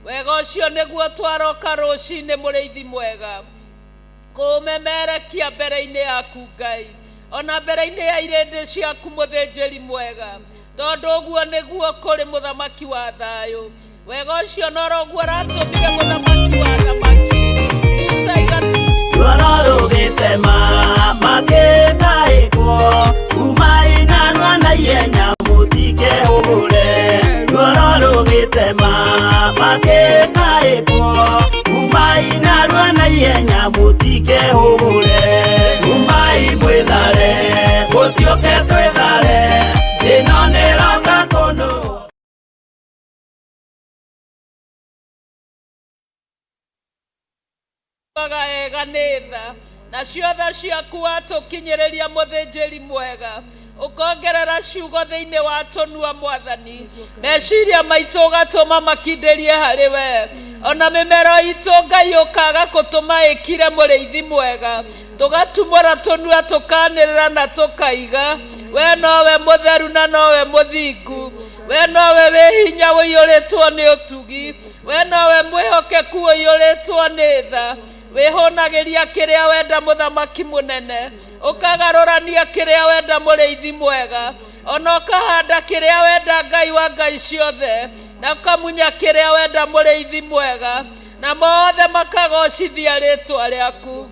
Wega ũcio nĩguo twaroka rũcinĩ, mũrĩithi mwega, kũũmemerekia mbere-inĩ yaku Ngai, ona mbere-inĩ ya irĩndĩ ciaku, mũthĩnjĩri mwega, tondũ ũguo nĩguo kũrĩ, mũthamaki wa thayũ. Wega ũcio noroguo ũratũmire mũthamaki wa thamaki Musa iga. Ruoro rũgĩtema makĩtaĩkwo kuma inanwa na ihenya mũtikehũgũre. Ruoro rũgĩtema makĩtaĩkwo kuma inarua na ihenya mũtikehũgũre. Umai mwĩthare, mũtiũke twĩthare, ĩno nĩroka kũnũ. Ugaga ega nĩ tha nacio tha ciaku watũkinyĩrĩria, mũthĩnjĩri mwega, ũkongerera ciugo thĩinĩ wa tũnua, mwathani. Meciria maitũ ũgatũma makindĩrie harĩ we, ona mĩmero itũ, Ngai, ũkaga gũtũma ĩkire, mũrĩithi mwega. Tũgatumũra tũnua, tũkanĩrĩra na tũkaiga we nowe mũtheru na nowe mũthingu, we nowe wĩ hinya ũiyũrĩtwo nĩ ũtugi, we nowe mwĩhokeku ũiyũrĩtwo nĩ tha. Wĩhũnagĩria kĩrĩa wenda, mũthamaki mũnene, ũkagarũrania kĩrĩa wenda, mũrĩithi mwega, ona ũkahanda kĩrĩa wenda, Ngai wa ngai ciothe, na ũkamunya kĩrĩa wenda, mũrĩithi mwega, na mothe makagocithia rĩtwa rĩaku.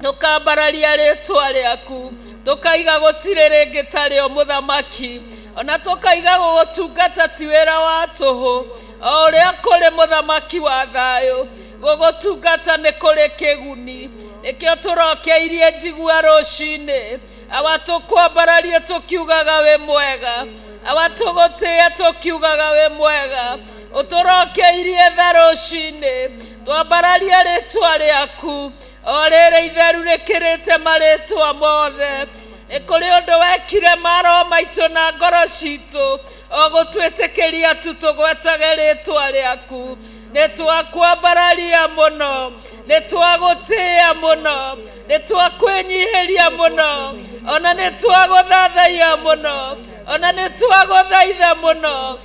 Tũkambararia rĩtwa rĩaku, tũkaiga gũtirĩ rĩngĩ tarĩo, mũthamaki, ona tũkaiga gũgũtungata ti wĩra wa tũhũ. O ũrĩa kũrĩ, mũthamaki wa thayũ, gũgũtungata nĩ kũrĩ kĩguni. Nĩkĩo tũrokeirie njigua rũcinĩ, awa, tũkwambararie tũkiugaga wĩ mwega, awa, tũgũtĩe tũkiugaga wĩ mwega. Ũtũrokeirie tha rũcinĩ, twambararie rĩtwa rĩaku o rĩrĩ itheru rĩkĩrĩte marĩtwa mothe. Nĩ kũrĩ ũndũ wekire maroho maitũ na ngoro citũ o gũtwĩtĩkĩria tu tũgwetage rĩtwa rĩaku. Nĩ twakwambararia mũno, nĩ twagũtĩĩa mũno, nĩ twakwĩnyihĩria mũno, ona nĩ twagũthathaiya mũno, ona nĩ twagũthaitha mũno.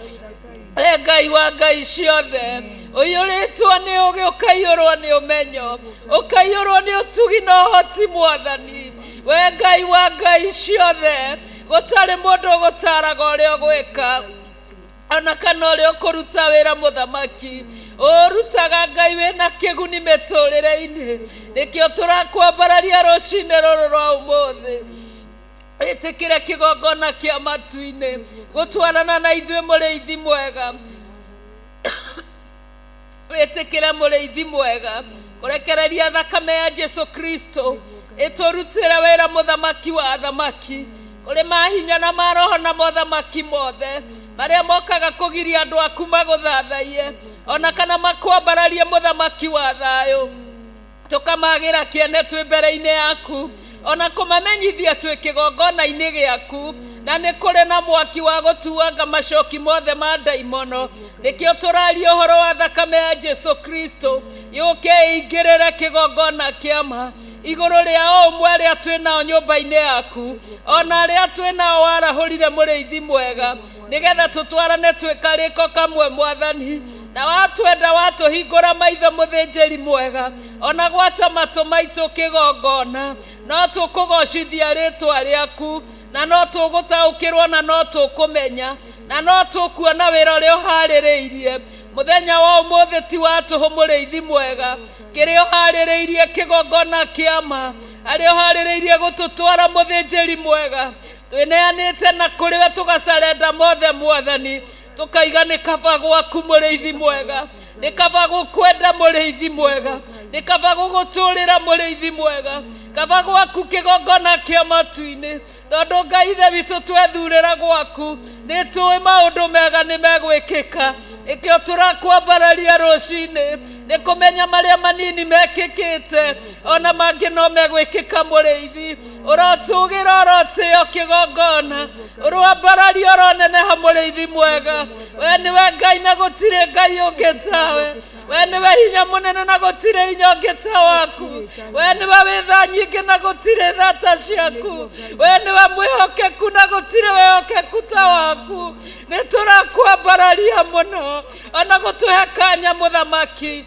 We Ngai wa ngai ciothe, ũiyũrĩtwo nĩ ũgĩ, ũkaiyũrwo nĩ ũmenyo, ũkaiyũrwo nĩ ũtugi na ũhoti, mwathani. We Ngai wa ngai ciothe, gũtarĩ mũndũ ũgũtaraga ũrĩa ũgwĩka ona kana ũrĩa ũkũruta wĩra, mũthamaki. Ũrutaga, Ngai, wĩna kĩguni mĩtũrĩre-inĩ. Nĩkĩo tũrakwambararia rũcinĩ rũrũ rwa ũmũthĩ. Ĩtĩkĩre kĩgongona kĩa matu-inĩ gũtwarana na ithuĩ, mũrĩithi mwega. Wĩtĩkĩre, mũrĩithi mwega, kũrekereria thakame ya Jesu Kristo ĩtũrutĩre wĩra, mũthamaki wa athamaki, kũrĩ mahinya na maroho na mothamaki mothe marĩa mokaga kũgiria andũ aku magũthathaiye ona kana makwambararie, mũthamaki wa thayũ. Tũkamagĩra kĩene twĩ mbere-inĩ yaku, ona kũmamenyithia twĩ kĩgongona-inĩ gĩaku, na nĩ kũrĩ na mwaki wa gũtuanga macoki mothe ma ndaimono. Nĩkĩo tũraria ũhoro wa thakame ya Jesu Kristo yũke ĩingĩrĩre kĩgongona kĩama igũrũ rĩa o ũmwe arĩa twĩ nao nyũmba-inĩ yaku, ona arĩa twĩ nao warahũrire, mũrĩithi mwega, nĩgetha tũtwarane twĩ karĩko kamwe, mwathani. Na watwenda, watũhingũra maitho, mũthĩnjĩri mwega, ona gwata matũ maitũ kĩgongona, no tũkũgocithia rĩtwa rĩaku, na no tũgũtaũkĩrwo, na no tũkũmenya, na no tũkuona wĩra ũrĩa ũharĩrĩirie mũthenya wa ũmũthĩ ti wa tũhũ, mũrĩithi mwega. Kĩrĩa ũharĩrĩirie kĩgongona kĩama, harĩa ũharĩrĩirie gũtũtwara, mũthĩnjĩri mwega, twĩneanĩte na kũrĩ we, tũgacarenda mothe, mwathani, tũkaiga nĩ kaba gwaku, mũrĩithi mwega, nĩ kaba gũkwenda, mũrĩithi mwega, nĩ kaba gũgũtũrĩra, mũrĩithi mwega, kaba gwaku kĩgongona kĩa matu-inĩ, tondũ Ngai ithe witũ, twethurĩra gwaku nĩ tũĩ maũndũ mega nĩ megwĩkĩka. Nĩkĩo tũrakwambararia rũcinĩ, nĩ kũmenya marĩa manini mekĩkĩte ona mangĩ no megwĩkĩka. Mũrĩithi, ũrotũgĩra, ũrotĩo kĩgongona, ũroambararia, ũroneneha, mũrĩithi mwega. We nĩwe Ngai na gũtirĩ Ngai ũngĩ tawe. We nĩwe hinya mũnene na gũtirĩ hinya ũngĩ ta waku. We nĩwe wĩ tha nyingĩ. nyingĩ na gũtirĩ tha ta ciaku. We nĩwe mwĩhokeku na gũtirĩ wĩhokeku ta waku. Nĩ tũrakwambararia mũno ona gũtũhe kanya mũthamaki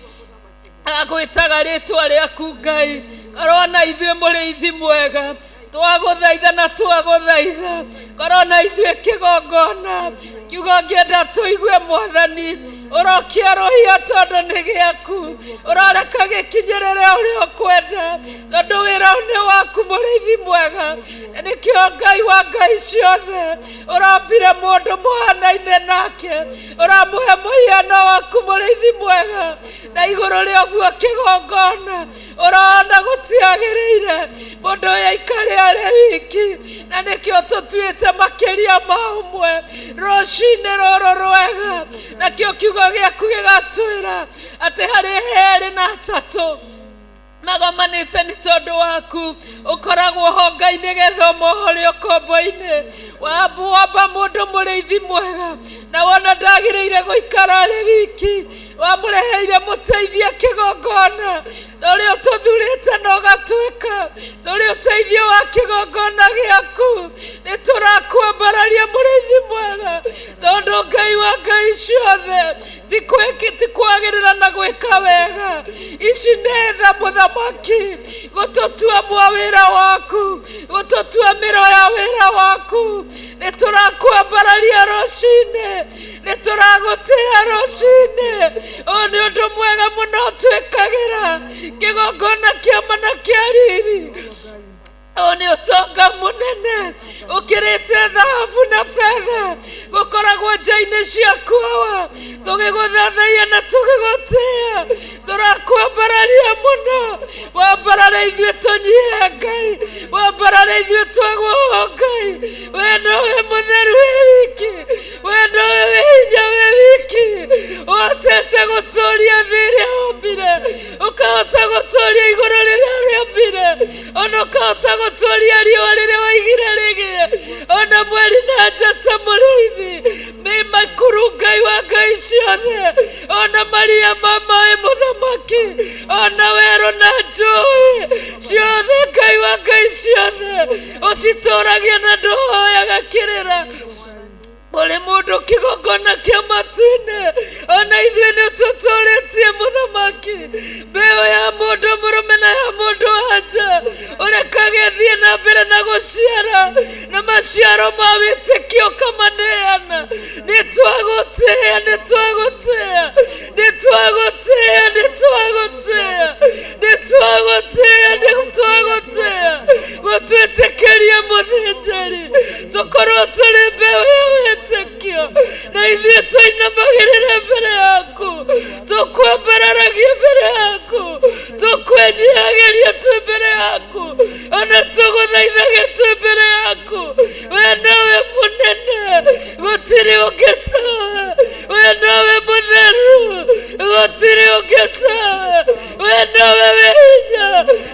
agwĩtaga rĩtwa rĩaku Ngai. Korwo na ithuĩ mũrĩithi mwega, twagũthaitha na twagũthaitha, korwo na ithuĩ kĩgongona kiugo ngĩenda tũigue mwathani. Ũrokia rũhia tondũ nĩ gĩaku, ũroreka gĩkinyĩrĩre ũrĩa ũkwenda tondũ wĩra nĩ waku mũrĩithi mwega. Na nĩkĩo Ngai wa ngai ciothe ũrambire mũndũ mũhanaine nake, ũramũhe mũhiano waku mũrĩithi mwega, na igũrũ rĩa ũguo kĩgongona ũrona gũtiagĩrĩire mũndũ ũyũ aikare arĩ wiki, na nĩkĩo tũtuĩte makĩria ma ũmwe rũcinĩ rũrũ rwega. Nakĩo kiugo gĩaku gĩgatwĩra atĩ harĩ herĩ na atatũ magomanĩte nĩ tondũ waku, ũkoragwo ho Ngai nĩgetha ũmohore ũkombo-inĩ. Wamba mũndũ mũrĩithi mwega, na wona ndagĩrĩire gũikara arĩ wiki, wamũreheire mũteithia kĩgongona, ũrĩa ũtũthurĩte na ũgatuĩka tũrĩ ũteithio wa kĩgongona gĩaku. Nĩ tũrakwambararia mũrĩithi mwega, tondũ Ngai wa ngai ciothe ti kwagĩrĩra na gwĩka wega. Ici nĩ tha mũthamaki gũtũtua mwa wĩra waku, gũtũtua mĩro ya wĩra waku. Nĩ tũrakwambararia rũcinĩ, nĩ tũragũtĩa rũcinĩ. Ũyũ nĩ ũndũ mwega mũno twĩkagĩra kĩgongona kĩa mana kĩa riri. Ũyũ nĩ ũtonga mũnene ũkĩrĩte thahabu na betha, gũkoragwo nja-inĩ ciaku awa, tũgĩgũthathaiya na tũgĩgũtĩa. Tũrakwambararia mũno, wambarare ithuĩ tũnyihe Ngai, wambarare ithuĩ twagwo Ngai. We nowe mũtheru wĩ wiki, we nowe wĩ hinya wĩ wiki, ũhotete gũtũria thĩ ĩrĩa wombire, ũkahota gũtũria igũrũ rĩrĩa rĩombire, ona ũkahota gũtũria riũa rĩrĩa waigire rĩgĩe, ona mweri na njata mũrĩithi mĩmakuru Ngai wa ngai ciothe, ona maria ma maĩ mũthamaki, ona werũ na njũĩ ciothe Ngai wa ngai ciothe ũcitũragia na ndũhoyaga kĩrĩra kũrĩ mũndũ kĩgongona kĩa matu-inĩ. Ona ithuĩ nĩ ũtũtũrĩtie mũthamaki, mbeũ ya mũndũ mũrũme na ya mũndũ wanja, ũrekage thiĩ na mbere na gũciara na maciaro ma wĩtĩkio ũkamaneana. Nĩ twagũtĩa, nĩ twagũtĩa, nĩ twagũtĩa, nĩ twagũtĩa, nĩ twagũtĩa, nĩ twagũtĩa gũtwĩtĩkĩria mũthĩnjĩri tũkorwo tũrĩ mbeũ ya wĩtĩkio, na ithuĩ tũinamagĩrĩre mbere yaku, tũkwambararagia mbere yaku, tũkwenyiagĩria twĩ mbere yaku, ona tũgũthaithage twĩ mbere yaku. We nowe mũnene, gũtirĩ ũngĩ tawe. We nowe mũtheru, gũtirĩ ũngĩ tawe. We nowe wĩ hinya,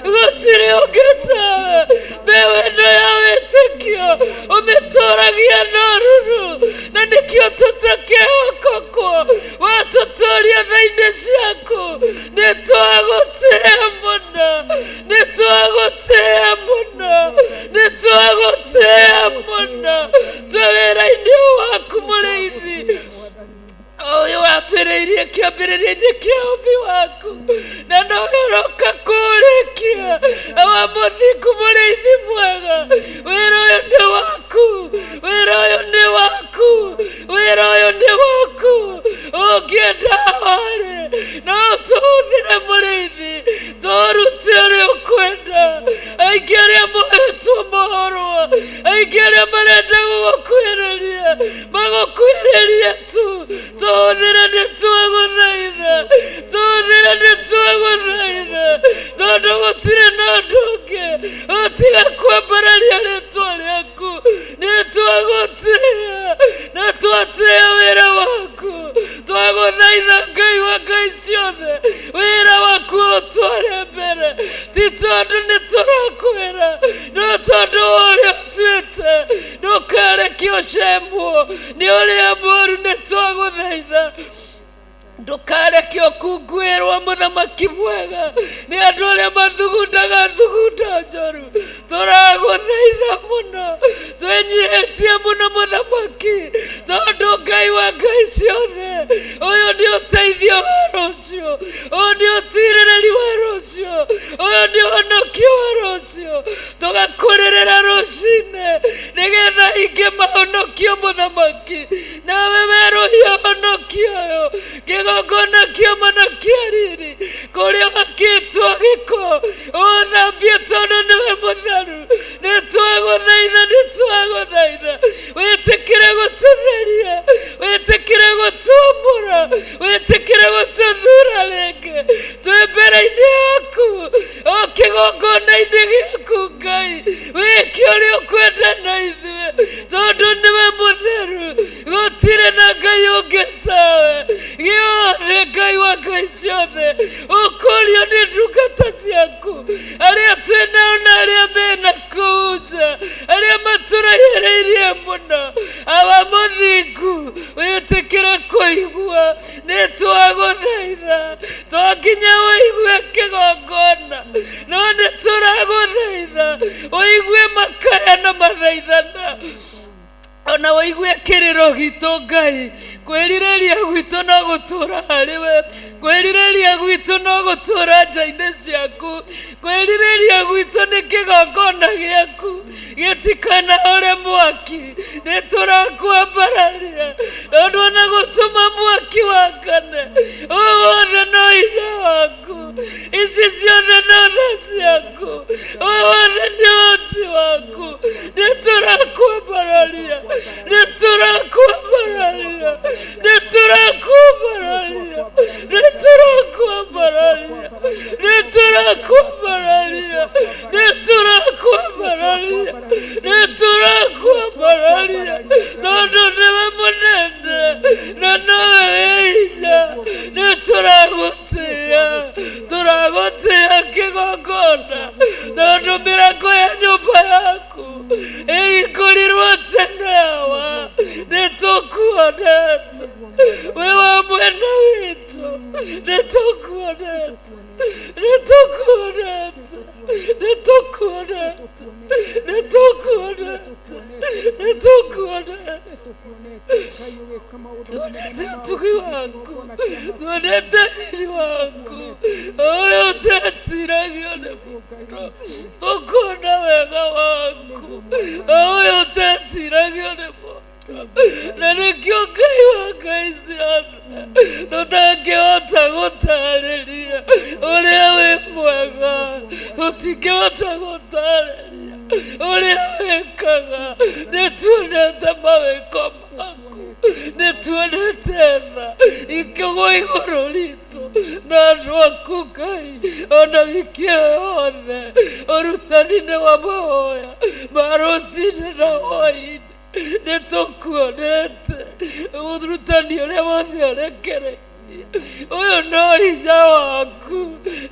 gũtirĩ ũngĩ tawe. Mbeũ ĩno ya wĩtĩkio ũmĩtũragia na ũruru, na nĩkĩo tũtakehokokwo. Watũtũria tha-inĩ ciaku, nĩ twagũtĩa mũno, nĩ twagũtĩa mũno, nĩ twagũtĩa mũno twĩ wĩra-inĩ waku mũrĩithi ũyũ wambĩrĩirie kĩambĩrĩria-inĩ kĩa ũmbi waku, na nowe ũroka kũũrĩkia. Awa mũthingu mũrĩithi mwega, wĩra ũyũ nĩ waku, wĩra ũyũ nĩ waku, wĩra ũyũ nĩ waku. Ũngĩenda warĩ no ũtũhũthĩre mũrĩithi, tũrute ũrĩa ũkwenda. Aingĩ arĩa mohetwo mohorwo, aingĩ arĩa marenda gũgũkuhĩrĩria magũkuhĩrĩrie tu. Tũhũthĩre, nĩ twagũthaitha, tũhũthĩre, nĩ twagũthaitha, tondũ gũtirĩ na ũndũ ũngĩ ũtiga kwambararia rĩtwa rĩaku. Nĩ twagũtĩa na twatĩa wĩra waku. Twagũthaitha Ngai wa ngai ciothe, wĩra waku ũtware mbere, ti tondũ nĩ tũrakwĩra, no tondũ wa ũrĩa ũtuĩte. Ndũkareke ũcemwo nĩ ũrĩa mũru, nĩ twagũthaitha, ndũkareke Ũreke ũkũngũĩrwo mũthamaki mwega nĩ andũ arĩa mathugundaga thugunda njũru. Tũragũthaitha mũno, twĩnyihĩtie mũno mũthamaki, tondũ Ngai wa ngai ciothe, ũyũ nĩ ũteithio wa rũciũ, ũyũ nĩ ũtirĩrĩri wa rũciũ, ũyũ nĩ ũhonokio wa rũciũ. Tũgakũrĩrĩra rũcinĩ nĩgetha ingĩ mahonokio mũthamaki, nawe werũhia ũhonokio ũyũ, kĩgongona kĩoma na kĩa riri, kũrĩa wakĩtwo gĩko ũthambie, tondũ nĩwe mũtheru. Nĩ twagũthaitha, nĩ twagũthaitha, wĩtĩkĩre gũtũtheria, wĩtĩkĩre gũtwamũra, wĩtĩkĩre gũtũthura rĩngĩ twĩ mbere-inĩ yaku, o kĩgongona-inĩ gĩaku. Ngai, wĩke ũrĩa ũkwenda na ithuĩ, tondũ nĩwe mũtheru, gũtirĩ na Ngai ũngĩ tawe. Gĩothe Ngai wa ngai ciothe, ũkũrio nĩ ndungata ciaku, arĩa twĩ nao na arĩa mena kũu nja, arĩa matũraihĩrĩirie mũno. Awa mũthingu, wĩtĩkĩre kũigua, nĩ twagũthaitha, to nginya ũigue kĩgongona, no nĩ tũragũthaitha ũigue makaya na mathaithana, ona ũigue kĩrĩro gitũ. Ngai, kwĩrirĩria gwitũ no gũtũũra harĩ we, kwĩrirĩria gwitũ no gũtũũra nja-inĩ ciaku, kwĩrirĩria gwitũ nĩ kĩgongona gĩaku gĩtikanahore mwaki. Nĩ tũrakwambararia tondũ ona gũtũma mwaki wakane, ũyũ wothe no hinya waku, ici ciothe no tha ciaku, ũyũ wothe nĩ ũhoti waku. Nĩ tũrakwambararia, nĩ tũrakwambararia, nĩ tũrakwambararia, nĩ tũrakwambararia, nĩ tũrakwambararia, nĩ tũrakwambararia, nĩ tũrakwambararia, tondũ nĩwe mũnene na nowe wĩ hinya. Nĩ tũragũtĩĩa, tũragũtĩĩa kĩgongona, tondũ mĩrango ya nyũmba yaku ĩhingũrirwo tene. Awa, nĩ tũkuonete wĩ wa mwena witũ, nĩ tũkuonete, nĩ tũkuonete, nĩ tũkuonete, nĩ tũkuonete, nĩ tũkuonete. Tuonete ũtugi waku, tuonete riri waku, ũyũ ũtetiragio nĩ mũndũ, ũkona wega waku, ũyũ ũtetiragio nĩ mũndũ. Na nĩkĩo Ngai wa ngai ciothe, tũtangĩhota gũtarĩria ũrĩa wĩ mwega, tũtingĩhota gũtarĩria ũrĩa wĩkaga. Nĩ tuonete mawĩko maku, nĩ tuonete tha ikĩgwa igũrũ ritũ na andũ aku. Ngai, ona wiki ĩyo yothe, ũrutani-inĩ wa mahoya ma rũcinĩ na hwaĩ-inĩ, nĩ tũkuonete ũrutani ũrĩa wothe ũrekereirie. Ũyũ no hinya waku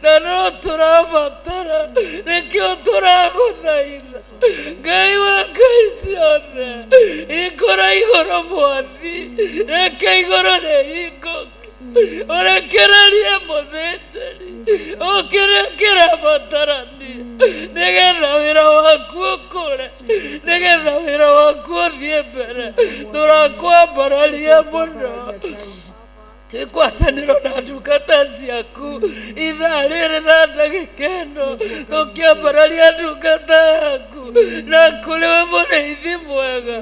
na no tũrabatara, nĩkĩo tũragũthaitha. Ngai wa ngai ciothe, hingũra igũrũ, mwathi, reke igũrũ rĩhingũke, ũrekererie mũthĩnjĩri ũkĩrĩa kĩrabatarania, nĩgetha wĩra waku ũkũre, nĩgetha wĩra waku ũthiĩ mbere. Tũrakwambararia mũno twĩkwatanĩro na ndungata ciaku ithaa rĩrĩ na ndagĩka ĩno, tũkĩambararia ndungata yaku na kũrĩ we mũrĩithi mwega,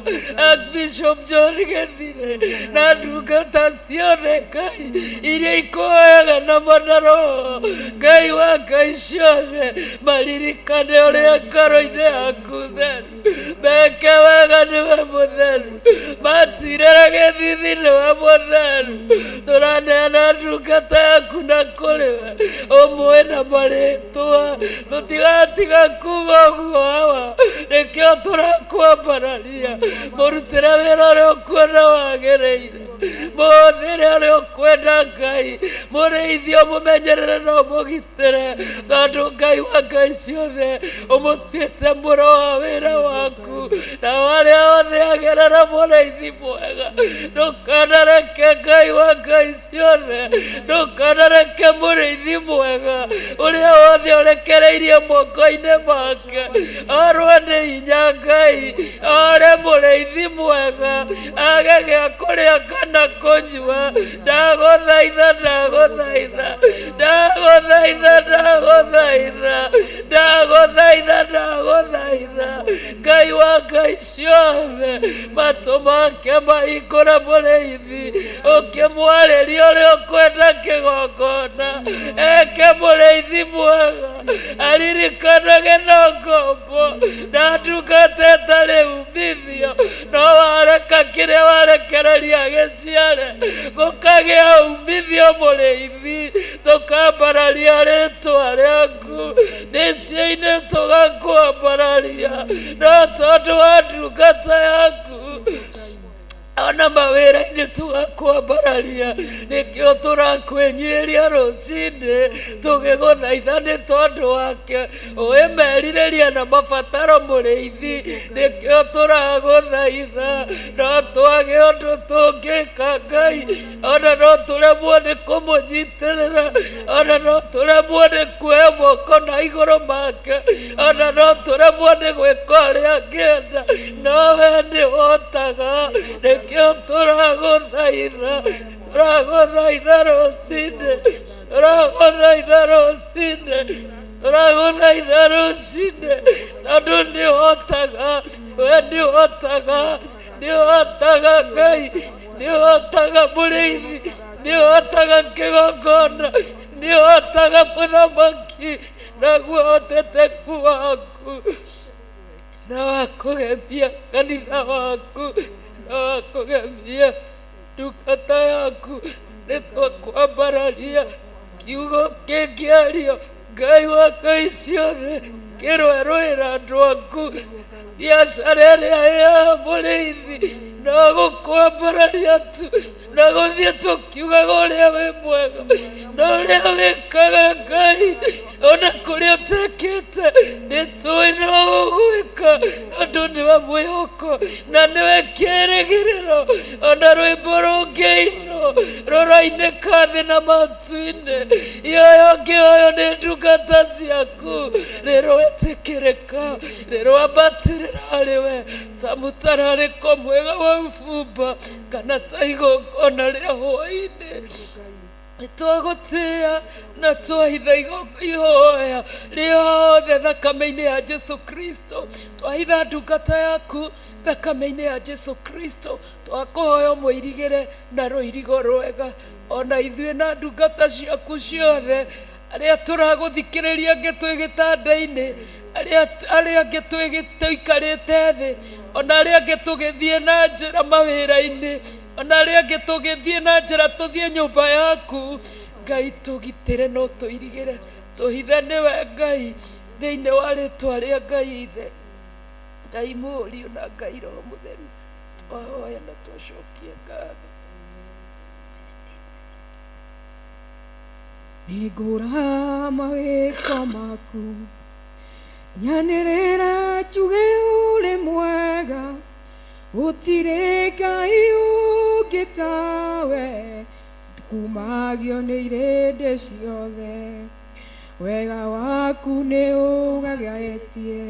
Archbishop John Gĩthire, na ndungata ciothe, Ngai, iria ikũhoyaga na mana roho. Ngai wa ngai ciothe, maririkane ũrĩa ngoro-inĩ yaku theru, meke wega, nĩwe mũtheru, matirĩra gĩthithi, nĩwe mũtheru. Tũraneana ndungata yaku na kũrĩ we ũmũĩ na marĩtwa, tũtigatiga kuga ũguo, Awa. Nĩkĩo tũrakwambararia, mũrutĩre wĩra ũrĩa ũkuona wagĩrĩire, mũhũthĩre ũrĩa ũkwenda Ngai, mũrĩithie, ũmũmenyerere na ũmũgitĩre, tondũ Ngai wa ngai ciothe ũmũtuĩte mũro wa wĩra waku, na arĩa othe agerera mũrĩithi mwega. Ndũkanareke Ngai wa ngai ciothe, ndũkanareke mũrĩithi mwega ũrĩa wothe ũrekereirie moko-inĩ make orwo nĩ hinya Ngai, ore mũrĩithi mwega age gĩa kũrĩa kana kũnyua. Ndagũthaitha, ndagũthaitha, ndagũthaitha, ndagũthaitha, ndagũthaitha, ndagũthaitha, Ngai wa ngai ciothe, matũ make mahingũre mũrĩithi, ũkĩmwarĩria ũrĩa ũkwenda kĩgongona, eke mũrĩithi mwega, aririkanage na ngombo na ndungata ĩtarĩ umithio, no wareka kĩrĩa warekereria gĩciare, gũkagĩa umithio mũrĩithi, tũkambararia rĩtwa rĩaku mĩciĩ-inĩ, tũgakwambararia no tondũ wa ndungata yaku, ona mawĩra-inĩ tũgakwambararia. Nĩkĩo tũrakwĩnyihĩria rũcinĩ tũgĩgũthaitha nĩ tondũ wake ũĩ merirĩria na mabataro mũrĩithi. Nĩkĩo tũragũthaitha, no twage ũndũ tũngĩka Ngai, ona no tũremwo nĩ kũmũnyitĩrĩra, ona no tũremwo nĩ kuoya moko na igũrũ make, ona no tũremwo nĩ gwĩka ũrĩa angĩenda, no we nĩ ũhotaga. Nĩkĩo tũragũthaitha, tũragũthaitha rũcinĩ, tũragũthaitha rũcinĩ, tũragũthaitha rũcinĩ, tondũ nĩ ũhotaga, we nĩ ũhotaga, nĩ ũhotaga Ngai, nĩ ũhotaga mũrĩithi, nĩ ũhotaga kĩgongona, nĩ ũhotaga mũthamaki, naguo ũhoteteku waku na wa kũgemia kanitha waku na wa kũgemia ndungata yaku. Nĩ twakwambararia kiugo kĩngĩario Ngai wa ngai ciothe, kĩrwerũĩra andũ aku, biacara ĩrĩa ya mũrĩithi no gũkwambararia tu na gũthiĩ tũkiugaga ũrĩa wĩ mwega na ũrĩa wĩkaga Ngai, ona kũrĩa ũtekĩte nĩ tũĩ no ũgwĩka, tondũ nĩwe mwĩhoko na nĩwe kĩĩrĩgĩrĩro. Ona rwĩmbo rũngĩinwo rũrainĩka thĩ na matu-inĩ, ihoyo ngĩhoyo nĩ ndungata ciaku rĩroĩtĩkĩrĩka, rĩroambatĩrĩra harĩ we ta mũtararĩko mwega wa ũbumba kana ta igongona rĩa hwaĩ-inĩ. Twagũtĩa na twahitha ihoya rĩothe thakame-inĩ ya Jesu Kristo, twahitha ndungata yaku thakame-inĩ ya Jesu Kristo, twakũhoya ũmũirigĩre na rũirigo rwega, ona ithuĩ na ndungata ciaku ciothe arĩa tũragũthikĩrĩria, angĩ twĩ gĩtanda-inĩ, arĩa angĩ tũikarĩte thĩ, ona arĩa angĩ tũgĩthiĩ na njĩra mawĩra-inĩ, ona arĩa angĩ tũgĩthiĩ na njĩra tũthiĩ nyũmba yaku. Ngai, tũgitĩre no tũirigĩre, tũhithe nĩwe Ngai, thĩinĩ wa rĩtwa rĩa Ngai Ithe, Ngai Mũriũ na Ngai Roho Mũtheru, twahoya na twacokia ngatho. Nĩngũra mawĩko maku, nyanĩrĩra njuge ũrĩ mwega, gũtirĩ Ngai ũngĩ tawe, kumagio nĩ irĩndĩ ciothe, wega waku nĩ ũgegetie,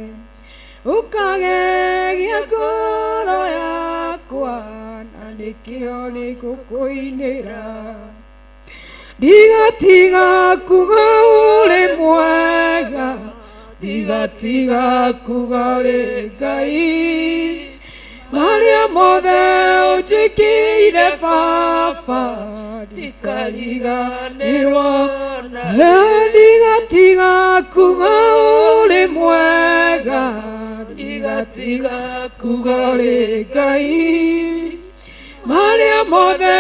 ũkagegia ngoro yakwa, na nĩkĩo nĩngũkũinĩra. Ndigatiga kuga ũrĩ mwega, ndigatiga kuga ũrĩ Ngai, marĩa mothe ũnjĩkĩire Baba, ndikariganĩrwo. Ndigatiga kuga ũrĩ mwega, ndigatiga kuga ũrĩ Ngai, marĩa mothe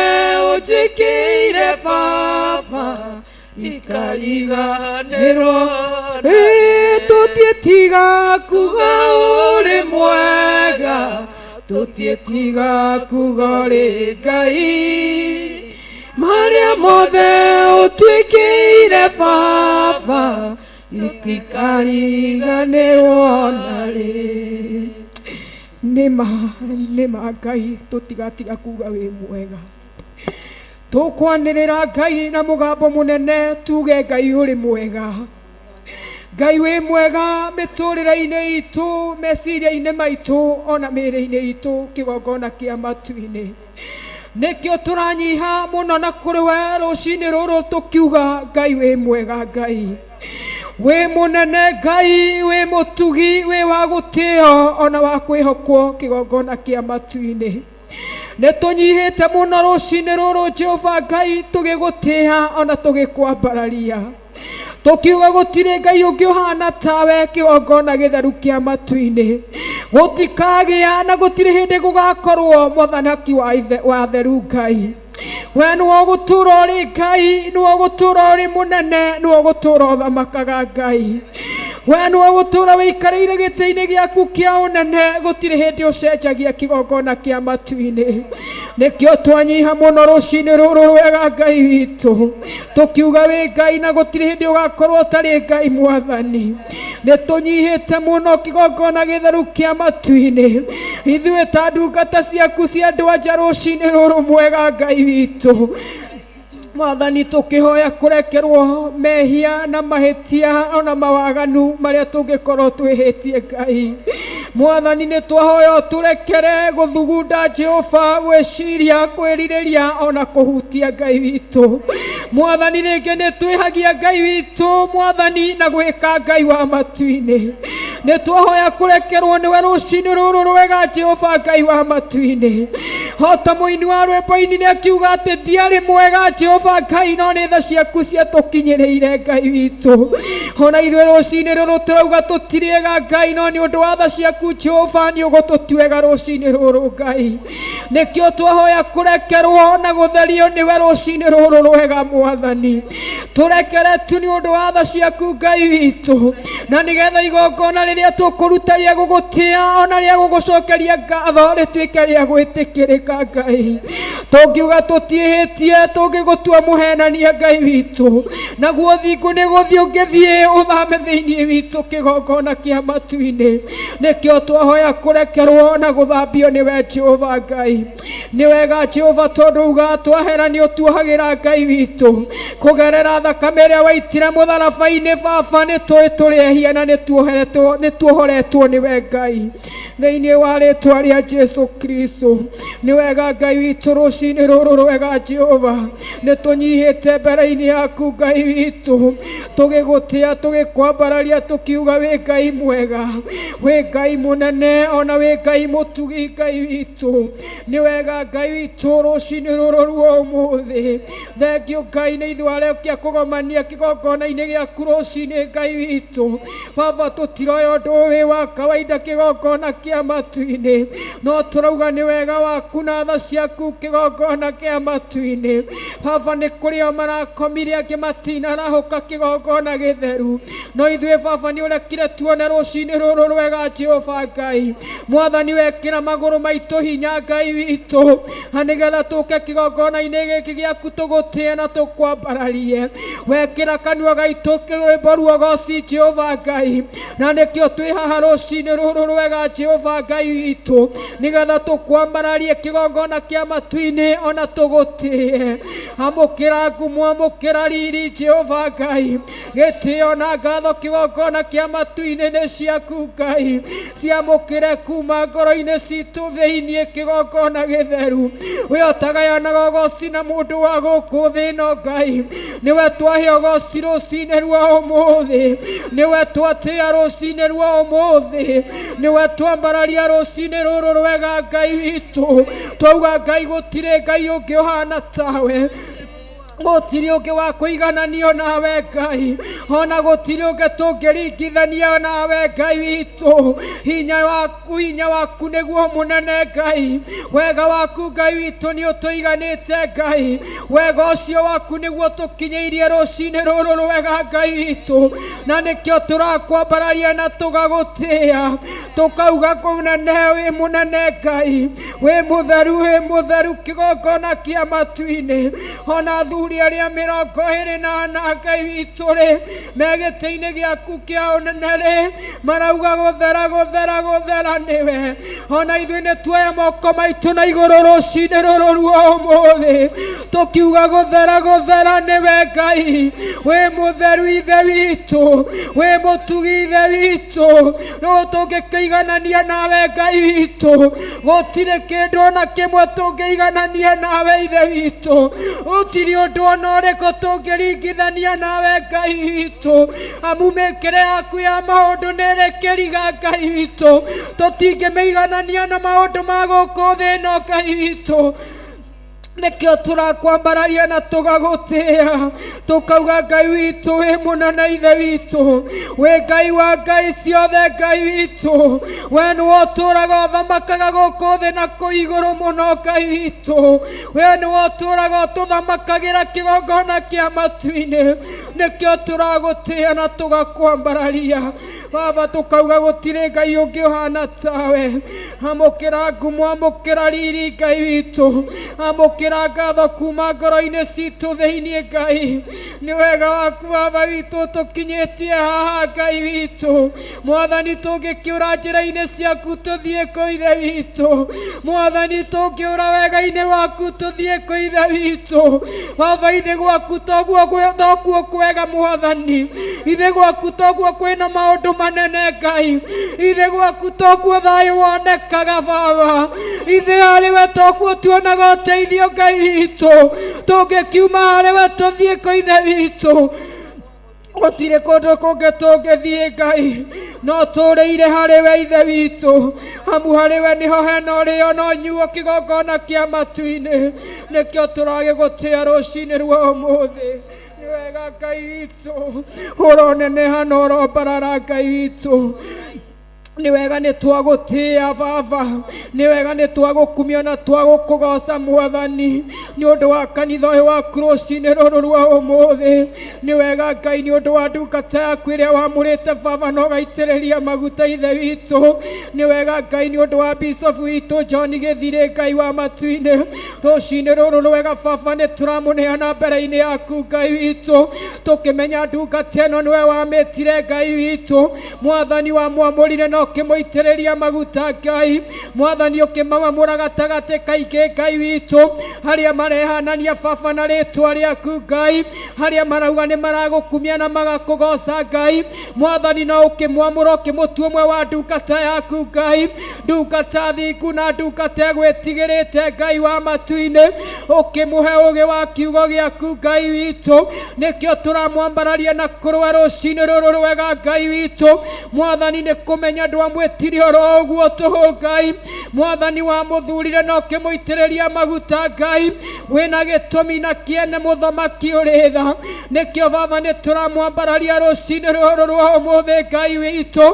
ũnjĩkĩire Baba, ndikariganĩrwo. Tũtũraga Tũtiĩtiga kuga ũrĩ mwega, tũtiĩtiga kuga ũrĩ Ngai. Marĩa mothe ũtwĩkĩire Baba, itikariganĩrwo narĩ. Nĩma nĩma Ngai, tũtigatiga kuga wĩ mwega. Tũkwanĩrĩra Ngai na mũgambo mũnene, tuge Ngai ũrĩ mwega. Ngai wĩ mwega mĩtũrĩre-inĩ itũ, meciria-inĩ maitũ, ona mĩĩrĩ-inĩ itũ, kĩgongona kĩa matu-inĩ. Nĩkĩo tũranyiha mũno na kũrĩ we rũcinĩ rũrũ tũkiuga Ngai wĩ mwega, Ngai wĩ mũnene, Ngai wĩ mũtugi, wĩ wa gũtĩo ona wa kwĩhokwo, kĩgongona kĩa matu-inĩ. Nĩ tũnyihĩte mũno rũcinĩ rũrũ Jehova Ngai, tũgĩgũtĩa ona tũgĩkwambararia, tũkiuga gũtirĩ Ngai ũngĩ ũhana tawe, kĩgongona gĩtheru kĩa matu-inĩ. Gũtikagĩa na gũtirĩ hĩndĩ gũgakorwo mothanaki wa ithe wa theru. Ngai we nĩwe ũgũtũra ũrĩ Ngai, nĩwe ũgũtũra ũrĩ mũnene, nĩwe ũgũtũra ũthamakaga. Ngai we nĩwe ũgũtũra wĩikarĩire gĩtĩ-inĩ gĩaku kĩa ũnene, gũtirĩ hĩndĩ ũcenjagia, kĩgongona kĩa matu-inĩ. Nĩkĩo twanyiha mũno rũcinĩ rũrũ rwega, Ngai witũ, tũkiuga wĩ Ngai na gũtirĩ hĩndĩ ũgakorwo ũtarĩ Ngai. Mwathani, nĩ tũnyihĩte mũno, kĩgongona gĩtheru kĩa matu-inĩ, ithuĩ ta ndungata ciaku cia andũ anja rũcinĩ rũrũ mwega, Ngai witũ. Mwathani, tũkĩhoya kũrekerwo mehia na mahĩtia ona mawaganu marĩa tũngĩkorwo twĩhĩtie. Ngai Mwathani, nĩ twahoya ũtũrekere gũthugunda, Jehova, gwĩciria, kwĩrirĩria ona kũhutia. Ngai witũ Mwathani, rĩngĩ nĩ twĩhagia, Ngai witũ Mwathani, na gwĩka. Ngai wa matu-inĩ, nĩ twahoya kũrekerwo nĩwe rũcinĩ rũrũ rwega, Jehova Ngai wa matu-inĩ. Hota mũini wa rwĩmbo-inĩ nĩ akiuga atĩ ndiarĩ mwega, Jehova Ngai, no nĩ tha ciaku ciatũkinyĩrĩire. Ngai witũ, ona ithuĩ rũcinĩ rũrũ tũrauga tũtirĩega, Ngai, no nĩ ũndũ wa tha ciaku, Jehova, nĩ ũgũtũtuega rũcinĩ rũrũ. Ngai, nĩkĩo twahoya kũrekerwo na gũtherio nĩwe rũcinĩ rũrũ rwega. Mwathani, tũrekere tu nĩ ũndũ wa tha ciaku, Ngai witũ, na nĩgetha igongona rĩrĩa tũkũruta rĩa gũgũtĩa ona rĩa gũgũcokeria ngatho rĩtuĩke rĩa gwĩtĩkĩrĩka. Ngai, tũngiuga tũtiĩhĩtie, tũngĩgũtua mũhenania, Ngai witũ, naguo thingu nĩ gũthiĩ ũngĩthiĩ ũthame thĩinĩ witũ, kĩgongona kĩa matu-inĩ. Nĩkĩo twahoya kũrekerwo na gũthambio nĩwe, Jehova Ngai. Nĩ wega, Jehova, tondũ uga twahera nĩ ũtuohagĩra, Ngai witũ, kũgerera thakame ĩrĩa waitire mũtharaba-inĩ. Baba, nĩ tũĩ tũrĩ ehia na nĩ tuohoretwo nĩwe, Ngai, thĩinĩ wa rĩtwa rĩa Jesu Kristo. Nĩ wega, Ngai witũ, rũcinĩ rũrũ rwega, Jehova, nĩ tũnyihĩte mbere-inĩ yaku, Ngai witũ, tũgĩgũtĩa, tũgĩkwambararia, tũkiuga wĩ Ngai mwega, wĩ Ngai mũnene, ona wĩ Ngai mũtugi. Ngai witũ, nĩ wega, Ngai witũ, rũcinĩ rũrũ ruo ũmũthĩ. Thengiũ, Ngai, nĩ ithuĩ arekia kũgomania kĩgongona-inĩ gĩaku rũcinĩ. Ngai witũ, Baba, tũtiroya ũndũ wĩ wa kawaida, kĩgongona kĩa matu-inĩ, no tũrauga nĩ wega waku na tha ciaku, kĩgongona kĩa matu-inĩ. Baba, nĩ kũrĩ o marakomire, angĩ matinarahũka, kĩgongona gĩtheru, no ithuĩ, Baba, nĩ ũrekire tuone rũcinĩ rũrũ rwega. Jehova Ngai Mwathani, wekĩra magũrũ maitũ hinya, Ngai witũ, na nĩgetha tũke kĩgongona-inĩ gĩkĩ gĩaku tũgũtĩe na tũkwambararie. Wekĩra kanua gaitũ rwĩmbo ruogoci, Jehova Ngai, na nĩkĩo twĩ haha rũcinĩ rũrũ rwega, Jehova Ngai witũ, nĩgetha tũkwambararie, kĩgongona kĩa matu-inĩ, ona tũgũtĩe. Amũkĩra ngumo, amũkĩra riri, Jehova Ngai. Gĩtĩo na ngatho, kĩgongona kĩa matu-inĩ, nĩ ciaku, Ngai. Ciamũkĩre kuma ngoro-inĩ citũ thĩinĩ, kĩgongona gĩtheru. We ũtagayanaga ũgoci na mũndũ wa gũkũ thĩ ĩno, Ngai, nĩwe twahe ũgoci rũcinĩ rwa ũmũthĩ, nĩwe twatĩa rũcinĩ rwa ũmũthĩ, nĩwe twambararia rũcinĩ rũrũ rwega. Ngai witũ, twauga, Ngai, gũtirĩ Ngai ũngĩ ũhana tawe. Gũtirĩ ũngĩ wa kũigananio nawe Ngai, ona gũtirĩ ũngĩ tũngĩringithania nawe Ngai witũ. Hinya waku nĩguo mũnene Ngai, wega waku Ngai witũ nĩ ũtũiganĩte Ngai, wega ũcio waku nĩguo tũkinyĩirie rũcinĩ rũrũ rwega Ngai witũ, na nĩkĩo tũrakwambararia na tũgagũtĩa, tũkauga kũnene wĩ mũnene Ngai, wĩ mũtheru, wĩ mũtheru kĩgongona kĩa matu-inĩ. Ona athuri arĩa 24 Ngai witũ rĩ, me gĩtĩ-inĩ gĩaku kĩa ũnene rĩ, marauga gũthera gũthera gũthera nĩwe. Ona ithuĩ nĩ tuoya moko maitũ na igũrũ rũcinĩ rũrũ rwa ũmũthĩ, tũkiuga gũthera gũthera nĩwe Ngai, wĩ mũtheru Ithe witũ, wĩ mũtugi Ithe witũ, nũ tũngĩkĩiganania nawe Ngai witũ? Gũtirĩ kĩndũ ona kĩmwe tũngĩiganania nawe Ithe witũ, gũtirĩ ũndũ ona ũrĩkũ tũngĩringithania nawe Ngai witũ, amu mĩkĩre yaku ya maũndũ nĩ ĩrĩ kĩriga Ngai witũ, tũtingĩmĩiganania na maũndũ ma gũkũ thĩ ĩno Ngai witũ. Nĩkĩo tũrakwambararia na tũgagũtĩa, tũkauga Ngai witũ wĩ mũnene Ithe witũ, wĩ Ngai wa ngai ciothe Ngai witũ, we nĩwe ũtũũraga ũthamakaga gũkũ thĩ na kũu igũrũ mũno Ngai witũ, we nĩwe ũtũũraga ũtũthamakagĩra kĩgongona kĩa matu-inĩ, nĩkĩo tũragũtĩa na tũgakwambararia Baba, tũkauga gũtirĩ Ngai ũngĩ ũhana tawe. Amũkĩra ngumo, amũkĩra riri Ngai witũ, amũkĩra ngatho kuma ngoro-inĩ citũ thĩinĩ Ngai, nĩ wega waku Baba witũ tũkinyĩtie haha Ngai witũ. Mwathani, tũngĩkĩũra njĩra-inĩ ciaku tũthiĩ kũ Ithe witũ? Mwathani, tũngĩũra wega-inĩ waku tũthiĩ kũ Ithe witũ? Baba, ithe gwaku toguo kwega Mwathani, ithe gwaku toguo kwĩna maũndũ manene Ngai, ithe gwaku toguo thayũ wonekaga Baba, ithe harĩ we toguo tuonaga ũteithio Ngai witũ, tũngĩkiuma harĩ we tũthiĩ kũ Ithe witũ? Gũtirĩ kũndũ kũngĩ tũngĩthiĩ Ngai, no tũrĩire harĩ we Ithe witũ, amu harĩ we nĩho hena ũrĩo no nyuo kĩgongona kĩa matu-inĩ, nĩkĩo tũragĩgũtĩa rũcinĩ rwa ũmũthĩ. Nĩ wega Ngai witũ, ũroneneha na ũrombarara Ngai witũ. Nĩ wega nĩ twagũtĩa Baba, nĩ wega nĩ twagũkumia na twagũkũgoca Mwathani, nĩ ũndũ wa kanitha ũyũ waku rũcinĩ rũrũ rwa ũmũthĩ. Nĩ wega Ngai, nĩ ũndũ wa ndungata yaku ĩrĩa wamũrĩte Baba na ũgaitĩrĩria maguta Ithe witũ. Nĩ wega Ngai, nĩ ũndũ wa Bishop witũ John Gĩthirĩ Ngai wa matu-inĩ, rũcinĩ rũrũ rwega Baba nĩ tũramũneana mbere-inĩ yaku Ngai witũ, tũkĩmenya ndungata ĩno nĩwe wamĩtire Ngai witũ. Mwathani wamwamũrire na ũkĩmũitĩrĩria maguta Ngai, Mwathani ũkĩmamamũra gatagatĩ kaingĩ Ngai witũ, arĩa marehanania Baba na rĩtwa rĩaku Ngai, arĩa marauga nĩ maragũkumia na magakũgoca Ngai. Mwathani no ũkĩmwamũra ũkĩmũtua ũmwe wa ndungata yaku Ngai, ndungata thingu na ndungata ĩgwĩtigĩrĩte Ngai wa matu-inĩ, ũkĩmũhe ũgĩ wa kiugo gĩaku Ngai witũ, nĩkĩo tũramwambararia na kũrũa rũcinĩ rũrũ rwega Ngai witũ. Mwathani nĩ kũmenya ndwamwĩtire oro ũguo tũhũ Ngai, Mwathani wamũthurire na ũkĩmũitĩrĩria maguta Ngai, wĩna gĩtũmi na kĩene mũthamaki ũrĩ tha, nĩkĩo Baba nĩ tũramwambararia rũcinĩ rũrũ rwa ũmũthĩ Ngai witũ,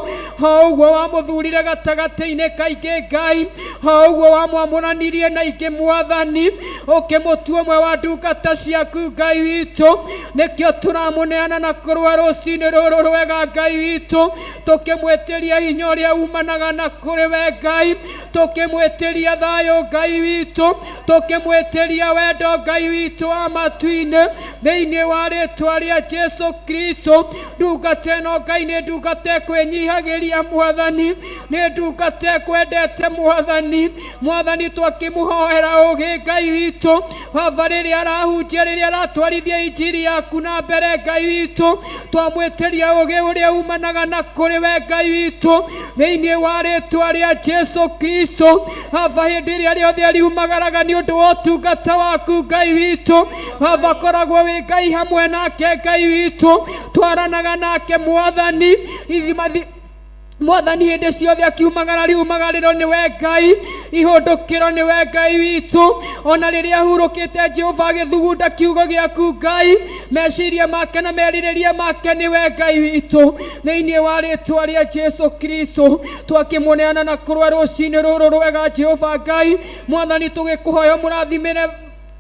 o ũguo wamũthurire gatagatĩ-inĩ kaingĩ Ngai, o ũguo wamwamũranirie na ingĩ Mwathani, ũkĩmũtua ũmwe wa ndungata ciaku Ngai witũ, nĩkĩo tũramũneana na kũrũa rũcinĩ rũrũ rwega Ngai witũ, tũkĩmwĩtĩria hinya ũrĩa umanaga na kũrĩ we Ngai, tũkĩmwĩtĩria thayũ Ngai witũ, tũkĩmwĩtĩria wendo Ngai witũ wa matu-inĩ, thĩinĩ wa rĩtwa rĩa Jesu Kristo. Ndungata ĩno Ngai nĩ ndungata ĩkwĩnyihagĩria Mwathani, nĩ ndungata ĩkwendete Mwathani. Mwathani twakĩmũhoera ũgĩ Ngai witũ, Baba rĩrĩa arahunjia, rĩrĩa aratwarithia injiri yaku na mbere Ngai witũ, twamwĩtĩria ũgĩ ũrĩa umanaga na kũrĩ we Ngai witũ, thĩinĩ wa rĩtwa rĩa Jesu Kristo. Baba hĩndĩ ĩrĩa rĩothe ariumagaraga nĩ ũndũ wa ũtungata waku Ngai witũ, Baba koragwo wĩ Ngai hamwe nake Ngai witũ, twaranaga nake Mwathani, Mwathani hĩndĩ ciothe akiumagara riumagarĩro nĩwe Ngai, ihũndũkĩro nĩwe Ngai witũ. Ona rĩrĩa ahurũkĩte Jehova agĩthugunda kiugo gĩaku Ngai, meciria make na merirĩria make nĩwe Ngai witũ. Thĩinĩ wa rĩtwa rĩa Jesu Kristo twakĩmũneana na kũrũa rũcinĩ rũrũ rwega Jehova Ngai. Mwathani tũgĩkũhoya mũrathimĩre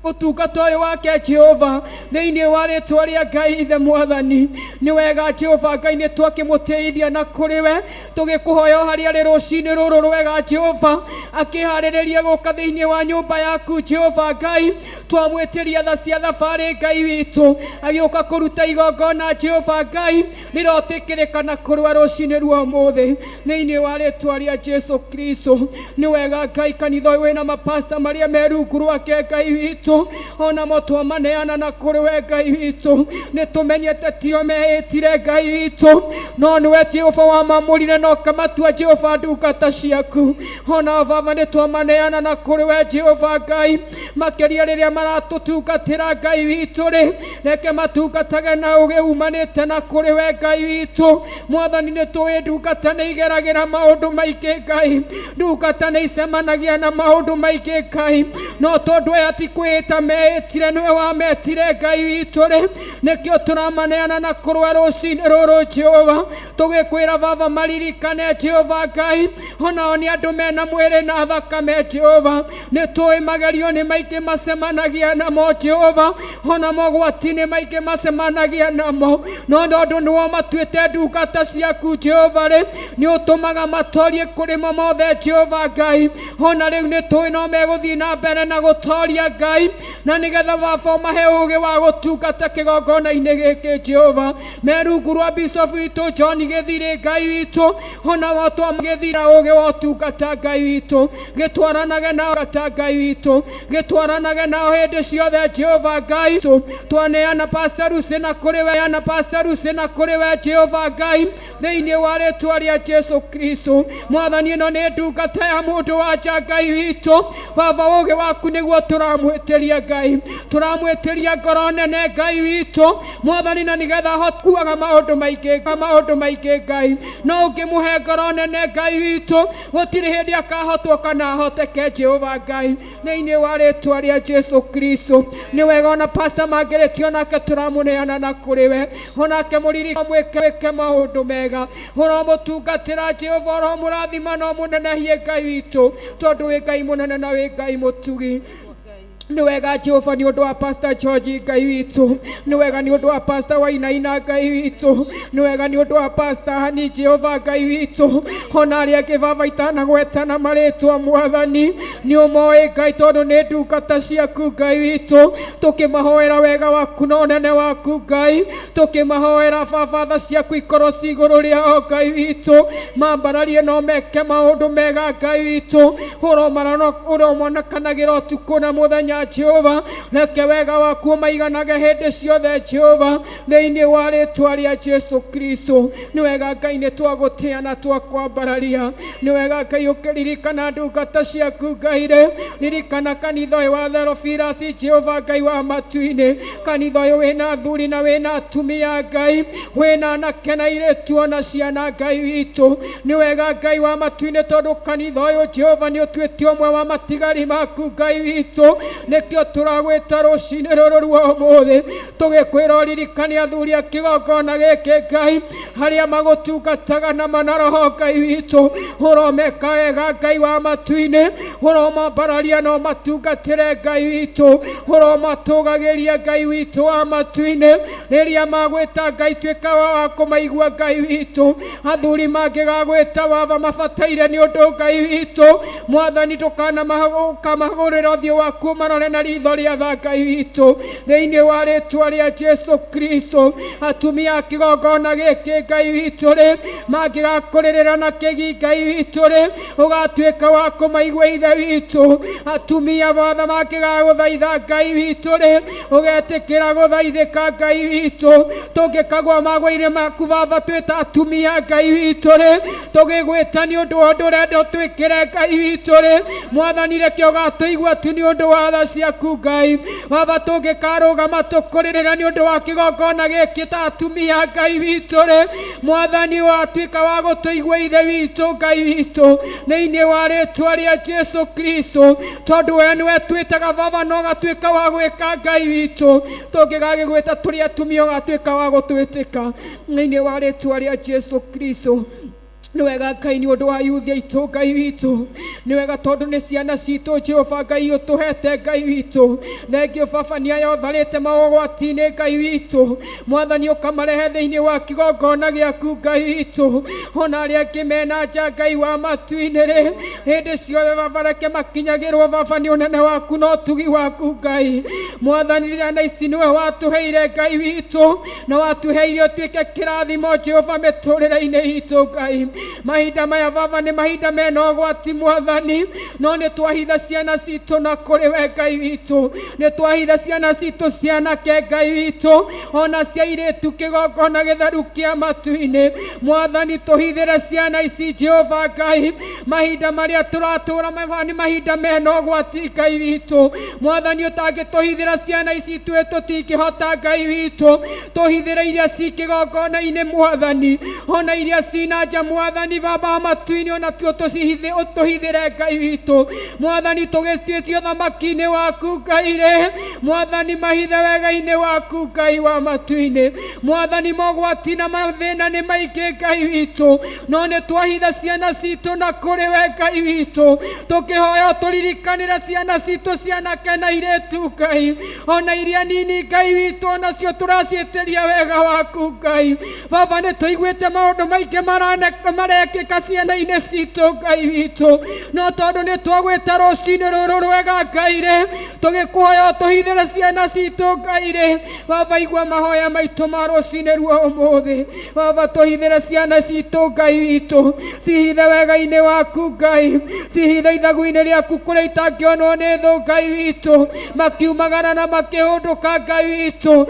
ũtungata ũyũ wake Jehova thĩinĩ wa rĩtwa rĩa Ngai ithe Mwathani. Nĩ wega Jehova Ngai nĩ twakĩmũtĩithia na kũrĩ we, tũgĩkũhoya o harĩa arĩ rũcinĩ rũrũ rwega Jehova, akĩharĩrĩria gũka thĩinĩ wa nyũmba yaku Jehova Ngai. Twamwĩtĩria tha cia thabarĩ Ngai witũ, agĩũka kũruta igongona Jehova Ngai rĩrotĩkĩrĩka na kũrũa rũcinĩ rwa ũmũthĩ thĩinĩ wa rĩtwa rĩa Jesu Kristo. Nĩ wega Ngai, kanitha ũyũ wĩna mapasta marĩa me rungu rwake Ngai witũ, onamo twamaneana na kũrĩ we Ngai witũ. Nĩ tũmenyete tio meĩtire Ngai witũ, no nĩwe Jehova wamamũrire na ũkamatua Jehova ndungata ciaku. Onao Baba nĩ twamaneana na kũrĩ we Jehova Ngai, makĩria rĩrĩa maratũtungatĩra Ngai witũ rĩ, reke matungatage na ũgĩ umanĩte na kũrĩ we Ngai witũ. Mwathani nĩ tũĩ ndungata nĩ igeragĩra maũndũ maingĩ Ngai, ndungata nĩ icemanagia na maũndũ maingĩ Ngai, no tondũ aya ti kwĩĩta meĩtire, nĩwe wametire Ngai witũ rĩ, nĩkĩo tũramaneana na kũrũa rũcinĩ rũrũ Jehova, tũgĩkwĩra Baba maririkane Jehova Ngai, onao nĩ andũ mena mwĩrĩ na thakame Jehova. Nĩ tũĩ magerio nĩ maingĩ macemanagia namo Jehova, ona mogwati nĩ maingĩ macemanagia namo, no tondũ nĩwo matuĩte ndungata ciaku Jehova rĩ, nĩ ũtũmaga matorie kũrĩ mo mothe Jehova Ngai. Ona rĩu nĩ tũĩ no megũthiĩ na mbere na gũtoria Ngai, na nĩgetha Baba ũmahe ũgĩ wa gũtungata kĩgongona-inĩ gĩkĩ Jehova, me rungu rwa Bishop witũ John Gĩthirĩ Ngai witũ, ona watwamagĩthira ũgĩ wa ũtungata Ngai witũ, gĩtwaranage nao ta Ngai witũ, gĩtwaranage nao hĩndĩ ciothe Jehova Ngai. Twaneana Pastor Lucy na kũrĩ we, na Pastor Lucy na kũrĩ we Jehova Ngai, thĩinĩ wa rĩtwa rĩa Jesu Kristo. Mwathani, ĩno nĩ ndungata ya mũndũ wa nja Ngai witũ. Baba, ũgĩ waku nĩguo tũramwĩtĩria Ngai, tũramwĩtĩria ngoro nene Ngai witũ Mwathani, na nĩgetha ahokuaga maũndũ maingĩ, maũndũ maingĩ Ngai, no ũngĩmũhe ngoro nene Ngai witũ, gũtirĩ hĩndĩ akahotwo kana ahoteke Jehova Ngai, thĩinĩ wa rĩtwa rĩa Jesu Kristo. Nĩ wega ona Pastor Margaret onake tũramũneana na kũrĩ we, onake mũririka mwĩke maũndũ mega, ũromũtungatĩra Jehova, ũromũrathima na ũmũnenehie Ngai witũ, tondũ wĩ Ngai mũnene na wĩ Ngai mũtugi. Nĩ wega Jehova nĩ ũndũ wa Pastor George Ngai witũ, nĩ wega nĩ ũndũ wa Pastor Wainaina Ngai witũ, nĩ wega nĩ ũndũ wa Pastor Hani Jehova Ngai witũ, ona arĩa angĩ Baba itanagwetana marĩtwa Mwathani, nĩ ũmoĩ Ngai tondũ nĩ ndungata ciaku Ngai witũ, tũkĩmahoera wega waku na ũnene waku Ngai, tũkĩmahoera Baba tha ciaku ikorwo ci igũrũ rĩao Ngai witũ, mambararie no meke maũndũ mega Ngai witũ, ũromonekanagĩra ũtukũ na mũthenya Jehova, reke wega waku ũmaiganage hĩndĩ ciothe Jehova, thĩinĩ wa rĩtwa rĩa Jesu Kristo. Nĩ wega Ngai, nĩ twagũtĩa na twakwambararia. Nĩ wega Ngai ũkĩririkana ndungata ciaku Ngai rĩ, ririkana kanitha ũyũ wa Therophilus Jehova Ngai wa matu-inĩ, kanitha ũyũ wĩna athuri na wĩna atumia Ngai, wĩna anake na airĩtu ona ciana Ngai witũ. Nĩ wega Ngai wa matu-inĩ, tondũ kanitha ũyũ Jehova nĩ ũtuĩte ũmwe wa matigari maku Ngai witũ, nĩkĩo tũragwĩta rũcinĩ rũrũ rwa ũmũthĩ, tũgĩkwĩra ũririkane athuri a kĩgongona gĩkĩ Ngai, harĩa magũtungataga na manaroho Ngai witũ, ũromeka wega Ngai wa matu-inĩ, ũromambararia na ũmatungatĩre Ngai witũ, ũromatũgagĩria Ngai witũ wa matu-inĩ, rĩrĩa magwĩta Ngai tuĩka wa kũmaigua Ngai witũ. Athuri mangĩgagwĩta Baba mabataire nĩ ũndũ Ngai witũ, Mwathani ndũkanamahũrĩra ũthiũ waku marore na ritho rĩa tha Ngai witũ, thĩinĩ wa rĩtwa rĩa Jesu Kristo. Atumia a kĩgongona gĩkĩ Ngai witũ rĩ, mangĩgakũrĩrĩra na kĩgi Ngai witũ rĩ, ũgatuĩka wa kũmaigua Ithe witũ. Atumia bothe mangĩgagũthaitha Ngai witũ rĩ, ũgetĩkĩra gũthaithĩka Ngai witũ. Tũngĩkagwa magũrũ-inĩ maku Baba twĩta atumia Ngai witũ rĩ, tũgĩgwĩta nĩ ũndũ wa ũndũ ũrenda ũtwĩkĩre Ngai witũ rĩ, Mwathani reke ũgatũigua tu nĩ ũndũ wa tha tha ciaku Ngai. Baba, tũngĩkarũgama tũkũrĩrĩra nĩ ũndũ wa kĩgongona gĩkĩ ta atumia Ngai witũ rĩ, Mwathani watuĩka wa gũtũigua Ithe witũ Ngai witũ, thĩinĩ wa rĩtwa rĩa Jesu Kristo, tondũ we nĩwe twĩtaga Baba na ũgatuĩka wa gwĩka Ngai witũ. Tũngĩgagĩgwĩta tũrĩ atumia ũgatuĩka wa gũtwĩtĩka thĩinĩ wa rĩtwa rĩa Jesu Kristo. Nĩ wega Ngai nĩ ũndũ wa yuthi aitũ Ngai witũ, nĩ wega tondũ nĩ ciana citũ Jehova Ngai ũtũhete Ngai witũ. Thengio Baba nĩ aya ũtharĩte maũgwati-inĩ Ngai witũ, Mwathani ũkamarehe thĩinĩ wa kĩgongona gĩaku Ngai witũ. Ona arĩa angĩ mena nja Ngai wa matu-inĩ rĩ, hĩndĩ ciothe Baba reke makinyagĩrwo Baba nĩ ũnene waku na ũtugi waku Ngai. Mwathani ciana ici nĩwe watũheire Ngai witũ, na watuheire ũtuĩke kĩrathimo Jehova mĩtũrĩre-inĩ itũ Ngai. Mahinda maya Baba nĩ mahinda mena ũgwati Mwathani, no nĩ twahitha ciana citũ na kũrĩ we Ngai witũ, nĩ twahitha ciana citũ cianake Ngai witũ, ona cia airĩtu kĩgongona gĩtheru kĩa matu-inĩ. Mwathani tũhithĩre ciana ici Jehova Ngai, mahinda marĩa tũratũra Baba nĩ mahinda mena ũgwati Ngai witũ. Mwathani ũtangĩtũhithĩra ciana ici ithuĩ tũtingĩhota Ngai witũ, tũhithĩre iria ci kĩgongona-inĩ Mwathani, ona iria cina nja Mwathani Baba wa matu-inĩ, ona tuo tũcihithe ũtũhithĩre Ngai witũ. Mwathani tũgĩtuĩtie ũthamaki-inĩ waku Ngai rĩ, Mwathani mahithe wega-inĩ waku Ngai wa matu-inĩ. Mwathani mogwati na mathĩna nĩ maingĩ Ngai witũ, no nĩ twahitha ciana citũ na kũrĩ we Ngai witũ, tũkĩhoya tũririkanĩre ciana citũ cianake na airĩtu Ngai, ona iria nini Ngai witũ, onacio tũraciĩtĩria wega waku Ngai. Baba nĩ tũiguĩte maũndũ maingĩ marekĩka ciana-inĩ citũ Ngai witũ, no tondũ nĩ twagwĩta rũcinĩ rũrũ rwega Ngai rĩ, tũgĩkũhoya ũtũhithĩre ciana citũ Ngai rĩ, Baba igua mahoya maitũ ma rũcinĩ rwa ũmũthĩ. Baba tũhithĩre ciana citũ Ngai witũ, cihithe wega-inĩ waku Ngai, cihithe ithagu-inĩ rĩaku kũrĩa itangĩonwo nĩ thũ Ngai witũ, makiumagara na makĩhũndũka Ngai witũ.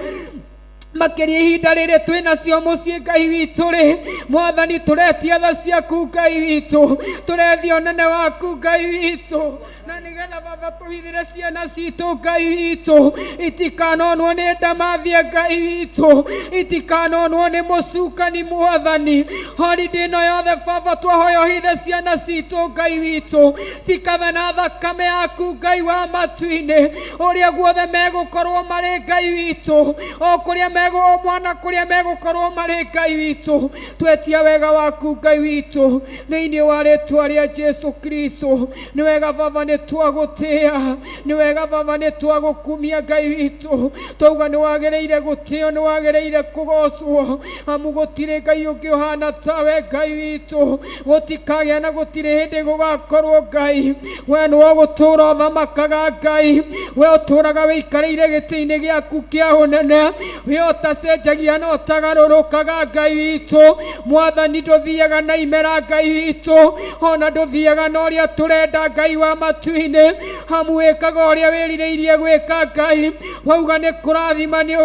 Makĩria ihinda rĩrĩ twĩ nacio mũciĩ Ngai witũ rĩ, Mwathani tũretia tha ciaku Ngai witũ, tũrethia ũnene waku Ngai witũ, na nĩgetha Baba tũhithĩre ciana citũ Ngai witũ, itikanonwo nĩ ndamathia Ngai witũ, itikanonwo nĩ mũcukani Mwathani. Holiday ĩno yothe Baba twahoya ũhithe ciana citũ Ngai witũ, cikathe na thakame yaku Ngai wa matu-inĩ, ũrĩa guothe megũkorwo marĩ Ngai witũ, o kũrĩa megũ o mwana kũrĩa megũkorwo marĩ Ngai witũ, twetia wega waku Ngai witũ thĩinĩ wa rĩtwa rĩa Jesu Kristo. Nĩ wega Baba nĩ twagũtĩa, nĩ wega Baba nĩ twagũkumia Ngai witũ, twauga nĩ wagĩrĩire gũtĩo, nĩ wagĩrĩire kũgocwo, amu gũtirĩ Ngai ũngĩ ũhana tawe Ngai witũ, gũtikagĩa na gũtirĩ hĩndĩ gũgakorwo Ngai. We nĩwe ũgũtũũra ũthamakaga Ngai, we ũtũũraga wĩikarĩire gĩtĩ-inĩ gĩaku kĩa ũnene, we ũtacenjagia na ũtagarũrũkaga Ngai witũ. Mwathani ndũthiaga na imera Ngai witũ, ona ndũthiaga na ũrĩa tũrenda Ngai wa matu-inĩ, amu wĩkaga ũrĩa wĩrirĩirie gwĩka Ngai. Wauga nĩ kũrathima nĩ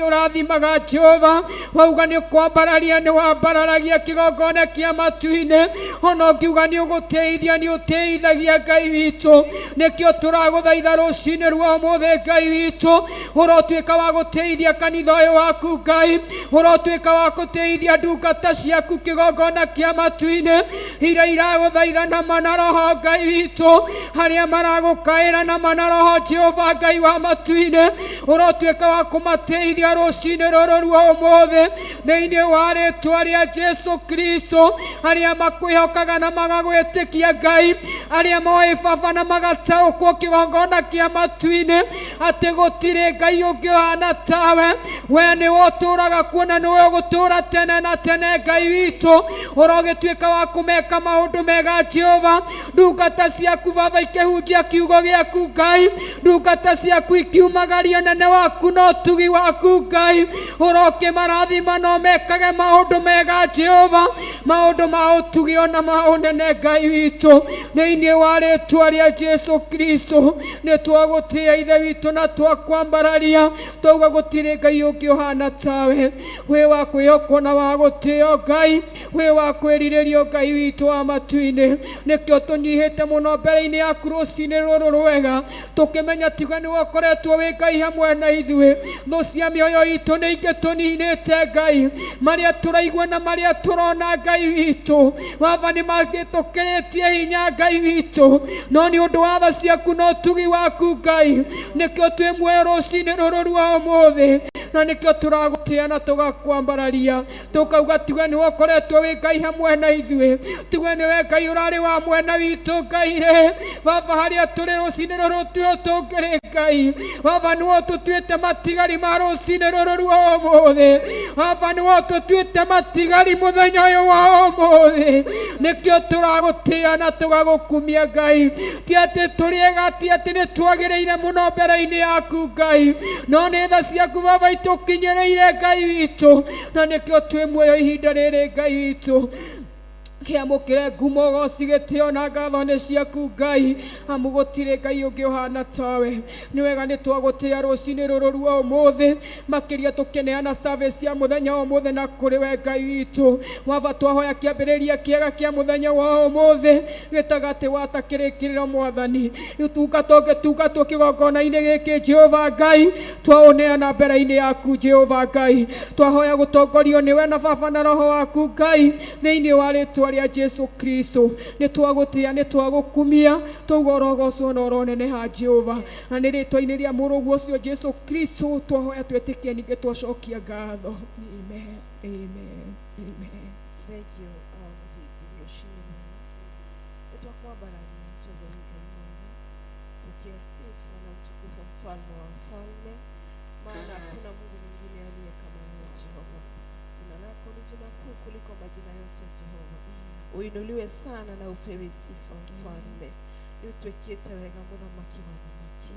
ũrathimaga Jehova, wauga nĩ kwambararia nĩ wambararagia kĩgongona kĩa matu-inĩ, ona ũngiuga nĩ ũgũtĩithia nĩ ũtĩithagia Ngai witũ. Nĩkĩo tũragũthaitha rũcinĩ rwa ũmũthĩ Ngai witũ, ũrotuĩka wa gũtĩithia kanitha ũyũ waku Ngai, ũrotuĩka wa gũtĩithia ndungata ciaku kĩgongona kĩa matu-inĩ, iria iragũthaitha na mana roho Ngai witũ, arĩa maragũkaĩra na mana roho Jehova Ngai wa matu-inĩ, ũrotuĩka wa kũmatĩithia rũcinĩ rũrũ rwa ũmũthĩ thĩinĩ wa rĩtwa rĩa Jesu Kristo. Arĩa makwĩhokaga na magagwĩtĩkia Ngai, arĩa moĩ Baba na magataũkwo kĩgongona kĩa matu-inĩ atĩ gũtirĩ Ngai ũngĩ ũhana tawe, we nĩwe ũtũũraga kuo na nĩwe ũgũtũũra tene na tene Ngai witũ. Ũrogĩtuĩka wa kũmeka maũndũ mega Jehova, ndungata ciaku Baba ikĩhunjia kiugo gĩaku Ngai, ndungata ciaku ikiumagaria ũnene waku na ũtugi waku Ngai, ũrokĩmarathima na ũmekage maũndũ mega Jehova. Maũndũ ma ũtugi ona ma ũnene Ngai witũ, thĩinĩ wa rĩtwa rĩa Jesu Kristo, nĩ twagũtĩĩa Ithe witũ na twakwambararia, twauga gũtirĩ Ngai ũngĩ ũhana tawe. Wĩ wa kwĩhokwo na wa gũtĩo Ngai, wĩ wa kwĩrirĩrio Ngai witũ wa matu-inĩ. Nĩkĩo tũnyihĩte mũno mbere-inĩ yaku rũcinĩ rũrũ rwega, tũkĩmenya tiga nĩwe ũkoretwo wĩ Ngai hamwe na ithuĩ. Thũ cia mĩoyo itũ nĩ ingĩ tũninĩte Ngai, marĩa tũraigua na marĩa tũrona Ngai witũ, Baba nĩ mangĩtũkĩrĩtie hinya Ngai witũ, no nĩ ũndũ wa tha ciaku na ũtugi waku Ngai, nĩkĩo twĩ muoyo rũcinĩ rũrũ rwa ũmũthĩ, na nĩkĩo tũragũtĩa na tũgakwambararia, tũkauga tiga nĩwe ũkoretwo wĩ Ngai hamwe na ithuĩ, tiga nĩwe Ngai ũrarĩ wa mwena witũ Ngai rĩ, Baba harĩa tũrĩ rũcinĩ rũrũ tiho tũngĩrĩ Ngai, Baba nĩwe ũtũtuĩte matigari ma rũcinĩ rũrũ rwa ũmũthĩ, Baba nĩwe ũtũtuĩte matigari mũthenya ũyũ wa ũmũthĩ, nĩkĩo tũragũtĩa na tũgagũkumia Ngai. Ti atĩ tũrĩ ega, ti atĩ nĩ twagĩrĩire mũno mbere-inĩ yaku Ngai, no nĩ tha ciaku Baba itũkinyĩrĩire Ngai witũ, na nĩkĩo twĩ muoyo ihinda rĩrĩ Ngai witũ. Kĩamũkĩre ngumo, ũgoci, gĩtĩo na ngatho nĩ ciaku Ngai, amu gũtirĩ Ngai ũngĩ ũhana tawe. Nĩ wega nĩ twagũtĩa rũcinĩ rũrũ rwa ũmũthĩ, makĩria tũkĩneana service ya mũthenya wa ũmũthĩ na kũrĩ we Ngai witũ. Waba twahoya kĩambĩrĩria kĩega kĩa mũthenya wa ũmũthĩ, gĩtagatĩ wata kĩrĩkĩrĩro Mwathani. Ũtungata ũngĩtungatwo kĩgongona-inĩ gĩkĩ Jehova Ngai, twaũneana mbere-inĩ yaku Jehova Ngai. Twahoya gũtongorio nĩwe na Baba na Roho waku Ngai, thĩinĩ wa rĩtwa rĩa Jesu Kristo. Nĩ twagũtĩa, nĩ twagũkumia, twauga ũrogocwo na ũroneneha Jehova, na nĩ rĩtwa-inĩ rĩa mũrũguo ũcio Jesu Kristo twahoya twĩtĩkie ningĩ twacokia ngatho. Amen, amen, amen. Thengiũ awa mũthingu rũcinĩ rwega. Nĩ twakwambararia tuuge wĩ Ngai mwega. Pokea sifa na utukufu, mfalme wa wafalme, maana hakuna Mungu mwingine aliye kama wewe Jehova. Jina lako ni jina kuu kuliko majina yote Jehova. Uinuliwe sana na upewe sifa mfalme. Nĩ ũtwĩkĩte wega mũthamaki wa athamaki.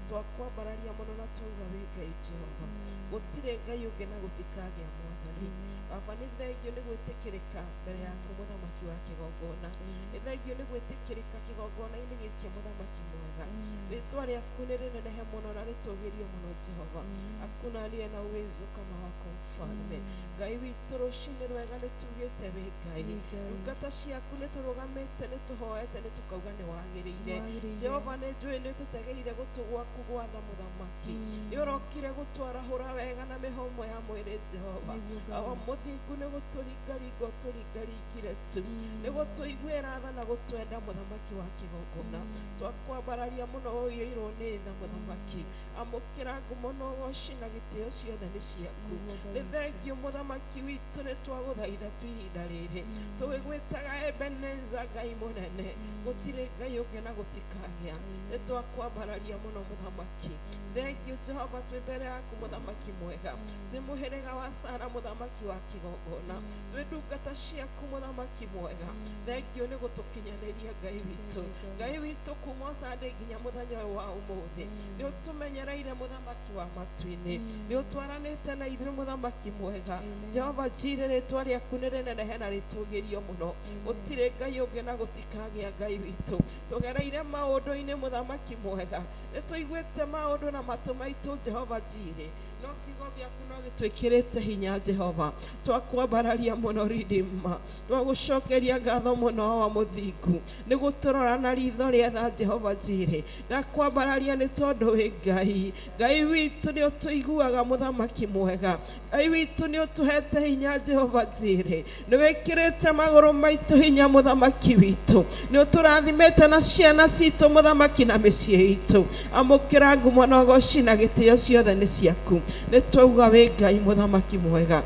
Twakwambararia mũno na twauga wĩ Ngai Jehova. Gũtirĩ Ngai ũngĩ na gũtikagĩa Mwathani. Baba nĩ thengio nĩ gwĩtĩkĩrĩka mbere yaku mũthamaki wa kĩgongona. Nĩ thengio nĩ gwĩtĩkĩrĩka kĩgongona-inĩ gĩkĩ mũthamaki mwega. Rĩtwa rĩaku nĩ rĩnenehe mũno na rĩtũgĩrio mũno Jehova. Hakuna aliye na uwezo kama wako mfalme. Ngai witũ rũcinĩ rwega nĩ tugĩte wĩ Ngai. Ndungata ciaku nĩ tũrũgamĩte nĩ tũhoete nĩ tũkauga nĩ wagĩrĩire. Jehova nĩ njũĩ nĩ ũtũtegeire gũtũ gwaku gwatha mũthamaki. Nĩ ũrokire gũtwarahũra wega na mĩhũmũ ya mwĩrĩ Jehova. Awa mũthingu nĩ gũtũringaringa ũtũringaringire tu. Nĩ gũtũiguĩra tha na gũtwenda mũthamaki wa kĩgongona. Twakwambararia mũno ũiyũirwo nĩ tha mũthamaki. Amũkĩra ngumo na ũgoci na gĩtĩo ciothe nĩ ciaku. Nĩ thengio mũthamaki witũ nĩ twagũthaitha tu ihinda rĩrĩ. Tũgĩgwĩtaga Ebeneza Ngai mũnene. Gũtirĩ Ngai ũngĩ na gũtikagĩa. Nĩ twakwambararia mũno mũthamaki. Thengio Jehova twĩ mbere yaku mũthamaki mwega. Twĩ mũhĩrĩga wa Sara mũthamaki wa kĩgongona. Twĩ ndungata ciaku mũthamaki mwega. Thengio nĩ gũtũkinyanĩria Ngai witũ. Ngai witũ kuma Sunday nginya mũthenya ũyũ wa ũmũthĩ. Nĩ ũtũmenyereire mũthamaki wa matu-inĩ. Nĩ ũtwaranĩte na ithuĩ mũthamaki mwega. Jehova Jireh rĩtwa rĩaku nĩ rĩnenehe na rĩtũgĩrio mũno. Gũtirĩ Ngai ũngĩ na gũtikagĩa Ngai witũ. Tũgereire maũndũ-inĩ mũthamaki mwega. Nĩ tũiguĩte maũndũ na matũ maitũ Jehova Jireh. No kiugo gĩaku no gĩtwĩkĩrĩte hinya Jehova. Twakwambararia mũno Redeemer. Twagũcokeria ngatho mũno wa mũthingu. Nĩ gũtũrora na ritho rĩa tha Jehova Jireh. Ndakwambararia nĩ tondũ wĩ Ngai. Ngai witũ nĩ ũtũiguaga mũthamaki mwega. Ngai witũ nĩ ũtũhete hinya Jehova Jireh. Nĩ wĩkĩrĩte magũrũ maitũ hinya mũthamaki witũ. Nĩ ũtũrathimĩte na ciana citũ mũthamaki na mĩciĩ itũ. Amũkĩra ngumo na ũgoci na gĩtĩo ciothe nĩ ciaku. Nĩ twauga wĩ Ngai mũthamaki mwega.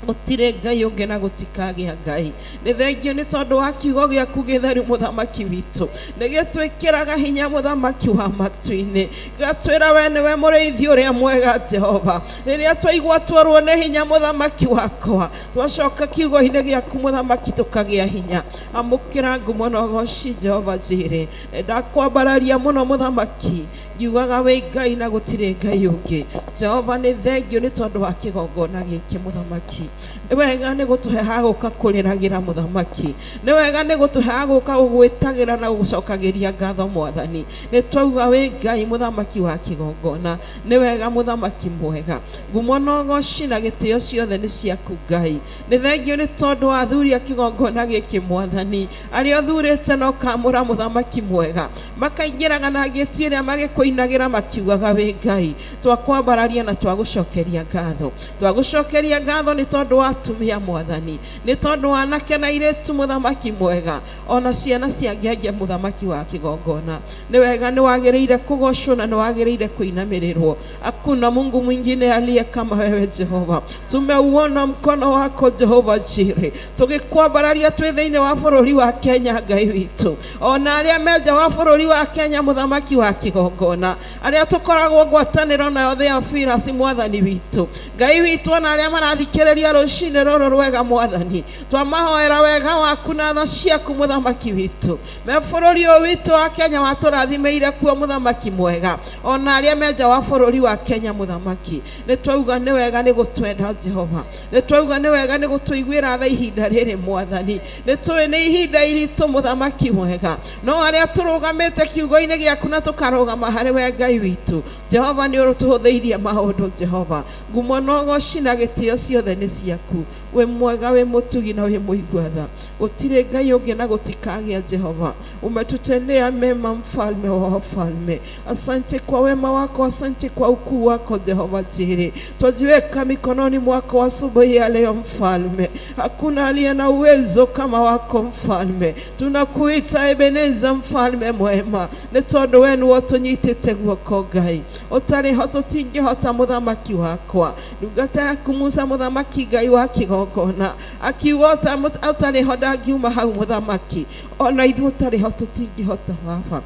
Gũtirĩ Ngai ũngĩ na gũtikagĩa Ngai. Nĩ thengio nĩ tondũ wa kiugo gĩaku gĩtheru mũthamaki witũ. Nĩ gĩtwĩkĩraga hinya mũthamaki wa matu-inĩ. Gĩgatwĩra we nĩwe mũrĩithi ũrĩa mwega Jehova. Rĩrĩa twaigua tuorwo nĩ hinya mũthamaki wakwa, twacoka kiugo-inĩ gĩaku mũthamaki tũkagĩa hinya. Amũkĩra ngumo na ũgoci Jehova Jireh. Nĩ ndakwambararia mũno mũthamaki, ngiugaga wĩ Ngai na gũtirĩ Ngai ũngĩ. Jehova nĩ thengio nĩ tondũ wa kĩgongona gĩkĩ mũthamaki. Nĩ wega nĩ gũtũhe ha gũka kũrĩragĩra mũthamaki. Nĩ wega nĩ gũtũhe ha gũka gũgwĩtagĩra na gũgũcokagĩria ngatho mwathani. Nĩ twauga wĩ Ngai mũthamaki wa kĩgongona. Nĩ wega mũthamaki mwega. Ngumo na ũgoci na gĩtĩo ciothe nĩ ciaku Ngai. Nĩ thengiũ nĩ tondũ wa athuri a kĩgongona gĩkĩ mwathani. Arĩa ũthurĩte na ũkamũra mũthamaki mwega. Makaingĩraga na ngĩti ĩrĩa magĩkũinagĩra makiugaga wĩ Ngai. Twakwambararia na twagũcokeria ngatho. Twagũcokeria ngatho nĩ tondũ wa atumia mwathani. Nĩ tondũ wa anake na airĩtu mũthamaki mwega. Ona ciana cia ngenge mũthamaki wa kĩgongona. Nĩ wega nĩ wagĩrĩire kũgocwo na nĩ wagĩrĩire kũinamĩrĩrwo. Hakuna Mungu mwingine aliye kama wewe Jehova. Tumeuona mkono wako Jehova Jire. Tũgĩkwambararia twĩ thĩinĩ wa bũrũri wa Kenya Ngai witũ. Ona arĩa me nja wa bũrũri wa Kenya mũthamaki wa kĩgongona. Arĩa tũkoragwo ngwatanĩro nayo Theophilus mwathani witũ. Ngai witũ ona arĩa marathikĩrĩria rũcinĩ rũrũ rwega mwathani. Twamahoera wega waku na tha ciaku mũthamaki witũ. Me bũrũri ũyũ witũ wa Kenya watũrathimĩire kuo mũthamaki mwega. Ona arĩa me nja wa bũrũri wa Kenya mũthamaki. Nĩ twauga nĩ wega nĩ gũtwenda Jehova. Nĩ twauga nĩ wega nĩ gũtũiguĩra tha ihinda rĩrĩ mwathani. Nĩ tũĩ nĩ ihinda iritũ mũthamaki mwega. No arĩa tũrũgamĩte kiugo-inĩ gĩaku na tũkarũgama harĩ we Ngai witũ. Jehova nĩ ũtũhũthĩirie maũndũ Jehova. Ngumo na ũgoci na gĩtĩo ciothe nĩ ciaku. Wĩ mwega wĩ mũtugi na wĩ mũigua tha. Gũtirĩ Ngai ũngĩ na gũtikagĩa Jehova. Umetutendea mema mfalme wa wafalme. Asante kwa wema wako, asante kwa ukuu wako Jehova Jire. Twajiweka mikononi mwako asubuhi ya leo mfalme. Hakuna aliye na uwezo kama wako mfalme. Tunakuita Ebeneza mfalme mwema. Nĩ tondũ we nĩwe ũtũnyitĩte guoko Ngai. Ũtarĩ ho tũtingĩhota mũthamaki wakwa. Ndungata yaku Musa mũthamaki Ngai wa kĩgongona. Akiuga ũtarĩ ho ndangiuma hau mũthamaki. Ona ithuĩ ũtarĩ ho tũtingĩhota baba.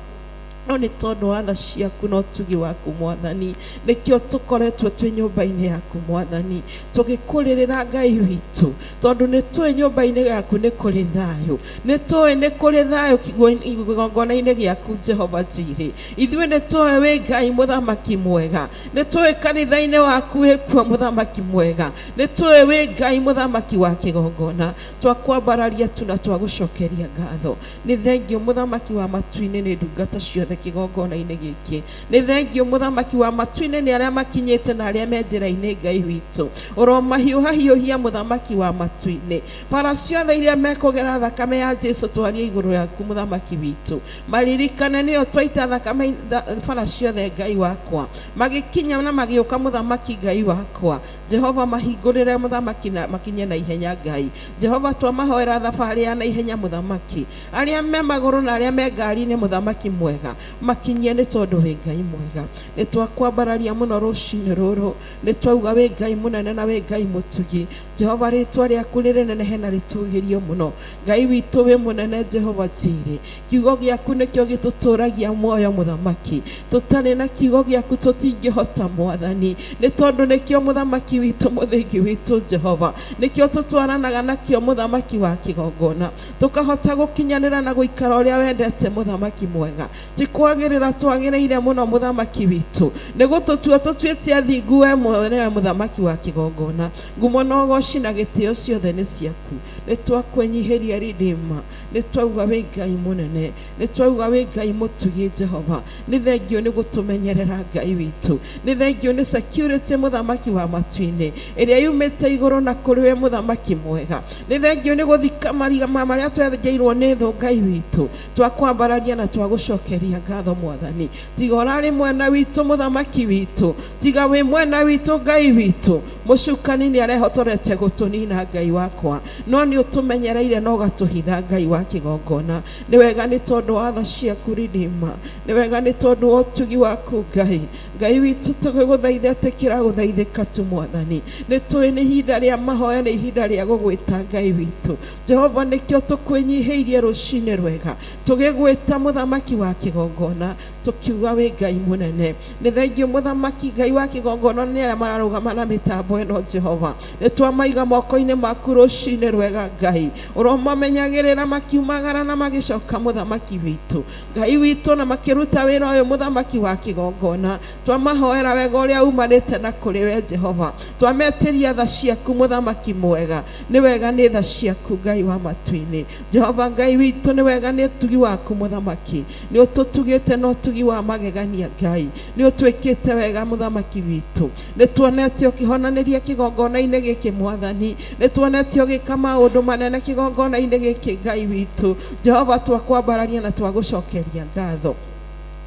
No nĩ tondũ wa tha ciaku na ũtugi waku mwathani, nĩkĩo tũkoretwo twĩ nyũmba-inĩ yaku mwathani, tũgĩkũrĩrĩra Ngai witũ, tondũ nĩ tũĩ nyũmba-inĩ yaku nĩ kũrĩ thayũ, nĩ tũĩ nĩ kũrĩ thayũ kĩgongona-inĩ gĩaku Jehova Jireh. Ithuĩ nĩ tũĩ wĩ Ngai mũthamaki mwega, nĩ tũĩ kanitha-inĩ waku wĩ kuo mũthamaki mwega, nĩ tũĩ wĩ Ngai mũthamaki wa kĩgongona. Twakwambararia tu na twagũcokeria ngatho. Nĩ thengiũ mũthamaki wa matu-inĩ nĩ ndungata ciothe kĩgongona-inĩ gĩkĩ. Nĩ thengiũ mũthamaki wa matu-inĩ nĩ arĩa makinyĩte na arĩa me njĩra-inĩ Ngai witũ. Ũromahiũhahiũhia mũthamaki wa matu-inĩ. Bara ciothe iria mekũgera thakame ya Jesu twarie igũrũ rĩaku mũthamaki witũ. Maririkane nĩo twaita thakame bara ciothe Ngai wakwa. Magĩkinya na magĩũka mũthamaki Ngai wakwa. Jehova mahingũrĩre mũthamaki na makinye na ihenya Ngai. Jehova twamahoera thabarĩ ya na ihenya mũthamaki. Arĩa me magũrũ na arĩa me ngari-inĩ mũthamaki mwega. Makinyie nĩ tondũ wĩ Ngai mwega. Nĩ twakwambararia mũno rũcinĩ rũrũ. Nĩ twauga wĩ Ngai mũnene na wĩ Ngai mũtugi. Jehova rĩtwa rĩaku nĩ rĩnenehe na rĩtũgĩrio mũno. Ngai witũ wĩ mũnene Jehova Jireh. Kiugo gĩaku nĩkĩo gĩtũtũragia muoyo mũthamaki. Tũtarĩ na kiugo gĩaku tũtingĩhota mwathani. Nĩ tondũ nĩkĩo mũthamaki witũ mũthingi witũ Jehova. Nĩkĩo tũtwaranaga nakĩo mũthamaki wa kĩgongona. Tũkahota gũkinyanĩra na gũikara ũrĩa wendete mũthamaki mwega. Ti kwagĩrĩra twagĩrĩire mũno mũthamaki witũ. Nĩ gũtũtua tũtuĩte athingu we mwene mũthamaki wa kĩgongona. Ngumo na ũgoci na gĩtĩo ciothe nĩ ciaku. Nĩ twakwĩnyihĩria Redeemer. Nĩ twauga wĩ Ngai mũnene. Nĩ twauga wĩ Ngai mũtugi Jehova. Nĩ thengiũ nĩ gũtũmenyerera Ngai witũ. Nĩ thengiũ nĩ security mũthamaki wa matu-inĩ ĩrĩa yumĩte igũrũ na kũrĩ we mũthamaki mwega. Nĩ thengiũ nĩ gũthika marima marĩa twenjeirwo nĩ thũ Ngai witũ. Twakwambararia na twagũcokeria ngatho mwathani. Tiga ũrarĩ mwena witũ mũthamaki witũ. Tiga wĩ mwena witũ Ngai witũ. Mũcukani nĩ arehotorete gũtũnina Ngai wakwa. No nĩ ũtũmenyereire na ũgatũhitha Ngai wa kĩgongona. Nĩ wega nĩ tondũ wa tha ciaku Redeemer. Nĩ wega nĩ tondũ wa ũtugi waku Ngai. Ngai witũ tũgĩgũthaitha ĩtĩkĩra gũthaithĩka tu mwathani. Nĩ tũĩ nĩ ihinda rĩa mahoya nĩ ihinda rĩa gũgwĩta Ngai witũ. Jehova nĩkĩo tũkwĩnyihĩirie rũcinĩ rwega. Tũgĩgwĩta mũthamaki wa kĩgongona. Tũkiuga wĩ Ngai mũnene. Nĩ thengiũ mũthamaki Ngai wa kĩgongona nĩ arĩa mararũgama na mĩtambo ĩno Jehova. Nĩ twamaiga moko-inĩ maku rũcinĩ rwega Ngai. Ũromamenyagĩrĩra makiumagara na magĩcoka mũthamaki witũ. Ngai witũ na makĩruta wĩra ũyũ mũthamaki wa kĩgongona. Twamahoera wega ũrĩa umanĩte na kũrĩ we Jehova. Twametĩria tha ciaku mũthamaki mwega. Nĩ wega nĩ tha ciaku Ngai wa matu-inĩ. Jehova Ngai witũ nĩ wega nĩ ũtugi waku mũthamaki. Nĩ ũtũtugĩte na ũtugi wa magegania Ngai. Nĩ ũtwĩkĩte wega mũthamaki witũ. Nĩ tuonete ũkĩhonanĩria kĩgongona-inĩ gĩkĩ mwathani. Nĩ tuonete ũgĩka maũndũ manene kĩgongona-inĩ gĩkĩ Ngai witũ. Jehova twakwambararia na twagũcokeria ngatho.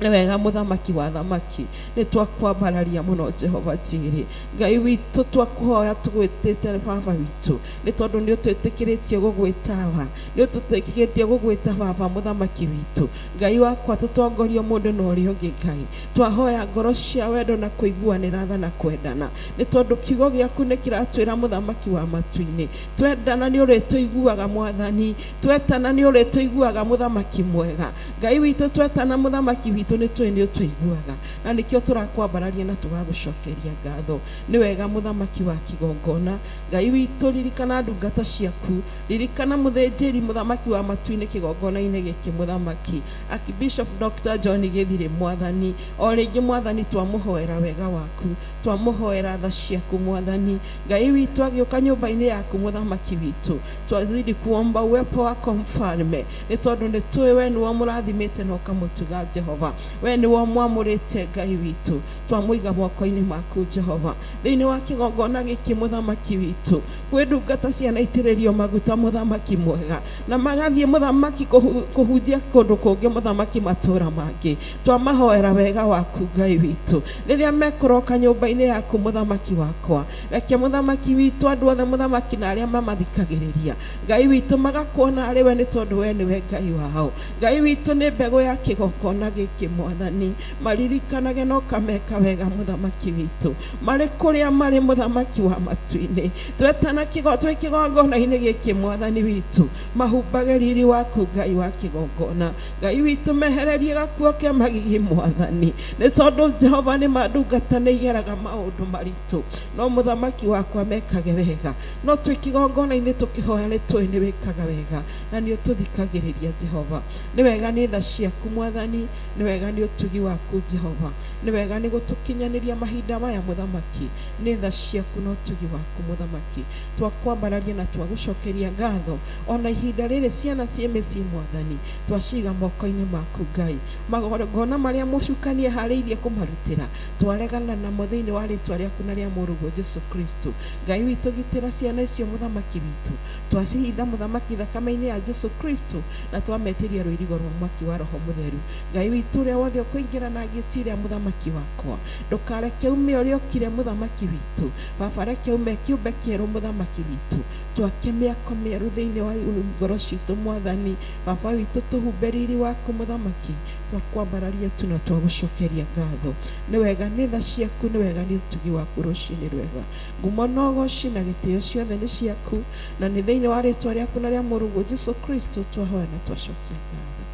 Nĩ wega mũthamaki wa thamaki. Nĩ twakwambararia mũno Jehova Njiri. Ngai witũ twakũhoya tũgwĩtĩte baba witũ. Nĩ tondũ nĩ ũtwĩtĩkĩrĩtie gũgwĩta Awa. Nĩ ũtwĩtĩkĩrĩtie gũgwĩta baba mũthamaki witũ. Ngai wakwa tũtongorio mũndũ na ũrĩa ũngĩ Ngai. Twahoya ngoro cia wendo na kũiguanĩra tha na kwendana. Nĩ tondũ kiugo gĩaku nĩ kĩratwĩra mũthamaki wa matu-inĩ. Twendana nĩ ũrĩtũiguaga mwathani. Twetana nĩ ũrĩtũiguaga mũthamaki mwega. Ngai witũ twetana mũthamaki witũ nĩ tũĩ nĩ ũtũiguaga. Na nĩkĩo tũrakwambararia na tũgagũcokeria ngatho. Nĩ wega mũthamaki wa kĩgongona. Ngai witũ ririkana ndungata ciaku. Ririkana mũthĩnjĩri mũthamaki wa matu-inĩ kĩgongona-inĩ gĩkĩ mũthamaki. Archbishop Dr. John Gĩthirĩ mwathani. O rĩngĩ mwathani twamũhoera wega waku. Twamũhoera tha ciaku mwathani. Ngai witũ agĩũka nyũmba-inĩ yaku mũthamaki witũ. Twazidi kuomba uwepo wako mfalme. Nĩ tondũ nĩ tũĩ we nĩwe ũmũrathimĩte na ũkamũtuga Jehova. We nĩwe ũmwamũrĩte Ngai witũ. Twamũiga moko-inĩ maku Jehova. Thĩinĩ wa kĩgongona gĩkĩ mũthamaki witũ. Kwĩ ndungata cianaitĩrĩrio maguta mũthamaki mwega. Na magathiĩ mũthamaki kũhunjia kũndũ kũngĩ mũthamaki matũũra mangĩ. Twamahoera wega waku Ngai witũ. Rĩrĩa mekũroka nyũmba-inĩ yaku mũthamaki wakwa. Reke mũthamaki witũ andũ othe mũthamaki na arĩa mamathikagĩrĩria. Ngai witũ magakuona arĩ we nĩ tondũ we nĩwe Ngai wao. Ngai witũ nĩ mbegũ ya kĩgongona gĩkĩ mwathani. Maririkanage na ũkameka wega mũthamaki witũ. Marĩ kũrĩa marĩ mũthamaki wa matu-inĩ. Twetana twĩ kĩgongona-inĩ gĩkĩ mwathani witũ. Mahumbage riri waku Ngai wa kĩgongona. Ngai witũ mehererie gakuo ke magigi mwathani. Nĩ tondũ Jehova nĩ ma ndungata nĩ igeraga maũndũ maritũ. No mũthamaki wakwa mekage wega. No twĩ kĩgongona-inĩ tũkĩhoya nĩ tũĩ nĩ wĩkaga wega. Na nĩ ũtũthikagĩrĩria Jehova. Nĩ wega nĩ tha ciaku mwathani. Nĩ wega nĩ ũtugi waku Jehova. Nĩ wega nĩ gũtũkinyanĩria mahinda maya mũthamaki. Nĩ tha ciaku na ũtugi waku mũthamaki. Twakwambararia na twagũcokeria ngatho. Ona ihinda rĩrĩ ciana ciĩ mĩciĩ mwathani. Twaciga moko-inĩ maku Ngai. Magongona marĩa mũcukani eharĩirie kũmarutĩra. Twaregana namo thĩinĩ wa rĩtwa rĩaku na rĩa mũrũguo Jesu Kristo. Ngai witũ gitĩra ciana icio mũthamaki witũ. Twacihitha mũthamaki thakame-inĩ ya Jesu Kristo na twametĩria rũirigo rwa mwaki wa Roho Mũtheru. Ngai witũ ũrĩa wothe ũkũingĩra na ngĩti ĩrĩa mũthamaki wakwa. Ndũkareke ume ũrĩa ũkire mũthamaki witũ. Baba reke ume kĩũmbe kĩerũ mũthamaki witũ. Twake mĩako mĩerũ thĩinĩ wa ngoro citũ mwathani. Baba witũ tũhumbe riri waku mũthamaki. Twakwambararia tu na twagũcokeria ngatho. Nĩ wega nĩ tha ciaku, nĩ wega nĩ ũtugi waku rũcinĩ rwega. Ngumo na ũgoci na gĩtĩo ciothe nĩ ciaku. Na nĩ thĩinĩ wa rĩtwa rĩaku na rĩa mũrũguo Jesu Kristo twahoya na twacokia ngatho.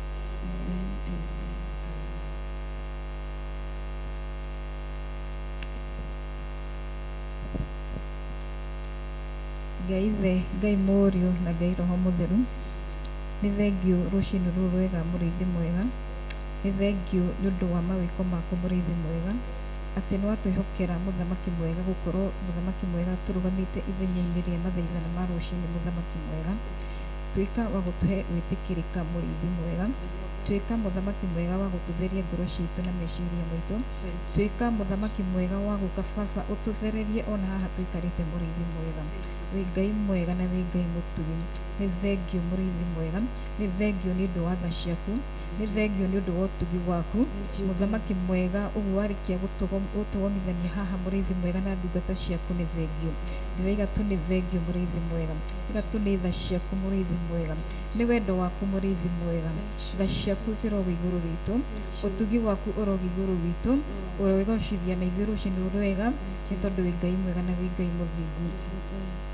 Amen, amen, amen. Ngai Ithe, Ngai Mũriũ na Ngai Roho Mũtheru, nĩ thengiũ rũcinĩ rũrũ rwega mũrĩithi mwega. Nĩ thengiũ nĩ ũndũ wa mawĩko maku mũrĩithi mwega, atĩ nĩ watwĩhokera mũthamaki mwega gũkorwo mũthamaki mwega tũrũgamĩte ithenya-inĩ rĩa mathaithana ma rũcinĩ mũthamaki mwega. Tuĩka wa gũtũhe gwĩtĩkĩrĩka mũrĩithi mwega. Tuĩka mũthamaki mwega wa gũtũtheria ngoro citũ na meciria maitũ. Tuĩka mũthamaki mwega wa gũka baba ũtũthererie ona haha tũikarĩte mũrĩithi mwega. Wĩ Ngai mwega na wĩ Ngai mũtugi. Nĩ thengiũ mũrĩithi mwega. Nĩ thengiũ nĩ ũndũ wa tha ciaku. Nĩ thengiũ nĩ ũndũ wa ũtugi waku. Mũthamaki mwega ũguo warĩkia gũtũgomithania haha mũrĩithi mwega na ndungata ciaku nĩ thengiũ. Ndĩroiga tu nĩ thengiũ mũrĩithi mwega. Ndĩroiga tu nĩ tha ciaku mũrĩithi mwega. Nĩ wendo waku mũrĩithi mwega. Tha ciaku zirogwo igũrũ witũ. Ũtugi waku ũrogĩa igũrũ witũ. Ũrogocithia na ithuĩ rũcinĩ rũrũ rwega nĩ tondũ wĩ Ngai mwega na wĩ Ngai mũthingu.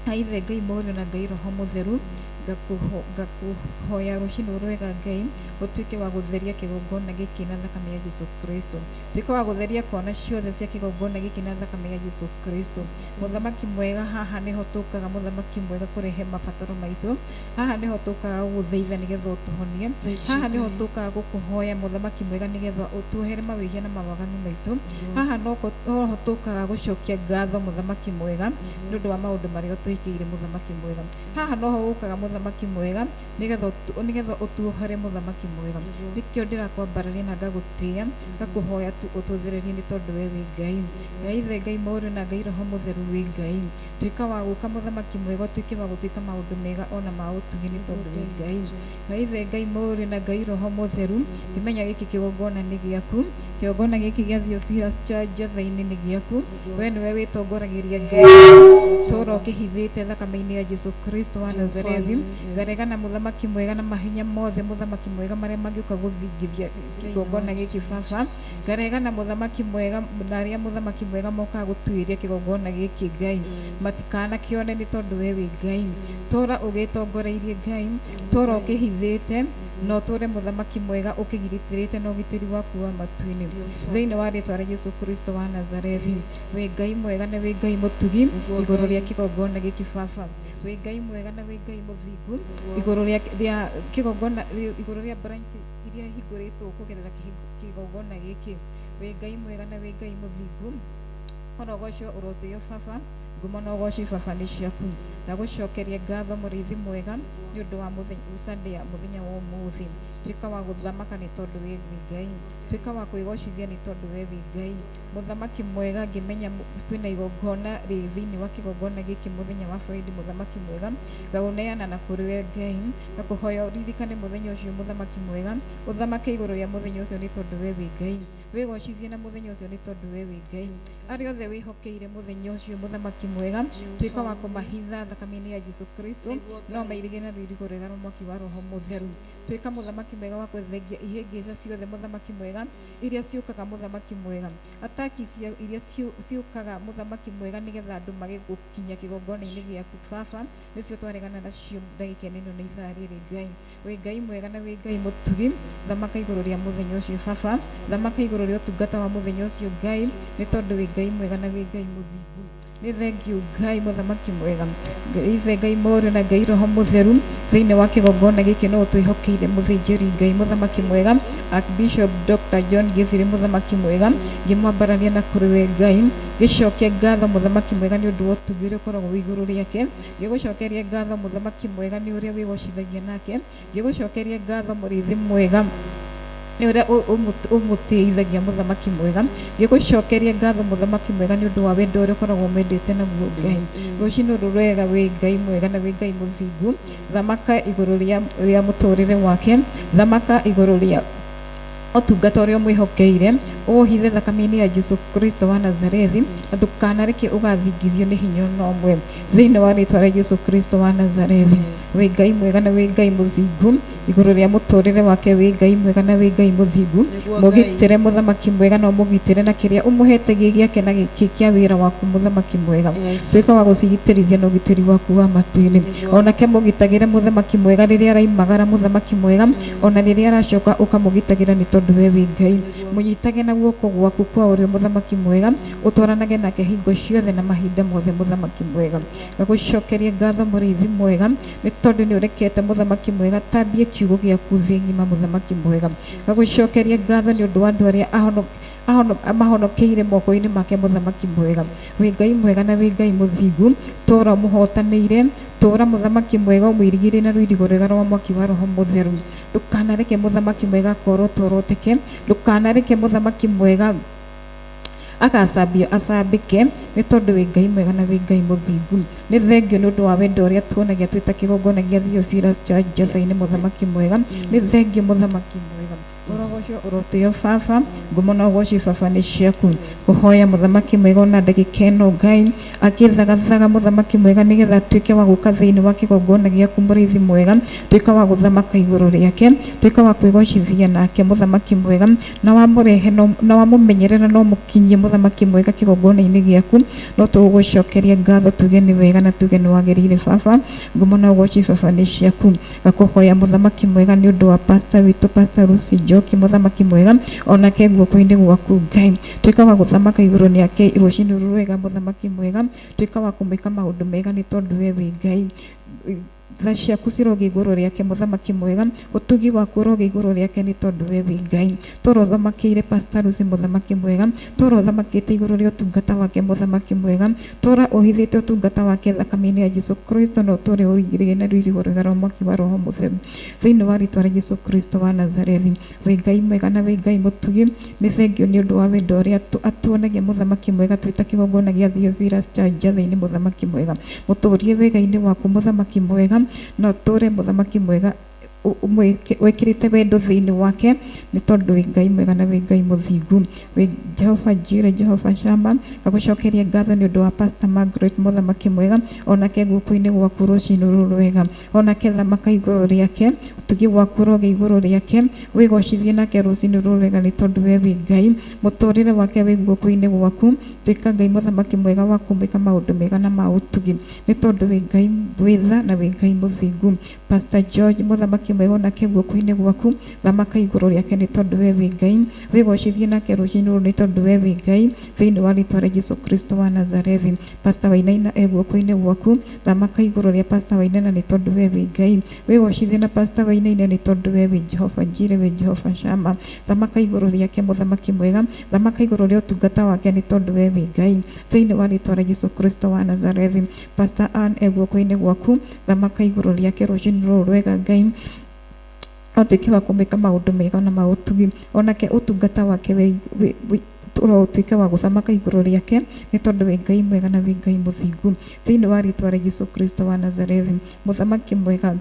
Ngai Ithe, Ngai Mũriũ na Ngai Roho Mũtheru. Ngai Ngakũhoya rũcinĩ rwega Ngai, ũtuĩke wa gũtheria kĩgongona gĩkĩ na thakame ya Jesu Kristo. Tuĩka wa gũtheria kona ciothe cia kĩgongona gĩkĩ na thakame ya Jesu Kristo. Mũthamaki mwega, haha nĩho tũkaga, mũthamaki mwega, kũrehe mabataro maitũ. Haha nĩho tũkaga gũgũthaitha nĩgetha ũtũhonie. Haha nĩho tũkaga gũkũhoya, mũthamaki mwega, nĩgetha ũtuohere mawĩhia na mawaganu maitũ. Haha noho tũkaga gũcokia ngatho, mũthamaki mwega, nĩ ũndũ wa maũndũ marĩa ũtwĩkĩire, mũthamaki mwega. Haha noho ũkaga, mũthamaki mwega, nĩgetha ũtuohere, mũthamaki mwega. Nĩkĩo ndĩrakwambararia na ngagũtĩa, ngakũhoya tu ũtũthererie, nĩ tondũ we wĩ Ngai. Ngai Ithe, Ngai Mũriũ na Ngai Roho Mũtheru, wĩ Ngai. Tuĩka wa gũka, mũthamaki mwega, ũtuĩke wa gũtuĩka maũndũ mega ona ma ũtugi, nĩ tondũ wĩ Ngai. Ngai Ithe, Ngai Mũriũ na Ngai Roho Mũtheru, ngĩmenya gĩkĩ kĩgongona nĩ gĩaku. Kĩgongona gĩkĩ gĩa Theophilus Church Njatha-inĩ nĩ gĩaku. We nĩwe wĩtongoragĩria Ngai. Tũra ũkĩhithĩte thakame-inĩ ya Jesu Kristo wa Nazarethi. Ngaregana, mũthamaki mwega, na mahinya mothe, mũthamaki mwega, marĩa mangĩũka gũthingithia kĩgongona gĩkĩ, baba. Ngaregana, mũthamaki mwega, na arĩa, mũthamaki mwega, mokaga gũtuĩria kĩgongona gĩkĩ, Ngai, matikanakĩone, nĩ tondũ we wĩ Ngai. Tũra ũgĩtongoreirie, Ngai, tũra ũkĩhithĩte na ũtũre, mũthamaki mwega, ũkĩgitĩrĩte na ũgitĩri waku wa matu-inĩ, thĩinĩ wa rĩtwa rĩa Jesu Kristo wa Nazarethi. Wĩ Ngai mwega na wĩ Ngai mũtugi igũrũ rĩa kĩgongona gĩkĩ, baba. Wĩ Ngai mwega na wĩ Ngai mũthingu igũrũ rĩa kĩgongona, igũrũ rĩa branch iria hingũrĩtwo kũgerera kĩgongona gĩkĩ. Wĩ Ngai mwega na wĩ Ngai mũthingu. Ũrogocwo, ũrotĩo, baba. Ngumo na ũgoci, baba, nĩ ciaku. Ndagũcokeria ngatho, mũrĩithi mwega, nĩ ũndũ wa Sunday ya mũthenya wa ũmũthĩ. Tuĩka wa gũthamaka, nĩ tondũ we wĩ Ngai. Tuĩka wa kwĩgocithia, nĩ tondũ we wĩ Ngai. Mũthamaki mwega, ngĩmenya kwĩna igongona rĩ thĩinĩ wa kĩgongona gĩkĩ mũthenya wa Friday, mũthamaki mwega, ngagũneana na kũrĩ we, Ngai. Ngakũhoya ũririkane mũthenya ũcio, mũthamaki mwega, ũthamake igũrũ rĩa mũthenya ũcio, nĩ tondũ we wĩ Ngai. Wĩgocithie na mũthenya ũcio, nĩ tondũ we wĩ Ngai. Arĩa othe wĩhokeire mũthenya ũcio, mũthamaki mwega, tuĩka wa kũmahitha thakame-inĩ ya Jesu Kristo, no mairige na rũirigo rwega rwa mwaki wa Roho Mũtheru. Tuĩka, mũthamaki mwega, wa kwethengia ihĩngĩca ciothe, mũthamaki mwega, iria ciũkaga, mũthamaki mwega, ataki cia iria ciũkaga, mũthamaki mwega, nĩgetha andũ mage gũkinya kĩgongona-inĩ gĩaku, baba. Nĩcio twaregana nacio ndagĩka ĩno na ithaa rĩrĩ, Ngai. Wĩ Ngai mwega na wĩ Ngai mũtugi. Thamaka igũrũ rĩa mũthenya ũcio, baba. Thamaka igũrũ rĩa ũtungata wa mũthenya ũcio, Ngai, nĩ tondũ wĩ Ngai mwega na wĩ Ngai mũthingu. Nĩ thengiũ, Ngai mũthamaki mwega. Ngai Ithe, Ngai Mũriũ na Ngai Roho Mũtheru, thĩinĩ wa kĩgongona gĩkĩ no ũtwĩhokeire mũthĩnjĩri Ngai, mũthamaki mwega, Archbishop Dr. John Githiri, mũthamaki mwega, ngĩmwambararia na kũrĩ we, Ngai, ngĩcokia ngatho, mũthamaki mwega, nĩ ũndũ wa ũtugi ũrĩa ũkoragwo wĩ igũrũ rĩake. Ngĩgũcokeria ngatho, mũthamaki mwega, nĩ ũrĩa wĩgocithagia nake. Ngĩgũcokeria ngatho, mũrĩithi mwega, nĩ ũrĩa ũmũtĩithagia, mũthamaki mwega. Ngĩgũcokeria ngatho, mũthamaki mwega, nĩ ũndũ wa wendo ũrĩa ũkoragwo ũmwendete naguo, Ngai. Rũcinĩ rũrũ rwega, wĩ Ngai mwega na wĩ Ngai mũthingu. Thamaka igũrũ rĩa mũtũrĩre wake. Thamaka igũrũ rĩa ũtungata ũrĩa ũmwĩhokeire. Ũũhithe thakame-inĩ ya Jesu Kristo wa Nazarethi, na ndũkanareke ũgathingithio nĩ hinya ona ũmwe, thĩinĩ wa rĩtwa rĩa Jesu Kristo wa Nazarethi. Wĩ Ngai mwega na wĩ Ngai mũthingu igũrũ rĩa mũtũrĩre wake. Wĩ Ngai mwega na wĩ Ngai mũthingu. Mũgitĩre, mũthamaki mwega, na ũmũgitĩre na kĩrĩa ũmũhete gĩ gĩake na gĩkĩ kĩa wĩra waku, mũthamaki mwega. Tuĩka wa gũcigitĩrithia na ũgitĩri waku wa matu-inĩ. Onake mũgitagĩre, mũthamaki mwega, rĩrĩa araimagara, mũthamaki mwega, ona rĩrĩa aracoka, ũkamũgitagĩra, nĩ tondũ we wĩ Ngai. Mũnyitage na guoko gwaku kwa ũrĩo, mũthamaki mwega, ũtwaranage nake hingo ciothe na mahinda mothe, mũthamaki mwega. Ngagũcokeria ngatho, mũrĩithi mwega, nĩ tondũ nĩ ũrekete, mũthamaki mwega, tambie kiugo gĩaku thĩ ng'ima, mũthamaki mwega. Ngagũcokeria ngatho nĩ ũndũ wa andũ arĩa mahonokeire moko-inĩ make, mũthamaki mwega. Wĩ Ngai mwega na wĩ Ngai mũthingu. Tũra ũmũhotanĩire. Tũra, mũthamaki mwega, ũmũirigĩre na rũirigo rwega rwa mwaki wa Roho Mũtheru. Ndũkanareke, mũthamaki mwega, akorotworoteke. Ndũkanareke, mũthamaki mwega, agacambio acambĩke, nĩ tondũ wĩ Ngai mwega na wĩ Ngai mũthingu. Nĩ thengio nĩ ũndũ wa wendo ũrĩa tuonagia twĩ ta kĩgongona gĩa Theophilus Church Njatha-inĩ, mũthamaki mwega. Nĩ thengio, mũthamaki mwega. Ũrogocwo. Ũrogocwo, ũrotĩo baba, ngumo na ũgoci baba nĩ ciaku. Kũhoya mũthamaki mwega ona ndagĩka ĩno Ngai akĩthagathaga mũthamaki mwega nĩgetha atuĩke wa gũka thĩinĩ wa kĩgongona gĩaku mũrĩithi mwega, tuĩka wa gũthamaka igũrũ rĩake, tuĩka wa kwĩgocithia nake mũthamaki mwega, na wamũrehe na wamũmenyerera na ũmũkinyie mũthamaki mwega kĩgongona-inĩ gĩaku, no tũgũgũcokeria ngatho tuge nĩ wega na tuge nĩ wagĩrĩire baba, ngumo na ũgoci baba nĩ ciaku. Ngakũhoya mũthamaki mwega nĩ ũndũ wa pastor witũ Pastor Lucy Njoki mũthamaki mwega onake guoko-inĩ gwaku Ngai tuĩka wa gũthamaka igũrũ rĩake rũcinĩ rũrũ rwega mũthamaki mwega tuĩka wa kũmwĩka maũndũ mega nĩ tondũ we wĩ Ngai tha ciaku cirogĩa igũrũ rĩake mũthamaki mwega ũtugi waku ũrogĩa igũrũ rĩake nĩ tondũ we wĩ Ngai tũra ũthamakĩire Pastor Lucy mũthamaki mwega tũra ũthamakĩte igũrũ rĩa ũtungata wake mũthamaki mwega tũra ũhithĩte ũtungata wake thakame-inĩ ya Jesu Kristo na ũtũre ũrigĩrĩrie na rũirigo rwega rwa mwaki wa roho mũtheru thĩinĩ wa rĩtwa rĩa Jesu Kristo wa Nazarethi. Wĩ Ngai mwega na wĩ Ngai mũtugi, nĩ thengiũ nĩ ũndũ wa wendo ũrĩa atuonagia mũthamaki mwega twĩ ta kĩgongona gĩa Theophilus Church Njathĩ-inĩ mũthamaki mwega. Mũtũrie wega-inĩ waku mũthamaki mwega na ũtũre mũthamaki mwega wĩkĩrĩte wendo thĩinĩ wake nĩ tondũ wĩ Ngai mwega na wĩ Ngai mũthingu. Wĩ Jehova Jireh, Jehova Shammah, ngagũcokeria ngatho nĩ ũndũ wa Pastor Margaret mũthamaki mwega onake guoko-inĩ gwaku rũcinĩ rũrũ rwega, onake thamaka igũrũ rĩake, ũtugi waku ũrogĩa igũrũ rĩake, wĩgocithie nake rũcinĩ rũrũ rwega nĩ tondũ we wĩ Ngai, mũtũrĩre wake wĩ guoko-inĩ gwaku, tuĩka Ngai mũthamaki mwega wa kũmwĩka maũndũ mega na ma ũtugi, nĩ tondũ wĩ Ngai wĩ tha na wĩ Ngai mũthingu. Pastor George mũthamaki mwega onake guoko-inĩ gwaku, thamaka igũrũ rĩake nĩ tondũ we wĩ Ngai, wĩgocithie nake rũcinĩ rũrũ nĩ tondũ we wĩ Ngai, thĩinĩ wa rĩtwa rĩa Jesu Kristo wa Nazarethi. Pastor Wainaina e guoko-inĩ gwaku, thamaka igũrũ rĩa Pastor Wainaina nĩ tondũ we wĩ Ngai, wĩgocithie na Pastor Wainaina nĩ tondũ we wĩ Jehova Jireh, wĩ Jehova Shammah, thamaka igũrũ rĩake mũthamaki mwega, thamaka igũrũ rĩa ũtungata wake nĩ tondũ we wĩ Ngai, thĩinĩ wa rĩtwa rĩa Jesu Kristo wa Nazarethi. Pastor Ann e guoko-inĩ gwaku, thamaka igũrũ rĩake rũcinĩ rũrũ rwega Ngai, ũtuĩke wa kũmwĩka maũndũ mega na ma ũtugi, onake ũtungata wake ũrotuĩka wa gũthamaka igũrũ rĩake nĩ tondũ wĩ Ngai mwega na wĩ Ngai mũthingu, thĩinĩ wa rĩtwa rĩa Jesu Kristo wa Nazarethi. Mũthamaki mwega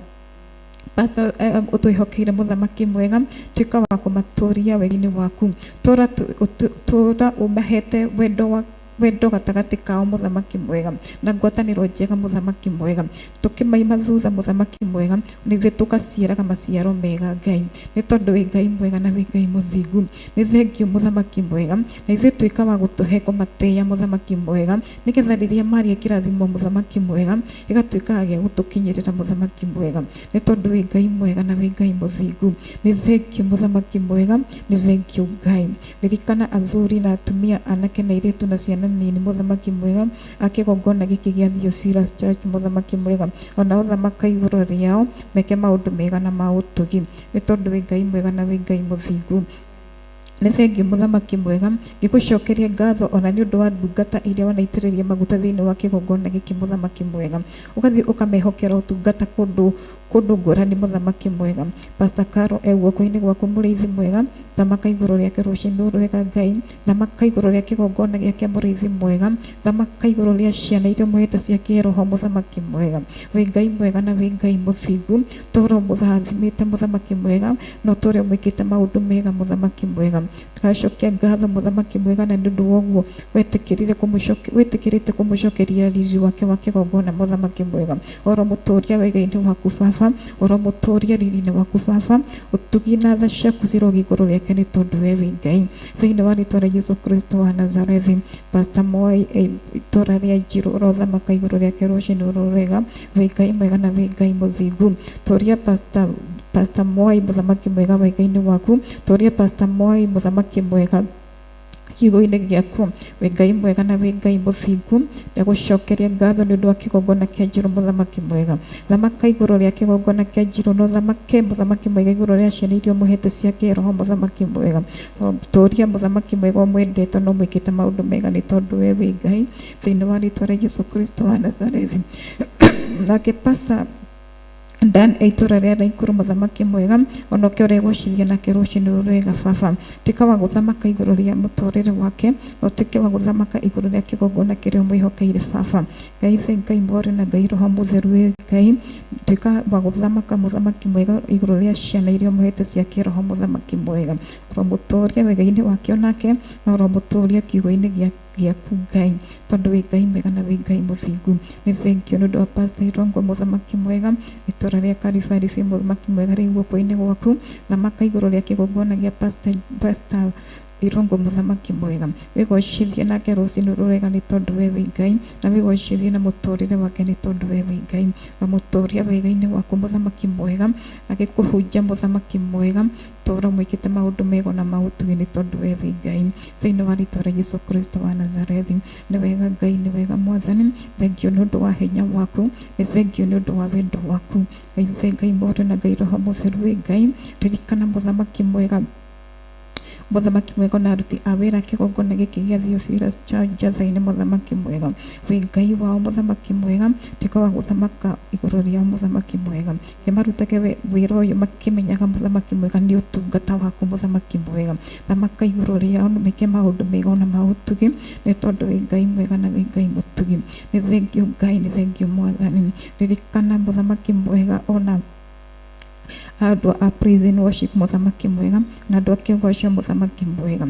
Pastor ũtwĩhokeire mũthamaki mwega, tuĩka wa kũmatũria wega-inĩ waku, tũra ũmahete wendo wa wendo gatagatĩ kao mũthamaki mwega na ngwatanĩro njega mũthamaki mwega, tũkĩmaima thutha mũthamaki mwega nĩ ithuĩ tũgaciaraga maciaro mega Ngai, nĩ tondũ wĩ Ngai mwega na wĩ Ngai mũthingu. Nĩ thengiũ mũthamaki mwega na ithuĩ tuĩka wa gũtũhe kũmatĩĩa mũthamaki mwega, nĩgetha rĩrĩa marĩa kĩrathimo mũthamaki mwega gĩgatuĩka gĩa gũtũkinyĩrĩra mũthamaki mwega, nĩ tondũ wĩ Ngai mwega na wĩ Ngai mũthingu. Nĩ thengiũ mũthamaki mwega, nĩ thengiũ Ngai. Ririkana athuri na atumia, anake na airĩtu na ciana nini mũthamaki mwega a kĩgongona gĩkĩ gĩa Theophilus Church mũthamaki mwega, onao thamaka igũrũ rĩao meke maũndũ mega na ma ũtugi, nĩ tondũ wĩ Ngai mwega na wĩ Ngai mũthingu. Nĩ thengiũ mũthamaki mwega, ngĩgũcokeria ngatho ona nĩ ũndũ wa ndungata iria wanaitĩrĩria maguta thĩinĩ wa kĩgongona gĩkĩ mũthamaki mwega, ũgathiĩ ũkamehokera ũtungata kũndũ kũndũ ngũrani mũthamaki mwega. Pastor Caro e guoko-inĩ gwaku mũrĩithi mwega, thamaka igũrũ rĩake rũcinĩ rwega Ngai, thamaka igũrũ rĩa kĩgongona gĩake mũrĩithi mwega, thamaka igũrũ rĩa ciana iria ũmũhete cia kĩroho mũthamaki mwega. Wĩ Ngai mwega na wĩ Ngai mũthingu, tũra ũmũrathimĩte mũthamaki mwega, na ũtũre ũmwĩkĩte maũndũ mega mũthamaki mwega. Tũgacokia ngatho mũthamaki mwega na nĩ ũndũ wa ũguo wetĩkĩrire wĩtĩkĩrĩte kũmũcokeria riri wake wa kĩgongona mũthamaki mwega. Ũromũtũria wega-inĩ waku baba, ũromũtũria riri-inĩ waku baba, ũtugi na tha ciaku cirogĩa igũrũ rĩake nĩ tondũ we wĩ Ngai. Thĩinĩ wa rĩtwa rĩa Jesu Kristo wa Nazarethi. Pastor Moi itũra rĩa Njirũ ũrothamaka igũrũ rĩake rũcinĩ rũrũ rwega, wĩ Ngai mwega na wĩ Ngai mũthingu. Tũria Pastor Moi mũthamaki mwega wega-inĩ waku, tũria Pastor Moi mũthamaki mwega kiugo-inĩ gĩaku, wĩ Ngai mwega na wĩ Ngai mũthingu. Ndagũcokeria ngatho nĩ ũndũ wa kĩgongona kĩa Njirũ mũthamaki mwega. Thamaka igũrũ rĩa kĩgongona kĩa Njirũ na ũthamake mũthamaki mwega igũrũ rĩa ciana iria ũmũhete cia kĩroho mũthamaki mwega. Tũria mũthamaki mwega ũmwendete na ũmwĩkĩte maũndũ mega nĩ tondũ we wĩ Ngai, thĩinĩ wa rĩtwa rĩa Jesu Kristo wa Nazarethi. Nake Pastor Dan e itũra rĩa Naikuru mũthamaki mwega onoke ũregocithia nake rũcinĩ rũrũ rwega baba tuĩka wa gũthamaka igũrũ rĩa mũtũrĩre wake na ũtuĩke wa gũthamaka igũrũ rĩa kĩgongona kĩrĩa ũmwĩhokeire baba Ngai Ithe Ngai Mũriũ na Ngai Roho Mũtheru wĩ Ngai tuĩka wa gũthamaka mũthamaki mwega igũrũ rĩa ciana iria ũmũhete cia kĩroho mũthamaki mwega ũromũtũria wega-inĩ wake onake na ũromũtũria kiugo-inĩ gĩa gĩaku Ngai tondũ wĩ Ngai mwega na wĩ Ngai mũthingu. Nĩ thengiũ nĩ ũndũ wa Pastor Irongo mũthamaki mwega itũra rĩa Karibaribi mũthamaki mwega rĩ guoko-inĩ gwaku thamaka igũrũ rĩa kĩgongona gĩa Pastor, Pastor Irongo mũthamaki mwega wĩgocithie nake rũcinĩ rũrega nĩ tondũ we wĩ Ngai na wĩgocithie na mũtũrĩre wake nĩ tondũ we wĩ Ngai na mũtũria wega-inĩ waku mũthamaki mwega agĩkũhunjia mũthamaki mwega tũra mwĩkĩte maũndũ mega na maũtugi nĩ tondũ we wĩ Ngai thĩinĩ wa rĩtwa rĩa Jesu Kristo wa Nazarethi. Nĩ wega Ngai, nĩ wega Mwathani, thengiũ nĩ ũndũ wa hinya waku, nĩ thengiũ nĩ ũndũ wa wendo waku. Ngai Ithe, Ngai Mũriũ na Ngai Roho Mũtheru wĩ Ngai, ririkana mũthamaki mwega mũthamaki mwega na aruti a wĩra kĩgongona gĩkĩ gĩa Theophilus Njatha-inĩ mũthamaki mwega wĩ Ngai wao mũthamaki mwega tuĩka wa gũthamaka igũrũ rĩao mũthamaki mwega Nĩmarutage wĩra ũyũ makĩmenyaga mũthamaki mwega nĩ ũtungata waku mũthamaki mwega. Thamaka igũrũ rĩao na meke maũndũ mega ona ma ũtugi nĩ tondũ wĩ Ngai mwega na wĩ Ngai mũtugi. Nĩ thengiũ Ngai, nĩ thengiũ Mwathani. Ririkana mũthamaki mwega ona andũ a praise and worship mũthamaki mwega na andũ a kĩgoco mũthamaki mwega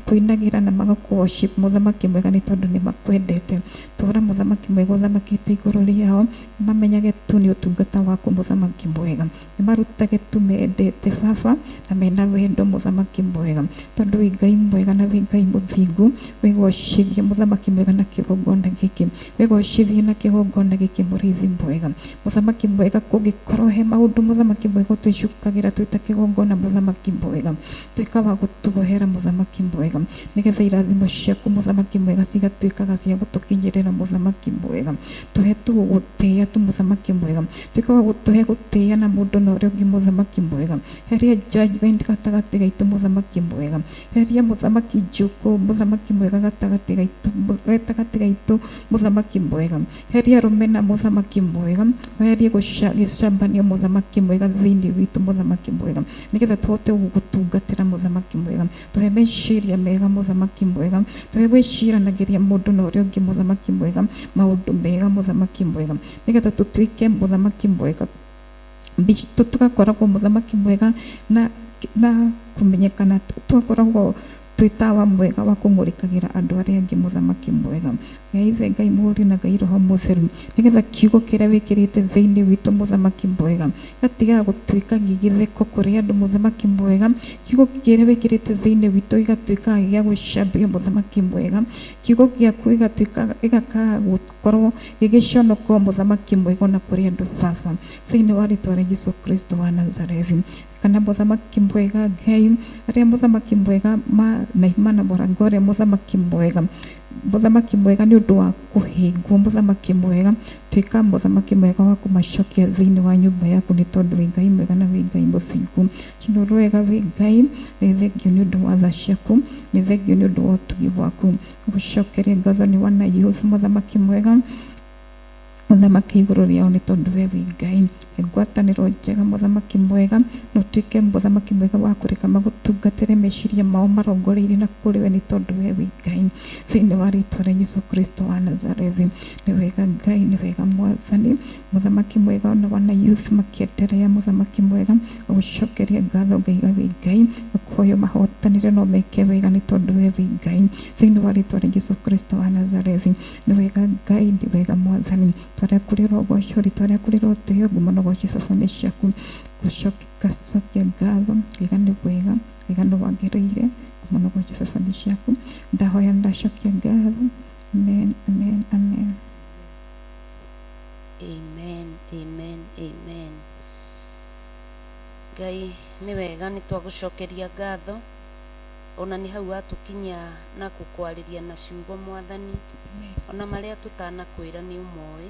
kũinagĩra na magakũ worship mũthamaki mwega nĩ tondũ nĩ makwendete. Tũra mũthamaki mwega ũthamakĩte igũrũ rĩao mamenyage tu nĩ ũtungata waku mũthamaki mwega nĩmarutage tu mendete baba na mena wendo mũthamaki mwega tondũ wĩ Ngai mwega na wĩ Ngai mũthingu wĩgocithie mũthamaki mwega na kĩgongona gĩkĩ wĩgocithie na kĩgongona gĩkĩ mũrĩithi mwega mũthamaki mwega kũngĩkorwo he maũndũ mũthamaki mwega ũtwĩcukagĩra twĩ ta kĩgongona mũthamaki mwega tuĩka wa gũtuohera mũthamaki mwega nĩgetha irathimo ciaku mũthamaki mwega cigatuĩkaga cia gũtũkinyĩrĩra mũthamaki mwega tũhe tu gũtĩĩa tu mũthamaki mwega tuĩka wa gũtũhe gũtĩĩa na mũndũ na ũrĩa ũngĩ mũthamaki mwega heria judgment gatagatĩ gaitũ mũthamaki mwega heria mũthamaki njukũ mũthamaki mwega gatagatĩ gaitũ gatagatĩ gaitũ mũthamaki mwega heria rũmena mũthamaki mwega weherie gũcambanio mũthamaki mwega thĩinĩ witũ mũthamaki mwega nĩgetha tũhote gũgũtungatĩra mũthamaki mwega tũhe meciria mega mũthamaki mwega tũhe gwĩciranagĩria mũndũ na ũrĩa ũngĩ mũthamaki mwega maũndũ mega mũthamaki mwega nĩgetha tũtuĩke mũthamaki mwega tũgakoragwo mũthamaki mwega na na kũmenyekana tũgakoragwo twĩ tawa mwega wa kũmũrĩkagĩra andũ arĩa angĩ mũthamaki mwega Ngai Ithe Ngai Mũriũ na Ngai Roho Mũtheru nĩgetha kiugo kĩrĩa wĩkĩrĩte thĩinĩ witũ mũthamaki mwega gĩgatigaga gũtuĩka gĩ gĩtheko kũrĩ andũ mũthamaki mwega kiugo kĩrĩa wĩkĩrĩte thĩinĩ witũ gĩgatuĩkaga gĩa gũcambio mũthamaki mwega kiugo gĩaku gĩgatuĩka gĩgakaga gũkorwo gĩgĩconoko mũthamaki mwega ona kũrĩ andũ baba thĩinĩ wa rĩtwa rĩa Jesu Kristo wa Nazarethi kana mũthamaki mwega Ngai arĩa mũthamaki mwega manaimana mũrango ũrĩa mũthamaki mwega mũthamaki mwega nĩ ũndũ wa kũhĩngwo mũthamaki mwega tuĩka mũthamaki mwega wa kũmacokia thĩinĩ wa nyũmba yaku nĩ tondũ wĩ Ngai mwega na wĩ Ngai mũthingu nĩ wega wĩ Ngai nĩ thengiũ nĩ ũndũ wa tha ciaku nĩ thengiũ nĩ ũndũ wa ũtugi waku gũcokeria ngatho nĩ wana youth mũthamaki mwega mũthamaki igũrũ rĩao nĩ tondũ we wĩ Ngai ngwatanĩro njega mũthamaki mwega na ũtuĩke mũthamaki mwega wa kũreka magũtungatĩre meciria mao marongoreirie na kũrĩ we nĩ tondũ we wĩ Ngai thĩinĩ wa rĩtwa rĩa Jesu Kristo wa Nazarethi nĩ wega Ngai nĩ wega Mwathani mũthamaki mwega ona wana youth makĩenderea mũthamaki mwega gũcokeria ngatho ngaiga wĩ Ngai kũhoya mahotanĩre no meke wega nĩ tondũ we wĩ Ngai thĩinĩ wa rĩtwa rĩa Jesu Kristo wa Nazarethi nĩ wega Ngai nĩ wega Mwathani rĩtwa rĩaku rĩrogocwo rĩtwa rĩaku rĩrotĩo ngumo na ũgoci baba nĩ ciaku gũcokia ngatho ngaiga nĩ wega ngaiga nĩ wagĩrĩire ngumo na ũgoci baba nĩ ciaku ndahoya ndacokia ngatho amen amen amen. Amen, amen, amen. Ngai nĩ wega nĩ twagũcokeria ngatho ona nĩ hau watũkinyia na gũkwarĩria na ciugo Mwathani ona marĩa tũtanakwĩra nĩ ũmoĩ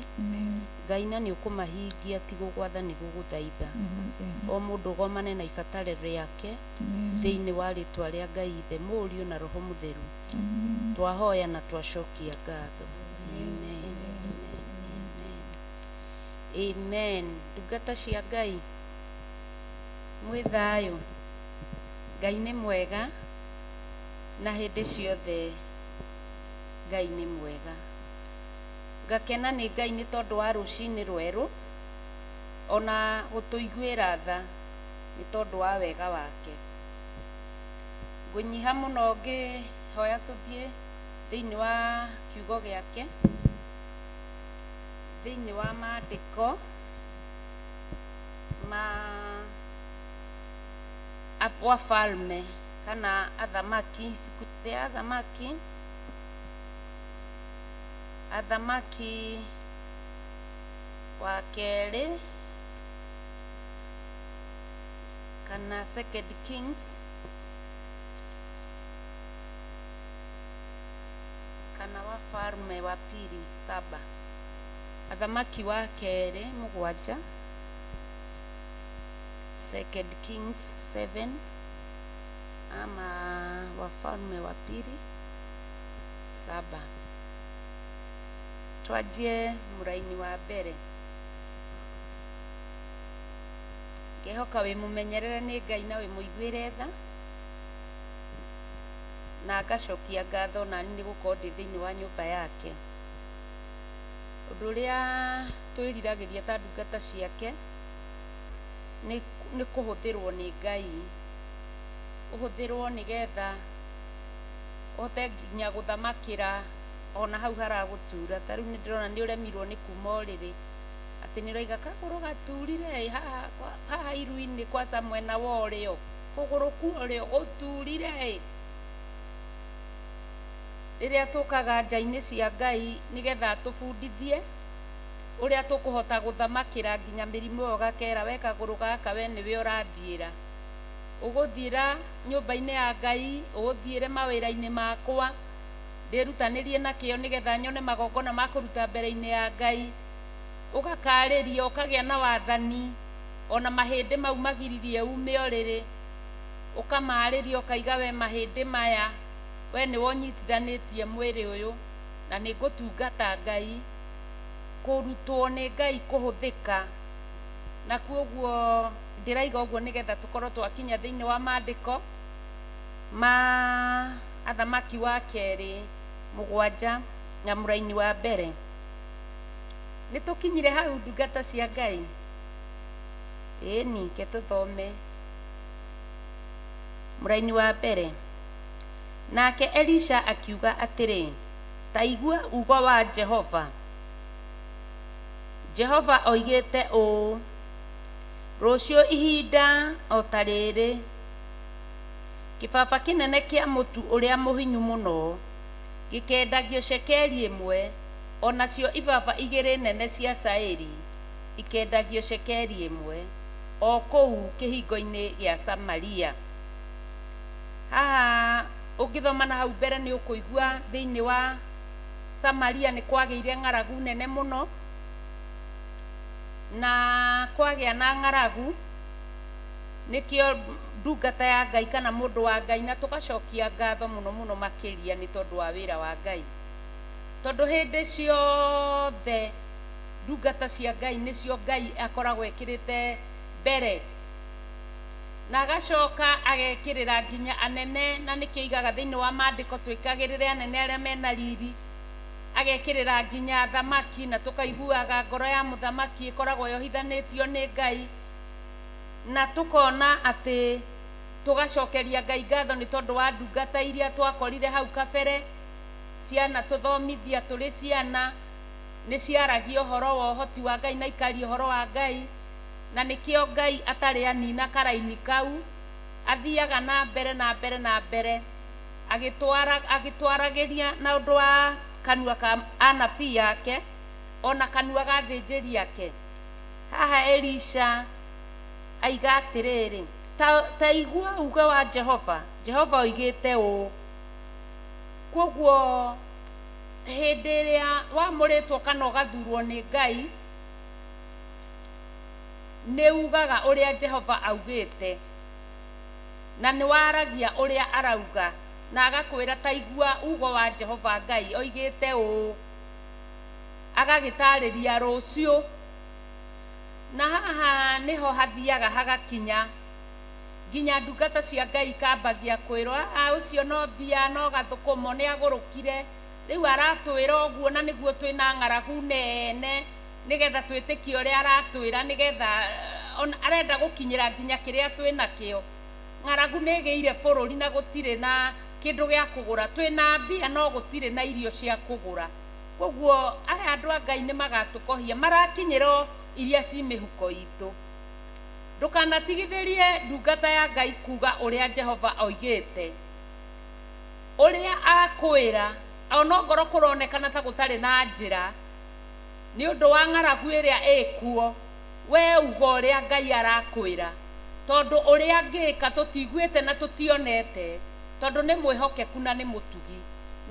Ngai na nĩ ũkũmahingia ti gũgwatha nĩ gũgũthaitha o mũndũ ũgomane na ibataro rĩake thĩinĩ wa rĩtwa rĩa Ngai Ithe Mũriũ na Roho Mũtheru twahoya na twacokia ngatho amen, amen, amen. Amen. Ndungata cia Ngai, mwĩ thayũ. Ngai nĩ mwega na hĩndĩ ciothe Ngai nĩ mwega. Ngakena nĩ Ngai nĩ tondũ wa rũcinĩ rwerũ ona gũtũiguĩra tha nĩ tondũ wa wega wake. Ngũnyiha mũno ngĩhoya tũthiĩ thĩinĩ wa kiugo gĩake, thĩinĩ wa maandĩko ma wafalme kana athamaki, ibuku rĩa athamaki, athamaki wa kerĩ kana Second Kings kana Wafalme wa Pili saba, Athamaki wa kerĩ mũgwanja, Second Kings 7 ama Wafalme wa Pili saba. Twanjie mũraini wa mbere. Ngehoka wĩ mũmenyerere nĩ Ngai na wĩ mũiguĩre tha, na ngacokia ngatho nani nĩ gũkorwo ndĩ thĩinĩ wa nyũmba yake. Ũndũ ũrĩa twĩriragĩria ta ndungata ciake nĩ kũhũthĩrwo nĩ Ngai, ũhũthĩrwo nĩgetha ũhote nginya gũthamakĩra ona hau haragũtura. Ta rĩu nĩ ndĩrona nĩ ũremirwo nĩ kuma ũrĩrĩ, atĩ nĩ ũraiga kagũrũ gaturire ĩ haha haha iru-inĩ kwaca mwena wa ũrĩo, kũgũrũ kwa ũrĩo gũturire ĩ. Rĩrĩa tũkaga nja-inĩ cia Ngai nĩgetha atũbundithie ũrĩa tũkũhota gũthamakĩra nginya mĩrimũ ĩyo ũgakera we kagũrũ gaka we nĩwe ũrathiĩra. Ũgũthiĩra nyũmba-inĩ ya Ngai, ũthiĩre mawĩra-inĩ makwa, ndĩrutanĩrie na kĩo nĩgetha nyone magongona ma kũruta mbere-inĩ ya Ngai. Ũgakarĩria ũkagĩa na wathani, ona mahĩndĩ mau magiririe ume ũrĩrĩ, ũkamarĩria ũkaiga we mahĩndĩ maya, we nĩwe ũnyitithanĩtie mwĩrĩ ũyũ, na nĩ ngũtungata Ngai. Kũrutwo nĩ Ngai kũhũthĩka, na kwoguo ndĩraiga ũguo nĩgetha tũkorwo twakinya thĩinĩ wa maandĩko ma Athamaki wa kerĩ mũgwanja na mũraini wa mbere. Nĩ tũkinyire hau ndungata cia Ngai? Ĩni, ke tũthome mũraini wa mbere. Nake Elisha akiuga atĩrĩ, Ta igua uugo wa Jehova. Jehova oigĩte ũũ, 'Rũciũ ihinda o ta rĩrĩ, kĩbaba kĩnene kĩa mũtu ũrĩa mũhinyu mũno gĩkeendagio cekeri ĩmwe, o nacio ibaba igĩrĩ nene cia cairi ikeendagio cekeri ĩmwe, o kũu kĩhingo-inĩ gĩa Samaria. Haha ũngĩthoma na hau mbere nĩ ũkũigua thĩinĩ wa Samaria nĩ kwagĩire ng'aragu nene mũno, na kwagĩa na ng'aragu nĩkĩo ndungata ya Ngai kana mũndũ wa Ngai, na tũgacokia ngatho mũno mũno makĩria nĩ tondũ wa wĩra wa Ngai, tondũ hĩndĩ ciothe ndungata cia Ngai nĩcio Ngai akoragwo ekĩrĩte mbere, na agacoka agekĩrĩra nginya anene, na nĩkĩo aigaga thĩinĩ wa maandĩko twĩkagĩrĩre anene arĩa mena riri, agekĩrĩra nginya athamaki, na tũkaiguaga ngoro ya mũthamaki ĩkoragwo yohithanĩtio nĩ Ngai, na tũkona atĩ tũgacokeria Ngai ngatho nĩ tondũ wa ndungata iria twakorire hau kabere, cianatũthomithia tũrĩ ciana, nĩ ciaragia ũhoro wa ũhoti wa Ngai na ikaria ũhoro wa Ngai, na nĩkĩo Ngai atarĩ anina karaini kau, athiaga na mbere na mbere na mbere agĩtwaragĩria na ũndũ wa kanua ka anabii ake, o na kanua ga athĩnjĩri ake. Haha Elisha aiga atĩrĩrĩ, ta igua uuge wa Jehova, Jehova oigĩte ũũ. Kwoguo hĩndĩ ĩrĩa wamũrĩtwo kana ũgathurwo nĩ Ngai, nĩ ugaga ũrĩa Jehova augĩte, na nĩ waragia ũrĩa arauga, na agakwĩra ta igua ugo wa Jehova Ngai oigĩte ũũ, agagĩtarĩria rũciũ. Na haha nĩho hathiaga hagakinya nginya ndungata cia Ngai ikambagia kwĩrwo, "Ah, ũcio no mbia, no gathũkũmo, nĩ agũrũkire, rĩu aratwĩra ũguo na nĩguo twĩna ng'aragu nene, nĩgetha twĩtĩkie ũrĩa aratwĩra, nĩgetha ona arenda gũkinyĩra nginya kĩrĩa twĩnakĩo. Ng'aragu nĩ ĩgĩire bũrũri na gũtirĩ na kĩndũ gĩa kũgũra. Twĩna mbia no gũtirĩ na irio cia kũgũra. Kwoguo aya andũ a Ngai nĩ magatũkohia, marakinyĩra o iria ci mĩhuko itũ. Ndũkanatigithĩrie ndungata ya Ngai kuuga ũrĩa Jehova oigĩte. Ũrĩa akwĩra, o na ongorwo kũronekana ta gũtarĩ na njĩra, nĩ ũndũ wa ng'aragu ĩrĩa ĩkuo, we uga ũrĩa Ngai arakwĩra. Tondũ ũrĩa angĩka tũtiguĩte na tũtionete, tondũ nĩ mwĩhokeku na nĩ mũtugi.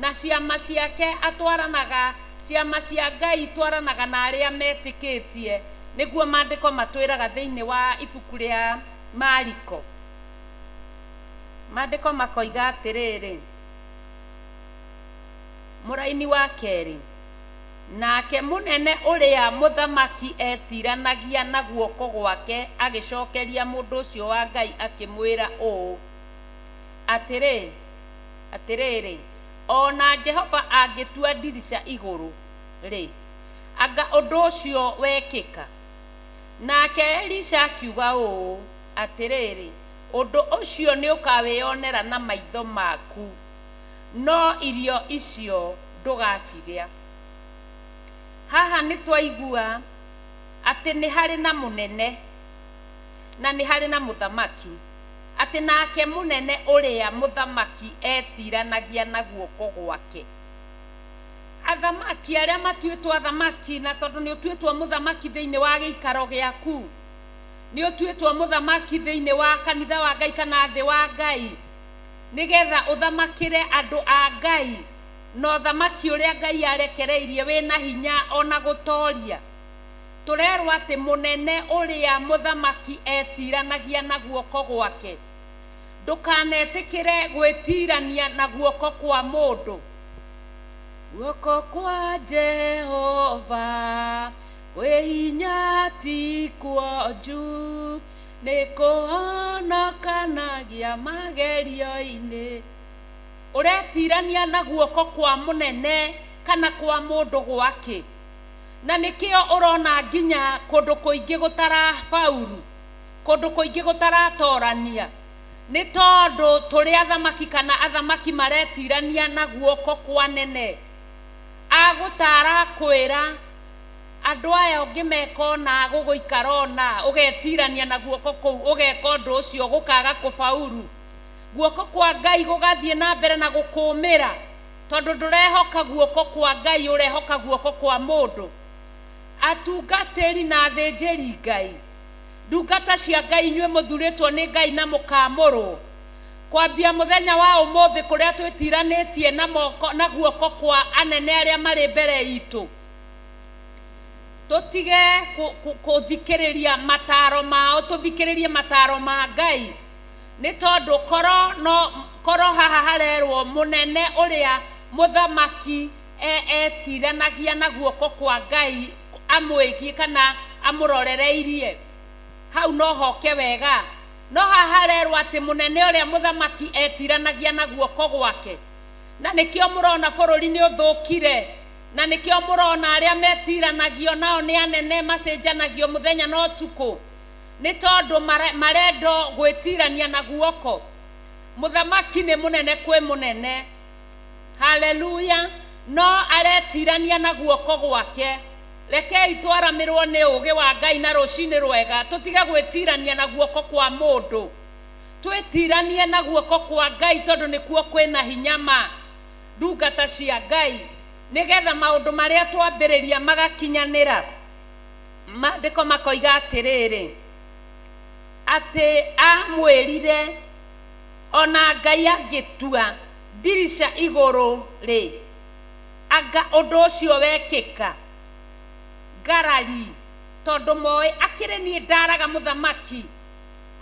Na ciama ciake atwaranaga, ciama cia Ngai itwaranaga na arĩa metĩkĩtie, nĩguo maandĩko matwĩraga thĩinĩ wa ibuku rĩa Mariko. Maandĩko makoiga atĩrĩrĩ, mũraini wa kerĩ, Nake mũnene ũrĩa mũthamaki etiranagia na guoko gwake agĩcokeria mũndũ ũcio wa Ngai akĩmwĩra ũũ, Atĩrĩ, atĩrĩrĩ, o na Jehova angĩtua ndirica igũrũ-rĩ, anga ũndũ ũcio wekĩka? Nake Elisha akiuga ũũ, Atĩrĩrĩ, ũndũ ũcio nĩũkawĩonera na maitho maku, no irio icio ndũgacirĩa. Haha nĩ twaigua atĩ nĩ harĩ na mũnene na nĩ harĩ na mũthamaki, atĩ nake mũnene ũrĩa mũthamaki etiranagia na guoko gwake. Athamaki arĩa matuĩtwo athamaki, na tondũ nĩ ũtuĩtwo mũthamaki thĩinĩ wa gĩikaro gĩaku, nĩ ũtuĩtwo mũthamaki thĩinĩ wa kanitha wa Ngai kana thĩ wa Ngai, nĩgetha ũthamakĩre andũ a Ngai, na ũthamaki ũrĩa Ngai arekereirie wĩna hinya ona gũtoria. Tũrerwo atĩ mũnene ũrĩa mũthamaki etiranagia na guoko gwake. Ndũkanetĩkĩre gwĩtirania na guoko kwa mũndũ. Guoko kwa Jehova kwĩ hinya ti kuonju, nĩ kũhonokanagia magerio-inĩ. Ũretirania na guoko kwa mũnene kana kwa mũndũ gwakĩ? Na nĩkĩo ũrona nginya kũndũ kũingĩ gũtarabauru, kũndũ kũingĩ gũtaratorania, nĩ tondũ tũrĩ athamaki kana athamaki maretirania na guoko kwa nene. Agũtara akwĩra, andũ aya ũngĩmeka ũna gũgũikara ũna, ũgetirania na guoko kũu, ũgeka ũndũ ũcio gũkaga kũbauru. Guoko kwa Ngai gũgathiĩ na mbere na gũkũmĩra, tondũ ndũrehoka guoko kwa Ngai, ũrehoka guoko kwa mũndũ. Atungatĩri na athĩnjĩri Ngai, ndungata cia Ngai, inyuĩ mũthurĩtwo nĩ Ngai na mũkamũrwo, kwambia mũthenya wa ũmũthĩ kũrĩa twĩtiranĩtie na moko na guoko kwa anene arĩa marĩ mbere itũ, tũtige kũthikĩrĩria mataro mao, tũthikĩrĩrie mataro ma Ngai. Nĩ tondũ koro no koro haha harerwo mũnene ũrĩa mũthamaki etiranagia na guoko kwa Ngai amwĩgiĩ kana amũrorereirie, hau no hoke wega. No haha harerwo atĩ mũnene ũrĩa mũthamaki etiranagia na guoko gwake. Na nĩkĩo mũrona bũrũri nĩ ũthũkire, na nĩkĩo mũrona arĩa metiranagio nao nĩ anene macenjanagio mũthenya na ũtukũ, nĩ tondũ marendo gwĩtirania na guoko. Mũthamaki nĩ mũnene kwĩ mũnene, haleluya, no aretirania na guoko gwake. Rekei twaramĩrwo nĩ ũũgĩ wa Ngai na rũcinĩ rwega, tũtige gwĩtirania na guoko kwa mũndũ, twĩtiranie na guoko kwa Ngai, tondũ nĩkuo kwĩna hinya ma ndungata cia Ngai, nĩgetha maũndũ marĩa twambĩrĩria magakinyanĩra. Maandĩko makoiga atĩrĩrĩ, atĩ amwĩrire ona Ngai angĩtua ndirica igũrũ-rĩ, anga ũndũ ũcio wekĩka? Ngarari, tondũ moĩ akĩrĩ niĩ ndaraga mũthamaki,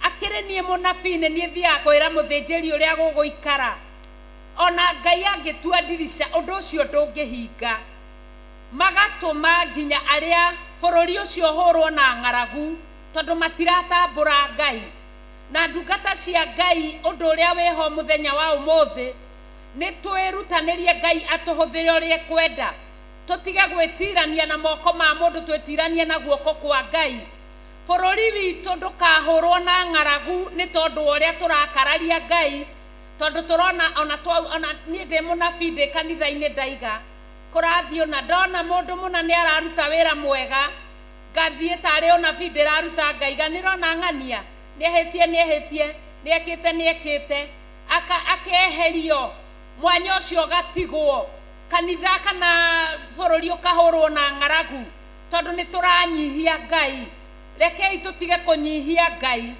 akĩrĩ niĩ mũnabii, nĩ niĩ thiaga kwĩra mũthĩnjĩri ũrĩa gũgũikara. Ona Ngai angĩtua ndirica, ũndũ ũcio ndũngĩhinga. Magatũma nginya arĩa bũrũri ũcio ũhũrwo na ng'aragu tondũ matiratambũra Ngai. Na ndungata cia Ngai ũndũ ũrĩa wĩho mũthenya wa ũmũthĩ nĩ twĩrutanĩrie Ngai atũhũthĩre ũrĩa ekwenda. Tũtige gwĩtirania na moko ma mũndũ twĩtiranie na guoko kwa Ngai. Bũrũri witũ ndũkahũrwo na ng'aragu nĩ tondũ wa ũrĩa tũrakararia Ngai tondũ tũrona ona twa ona niĩ ndĩ mũnabii ndĩ kanitha-inĩ ndaiga kũrathiĩ ũna ndona mũndũ mũna nĩ araruta wĩra mwega ngathiĩ tarĩ ũnabii ndĩraruta ngaiga nĩrona ng'ania nĩehĩtie nĩehĩtie nĩekĩte nĩekĩte aka akeherio mwanya ũcio ũgatigwo kanitha kana bũrũri ũkahũrwo na ng'aragu tondũ nĩ tũranyihia Ngai. Rekei tũtige kũnyihia Ngai,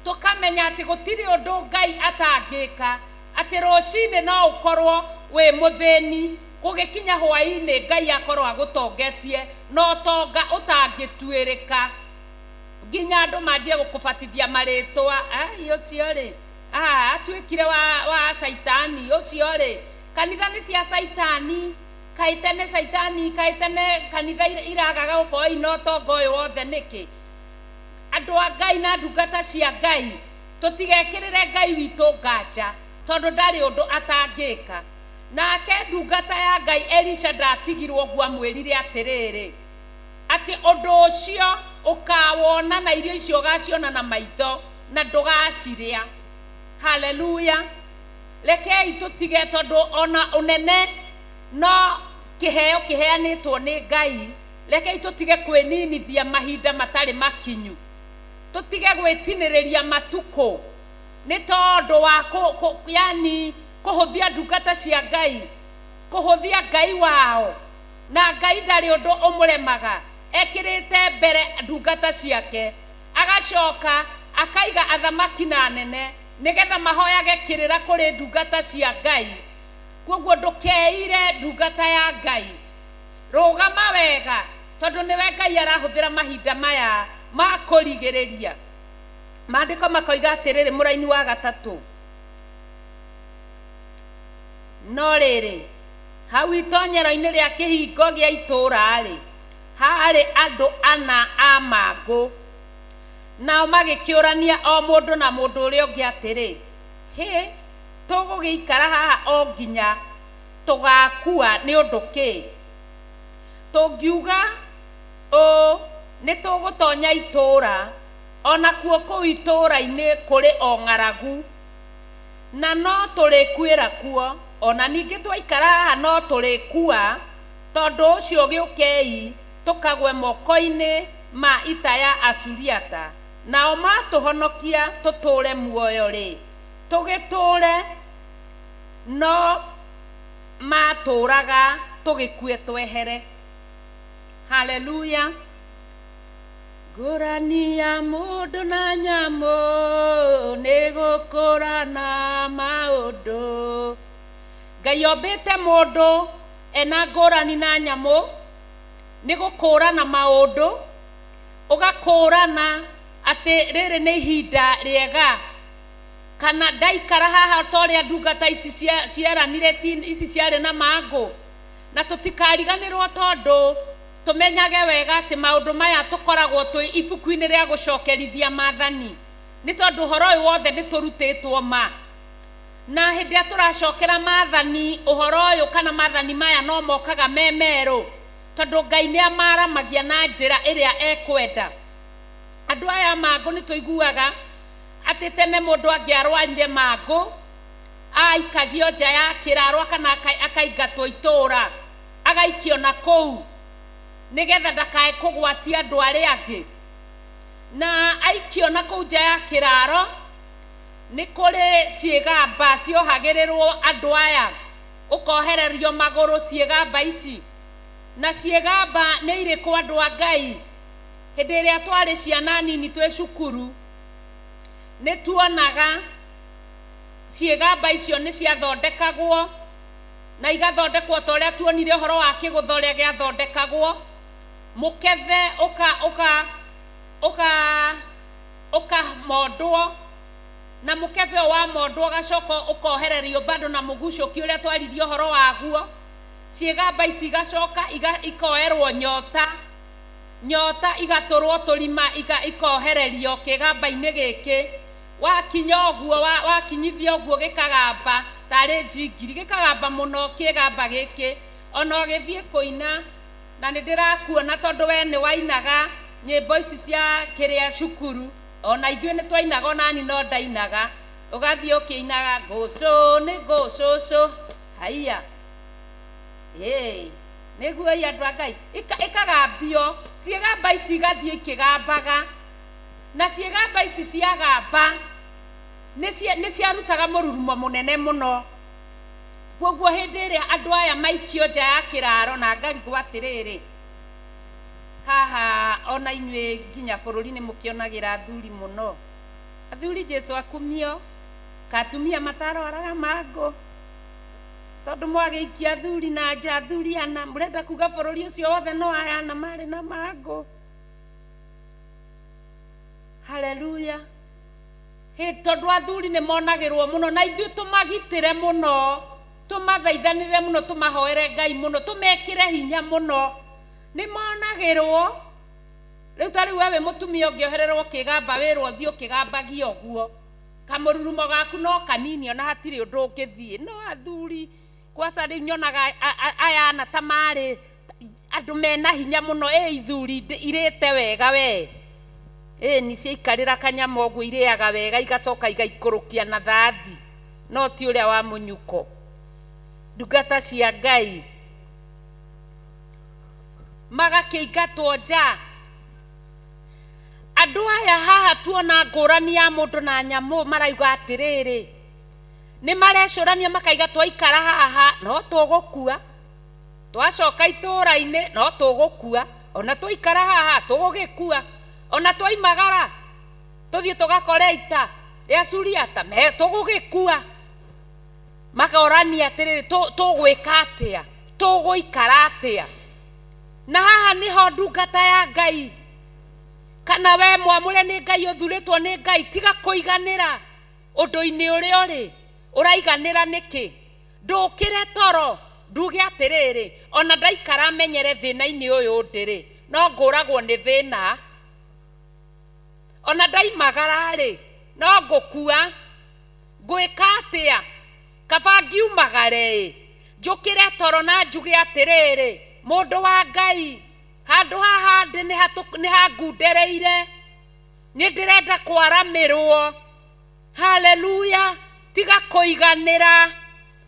tũkamenya atĩ gũtirĩ ũndũ Ngai atangĩka, atĩ rũcinĩ no ũkorwo wĩ mũthĩni, gũgĩkinya hwaĩ-inĩ Ngai akorwo agũtongetie na ũtonga ũtangĩtuĩrĩka, nginya andũ manjie gũkũbatithia marĩtwa, ai ũcio rĩ, ah, atuĩkire wa, wa caitani, ũcio rĩ, kanitha nĩ cia caitani. Kaĩ tene Caitani, kaĩ tene kanitha iragaga gũkorwo ina ũtonga ũyũ wothe nĩkĩ? Andũ a Ngai na ndungata cia Ngai, tũtigekĩrĩre Ngai witũ nganja, tondũ ndarĩ ũndũ atangĩka. Nake ndungata ya Ngai Elisha ndatigirwo ũguo amwĩrire atĩrĩrĩ, atĩ ũndũ ũcio ũkawona na irio icio ũgaciona na maitho na ndũgacirĩa. Haleluya! Rekei tũtige tondũ ona ũnene no kĩheo kĩheanĩtwo nĩ Ngai. Rekei tũtige kwĩninithia mahinda matarĩ makinyu. Tũtige gwĩtinĩrĩria matukũ nĩ tondũ wa kũ, kũ, yani kũhũthia ndungata cia Ngai, kũhũthia Ngai wao. Na Ngai ndarĩ ũndũ ũmũremaga, ekĩrĩte mbere ndungata ciake, agacoka akaiga athamaki na anene nĩgetha mahoyage kĩrĩra kũrĩ ndungata cia Ngai. Kwoguo ndũkeire ndungata ya Ngai, rũgama wega tondũ nĩwe Ngai arahũthĩra mahinda maya ma kũrigĩrĩria. Maandĩko makoiga atĩrĩrĩ, mũraini wa gatatũ, no rĩrĩ, hau itonyero-inĩ rĩa kĩhingo gĩa itũũra-rĩ, haarĩ andũ ana a mangũ. Nao magĩkĩũrania o mũndũ na mũndũ ũrĩa ũngĩ atĩrĩ, Hĩ, tũgũgĩikara haha o nginya tũgaakua nĩ ũndũ kĩ? Tũngiuga ũũ, 'Nĩtũgũtonya itũũra, o nakuo kũu itũũra-inĩ kũrĩ o ng'aragu, na no tũrĩkuĩra kuo, o na ningĩ twaikara haha no tũrĩkua, tondũ ũcio gĩũkei tũkagwe moko-inĩ ma ita ya Asuriata, nao maatũhonokia tũtũũre muoyo-rĩ, tũgĩtũũre, no maatũũraga tũgĩkue twehere. Haleluya! Ngũrani ya mũndũ na nyamũ nĩ gũkũrana maũndũ. Ngai ombĩte mũndũ ena ngũrani na nyamũ, nĩ gũkũrana maũndũ, ũgakũrana atĩ rĩrĩ nĩ ihinda rĩega, kana ndaikara haha ta ũrĩa ndungata ici cieranire ici ciarĩ na mangũ. Na tũtikariganĩrwo tondũ tũmenyage wega atĩ maũndũ maya tũkoragwo twĩ ibuku-inĩ rĩa gũcokerithia maathani, nĩ tondũ ũhoro ũyũ wothe nĩ tũrutĩtwo ma. Na hĩndĩ ĩrĩa tũracokera maathani, ũhoro ũyũ kana maathani maya no mokaga me merũ, tondũ Ngai nĩ amaramagia na njĩra ĩrĩa ekwenda. Andũ aya a mangũ nĩ tũiguaga atĩ tene mũndũ angĩarwarire mangũ, aikagio nja ya kĩraro kana akaingatwo itũũra, agaikio na kũu, nĩgetha ndakae kũgwatia andũ arĩa angĩ. Na aikio na kũu nja ya kĩraro, Nĩ kũrĩ ciĩgamba ciohagĩrĩrwo andũ aya, ũkohererio magũrũ ciĩgamba ici. Na ciĩgamba nĩ irĩkũ andũ a Ngai? Hĩndĩ ĩrĩa twarĩ ciana nini twĩ cukuru, nĩ tuonaga ciĩgamba icio nĩ ciathondekagwo, na igathondekwo ta ũrĩa tuonire ũhoro wa kĩgũtha ũrĩa gĩathondekagwo, mũkebe ũka ũka ũka ũkamondwo, na mũkebe ũyũ wamondwo ũgacoka ũkohererio bado na mũgucũki ũrĩa twaririe ũhoro waguo. Ciĩgamba ici igacoka ikoerwo nyota, nyota igatũrwo tũrima ikohererio kĩgamba-inĩ gĩkĩ. Wakinya ũguo, wakinyithia ũguo gĩkagamba tarĩ njingiri, gĩkagamba mũno kĩgamba gĩkĩ. Ona ũgĩthiĩ kũina, na nĩ ndĩrakuona tondũ we nĩ wainaga nyĩmbo ici cia kĩrĩa cukuru, ona ithuĩ nĩ twainaga, onani no ndainaga. Ũgathiĩ ũkĩinaga ngũcũ nĩ ngũcũcũ, haiya. Ĩĩ, nĩguo ĩ andũ a Ngai, ĩkagambio, ciĩgamba ici igathiĩ ikĩgambaga, na ciĩgamba ici ciagamba, nĩ ciarutaga mũrurumo mũnene mũno. Kwoguo hĩndĩ ĩrĩa andũ aya maikio nja ya kĩraro, na ngarigwo atĩrĩrĩ, haha ona inyuĩ nginya bũrũri nĩ mũkĩonagĩra athuri mũno. Athuri Jesu akumio, ka atumia matarwaraga mangũ. Tondũ mwagĩikia athuri na nja, athuri ana, mũrenda kuga bũrũri ũcio wothe no aya ana marĩ na mangũ? Haleluya. Hĩ, tondũ athuri nĩ monagĩrwo mũno, na ithuĩ tũmagitĩre mũno, tũmathaithanĩre mũno, tũmahoere Ngai mũno, tũmekĩre hinya mũno. Nĩ monagĩrwo. Rĩu ta rĩu we wĩ mũtumia ũngĩohererwo kĩgamba wĩrwo ũthiĩ ũkĩgambagia ũguo. Kamũrurumo gaku no kanini ona hatirĩ ũndũ ũngĩthiĩ. No athuri kwaca rĩu nyonaga aya ana ta marĩ andũ mena hinya mũno. Ĩ ithuri irĩte wega we. Ĩni ciaikarĩra kanyama ũguo irĩaga wega igacoka igaikũrũkia na thathi. No ti ũrĩa wa mũnyuko. Ndungata cia Ngai magakĩingatwo nja. Andũ aya haha tuona ngũrani ya mũndũ na nyamũ marauga atĩrĩrĩ, nĩ marecũrania makaiga twaikara haha no tũgũkua, twacoka itũũra-inĩ no tũgũkua, ona twaikara haha tũgũgĩkua, ona twaimagara tũthiĩ tũgakore ita rĩa Suriata tũgũgĩkua. Makorania atĩrĩrĩ, tũgwĩka atĩa? Tũgũikara atĩa? Na haha nĩho ndungata ya Ngai kana we mwamũre nĩ Ngai ũthurĩtwo nĩ Ngai, tiga kũiganĩra ũndũ-inĩ ũrĩa ũrĩ. Ũraiganĩra nĩkĩ? Ndũkĩre toro nduge atĩrĩrĩ, ona ndaikara menyere thĩna-inĩ ũyũ ndĩ-rĩ, no ngũragwo nĩ thĩna. Ona ndaimagara-rĩ, no ngũkua. Ngwĩka atĩa? Kaba ngiumagare-ĩ, njũkĩre toro na njuge atĩrĩrĩ, mũndũ wa Ngai, handũ haha ndĩ nĩ hangundereire, nĩ ndĩrenda kwaramĩrwo. Haleluya! Tiga kũiganĩra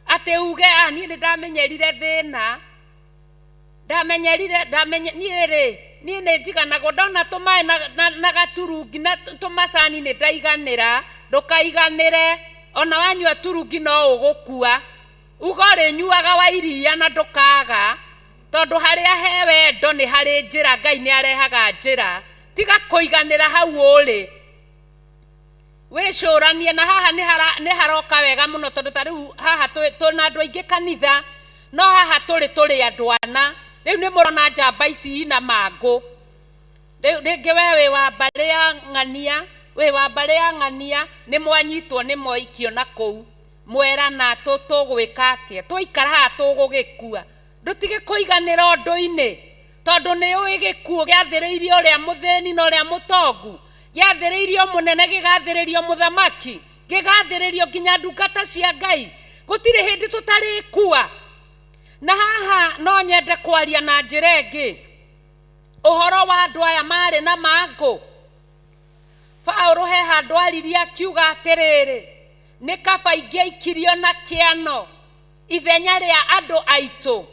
atĩ uge, ah, niĩ nĩ ndamenyerire thĩna. Ndamenyerire, ndamenye, niĩ rĩ, niĩ nĩ njiganagwo ndona tũmaĩ na, na, na gaturungi na tũmacani nĩ ndaiganĩra. Ndũkaiganĩre, ona wanyua turungi no ũgũkua. Uga ũrĩnyuaga wa iria na ndũkaga, tondũ harĩa he wendo nĩ harĩ njĩra, Ngai nĩ arehaga njĩra. Tiga kũiganĩra hau ũrĩ. Wĩcũranie, na haha nĩ haroka wega mũno tondũ ta rĩu haha twĩna andũ aingĩ kanitha, no haha tũrĩ tũrĩ andũ ana. Rĩu nĩ mũrona njamba ici ina mangũ. Rĩu rĩngĩ we wĩ wa mbarĩ ya ng'ania, wĩ wa mbarĩ ya ng'ania, nĩ mwanyitwo nĩ mwaikio na kũu. Mwerana tũgwĩka atĩa? Twaikara haha tũgũgĩkua. Ndũtige kũiganĩra ũndũ-inĩ, tondũ nĩ ũĩ gĩkuũ gĩathĩrĩirio ũrĩa mũthĩni na ũrĩa mũtongu, gĩathĩrĩirio mũnene, gĩgathĩrĩrio mũthamaki, gĩgathĩrĩrio nginya ndungata cia Ngai. Gũtirĩ hĩndĩ tũtarĩkua. Na haha no nyende kwaria na njĩra ĩngĩ ũhoro wa andũ aya marĩ na mangũ. Paũlũ he handũ aririe akiuga atĩrĩrĩ, nĩ kaba ingĩaikirio na kĩano ithenya rĩa andũ aitũ.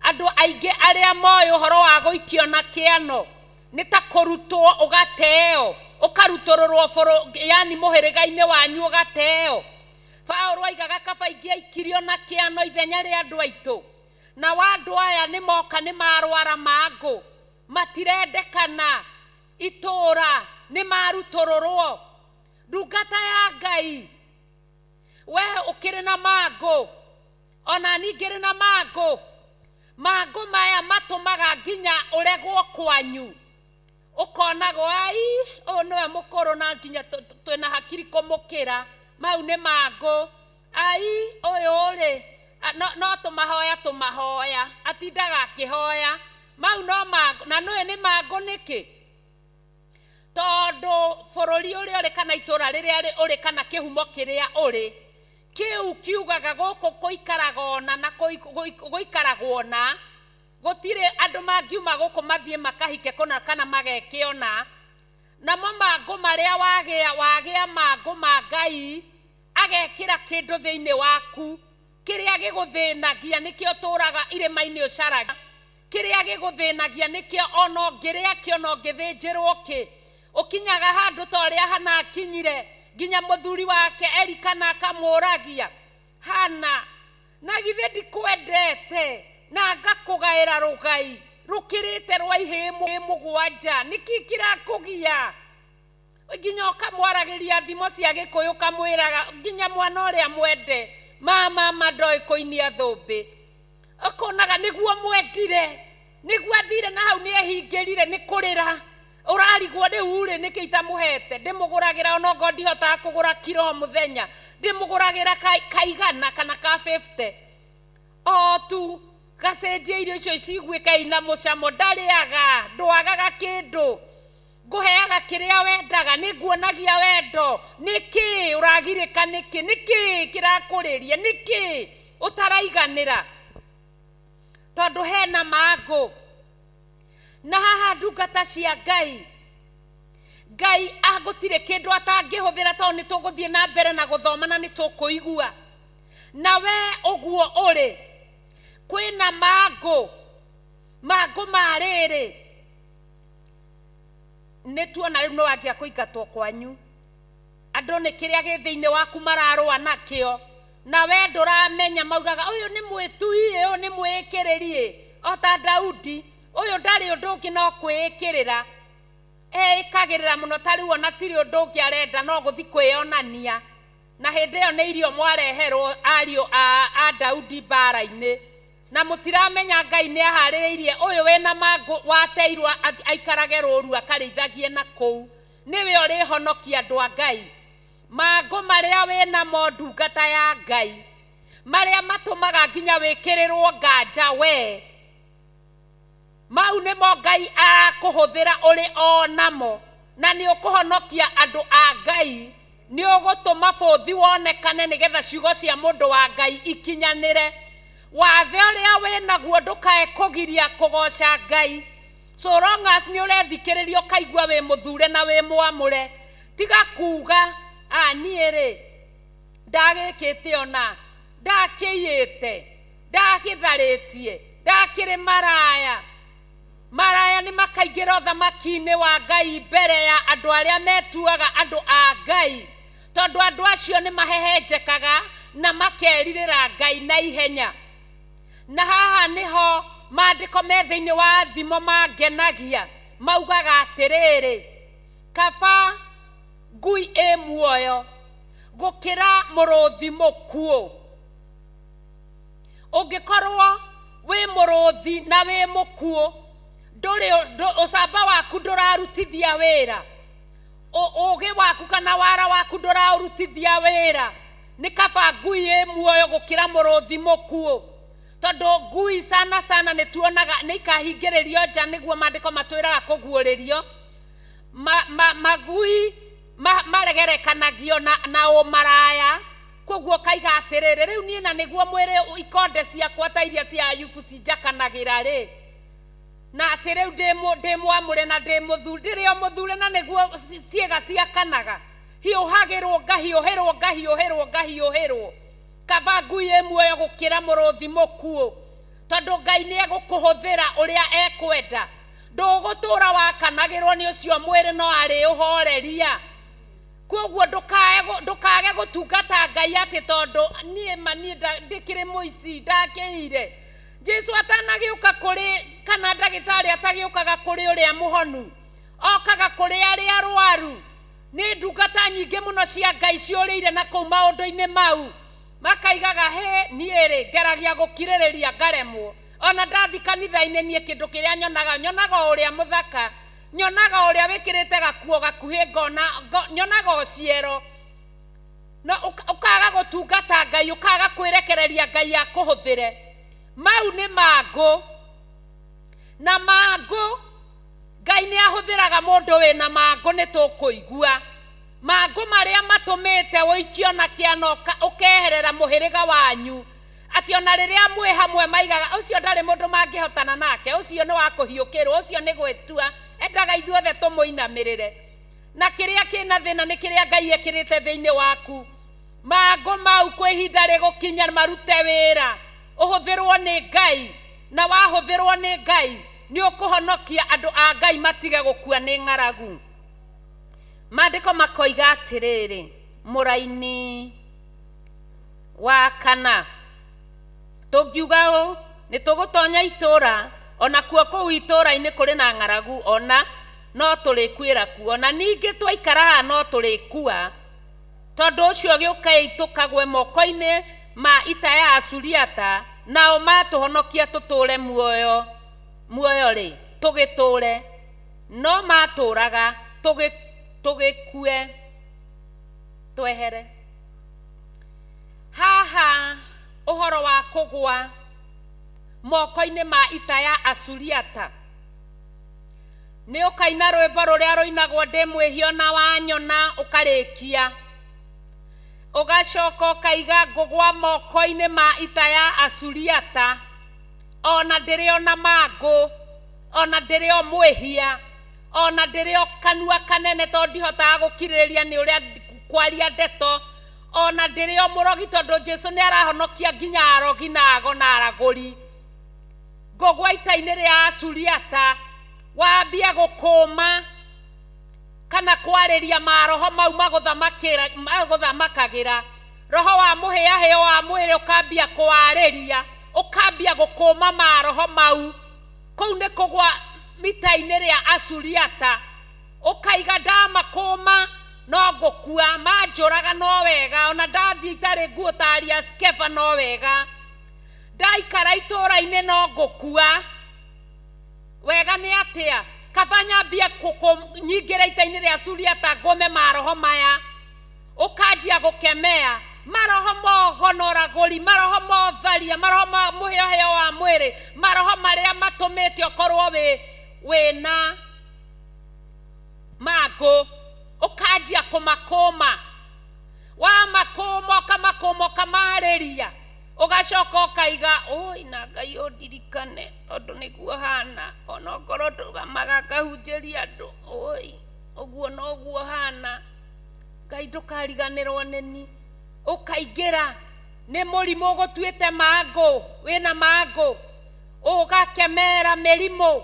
Andũ aingĩ arĩa moĩ ũhoro wa gũikio na kĩano nĩ ta kũrutwo ũgateo, ũkarutũrũrwo yani mũhĩrĩga-inĩ wanyu ũgateo. Paũlũ aigaga kaba ingĩaikirio na kĩano ithenya rĩa andũ aitũ. Nao andũ aya nĩ moka nĩ marwara mangũ, matirendekana itũũra, nĩ marutũrũrwo. Ndungata ya Ngai, we ũkĩrĩ na mangũ, ona niĩ ngĩrĩ na mangũ. Mangũ maya matũmaga nginya ũregwo kwanyu, ũkonagwo ai ũyũ nĩwe mũkũrũ na nginya twĩna hakiri kũmũkĩra, mau nĩ mangũ. Ai ũyũ rĩ, No, no tũmahoya tũmahoya atindaga akĩhoya mau no mangũ na nũĩ nĩ mangũ nĩkĩ tondũ bũrũri ũrĩa ũrĩ kana itũra rĩrĩa ũrĩ kana kĩhumo kĩrĩa ũrĩ kĩu kiugaga gũkũ gũikaraga ona na gũikaragwo na gũtirĩ andũ mangiuma gũkũ mathiĩ makahike kũna kana mageke ona namo mangũ marĩa wagĩa wagĩa mangũ ma Ngai agekĩra kĩndũ thĩinĩ waku kĩrĩa gĩgũthĩnagia nĩkĩo tũraga irĩma-inĩ ũcaragia kĩrĩa gĩgũthĩnagia nĩkĩo ona ũngĩrĩa kĩ ona ũngĩthĩnjĩrwo kĩ ũkinyaga handũ ta ũrĩa Hana akinyire nginya mũthuri wake Elikana akamũragia Hana na githĩ ndikwendete na ngakũgaĩra rũgai rũkĩrĩte rwa ihĩĩ mũgwanja nĩkĩ kĩrakũgia nginya ũkamwaragĩria thimo cia gĩkũyũ ũkamwĩraga nginya mwana ũrĩa mwende mama ma ndoĩ kũinia thũmbĩ ũkonaga nĩguo mwendire nĩguo athire na hau nĩehingĩrire nĩ kũrĩra ũrarigwo rĩu rĩ nĩkĩ itamũhete ndĩmũgũragĩra onokorwo ndihotaga kũgũra kiro o mũthenya ndĩmũgũragĩra kaigana kana ka 50 o tu gacenjia irio icio ciguĩke ina mũcamo ndarĩaga ndwagaga kĩndũ ngũheaga kĩrĩa wendaga nĩnguonagia wendo nĩkĩ ũragirĩka nĩkĩ nĩkĩ kĩrakũrĩria nĩkĩ ũtaraiganĩra tondũ hena mangũ na haha ndungata cia Ngai Ngai agũtirĩ kĩndũ atangĩhũthĩra tondũ nĩ tũgũthiĩ na mbere na gũthoma na nĩ tũkũigua na we ũguo ũrĩ kwĩna mangũ mangũ ma rĩrĩ nĩ tuona rĩu nĩ wanjia kũingatwo kwanyu andũ nĩ kĩrĩa gĩ thĩinĩ waku mararũa nakĩo na we ndũramenya maugaga ũyũ nĩ mwĩtui ũyũ nĩ mwĩĩkĩrĩri o ta Daudi ũyũ ndarĩ ũndũ ũngĩ no kwĩĩkĩrĩra eĩkagĩrĩra mũno ta rĩu ona tirĩ ũndũ ũngĩ arenda no gũthi kwĩonania na hĩndĩ ĩyo nĩ irio mwareherwo ariũ a Daudi mbara-inĩ na mũtiramenya Ngai nĩ aharĩrĩirie ũyũ wĩna mangũ wateirwo aikarage rũru akarĩithagie na kũu nĩwe ũrĩhonokia andũ a Ngai mangũ marĩa wĩnamo ndungata ya Ngai marĩa matũmaga nginya wĩkĩrĩrwo nganja we mau nĩmo Ngai arakũhũthĩra ũrĩ o namo na nĩ ũkũhonokia andũ a Ngai nĩ ũgũtũma bũthi wonekane nĩgetha ciugo cia mũndũ wa Ngai ikinyanĩre wathe ũrĩa wĩnaguo ndũkae kũgiria kũgoca Ngai so long as nĩ ũrethikĩrĩria ũkaigua wĩ mũthure na wĩ mwamũre tiga kuga a niĩ rĩ ndagĩkĩte ona ndakĩiyĩte ndagĩtharĩtie ndakĩrĩ maraya maraya nĩ makaingĩra ũthamaki-inĩ wa Ngai mbere ya andũ arĩa metuaga andũ a Ngai tondũ andũ acio nĩ mahehenjekaga na makerirĩra Ngai na ihenya na haha nĩho maandĩko me thĩinĩ wa thimo mangenagia maugaga atĩrĩrĩ kaba ngui ĩ muoyo gũkĩra mũrũthi mũkuũ ũngĩkorwo wĩ mũrũthi na wĩ mũkuũ ndũrĩ ũcamba waku ndũrarutithia wĩra ũgĩ waku kana wara waku ndũraũrutithia wĩra nĩ kaba ngui ĩ muoyo gũkĩra mũrũthi mũkuũ tondũ ngui sana sana nĩ tuonaga nĩ ikahingĩrĩrio nja nĩguo maandĩko matwĩraga kũguũrĩrio magui maregerekanagio na ũmaraya koguo kaiga atĩrĩrĩ rĩu niĩ na nĩguo mwĩrĩ ikonde ciakwa ta iria cia Ayubu cinjakanagĩra rĩ na atĩ rĩu ndĩ mwamũre na ndĩ mũthure ndĩrĩ o mũthure na nĩguo ciĩga ciakanaga hiũhagĩrwo ngahiũhĩrwo ngahiũhĩrwo ngahiũhĩrwo kaba ngui ĩ muoyo gũkĩra mũrũthi mũkuũ tondũ Ngai nĩ egũkũhũthĩra ũrĩa ekwenda ndũgũtũra wakanagĩrwo nĩ ũcio mwĩrĩ no arĩũhoreria koguo ndũkage gũtungata Ngai atĩ tondũ niĩ ma niĩ ndĩkĩrĩ mũici ndakĩire Jesu atanagĩũka kũrĩ kana ndagĩtarĩ atagĩũkaga kũrĩ ũrĩa mũhonu okaga kũrĩ arĩa arwaru nĩ ndungata nyingĩ mũno cia Ngai ciũrĩire na kũu maũndũ-inĩ mau makaigaga he niĩ rĩ ngeragia gũkirĩrĩria ngaremwo ona ndathi kanitha-inĩ niĩ kĩndũ kĩrĩa nyonaga nyonaga o ũrĩa mũthaka nyonaga ũrĩa wĩkĩrĩte gakuo gakuhĩ ngona nyonaga o ciero Na ũkaga gũtungata Ngai, ũkaga kwĩrekereria Ngai akũhũthĩre. Mau nĩ mangũ. Na mangũ, Ngai nĩ ahũthĩraga mũndũ wĩna mangũ nĩ tũkũigua. Mangũ marĩa matũmĩte ũikio na kĩana ũkeherera mũhĩrĩga wanyu, atĩ ona rĩrĩa mwĩ hamwe maigaga ũcio ndarĩ mũndũ mangĩhotana nake, ũcio nĩ wa kũhiũkĩrwo, ũcio nĩ gwĩtua, endaga ithuothe tũmũinamĩrĩre. Na kĩrĩa kĩna thĩna nĩ kĩrĩa Ngai ekĩrĩte thĩinĩ waku. Mangũ mau kwĩ ihinda rĩgũkinya marute wĩra, ũhũthĩrwo nĩ Ngai, na wahũthĩrwo nĩ Ngai nĩ ũkũhonokia andũ a Ngai matige gũkua nĩ ng'aragu. Maandĩko makoiga atĩrĩrĩ, mũraini wa kana, tũngiuga ũũ, nĩ tũgũtonya itũũra, o nakuo kũu itũũra-inĩ kũrĩ na ng'aragu, o na no tũrĩkuĩra kuo, na ningĩ twaikara haha no tũrĩkua. Tondũ ũcio gĩũkei tũkagwe moko-inĩ ma ita ya Asuriata, nao matũhonokia tũtũũre muoyo, muoyo-rĩ, tũgĩtũũre, no matũũraga, tũgĩkue twehere. Haha ũhoro wa kũgwa moko-inĩ ma ita ya Asuriata, nĩ ũkaina rwĩmbo rũrĩa rũinagwo ndĩ mwĩhia ona wanyona ũkarĩkia, ũgacoka ũkaiga ngũgwa moko-inĩ ma ita ya Asuriata, ona ndĩrĩ ona mangũ, ona ndĩrĩ o mwĩhia, ona ndĩrĩ o kanua kanene tondũ ndihotaga gũkirĩrĩria nĩ ũrĩa kwaria ndeto, ona ndĩrĩ o mũrogi tondũ Jesu nĩ arahonokia nginya arogi na ago na aragũri. Ngũgwa ita-inĩ rĩa Asuriata, wambie gũkũma kana kwarĩria maroho mau magũthamakagĩra. Roho wa mũhĩahĩo wa mwĩrĩ ũkambia kũwarĩria, ũkambia gũkũma maroho mau. Kũu nĩ kũgwa ita-inĩ rĩa Asuriata, ũkaiga ndamakũma no ngũkua, manjũraga no wega, ona ndathiĩ itarĩ nguo ta aria Skeva no wega. Ndaikara itũũra-inĩ no ngũkua. Wega nĩ atĩa? Kaba nyambie nyingĩre ita-inĩ rĩa Suriata ngũme maroho maya. Ũkanjia gũkemea maroho ma ũgonoragũri, maroho ma ũtharia, maroho ma mũhĩohĩo wa mwĩrĩ, maroho marĩa matũmĩte ũkorwo wĩna mangũ. Ũkanjia kũmakũma. Wamakũma, ũkamakũma, ũkamarĩria. Ũgacoka ũkaiga, ũi na Ngai ũndirikane tondũ nĩguo hana, ona ongorwo ndũgamaga ngahunjĩria andũ, ũi ũguo noguo hana, Ngai ndũkariganĩrwo nĩni. Ũkaingĩra nĩ mũrimũ ũgũtuĩte mangũ, wĩna mangũ, ũgakemera mĩrimũ,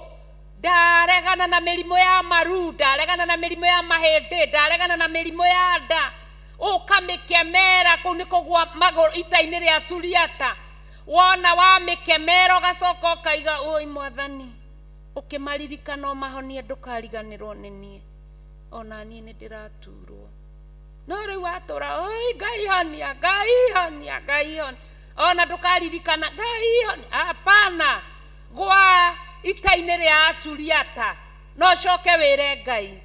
ndaregana na mĩrimũ ya maru, ndaregana na mĩrimũ ya mahĩndĩ, ndaregana na mĩrimũ ya nda, ũkamĩkemera kũu nĩ kũgwa magũrũ ita-inĩ rĩa Suriata. Wona wamĩkemera ũgacoka ũkaiga, ũi Mwathani, ũkĩmaririkana ũmahonie ndũkariganĩrwo nĩ niĩ, ona niĩ nĩ ndĩraturwo. No rĩu watũra, ũi Ngai honia, Ngai honia, Ngai honia, ona ndũkaririkana Ngai honia. Hapana, gwa ita-inĩ rĩa Asuriata na ũcoke wĩre Ngai,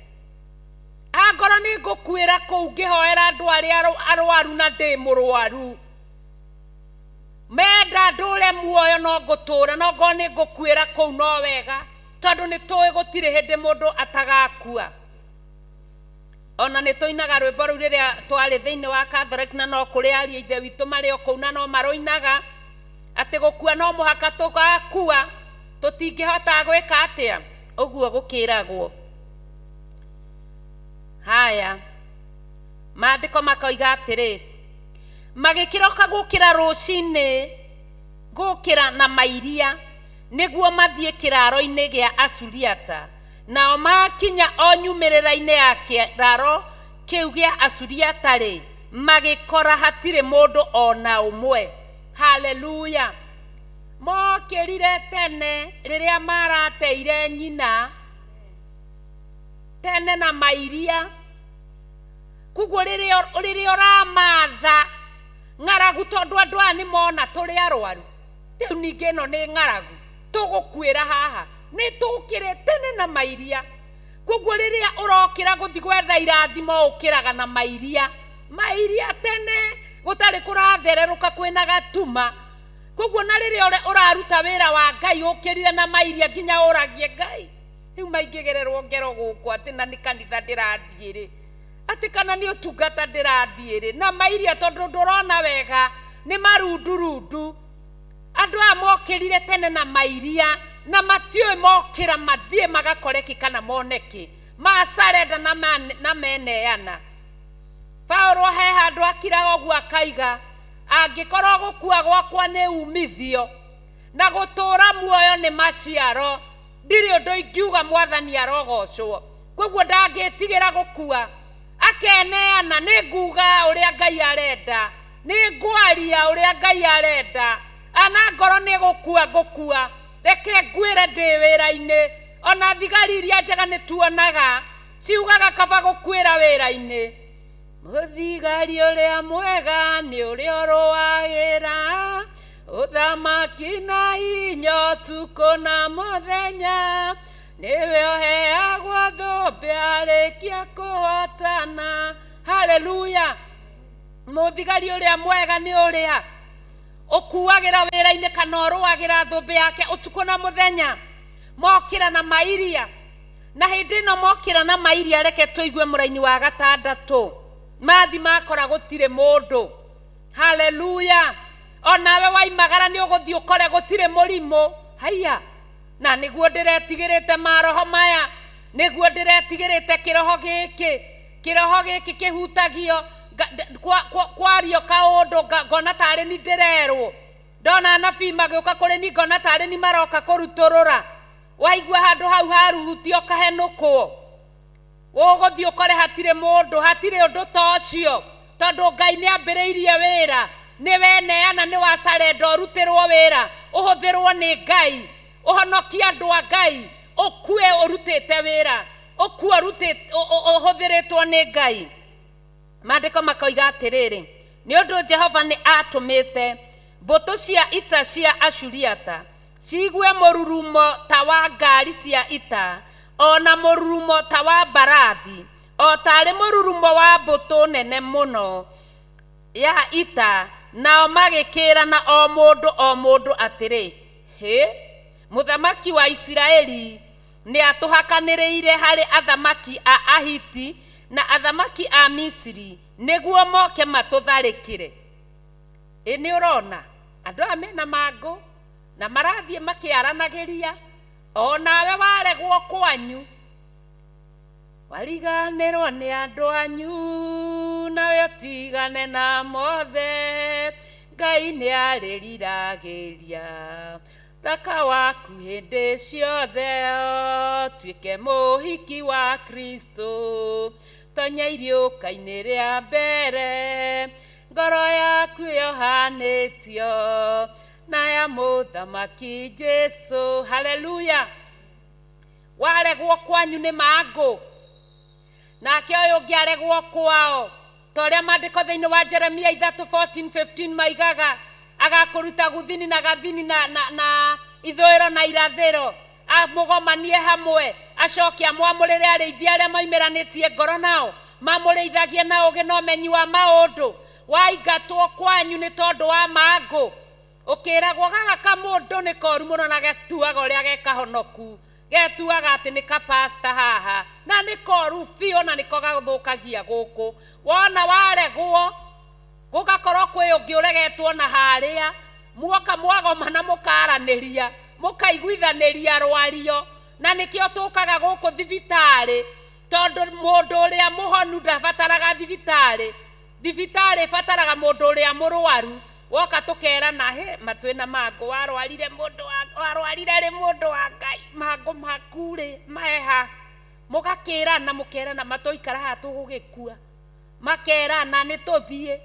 angorwo nĩ ngũkuĩra kũu ngĩhoera andũ arĩa arwaru na ndĩ mũrwaru, menda ndũre muoyo no ngũtũra, no ngorwo nĩ ngũkuĩra kũu no wega, tondũ nĩ tũĩ gũtirĩ hĩndĩ mũndũ atagakua. Ona nĩ tũinaga rwĩmbo rũu rĩrĩa twarĩ thĩinĩ wa Catholic, na no kũrĩ ariũ a Ithe witũ marĩ o kũu na no marũinaga atĩ gũkua no mũhaka tũgakua, tũtingĩhota gwĩka atĩa, ũguo gũkĩragwo. Haya, maandĩko makoiga atĩrĩ, magĩkĩroka gũkĩra rũcinĩ, gũkĩra na mairia, nĩguo mathiĩ kĩraaro-inĩ gĩa Asuriata. Nao maakinya o nyumĩrĩra-inĩ ya kĩraaro kĩu gĩa Asuriata-rĩ, magĩkora hatirĩ mũndũ o na ũmwe. Haleluya! Mokĩrire tene rĩrĩa marateire nyina, tene na mairia. Koguo rĩrĩa ũramatha ng'aragu, tondũ andũ aya nĩ mona tũrĩ arwaru, rĩu ningĩ ĩno nĩ ng'aragu, tũgũkuĩra haha, nĩ tũkĩre tene na mairia. Koguo rĩrĩa ũrokĩra gũthiĩ gwetha irathimo, ũkĩraga na mairia. Mairia tene gũtarĩ kũrathererũka kwĩna gatuma. Koguo na rĩrĩa ũraruta wĩra wa Ngai ũkĩrire na mairia nginya ũragie Ngai. Rĩu maingĩgererwo ngero gũkũ atĩ na nĩ kanitha ndĩrathiĩ rĩ. Atĩ kana nĩ ũtungata ndĩrathiĩ rĩ. Na mairia tondũ ndũrona wega nĩ marundurundu. Andũ aya mokĩrire tene na mairia na matiũĩ mokĩra mathiĩ magakore kĩ kana mone kĩ. Macarenda na, na meneana. Paulo he handũ akiraga ũguo akaiga angĩkorwo gũkua gwakwa nĩ umithio na gũtũũra muoyo nĩ maciaro, ndirĩ ũndũ ingiuga Mwathani arogocwo. Koguo ndangĩtigĩra gũkua, akeneana, nĩ nguga ũrĩa Ngai arenda, nĩ ngwaria ũrĩa Ngai arenda, ana ngoro nĩ gũkua ngũkua, reke nguĩre ndĩ wĩra-inĩ. Ona thigari iria njega nĩ tuonaga ciugaga kaba gũkuĩra wĩra-inĩ. Mũthigari ũrĩa mwega nĩ ũrĩa ũrũagĩra ũthamaki na hinya ũtukũ na mũthenya, nĩwe ũheagwo thũmbĩ arĩkia kũhotana. Haleluya! Mũthigari ũrĩa mwega nĩ ũrĩa ũkuagĩra wĩra-inĩ kana ũrũagĩra thũmbĩ yake ũtukũ na mũthenya. Mokĩra na mairia, na hĩndĩ ĩno mokĩra na mairia, reke tũigue mũraini wa gatandatũ. Mathi makora gũtirĩ mũndũ. Haleluya! Onawe waimagara nĩ ũgũthiĩ ũkore gũtirĩ mũrimũ. Haiya, na nĩguo ndĩretigĩrĩte maroho maya, nĩguo ndĩretigĩrĩte kĩroho gĩkĩ. Kĩroho gĩkĩ kĩhutagio kwario kaũndũ ngona tarĩ ni ndĩrerwo. Ndona anabii magĩũka kũrĩ ni ngona tarĩ ni maroka kũrutũrũra. Waigua handũ hau haruhutio kahenũkwo, ũgũthiĩ ũkore hatirĩ mũndũ, hatirĩ ũndũ ta ũcio, tondũ Ngai nĩ ambĩrĩirie wĩra. Nĩ weneana, nĩ wacarenda ũrutĩrwo wĩra, ũhũthĩrwo nĩ Ngai, ũhonokie andũ a Ngai, ũkue ũrutĩte wĩra, ũkue ũhũthĩrĩtwo nĩ Ngai. Maandĩko makoiga atĩrĩrĩ, nĩ ũndũ Jehova nĩ atũmĩte mbũtũ cia ita cia Ashuriata ciigue mũrurumo ta wa ngari cia ita, o na mũrurumo ta wa mbarathi, o tarĩ mũrurumo wa mbũtũ nene mũno ya ita, nao magĩkĩrana o mũndũ o mũndũ atĩrĩ, hĩ, mũthamaki wa Isiraeli nĩ atũhakanĩrĩire harĩ athamaki a Ahiti na athamaki a Misiri nĩguo moke matũtharĩkĩre. Ĩ nĩ ũrona andũ aya mena mangũ na marathiĩ makĩaranagĩria, o nawe waregwo kwanyu, wariganĩrwo nĩ andũ anyu, nawe ũtigane na mothe, Ngai nĩ arĩriragĩria thaka waku hĩndĩ ciothe, ũtuĩke mũhiki wa Kristo, tonya iriũka-inĩ rĩa mbere, ngoro yaku yohanĩtio na ya mũthamaki Jesu. Haleluya! Waregwo kwanyu nĩ mangũ, nake ũyũ ũngĩ aregwo kwao, ta ũrĩa maandĩko thĩinĩ wa Jeremia 3:14 15 maigaga, agakũruta guthini na gathini na, na, na ithũĩro na irathĩro, amũgomanie hamwe, acoke amwamũrĩre arĩithi arĩa moimĩranĩtie ngoro nao, mamũrĩithagie na ũũgĩ na ũmenyi wa maũndũ. Waingatwo kwanyu nĩ tondũ wa mangũ, ũkĩragwo gaka kamũndũ nĩ koru mũno na getuaga ũrĩa gekahonoku, getuaga atĩ nĩ kapasta haha, na nĩ koru biũ na nĩko gathũkagia gũkũ. Wona waregwo, gũgakorwo kwĩ ũngĩ ũregetwo na harĩa, muoka mwagomana mũkaranĩria, mũkaiguithanĩria rwario, na nĩkĩo tũkaga gũkũ thibitarĩ, tondũ mũndũ ũrĩa mũhonu ndabataraga thibitarĩ. Thibitarĩ ĩbataraga mũndũ ũrĩa mũrwaru. Woka tũkerana, hĩ, matwĩna mangũ, warwarire mũndũ wa, warwarire rĩ mũndũ wa Ngai, mangũ maku rĩ, meha. Mũgakĩrana, mũkerana, matũikara haha tũgũgĩkua. Makerana, nĩ tũthiĩ.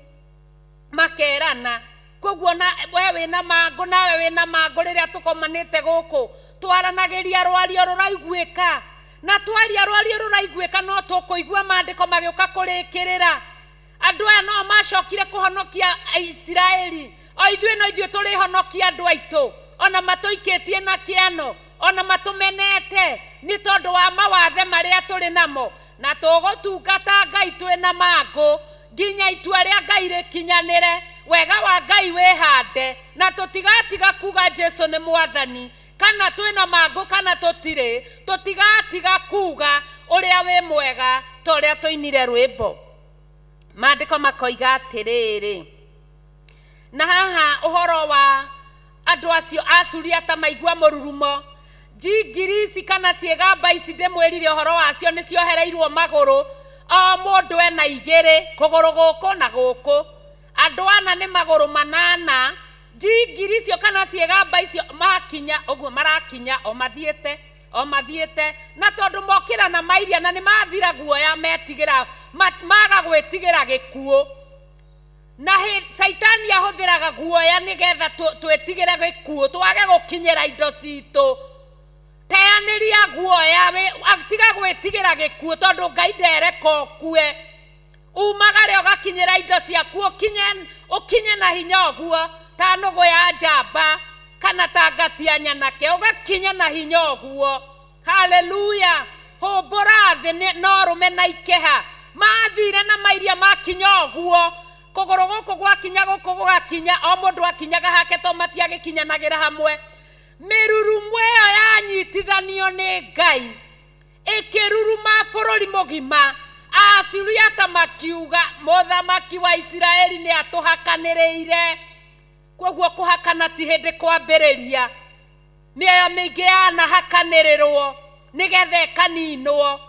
Makerana. Koguo na we wĩna mangũ, nawe wĩna mangũ, rĩrĩa tũkomanĩte gũkũ, twaranagĩria rwario rũraiguĩka. Na twaria rwario rũraiguĩka, no tũkũigua maandĩko magĩũka kũrĩkĩrĩra. Andũ aya no macokire kũhonokia Isiraeli, o ithuĩ no ithuĩ tũrĩhonokia andũ aitũ, ona matũikĩtie na kĩano, ona matũmenete nĩ tondũ wa mawathe marĩa tũrĩ namo, na tũgũtungata Ngai twĩna mangũ. Nginya itua rĩa Ngai rĩkinyanĩre, wega wa Ngai wĩhande, na tũtigatiga kuga Jesu nĩ Mwathani, kana twĩna mangũ kana tũtirĩ, tũtigatiga kuga ũrĩa wĩ mwega ta ũrĩa tũinire rwĩmbo. Maandĩko makoiga atĩrĩrĩ, na haha ũhoro wa andũ acio a Suriata maigua mũrurumo, njingiri ici kana ciĩgamba ici ndĩmwĩrire ũhoro wacio nĩ ciohereirwo magũrũ, o mũndũ ena igĩrĩ, kũgũrũ gũkũ na gũkũ, andũ ana nĩ magũrũ manana, njingiri icio kana ciĩgamba icio makinya ũguo marakinya o mathiĩte o mathiĩte, na tondũ mokĩra na mairia na nĩ mathira guoya metigĩra, maga gwĩtigĩra gĩkuũ. Na Caitani ahũthĩraga guoya nĩgetha twĩtigĩre gĩkuũ, twage gũkinyĩra indo citũ. Teanĩria guoya, tiga gwĩtigĩra gĩkuũ tondũ Ngai ndereka ũkue. Umagare ũgakinyĩra indo ciaku, ũkinye na hinya ũguo ta nũgũ ya njamba kana ta ngati ya nyanake, ũgakinya na hinya ũguo. Haleluya! Hũmbũra thĩ no rũme na ikeha. Mathire na mairia makinya ũguo, kũgũrũ gũkũ gwakinya gũkũ gũgakinya, o mũndũ akinyaga hake to matiagĩkinyanagĩra hamwe. Mĩrurumo ĩyo yanyitithanio nĩ Ngai ĩkĩruruma bũrũri mũgima. Asuriata makiuga, mũthamaki wa Isiraeli nĩ atũhakanĩrĩire. Kwoguo kũhakana ti hĩndĩ kwambĩrĩria. Mĩoyo mĩingĩ yanahakanĩrĩrwo nĩgetha ĩkaninwo.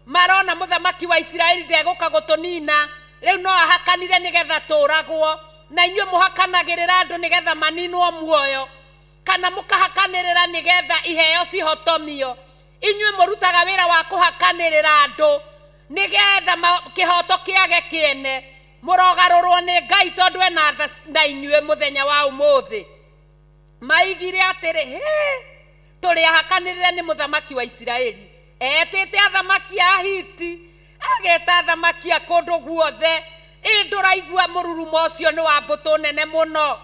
Marona mũthamaki wa Isiraeli ndegũka gũtũnina, rĩu no ahakanire nĩgetha tũragwo. Na inyuĩ mũhakanagĩrĩra andũ nĩgetha maninwo muoyo, kana mũkahakanĩrĩra nĩgetha iheo cihotomio. Inyuĩ mũrutaga wĩra wa kũhakanĩrĩra andũ nĩgetha kĩhoto kĩage kĩene. Mũrogarũrwo nĩ Ngai tondũ ena tha na inyuĩ mũthenya wa ũmũthĩ. Maigire atĩrĩ, Hĩ, tũrĩ ahakanĩrĩre nĩ mũthamaki wa Isiraeli. Etĩte athamaki a Hiti, ageta athamaki a kũndũ guothe. Ĩ ndũraigua mũrurumo ũcio nĩ wa mbũtũ nene mũno,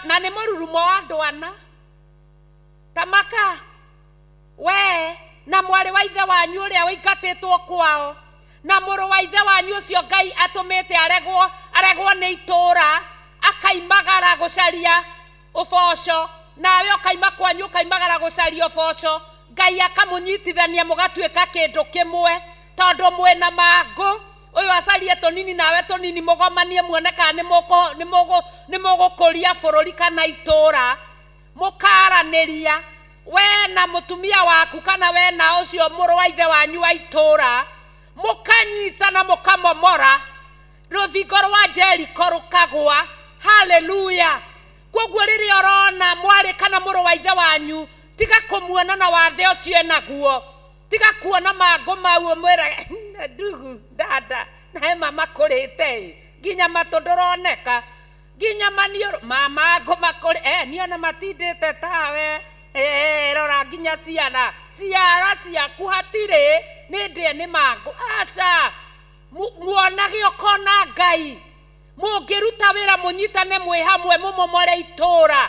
na nĩ mũrurumo wa andũ ana. Tamaka, we na mwarĩ wa ithe wanyu ũrĩa ũingatĩtwo kwao, na mũrũ wa ithe wanyu ũcio Ngai atũmĩte aregwo, aregwo nĩ itũũra, akaimagara gũcaria ũboco, nawe ũkaima kwanyu ũkaimagara gũcaria ũboco, Ngai akamũnyitithania mũgatuĩka kĩndũ kĩmwe, tondũ mwĩna mangũ, ũyũ acarie tũnini nawe tũnini, mũgomanie muone kana nĩ mũgũkũria bũrũri kana itũũra, mũkaranĩria, we na mũtumia waku kana we na ũcio mũrũ wa ithe wanyu wa itũũra, mũkanyitana mũkamomora rũthingo rwa Jeriko rũkagwa. Haleluya! Kwoguo rĩrĩa ũrona mwarĩ kana mũrũ wa ithe wanyu, tiga kũmuona na wathe ũcio enaguo, tiga kuona mangũ mau ũmwĩrage ndugu dada na he mama kũrĩte ĩ nginya matũ ndũroneka nginya maniũrũ ma mangũ makũrĩ niĩ ona matindĩte tawe rora nginya ciara ciara ciaku hatirĩ nĩ ndĩe nĩ mangũ aca. Muonage ũkona Ngai. Mũngĩruta wĩra mũnyitane mwĩ hamwe mũmomore itũũra,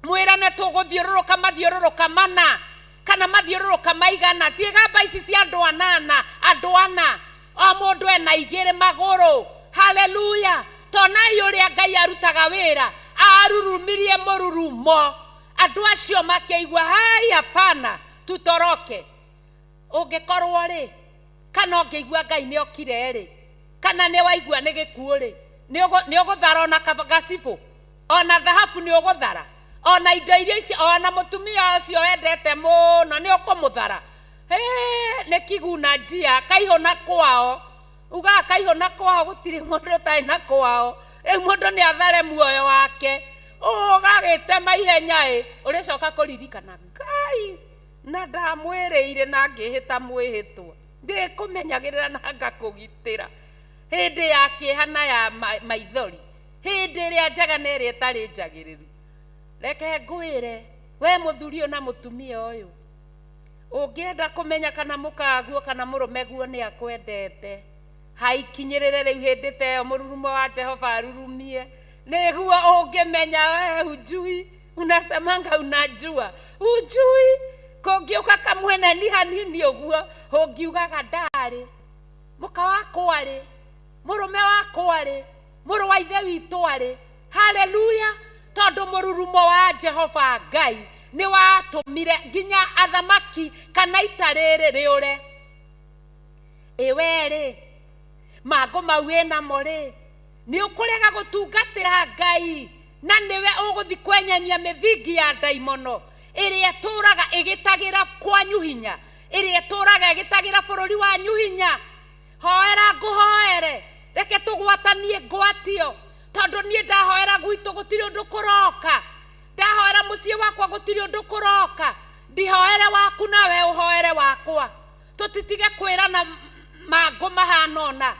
mwĩrane tũgũthiũrũrũka mathiũrũrũka mana kana mathiũrũrũka maigana, ciĩgamba ici cia andũ anana, andũ ana, o mũndũ ena igĩrĩ magũrũ. Haleluya! Tonai ũrĩa Ngai arutaga wĩra, arurumirie mũrurumo, andũ acio makĩigua hai, hapana, tutoroke. Ũngĩkorwo rĩ, kana ũngĩigua Ngai nĩ okire rĩ, kana nĩ waigua nĩ gĩkuũ rĩ, nĩ ũgũthara ona gacibũ, ona thahabu nĩ ũgũthara, ona indo iria ici, ona mũtumia ũcio wendete mũno nĩ ũkũmũthara. Hĩ, nĩ kiguna njia, kaihũ na kwao. Ugaga kaihũ na kwao, gũtirĩ mũndũ ũtarĩ na kwao. Rĩu mũndũ nĩ athare muoyo wake, ũgagĩtema ihenya ĩ, ũrĩcoka kũririkana Ngai na ndamwĩrĩire na ngĩhĩta mwĩhĩtwa ndĩkũmenyagĩrĩra na ngakũgitĩra hĩndĩ ya kĩeha na ya maithori, hĩndĩ ĩrĩa njega na ĩrĩa ĩtarĩ njagĩrĩru. Reke ngwĩre, we mũthuri ũyũ na mũtumia ũyũ, ũngĩenda kũmenya kana mũkaguo kana mũrũmeguo nĩ akwendete, haikinyĩrĩre rĩu hĩndĩ ta ĩyo mũrurumo wa Jehova arurumie, nĩguo ũngĩmenya we hujui, unasemanga unajua, hujui. Kũngĩũka kamweneni hanini ũguo, ũngiugaga ndarĩ, mũka wakwa rĩ, Mũrũme wakwa rĩ, mũrũ wa ithe witũ arĩ. Haleluya! Tondũ mũrurumo wa Jehova Ngai nĩ watũmire nginya athamaki kana ita rĩrĩ rĩũre. Ĩ we-rĩ, mangũ mau wĩnamo rĩ, nĩ ũkũrega gũtungatĩra Ngai na nĩwe ũgũthi kwenyanyia mĩthingi ya ndaimono ĩrĩa ĩtũraga ĩgĩtagĩra kwanyu hinya, ĩrĩa ĩtũraga ĩgĩtagĩra bũrũri wanyu hinya? Hoera ngũhoere, reke tũgwatanie ngwatio, tondũ niĩ ndahoera gwitũ gũtirĩ ũndũ kũroka, ndahoera mũciĩ wakwa gũtirĩ ũndũ kũroka, ndihoere waku nawe ũhoere wakwa, tũtitige kwĩrana mangũ mahana ũna.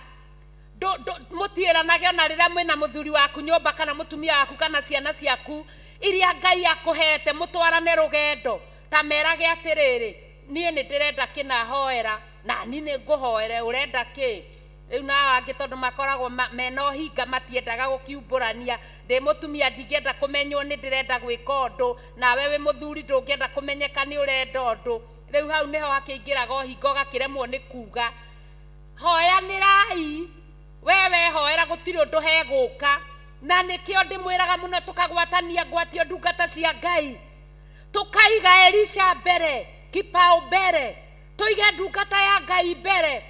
Mũtiĩranage ona rĩrĩa mwĩna mũthuri waku nyũmba kana mũtumia waku kana ciana ciaku iria Ngai akũhete, mũtwarane rũgendo, ta merage atĩrĩrĩ, niĩ nĩ ndĩrenda kĩna hoera, nani nĩ ngũhoere, ũrenda kĩ? Rĩu nao angĩ tondũ makoragwo mena ũhinga matiendaga gũkiumbũrania, ndĩ mũtumia ndingĩenda kũmenywo nĩ ndĩrenda gwĩka ũndũ, nawe wĩ mũthuri ndũngĩenda kũmenyeka nĩ ũrenda ũndũ, rĩu hau nĩho hakĩingĩraga ũhinga ũgakĩremwo nĩ kuga. Hoyanĩrai, we wehoera gũtirĩ ũndũ hegũka, na nĩkĩo ndĩmwĩraga mũno tũkagwatania ngwatio ndungata cia Ngai, tũkaiga Elisha mbere, kipaumbele, tũige ndungata ya Ngai mbere,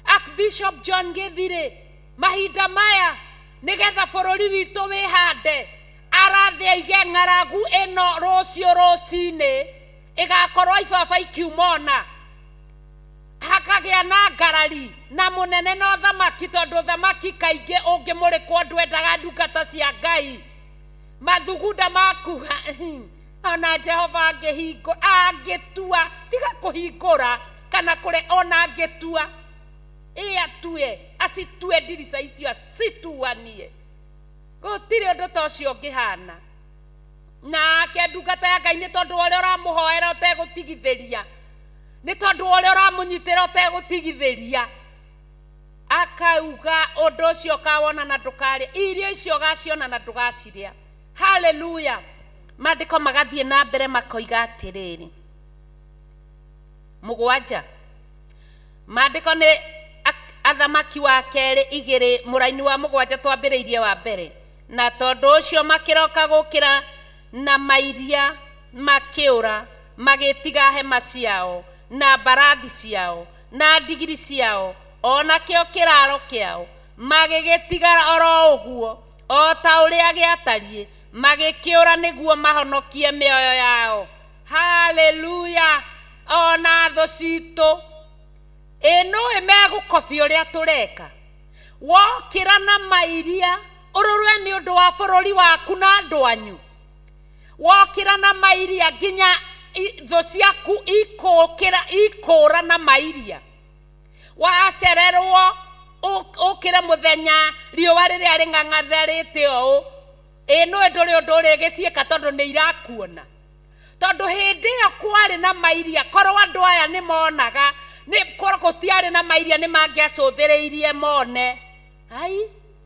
Archbishop John Gĩthirĩ, mahinda maya nĩgetha bũrũri witũ wĩhande, arathe aige ng'aragu ĩno rũciũ rũcinĩ ĩgakorwo ibaba ikiuma ona hakagĩa na ngarari na mũnene na ũthamaki, tondũ ũthamaki kaingĩ ũngĩmũrĩkwo ndwendaga ndungata cia Ngai mathugunda makuga ona Jehova angĩhingũra, angĩtua tiga kũhingũra kana kũre, ona angĩtua ĩ atue, acitue ndirica icio acituanie, gũtirĩ ũndũ ta ũcio ũngĩhana. Nake ndungata ya Ngai nĩ tondũ wa ũrĩa ũramũhoera ũtegũtigithĩria, nĩ tondũ wa ũrĩa ũramũnyitĩra ũtegũtigithĩria, akauga ũndũ ũcio ũkawona na ndũkarĩa, irio icio ũgaciona na ndũgacirĩa. Haleluya! Maandĩko magathiĩ na mbere makoiga atĩrĩrĩ, mũgwanja, maandĩko nĩ Athamaki wa kerĩ igĩrĩ mũraini wa mũgwanja twambĩrĩirie wa mbere. Na tondũ ũcio makĩroka gũkĩra na mairia makĩũra, magĩtiga hema ciao, na mbarathi ciao, na ndigiri ciao, o nakĩo kĩraaro kĩao, magĩgĩtiga o ro ũguo, o ta ũrĩa gĩatariĩ, magĩkĩũra nĩguo mahonokie mĩoyo yao. Haleluya! O na thũ citũ, ĩ nũĩ megũkobia ũrĩa tũreka? Wokĩra na mairia, ũrũrwe nĩ ũndũ wa bũrũri waku na andũ anyu. Wokĩra na mairia nginya thũ ciaku ikũkĩra, ikũra na mairia. Wacererwo ũkĩre mũthenya riũa rĩrĩa rĩng'ang'atharĩte ũũ, ĩ nũĩ ndũrĩ ũndũ ũrĩgĩciĩka tondũ nĩ irakuona. Tondũ hĩndĩ ĩyo kwarĩ na mairia, korwo andũ aya nĩ monaga, nĩ korwo gũtiarĩ na mairia nĩ mangĩacũthĩrĩirie mone. Ai,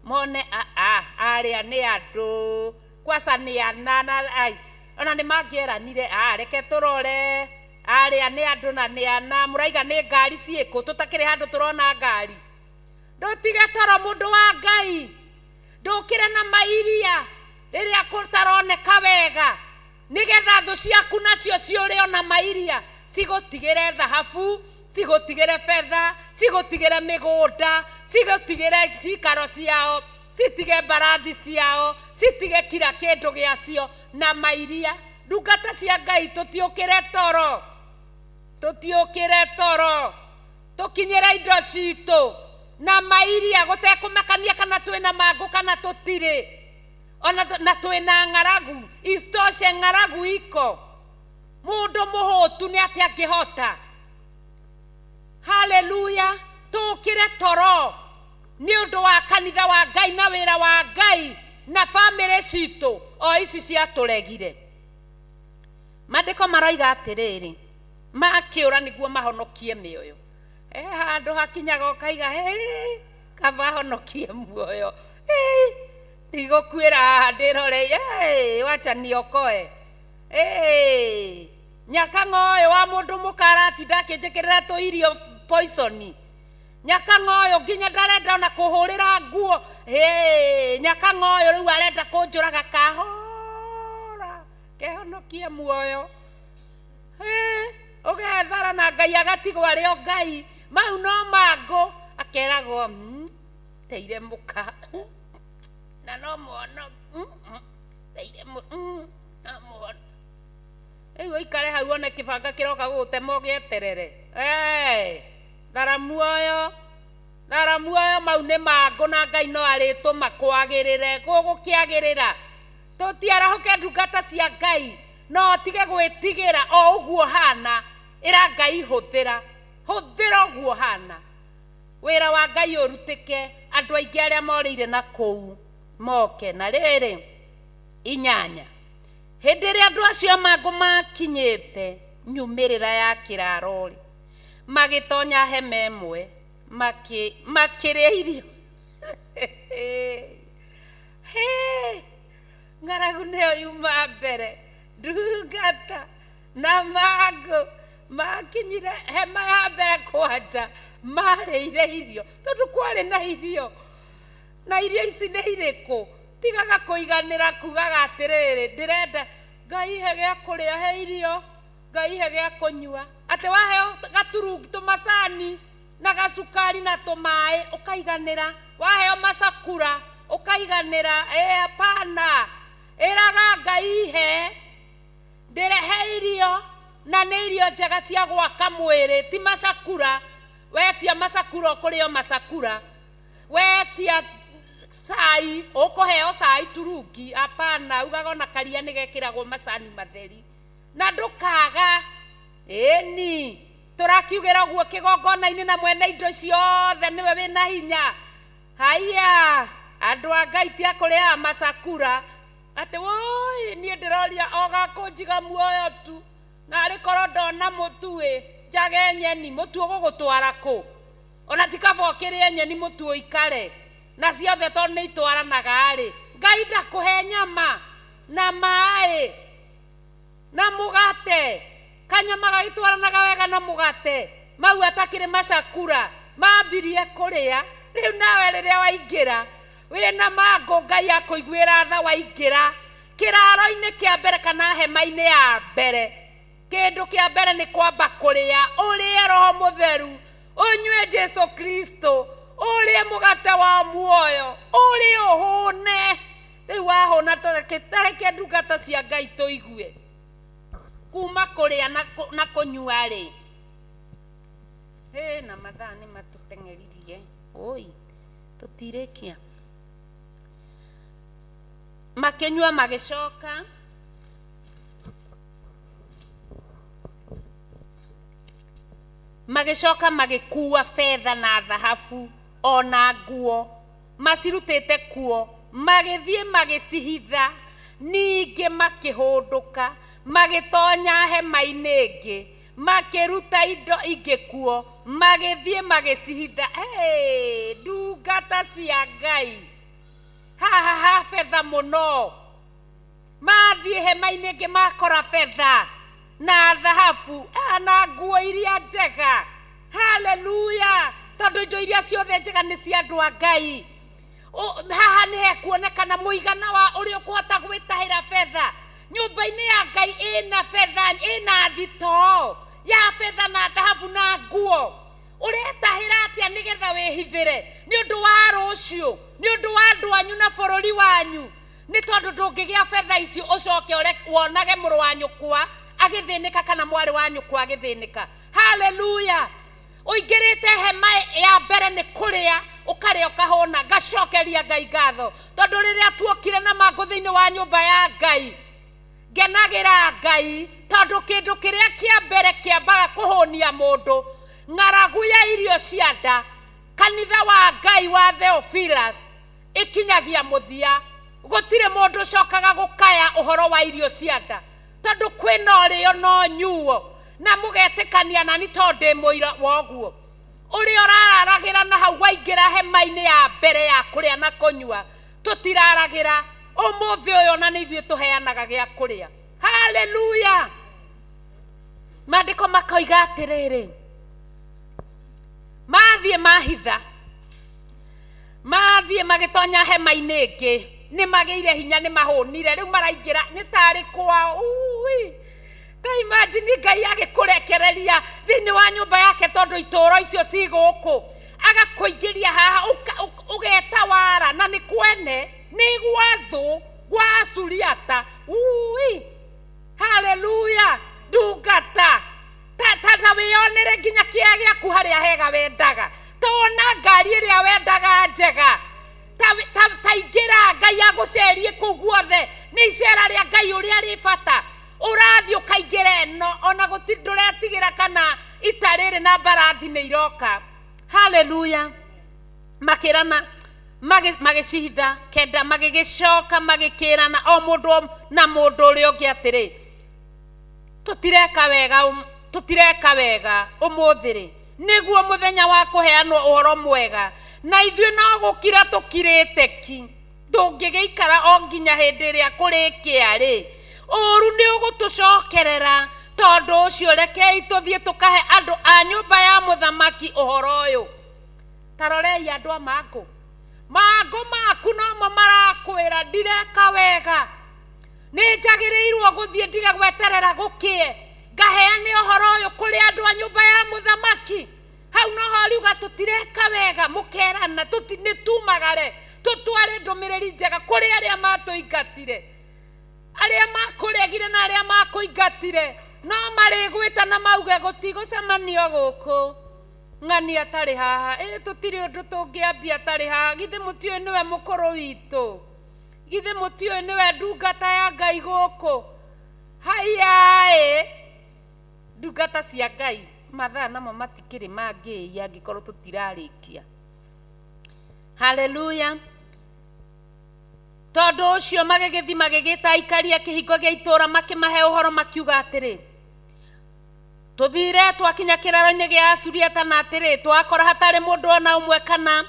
mone a a arĩa nĩ andũ, kwaca nĩ ana na ai, ona nĩ mangĩeranire, a reke tũrore, arĩa nĩ andũ na nĩ ana, mũraiga nĩ ngari ciĩkũ, tũtakĩrĩ handũ tũrona ngari. Ndũtige toro mũndũ wa Ngai, ndũkĩre na mairia rĩrĩa kũtaroneka wega, nĩgetha thũ ciaku nacio ciũre ona mairia, cigũtigĩre thahabu, cigũtigĩre betha, cigũtigĩre mĩgũnda, cigũtigĩre cikaro ciao, citige mbarathi ciao, citige kira kĩndũ gĩacio na mairia. Ndungata cia Ngai, tũtiũkĩre toro, tũtiũkĩre toro, tũkinyĩre indo citũ na mairia, gũtekũmakania kana twĩna mangũ kana tũtirĩ, ona na twĩna ng'aragu. Isitoshe ng'aragu iko. Mũndũ mũhũtu nĩ atĩa angĩhota? Haleluya! Tũkĩre toro nĩ ũndũ wa kanitha wa Ngai na wĩra wa Ngai na bamĩrĩ citũ o ici ciatũregire. Maandĩko maroiga atĩrĩrĩ, makĩũra nĩguo mahonokie mĩoyo. He handũ hakinyaga ũkaiga, hĩ, kaba honokie muoyo, hĩ, ndigũkuĩra haha ndĩrore, hĩ, wacha niokoe, hĩ, nyakang'a ũyũ wa mũndũ mũka aratinda akĩnjĩkĩrĩra tũirio poison. Nyakang'oyũ nginya ndarenda ona kũhũrĩra nguo. Hĩ, nyakang'oyũ rĩu arenda kũnjũraga kahora kehonokie muoyo. Hĩ, ũgethara na Ngai agatigwo arĩ o Ngai. Mau no mangũ akeragwo teire mũka na no muono teire no muono. Rĩu ũikare hau one kĩbanga kĩroka gũgũtema ũgĩeterere. Hey! Thara muoyo, thara muoyo, mau nĩ mangũ na Ngai no arĩtũma kwagĩrĩre. Gũgũkĩagĩrĩra. Tũtiarahũke ndungata cia Ngai, no ũtige gwĩtigĩra o ũguo ũhana. Ĩra Ngai hũthĩra, hũthĩra ũguo ũhana. Wĩra wa Ngai ũrutĩke, andũ aingĩ arĩa morĩire na kũu moke. Na rĩrĩ, inyanya, hĩndĩ ĩrĩa andũ acio a mangũ makinyĩte nyumĩrĩra ya kĩraro-rĩ, magĩtonya hema ĩmwe makĩ makĩrĩa irio. Hĩ, ng'aragu nĩyo yuma mbere. Ndungata na mangũ makinyire hema ya mbere kwanja marĩire irio tondũ kwarĩ na irio. Na irio ici nĩ irĩkũ? Tigaga kũiganĩra kugaga atĩrĩrĩ, ndĩrenda Ngai he gĩa kũrĩa, he irio. Ngai he gĩa kũnyua. Atĩ waheo gaturungi, tũmacani na gacukari na tũmaĩ ũkaiganĩra. Waheo macakura ũkaiganĩra. Ĩ hapana. Ĩraga Ngai he, ndĩrehe irio na nĩ irio njega cia gwaka mwĩrĩ, ti macakura. Wetia macakura ũkũrĩa o macakura. Wetia cai ũkũheo cai turungi. Hapana, ugaga ona karia nĩ gekĩragwo macani matheri. Na ndũkaga. Ĩni, tũrakiugĩra ũguo kĩgongona-inĩ na mwene indo ciothe nĩwe wĩna hinya. Haiya, andũ a Ngai ti a kũrĩaga macakura, atĩ wũi niĩ ndĩroria o gakũnjiga muoyo tu, narĩ korwo ndona mũtu-ĩ, njage nyeni, mũtu ũgũgũtwara kũ? Ona ti kaba ũkĩrĩe nyeni mũtu ũikare, na ciothe tondũ nĩ itwaranaga-rĩ, Ngai ndakũhe nyama na maĩ. Na mũgate, kanyama gagĩtwaranaga wega na mũgate, mau atakĩrĩ macakura, mambirie kũrĩa. Rĩu nawe rĩrĩa waingĩra, wĩna mangũ Ngai akũiguĩra tha waingĩra kĩraro-inĩ kĩa mbere kana hema-inĩ ya mbere, kĩndũ kĩa mbere nĩ kwamba kũrĩa, ũrĩe Roho Mũtheru, ũnyue Jesu Kristo, ũrĩe mũgate wa muoyo, ũrĩe ũhũne. Rĩu wahũna tareke ndungata cia Ngai tũigue kuma kũrĩa na kũnyua-rĩ. Hĩ, na mathaa nĩ matũteng'eririe. Ũi, tũtirĩkia. Makĩnyua magĩcoka. Magĩcoka magĩkuua betha na thahabu o na nguo macirutĩte kuo, magĩthiĩ magĩcihitha. Ningĩ makĩhũndũka, magĩtonya hema-inĩ ĩngĩ, makĩruta indo ingĩ kuo, magĩthiĩ magĩcihitha. Hey, ndungata cia Ngai, haha ha betha mũno. Mathiĩ hema-inĩ ĩngĩ makora betha na thahabu na nguo iria njega. Haleluya! Tondũ indo iria ciothe njega nĩ cia andũ a Ngai. Haha nĩ hekuonekana mũigana wa ũrĩa ũkũhota gwĩtahĩra betha. Nyũmba-inĩ ya Ngai ĩna betha, ĩna thitoo ya betha na thahabu na nguo. Ũretahĩra atĩa nĩgetha wĩhithĩre nĩ ũndũ wa rũciũ, nĩ ũndũ wa andũ anyu na bũrũri wanyu? Nĩ tondũ ndũngĩgĩa betha icio ũcoke wonage mũrũ wa nyũkwa agĩthĩnĩka kana mwarĩ wa nyũkwa agĩthĩnĩka. Haleluya! Ũingĩrĩte hema ya mbere nĩ kũrĩa, ũkarĩa ũkahũna. Ngacokeria Ngai ngatho tondũ rĩrĩa tuokire na mangũ thĩinĩ wa nyũmba ya Ngai, ngenagĩra Ngai tondũ kĩndũ kĩrĩa kĩa mbere kĩambaga kũhũnia mũndũ, ng'aragu ya irio cia nda, kanitha wa Ngai wa Theophilus ĩkinyagia mũthia. Gũtirĩ mũndũ ũcokaga gũkaya ũhoro wa irio cia nda tondũ kwĩna ũrĩo na ũnyuo, na mũgetĩkania nani tondũ ndĩ mũira wa ũguo. Ũrĩa ũrararagĩra na hau waingĩra hema-inĩ ya mbere ya kũrĩa na kũnyua, tũtiraragĩra ũmũthĩ ũyũ, ona nĩ ithuĩ tũheanaga gĩa kũrĩa. Haleluya! Maandĩko makoiga atĩrĩrĩ, Mathiĩ mahitha, mathiĩ magĩtonya hema-inĩ ĩngĩ, nĩ magĩire hinya, nĩ mahũnire, rĩu maraingĩra nĩ tarĩ kwao. Ui! Ta imagine Ngai agĩkũrekereria thĩinĩ wa nyũmba yake tondũ itũũro icio ci gũkũ, agakũingĩria haha ũgeta wara na nĩ kwene, nĩ gwa thũ, gwa Asuriata. Ui! Haleluya! Ndungata ta ta ta wĩyonere nginya kĩea gĩaku harĩa hega wendaga, ta wona ngari ĩrĩa wendaga njega, ta ta ta ingĩra Ngai agũcerie kũu guothe. Nĩ icera rĩa Ngai ũrĩa rĩ bata. Ũrathiĩ ũkaingĩra ĩno ona gũtirĩ, ndũretigĩra kana ita rĩrĩ na mbarathi nĩ iroka. Haleluya! Makĩrana magĩcihitha kenda, magĩgĩcoka magĩkĩrana o mũndũ na mũndũ ũrĩa ũngĩ atĩrĩ, tũtireka wega, tũtireka wega ũmũthĩ-rĩ, nĩguo mũthenya wa kũheanwo ũhoro mwega, na ithuĩ no gũkira tũkirĩte ki. Tũngĩgĩikara o nginya hĩndĩ ĩrĩa kũrĩkĩa-rĩ, ũũru nĩũgũtũcokerera. Tondũ ũcio rekei tũthiĩ tũkahe andũ a nyũmba ya mũthamaki ũhoro ũyũ. Ta rorei andũ a mangũ. Mangũ maku nomo marakwĩra ndireka wega. Nĩ njagĩrĩirwo gũthiĩ ndige gweterera gũkĩe, ngaheane ũhoro ũyũ kũrĩ andũ a nyũmba ya mũthamaki. Hau noho riuga tũtireka wega, mũkerana nĩ tumagare tũtware ndũmĩrĩri njega kũrĩ arĩa matũingatire, arĩa makũregire na arĩa makũingatire, no marĩgwĩta na mauge gũtigũcemanio gũkũ ng'ani atarĩ haha. Ĩ tũtirĩ ũndũ tũngĩambia atarĩ haha, githĩ mũtiũĩ nĩwe mũkũrũ witũ? Githĩ mũtiũĩ nĩwe ndungata ya Ngai gũkũ? Haiya-ĩ! Ndungata cia Ngai, mathaa namo matikĩrĩ mangĩĩ angĩkorwo tũtirarĩkia. Haleluya! Tondũ ũcio magĩgĩthiĩ magĩgĩta aikari a kĩhingo gĩa itũũra makĩmahe ũhoro makiuga atĩrĩ, Tũthiire twakinya kĩraaro-inĩ gĩa Asuriata na atĩrĩ, twakora hatarĩ mũndũ o na ũmwe kana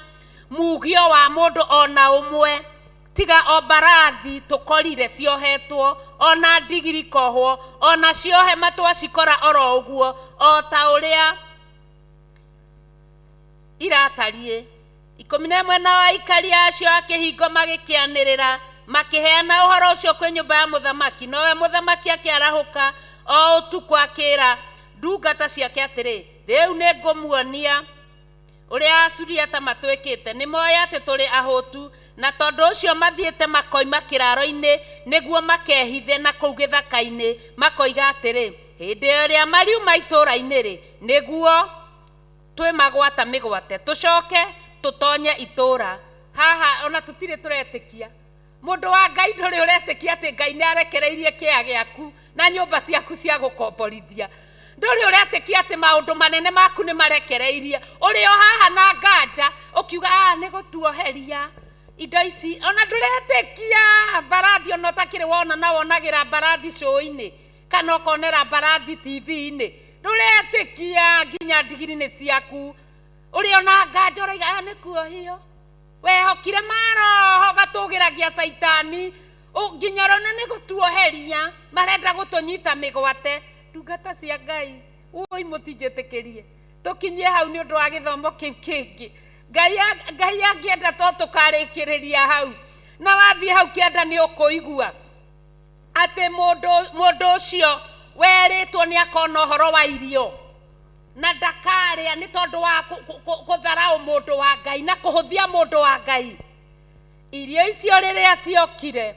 muugio wa mũndũ o na ũmwe, tiga o mbarathi tũkorire ciohetwo, o na ndigiri ikohwo, o nacio hema twacikora o ro ũguo, o ta ũrĩa iratariĩ. 11 Nao aikaria acio a kĩhingo magĩkĩanĩrĩra, makĩheana ũhoro ũcio kwĩ nyũmba ya mũthamaki. Nowe mũthamaki akĩarahũka o ũtukũ, akĩĩra ndungata ciake atĩrĩ, Rĩu nĩngũmuonia ũrĩa Asuriata matwĩkĩte. Nĩmoĩ atĩ tũrĩ ahũtu, na tondũ ũcio mathiĩte makoima kĩraaro-inĩ nĩguo makehithe na kũu gĩthaka-inĩ, makoiga atĩrĩ, Hĩndĩ ĩrĩa mariuma itũũra-inĩ-rĩ, nĩguo twĩmagwata mĩgwate tũcoke tũtonye itũũra. Haha ona tũtirĩ tũretĩkia mũndũ wa Ngai, ndũrĩ ũretĩkia atĩ Ngai nĩ arekereirie kĩea gĩaku na nyũmba ciaku cia gũkomborithia. Ndũrĩ ũretĩkia atĩ maũndũ manene maku nĩ marekereirie. Ũrĩ o haha na nganja ũkiuga ah, nĩ gũtuoheria indo ici, ona ndũretĩkia mbarathi, ona ũtakĩrĩ wona na wonagĩra mbarathi cũĩ-inĩ kana ũkonera mbarathi TV-inĩ, ndũretĩkia nginya ndigiri nĩ ciaku. Ũrĩ ona nganja ũraiga aya nĩ kuohio. Wehokire maroho gatũgĩragia caitani nginya ũrona nĩ gũtuoheria marenda gũtũnyita mĩgwate. Ndungata cia Ngai, ũi mũtinjĩtĩkĩrie tũkinyie hau nĩ ũndũ wa gĩthomo kĩu kĩngĩ. Ngai Ngai angĩenda to tũkarĩkĩrĩria hau, na wathiĩ hau kĩanda nĩ ũkũigua atĩ mũndũ mũndũ ũcio werĩtwo nĩ akona ũhoro wa irio na ndakarĩa nĩ tondũ wa kũtharaũ mũndũ wa Ngai na kũhũthia mũndũ wa Ngai. Irio icio rĩrĩa ciokire,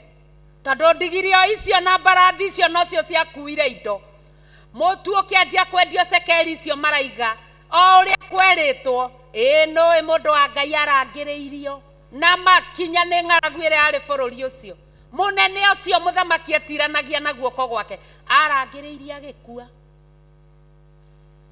tondũ ndigiri o icio na mbarathi icio nocio ciakuire indo, mũtu ũkĩanjia kwendio cekeri icio maraiga o ũrĩa kwerĩtwo. Ĩĩ nũĩ mũndũ wa Ngai arangĩrĩirio na makinya nĩ ng'aragu ĩrĩa yarĩ bũrũri ũcio. Mũnene ũcio mũthamaki etiranagia na guoko gwake arangĩrĩirie agĩkua.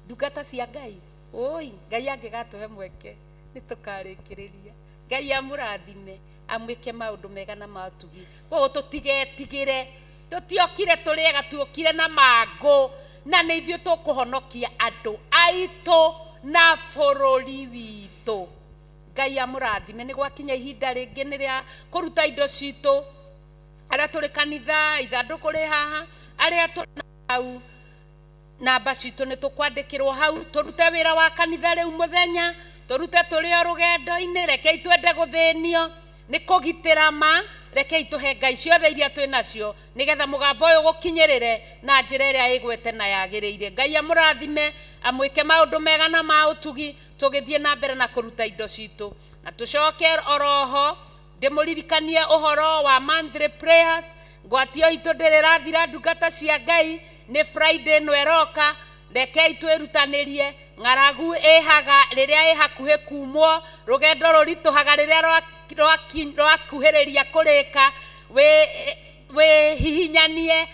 Ndungata cia Ngai, ũi Ngai angĩgatũhe mweke nĩ tũkarĩkĩrĩria. Ngai amũrathime, amwĩke maũndũ mega na matugi. Koguo tũtigetigĩre, tũtiokire tũrĩ ega, tuokire na mangũ, na nĩ ithuĩ tũkũhonokia andũ aitũ na bũrũri witũ. Ngai amũrathime. Nĩ gwakinya ihinda rĩngĩ nĩ rĩa kũruta indo citũ, arĩa tũrĩ kanitha, ithandũkũ rĩ haha, arĩa tũrĩ na hau. Namba citũ nĩ tũkwandĩkĩrwo hau, tũrute wĩra wa kanitha rĩu mũthenya, tũrute tũrĩ o rũgendo-inĩ. Rekei twende gũthĩnio nĩ kũgitĩra ma, rekei tũhe Ngai ciothe iria twĩ nacio nĩgetha mũgambo ũyũ gũkinyĩrĩre na njĩra ĩrĩa ĩgwete na yagĩrĩire. Ngai amũrathime, amwĩke maũndũ mega na ma ũtugi, tũgĩthiĩ na mbere na kũruta indo citũ. Na tũcoke oroho ndĩmũririkanie ũhoro wa monthly prayers. Ngwatio itũ ndĩrĩ ĩrathira, ndungata cia Ngai. Nĩ Friday ĩno ĩroka. Rekei twĩrutanĩrie. Ng'aragu ĩhaga rĩrĩa ĩ hakuhĩ kumwo, rũgendo rũritũhaga rĩrĩa rwakuhĩrĩria kũrĩka. Wĩhihinyanie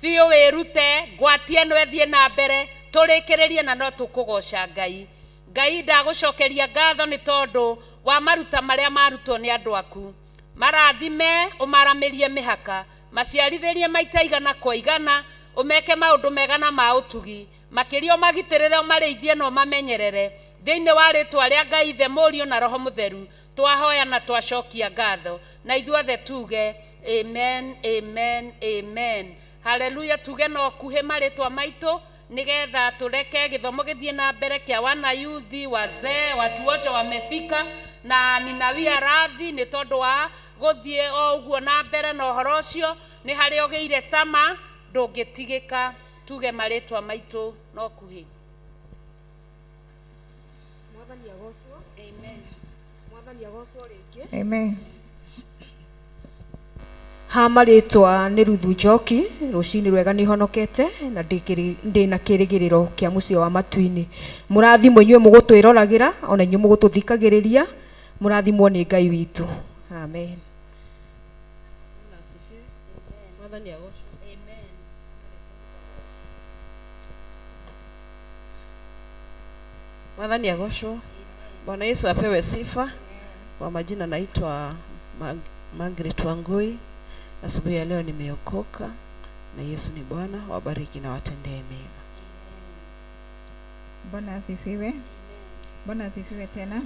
biũ, wĩrute ngwatie ĩno ĩthiĩ na mbere, tũrĩkĩrĩrie na no tũkũgoca Ngai. Ngai, ndagũcokeria ngatho nĩ tondũ wa maruta marĩa marutwo nĩ andũ aku. Marathime, ũmaramĩrie mĩhaka, maciarithĩrie maita igana kwa igana, ũmeke maũndũ mega na ma ũtugi makĩria, ũmagitĩrĩre, ũmarĩithie na ũmamenyerere. Thĩinĩ wa rĩtwa rĩa Ngai Ithe, Mũriũ na Roho Mũtheru, twahoya na twacokia ngatho, na ithuothe tuge amen, amen, amen. Haleluya. Tuge no kuhĩ marĩtwa maitũ nigetha tureke gĩthomo gĩthiĩ na mbere kĩa wana yuthi, wazee, watu wote wamefika, na ninawia radhi nĩ tondũ wa gũthiĩ o ũguo na mbere na ũhoro ũcio. Nĩ harĩa ũgĩire cama ndũngĩtigĩka. Tuge marĩtwa maitũ no kuhĩ. Mwathani agocwo. Amen. Mwathani agocwo rĩngĩ. Amen. Ha marĩtwa nĩ Ruthu Njoki. Rũcinĩ rwega. Nĩ honokete na ndĩna kĩrĩgĩrĩro kĩa mũciĩ wa matu-inĩ. Mũrathimwo inyuĩ mũgũtwĩroragĩra, ona inyuĩ mũgũtũthikagĩrĩria. Mũrathimwo nĩ Ngai witũ. Amen. Bwana asifiwe. Mwathani agocwo. Amen. Mwathani agocwo. Bwana Yesu apewe sifa. Kwa majina naitwa Margaret Wangui. Asubuhi ya leo nimeokoka na Yesu ni Bwana. Wabariki na watendee mema. Bwana asifiwe. Bwana asifiwe tena.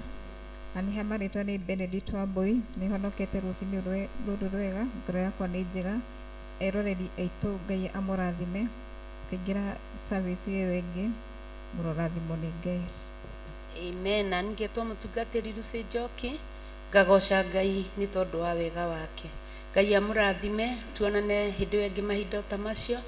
Na nĩ marĩtwa nĩ Benedict Wambui. Nĩ honokete rũcinĩ rũrũ rwega. Ngoro yakwa nĩ njega. Eroreri aitũ, Ngai amũrathime. Ũkĩingĩra service ĩyo ĩngĩ, mũrorathimwo nĩ Ngai. Amen. Na ningĩtwo mũtungatĩri Lucy Njoki, ngagoca Ngai nĩ tondũ wa wega wake. Ngai amũrathime, tuonane hĩndĩ ĩyo ĩngĩ mahinda o ta macio,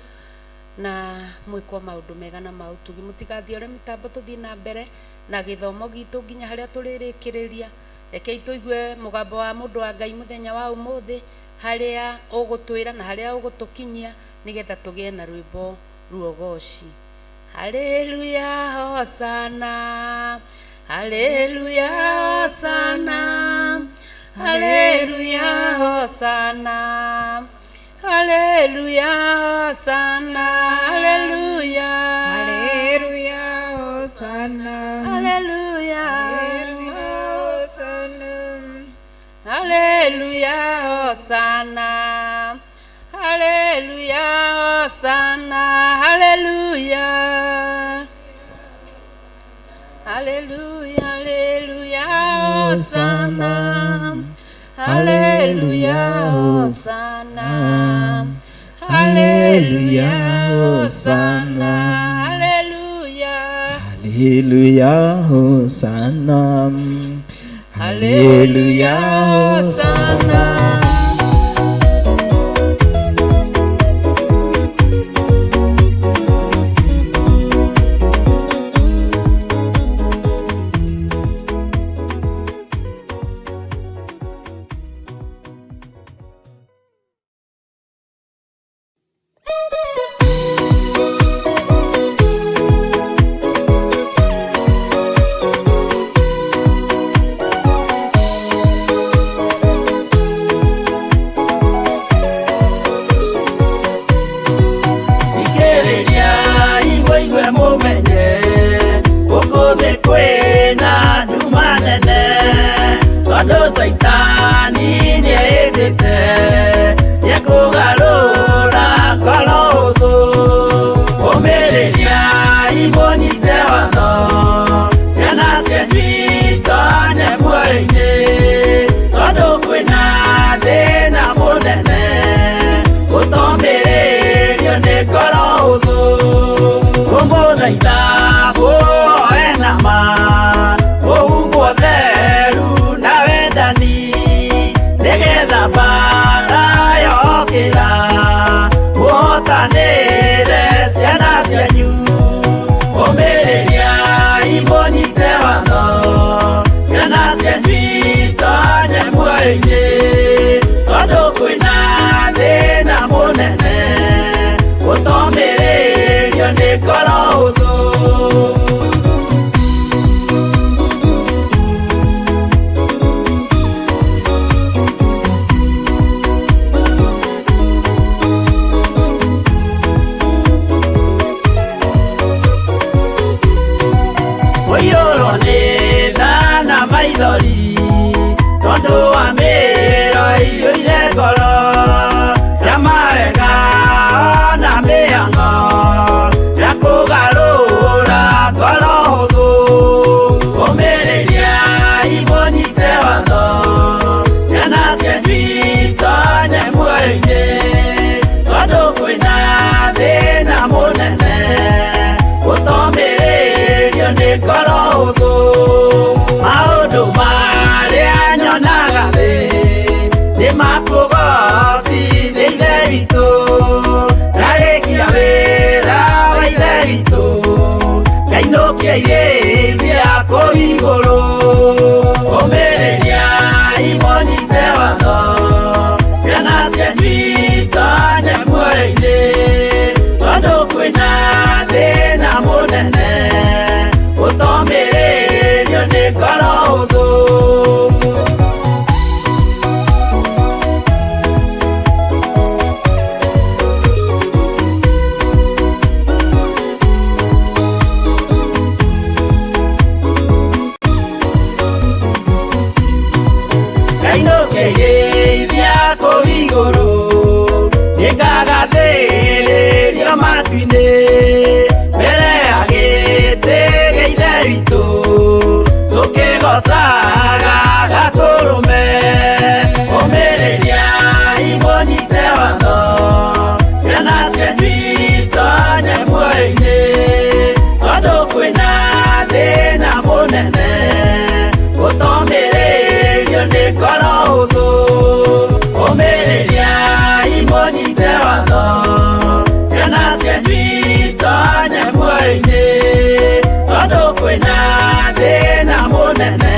na mwĩkwo maũndũ mega na ma ũtugi. Mũtigathiore mĩtambo, tũthiĩ na mbere na gĩthomo gitũ nginya harĩa tũrĩrĩkĩrĩria. Rekei tũigue mũgambo wa mũndũ wa Ngai mũthenya wa ũmũthĩ, harĩa ũgũtwĩra na harĩa ũgũtũkinyia, nĩgetha tũgĩe na rwĩmbo ruogoci. Haleluya, hosana. Haleluya, hosana. Haleluya, hosana. Haleluya, hosana. Haleluya. Haleluya, hosana. Haleluya. Haleluya, hosana. Haleluya, hosana. Haleluya, hosana. Haleluya. Haleluya, haleluya, hosana. Haleluya, hosana. Haleluya, hosana. Haleluya. Haleluya, Hosanna. Haleluya, hosana. Ikĩrĩria igwe igwe mũmenye gũkũ thĩ kwĩna nduma nene, tondũ caitani nĩeĩndĩte nĩekũgarũra ngoro ũthũ. Ũmĩrĩria imũnyite watho, ciana cianyu itonye muoyo-inĩ, tondũ kwĩna thĩna mũnene gũtomĩrĩrio nĩ ngoro ũthũ. Ũmũthĩ. kũu igũrũ. Ũmĩrĩriai mũnyite watho, ciana cianyu itonye muoyo-inĩ, tondũ kwĩna thĩna mũnene ũtomĩrĩrio nĩ ngoro hũthũ. Kainũkĩgeithia kũu igũrũ, nĩngagathĩrĩrio matu-inĩ, mbere ya gĩtĩ gĩa Ithe witũ, tũkĩgoocaga Gatũrũme. Ũmĩrĩriai mũnyite watho, ciana cianyu itonye muoyo-inĩ, tondũ kwĩna thĩna mũnene ũtomĩrĩrio nĩ ngoro hũthũ. Ũmĩrĩriai mũnyite watho, ciana cianyu itonye muoyo-inĩ, tondũ kwĩna thĩna mũnene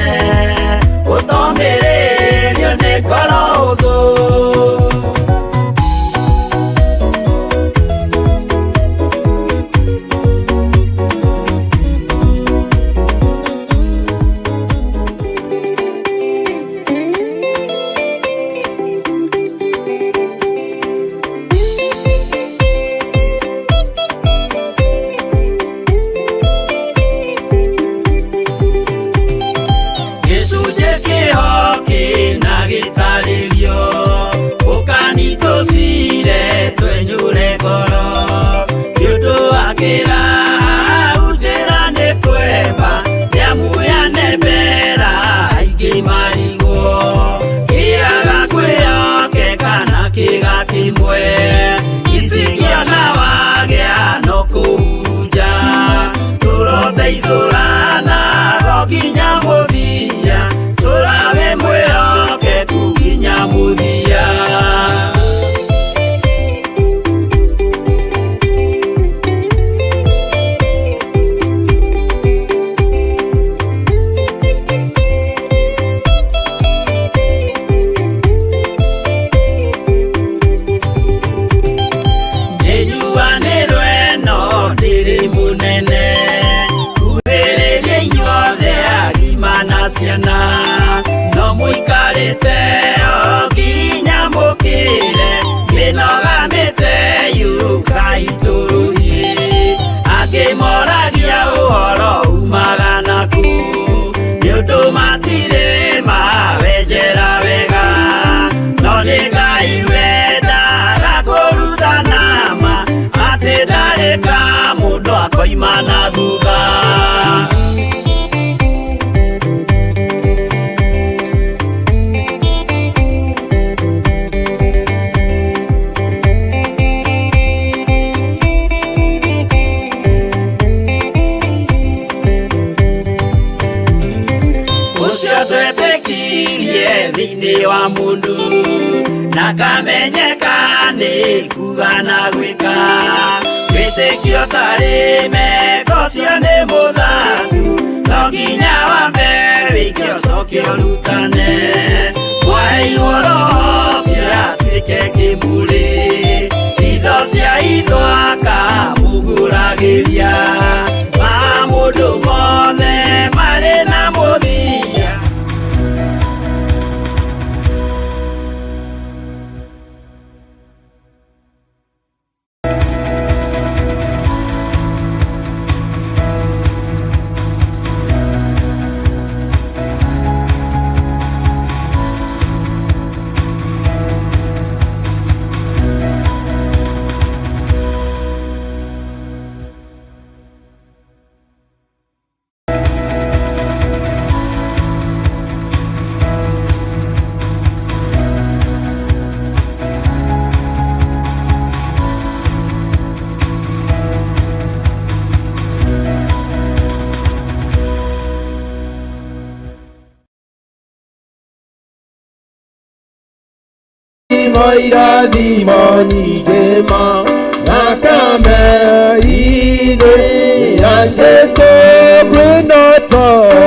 ũtomĩrĩrio nĩ ngoro hũthũ. Gĩcunjĩ kĩho kĩna gĩtarĩrio, ũkani tũcire twenyũre ngoro, nĩ ũndũ wa kĩraha njĩra nĩ kwemba, nĩamu yanembera aingĩ marigwo, kĩaga kwĩhokeka na kĩga kĩmwe, icingĩona wagĩa no kũhunja, tũroteithũrana nginya mũthia, tũrawe mwĩhokeku nginya mũthia. Nĩnyuanĩrwo ĩno ndĩrĩ mũnene, kuhĩrĩria inyuothe agima na ciana, no mũikarĩte o nginya mũkĩre, mĩnoga mĩte yũkai tũrũthiĩ. Angĩ moragia ũhoro umaga nakũ, nĩ ũndũ matirĩ mawenjera wega, no nĩ Ngai wendaga kũrutana ma, atĩ ndarĩ ka mũndũ akoima na thutha. Ũcio twetĩkirie thĩinĩ wa mũndũ, na kamenyeka nĩ kuga na gwĩka, wĩtĩkio tarĩ meko ũcio nĩ mũthatu, no nginya wambe wĩke ũcoke ũrutane, mwaheirwo Roho ũcio atuĩke kĩmũrĩ, itho cia itho akamũgũragĩria, ma mũndũ mothe marĩ na mũthia. Irathimo nyingĩ ma thakame-inĩ ya Jesũ kwĩna ũtonga.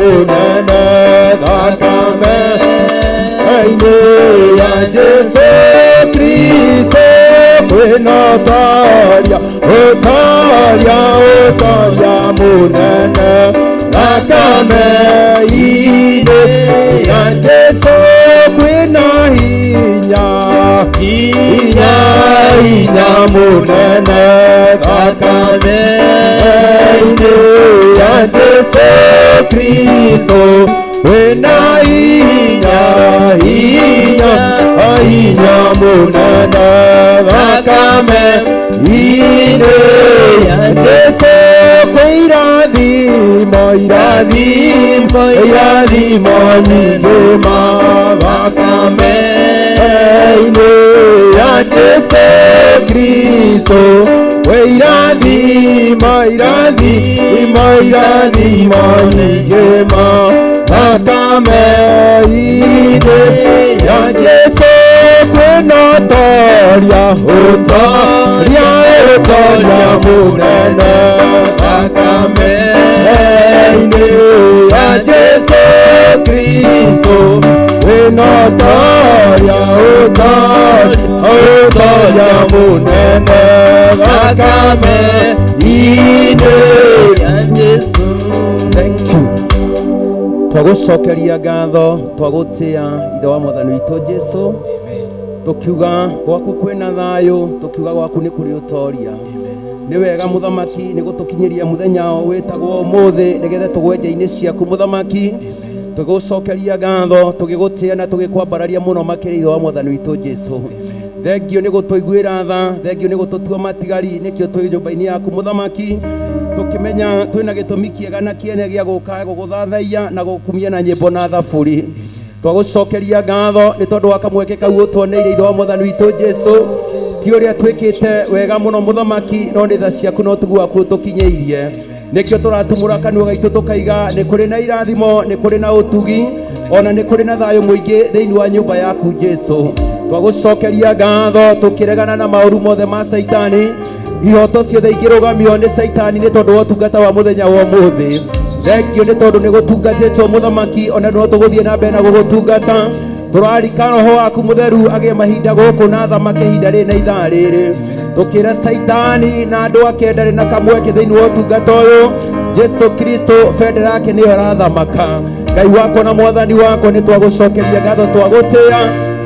Munene thakame inĩ ya Jesu Kristo kwĩna ũtoria ũtoria ũtoria mũnene thakame inĩ ya Jesu kwĩna hinya hinya hinya mũnene thakame inĩ ya Jesu Kristo kwĩna hinya hinya hinya mũnene thakame inĩ ya Jesu kwĩ irathimo irathimo irathimo nyingĩ ma thakame inĩ ya Jesu Kristo kwĩ irathimo irathimo irathimo nyingĩ ma thakame inĩ ya Jesu kwĩna ũtoria ũtoria ũtoria mũnene thakame inĩ ya Jesu Kristo kwĩna ũtoria ũtoria ũtoria mũnene thakame inĩ ya Jesu. Thank you. Twagũcokeria ngatho twagũtĩa ithe wa mwathani witũ Jesu tukiuga gwaku kwĩna thayũ tukiuga gwaku nĩ kũrĩ ũtoria nĩ wega mũthamaki nĩ gũtũkinyĩria mũthenya wĩtagwo ũmũthĩ nĩgetha tũgwe nja-inĩ ciaku mũthamaki tũgũcokeria ngatho tũgĩgũtĩa na tũgĩkwambararia mũno makĩria ithe wa mwathani witũ Jesu thengio nĩ gũtũiguĩra tha thengio nĩ gũtũtua matigari nĩkĩo twĩ nyũmba-inĩ yaku mũthamaki tukimenya twina gĩtũmi kĩega na kĩene gĩa gũka gũgũthathaiya na gũkumia na nyĩmbo na thaburi twagũcokeria ngatho nĩ tondũ wa kamweke kau ũtuoneire ithe wa mwathani witũ Jesu ti ũrĩa twĩkĩte wega mũno mũthamaki no nĩ tha ciaku na ũtugu waku ũtũkinyĩirie nĩkĩo tũratumũra kanua gaitũ tũkaiga nĩ kũrĩ na irathimo nĩ kũrĩ na ũtugi ona nĩ kũrĩ na thayũ mũingĩ thĩinĩ wa nyũmba yaku Jesu twagũcokeria ngatho tũkĩregana na maũru mothe ma Caitani ihoto ciothe ingĩrũgamio nĩ Caitani nĩ tondũ wa ũtungata wa mũthenya wa ũmũthĩ thengio nĩ tondũ nĩ gũtungatĩtwo mũthamaki ona no tũgũthiĩ na mbere na gũgũtungata tũrarika roho waku mũtheru agĩe mahinda gũkũ na thamake ihinda rĩrĩ na ithaa rĩrĩ tũkĩra Caitani na andũ ake ndarĩ na kamweke thĩinĩ wa ũtungata ũyũ Jesu Kristo bendera yake nĩyo ĩrathamaka Ngai wakwa na mwathani wakwa nĩ twagũcokeria ngatho twagũtĩa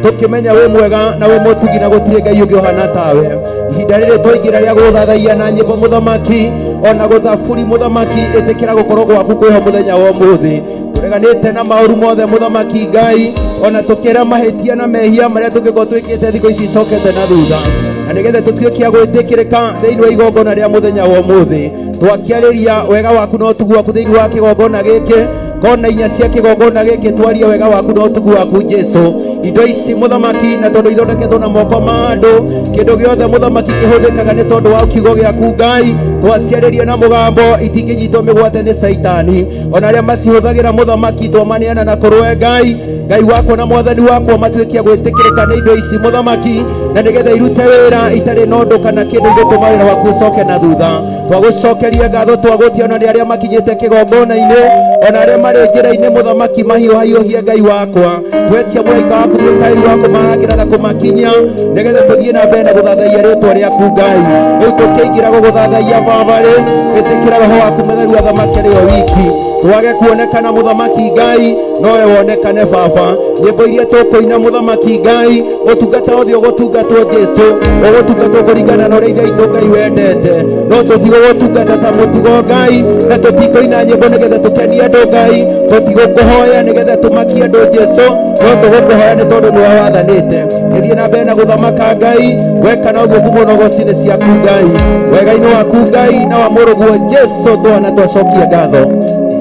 tukimenya wĩ mwega na wĩ mũtugi na gũtirĩ Ngai ũngĩ ũhana tawe ihinda rĩrĩ twaingĩra rĩa gũthathaiya na nyĩmbo mũthamaki ona gũthaburi mũthamaki ĩtĩkĩra gũkorwo gwaku kwĩho mũthenya wa ũmũthĩ tũreganĩte na maũru mothe mũthamaki Ngai ona tũkĩra mahĩtia na mehia marĩa tũngĩkorwo twĩkĩte thikũ ici icokete na thutha na nĩgetha tũtuĩke a gwĩtĩkĩrĩka thĩinĩ wa igongona rĩa mũthenya wa ũmũthĩ twakĩarĩria wega waku na ũtugu waku thĩinĩ wa kĩgongona gĩkĩ kona inya cia kĩgongona gĩkĩ twarie wega waku na ũtugu waku Jesu indo ici mũthamaki na tondũ ithondeketwo na moko ma andũ kĩndũ gĩothe mũthamaki kĩhũthĩkaga nĩ tondũ wa kiugo gĩaku Ngai twaciarĩria na mũgambo itingĩnyitwo mĩgwate nĩ Caitani ona arĩa macihũthagĩra mũthamaki twamaneana na kũrũe Ngai Ngai wakwa na mwathani wakwa matuĩke a gwĩtĩkĩrĩka nĩ indo ici mũthamaki na nĩgetha irute wĩra itarĩ na ũndũ kana kĩndũ igũtũma wĩra waku ũcoke na thutha twagũcokeria ngatho twagũtia ona nĩ arĩa makinyĩte kĩgongona-inĩ ona arĩa marĩ njĩra-inĩ mũthamaki mahiũhahiũhie Ngai wakwa twetia mũraika waku Mikaeli wa kũmarangĩra na kũmakinyia nĩgetha tũthiĩ na mbere na gũthathaiya rĩtwa rĩaku Ngai rĩu tũkĩingĩra gũgũthathaiya Baba-rĩ ĩtĩkĩra roho waku mũtheru athamake rĩo wiki twage kuonekana mũthamaki Ngai nowe wonekane Baba nyĩmbo iria tũkũina mũthamaki Ngai ũtungata ũthiĩ ũgũtungatwo Jesu ũgũtungatwo kũringana na ũrĩa ithe witũ Ngai wendete no tũtigũgũtungata ta mũtugo Ngai na tũtikũina nyĩmbo nĩgetha tũkenie andũ Ngai tũtigũkũhoya nĩgetha tũmakie andũ Jesu no tũgũkũhoya nĩ tondũ nĩwe wathanĩte gĩthiĩ na mbere na gũthamaka Ngai weka na ũguo ngumo na ũgoci nĩ ciaku Ngai wega-inĩ waku Ngai na wa mũrũguo Jesu twana twacokia ngatho.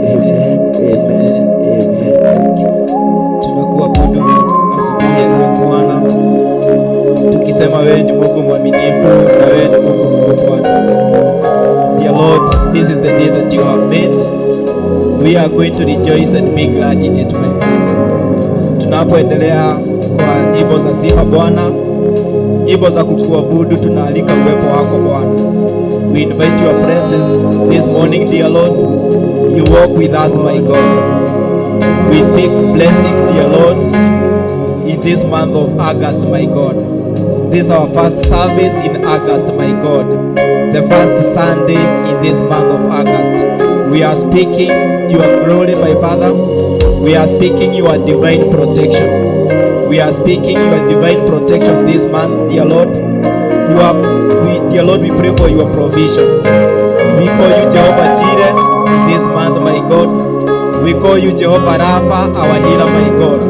Amen, amen, amen. Tunakuabudu asubuhi ya leo Bwana, tukisema wewe ni Mungu mwaminifu na wewe ni Mungu mkuu Bwana. Dear Lord, this is the day that you have made. We are going to rejoice and be glad in it, my Father. Tunapoendelea kwa nyimbo za sifa Bwana, Nyimbo za kukuabudu, tunaalika uwepo wako Bwana. We invite your presence this morning, dear Lord. You walk with us, my God. We speak blessings, dear Lord, in this month of August, my God. This is our first service in August, my God. The first Sunday in this month of August. We are speaking your glory, my Father. We are speaking your divine protection. We are speaking your divine protection this month, dear Lord. Dear Lord, we pray for your provision. We call you Jehovah Jireh this month, my God. We call you Jehovah Rapha, our healer, my God.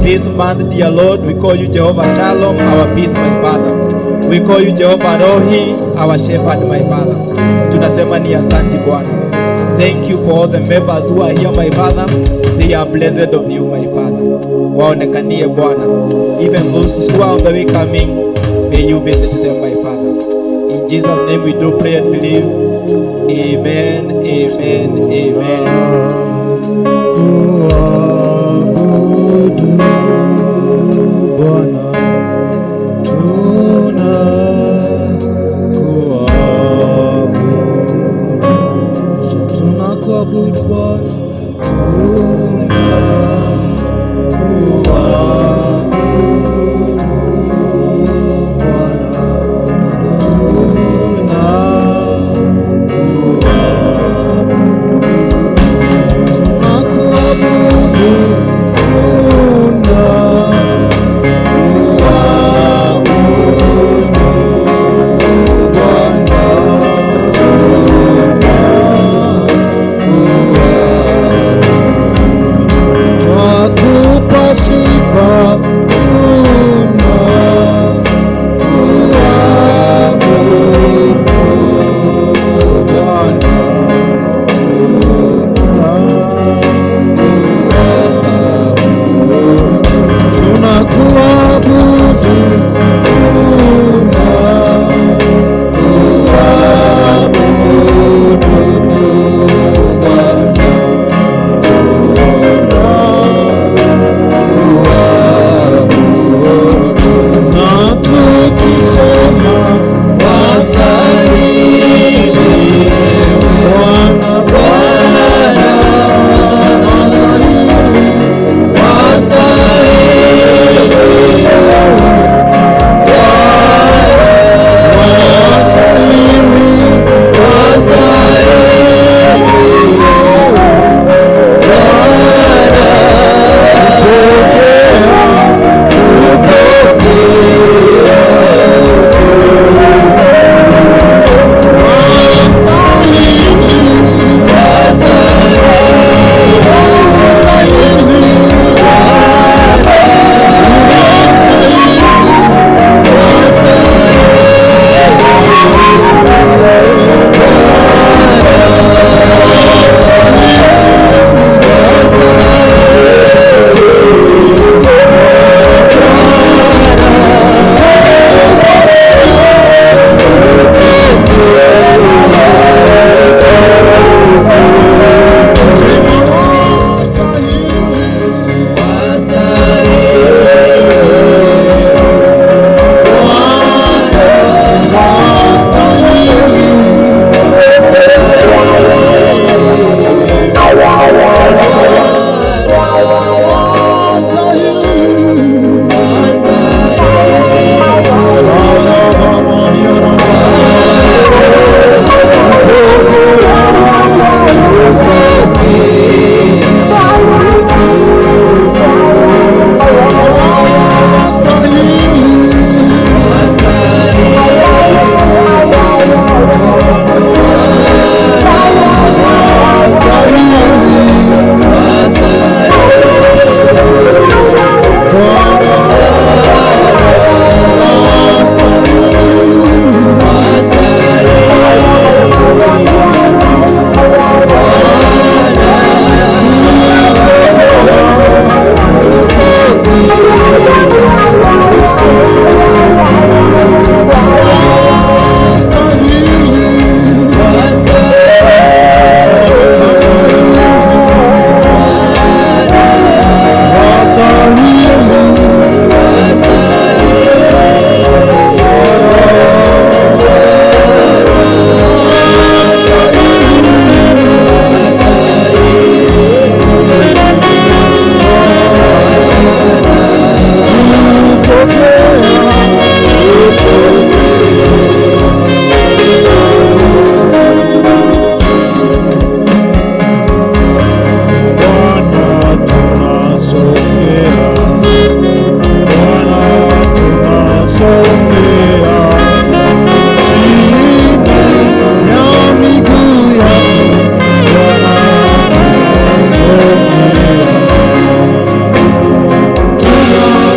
This month, dear Lord, we call you Jehovah Shalom, our peace, my Father. We call you Jehovah Rohi, our shepherd, my Father. Tunasema ni asante Bwana. Thank you for all the members who are here, my Father. They are blessed of you, my Father. Waonekanie Bwana. Even those who are on the way coming, may you visit them, my Father. In Jesus' name we do pray and believe. Amen, amen, amen. Kuabudu Bwana, tunakuabudu, tunakuabudu Bwana, tunakuabudu Bwana, tunakuabudu.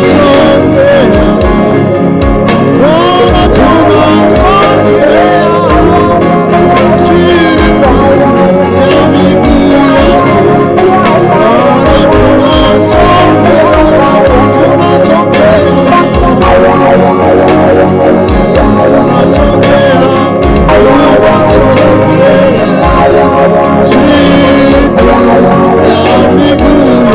Tunasongea Bwana, tunasongea chini ya miguu yako Bwana, tunasongea, tunasongea, tunasongea, tunasongea chini ya miguu.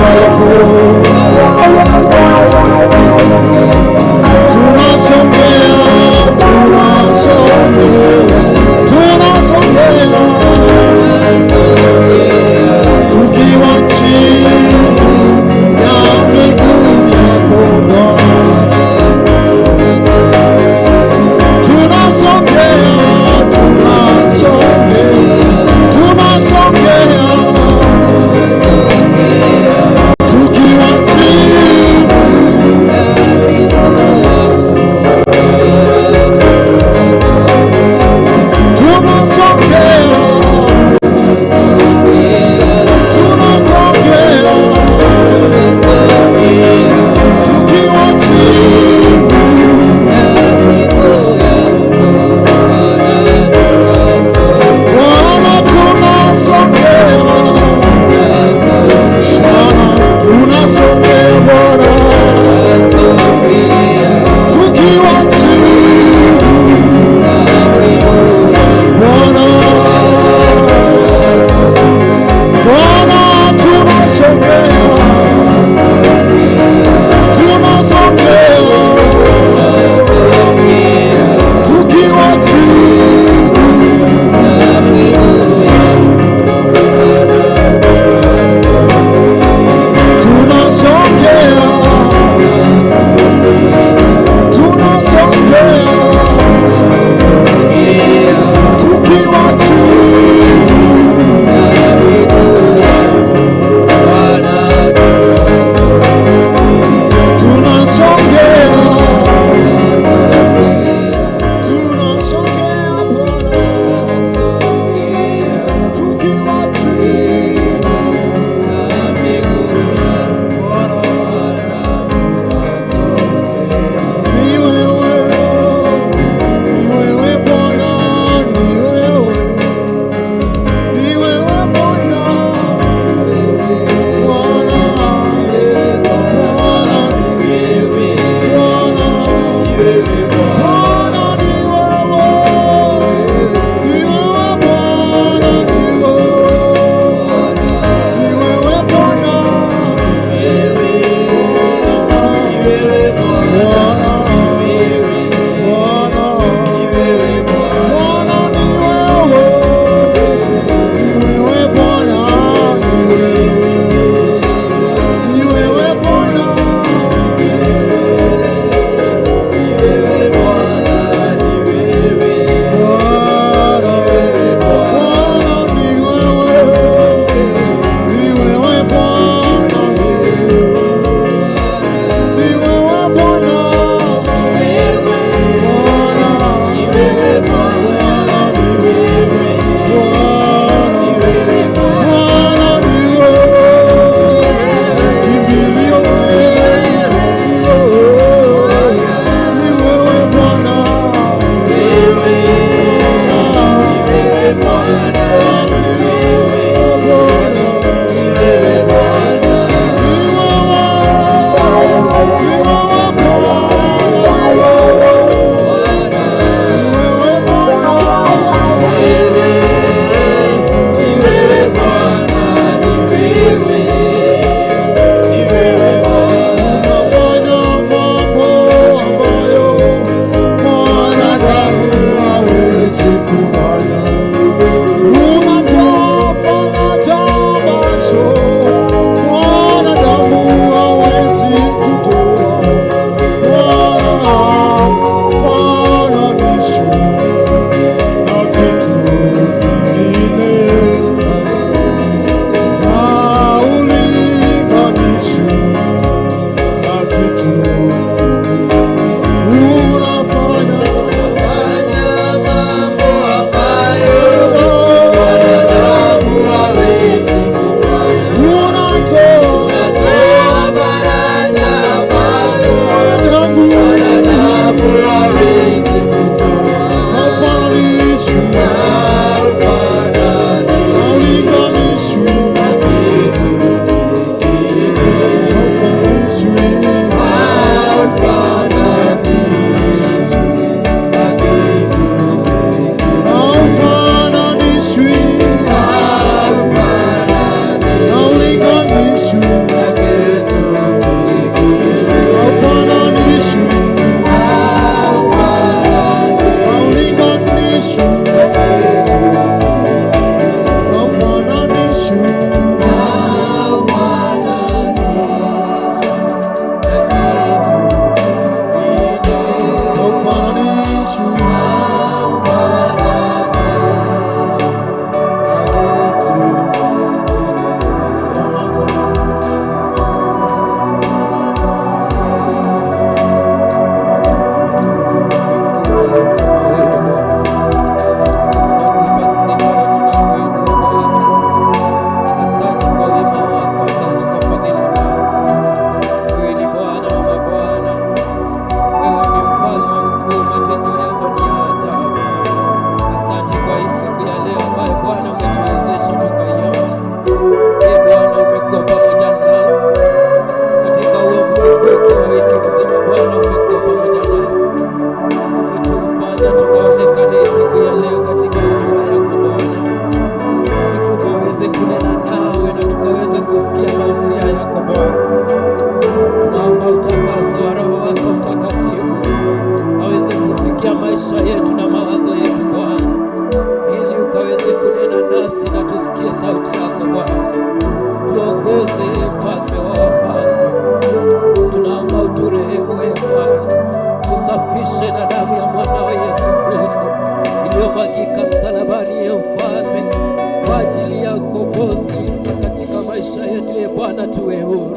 tuwe huru.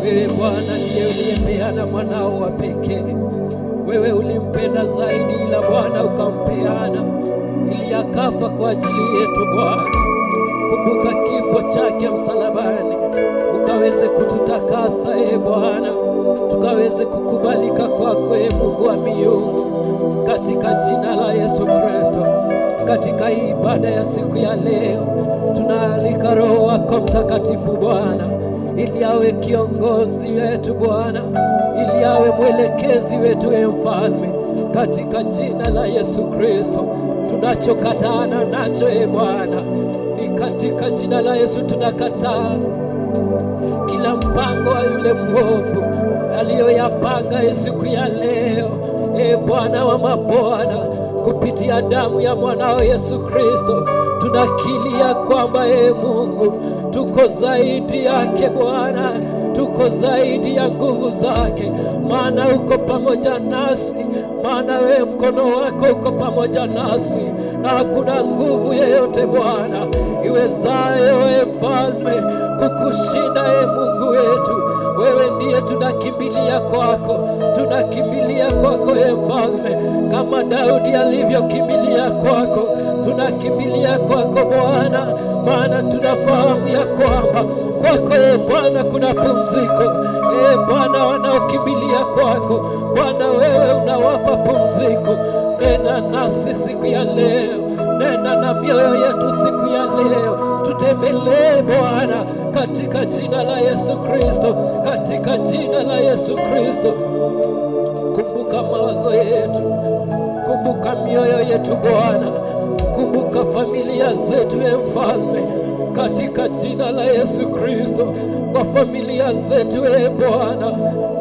Wewe Bwana ndiye uliyepeana mwanao wa pekee. Wewe ulimpenda zaidi, ila Bwana ukampeana ili akafa kwa ajili yetu. Bwana, kumbuka kifo chake msalabani, ukaweze kututakasa e Bwana, tukaweze kukubalika kwako e Mungu wa miungu, katika jina la Yesu Kristo. Katika hii ibada ya siku ya leo, tunaalika Roho wako Mtakatifu Bwana, ili awe kiongozi wetu Bwana, ili awe mwelekezi wetu e Mfalme, katika jina la Yesu Kristo. Tunachokatana nacho e Bwana ni katika jina la Yesu, tunakataa kila mpango wa yule mwovu aliyoyapanga siku ya leo. E Bwana wa mabwana, kupitia damu ya mwanao Yesu Kristo tunakilia kwamba e Mungu, tuko zaidi yake Bwana, tuko zaidi ya nguvu zake, maana uko pamoja nasi, maana wewe mkono wako uko pamoja nasi, na hakuna nguvu yeyote Bwana iwezayo e Mfalme kukushinda e Mungu wetu. Wewe ndiye tunakimbilia kwako, tunakimbilia kwako e Mfalme, kama Daudi alivyokimbilia kwako, tunakimbilia kwako Bwana, maana tunafahamu ya kwamba kwako e Bwana kuna pumziko. E Bwana, wanaokimbilia kwako Bwana, wewe unawapa pumziko. Nena nasi siku ya leo, nena na mioyo yetu siku ya leo, tutembelee Bwana katika jina la Yesu Kristo, katika jina la Yesu Kristo. Kumbuka mawazo yetu, kumbuka mioyo yetu Bwana, kumbuka familia zetu e Mfalme, katika jina la Yesu Kristo. Kwa familia zetu e Bwana,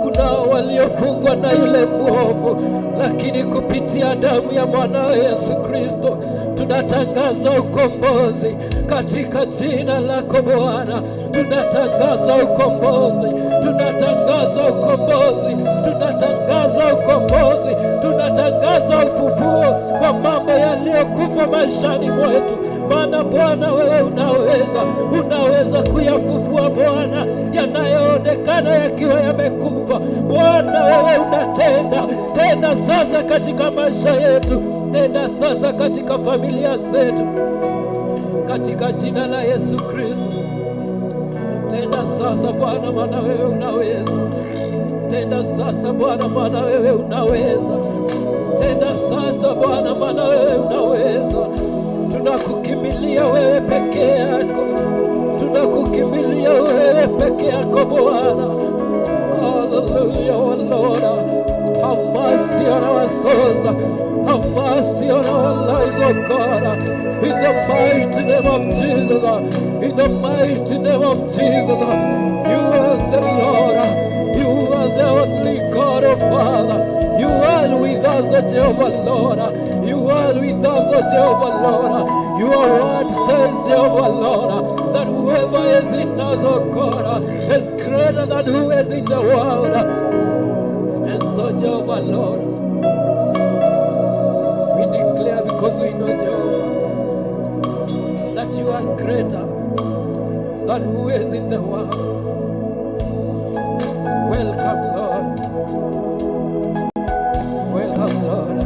kuna waliofungwa na yule mwovu, lakini kupitia damu ya mwanao Yesu Kristo tunatangaza ukombozi katika jina lako Bwana. Tunatangaza ukombozi, tunatangaza ukombozi, tunatangaza ukombozi, tunatangaza ufufuo wa mambo yaliyokufa maishani mwetu. Maana Bwana wewe unaweza, unaweza kuyafufua Bwana yanayoonekana yakiwa yamekufa. Bwana wewe unatenda, tenda sasa katika maisha yetu, tenda sasa katika familia zetu, katika jina la Yesu Kristo. Tenda sasa Bwana, maana wewe unaweza. Tenda sasa Bwana, maana wewe unaweza. Tenda sasa Bwana, maana wewe unaweza. Tunakukimbilia wewe peke yako, tunakukimbilia wewe peke yako Bwana. Hallelujah, oh Lord. Have mercy on our souls. Have mercy on our lives, oh God. In the mighty name of Jesus. In the mighty name of Jesus. You are the Lord. You are the only God, oh Father. You are with us, O Jehovah Lord. You are with us, O Jehovah Lord. Your word says, Jehovah Lord, that whoever is in us, O God, is greater than who is in the world. And so, Jehovah Lord, we declare, because we know, Jehovah, that you are greater than who is in the world. Welcome, Lord. Welcome, Lord.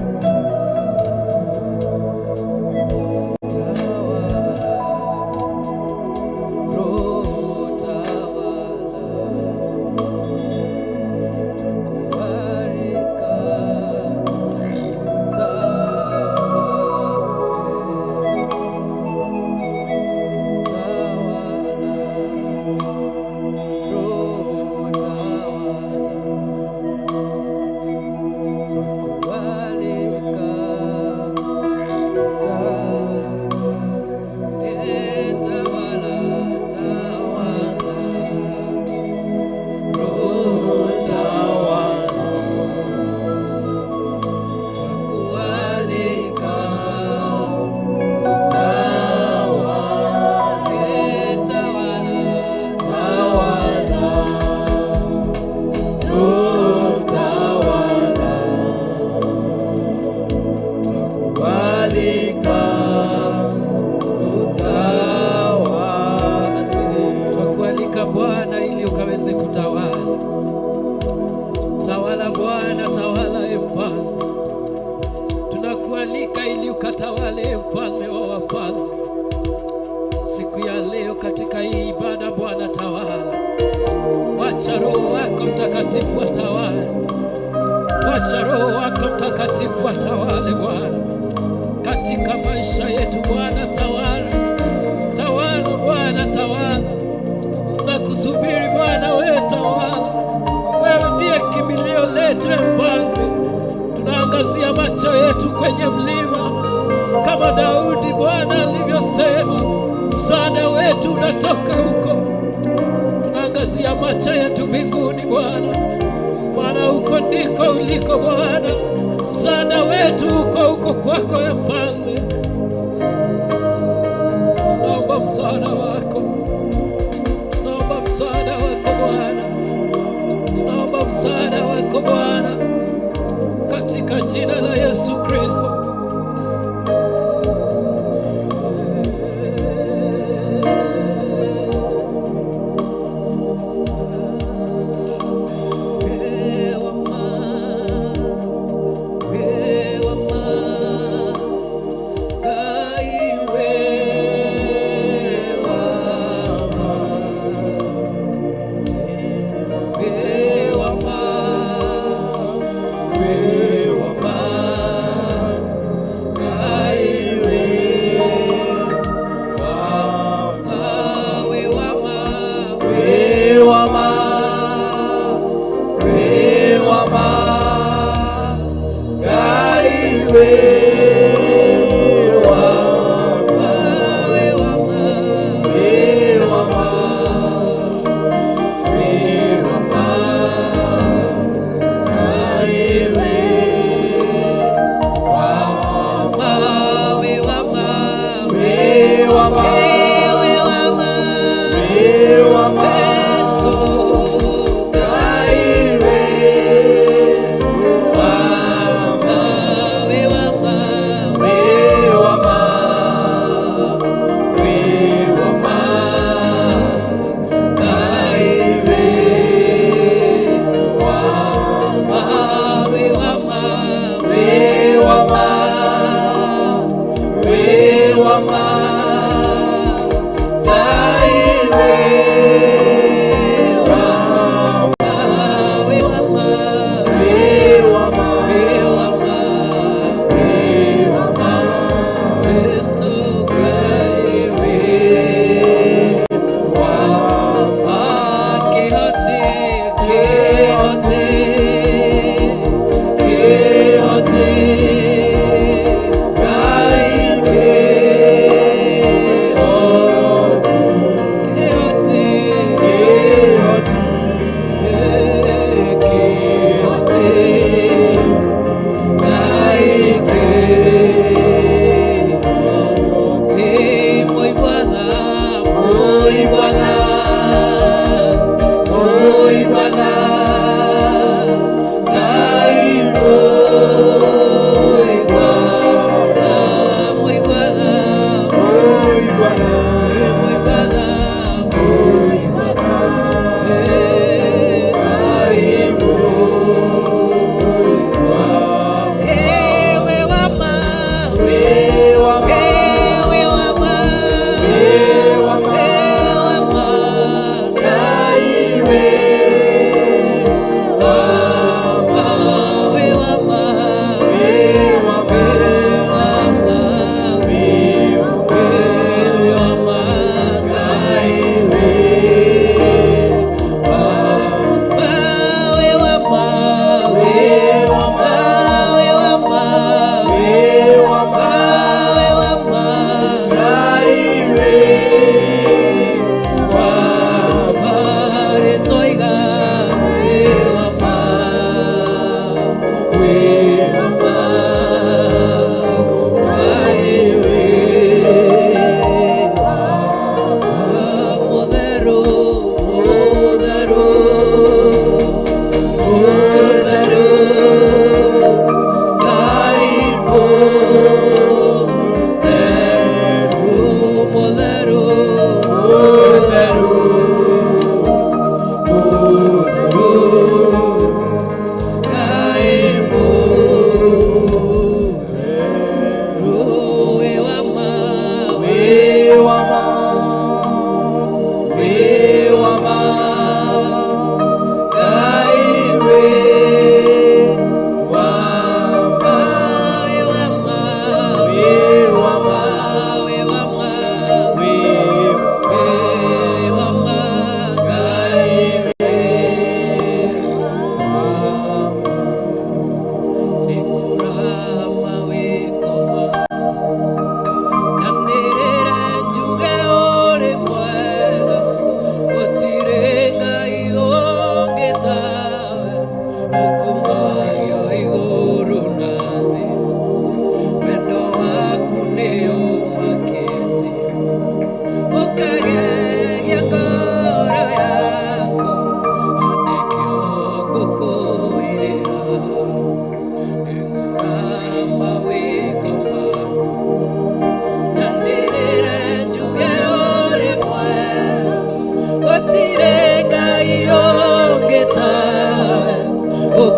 Tawala, Roho tawala, twakualika, tawala, tawala. Mtakatifu atawale. Wacha Roho wako Mtakatifu atawale Bwana katika maisha yetu Bwana, tawala, tawala Bwana, tawala. Tunakusubiri Bwana, wewe tawala, wewe ndiye kimbilio letu, e Mfalme. Tunaangazia macho yetu kwenye mlima kama Daudi Bwana alivyosema, msaada wetu unatoka huko. Tunaangazia macho yetu mbinguni Bwana, Bwana huko ndiko uliko Bwana, msaada wetu uko huko kwako, e Mfalme. Naomba msaada wako, tunaomba msaada wako Bwana, tunaomba msaada wako Bwana, katika jina la Yesu Kristo.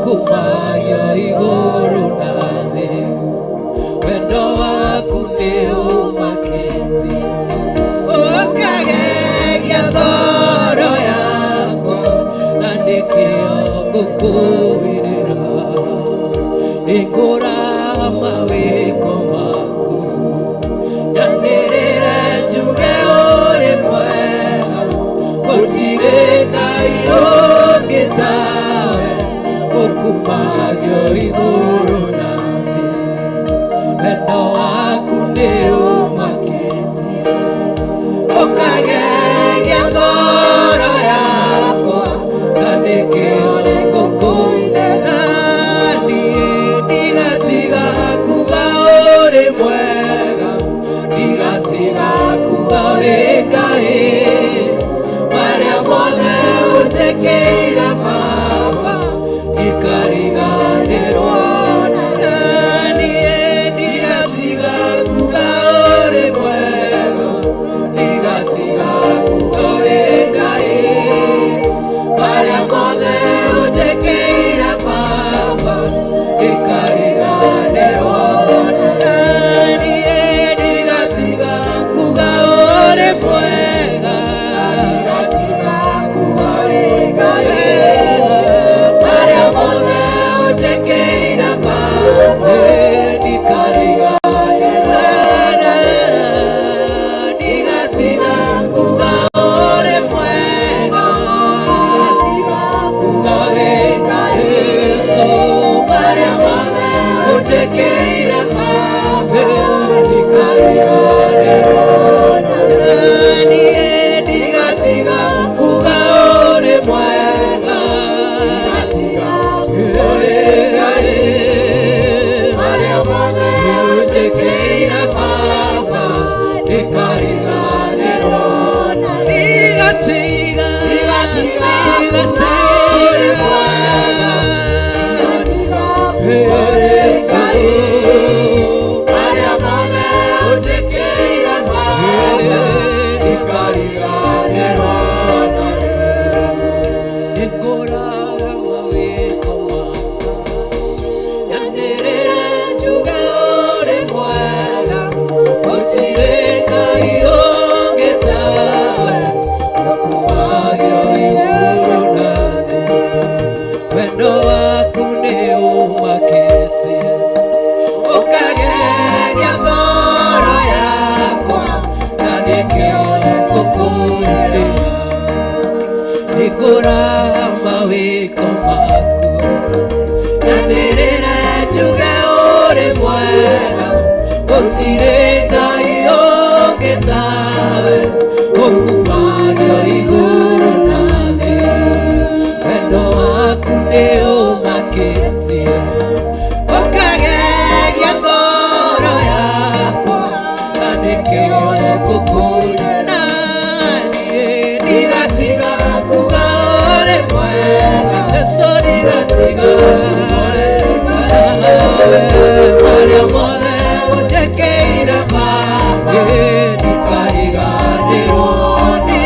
Ũkumagio igũrũ na thĩ, wendo waku nĩ ũmakĩtie. Ũkagegia ngoro yakwa, na nĩkĩo ngũkũirĩra. Nĩngũraha mawĩko maku, nyanĩrĩre njuge ũrĩ mwega. Gũtirĩ Ngai ũngĩ tawe, ũkumagio igũrũ na thĩ, wendo waku nĩ ũmakĩtie. Ũkagegia ngoro yakwa, na nĩkĩo nĩngũkũinĩra. Niĩ ndigatiga kuga ũrĩ mwega, ndigatiga kuga ũrĩ Ngai, marĩa mothe ũnjĩkĩire Baba, ndikariganĩrwo. Niĩ ndigatiga kuga ũrĩ mwega, ndigatiga kuga ũrĩ Ngai, marĩa mothe ũnjĩkĩire Baba, ndikariganĩrwo. Niĩ ndigatiga kuga ũrĩ mwega, ndigatiga kuga ũrĩ Ngai, marĩa mothe ũnjĩkĩire Baba, ndikariganĩrwo. Ndigatiga kuga ũrĩ mwega, kuga ũrĩ Ngai, Jesũ, marĩa mothe ũnjĩkĩire Baba, ndikariganĩrwo. Niĩ ndigatiga kuga ũrĩ mwega, ũrĩ Ngai, marĩa mothe ũnjĩkĩire Baba, ndikariganĩrwo. Ndigatiga, ndigatiga ũrĩ mwega, Ngai, marĩa mothe ũnjĩkĩire Baba, ndikariganĩrwo. Nĩngũraga mawĩko maku, nyanĩrĩre njuge ũrĩ mwega. Gũtirĩ Ngai ũngĩ tawe, ũkumagio igũrũ na thĩ, wendo waku nĩ ũmakĩtie. Ũkagegia ngoro yakwa, na nĩkĩo nĩngũkũirĩra. Nĩngũraha mawĩko maku, nyanĩrĩre njuge ũrĩ mwega. Gũtirĩ Ngai ũngĩ tawe, ũkumagio igũrũ na thĩ, wendo waku nĩ ũmakĩtie. Ũkagegia ngoro yakwa, na nĩkĩo nĩngũkũinĩra. Niĩ ndigatiga kuga ũrĩ mwega, Jesũ, ndigatiga marĩa mothe ũnjĩkĩire Baba, ndikariganĩrwo. Niĩ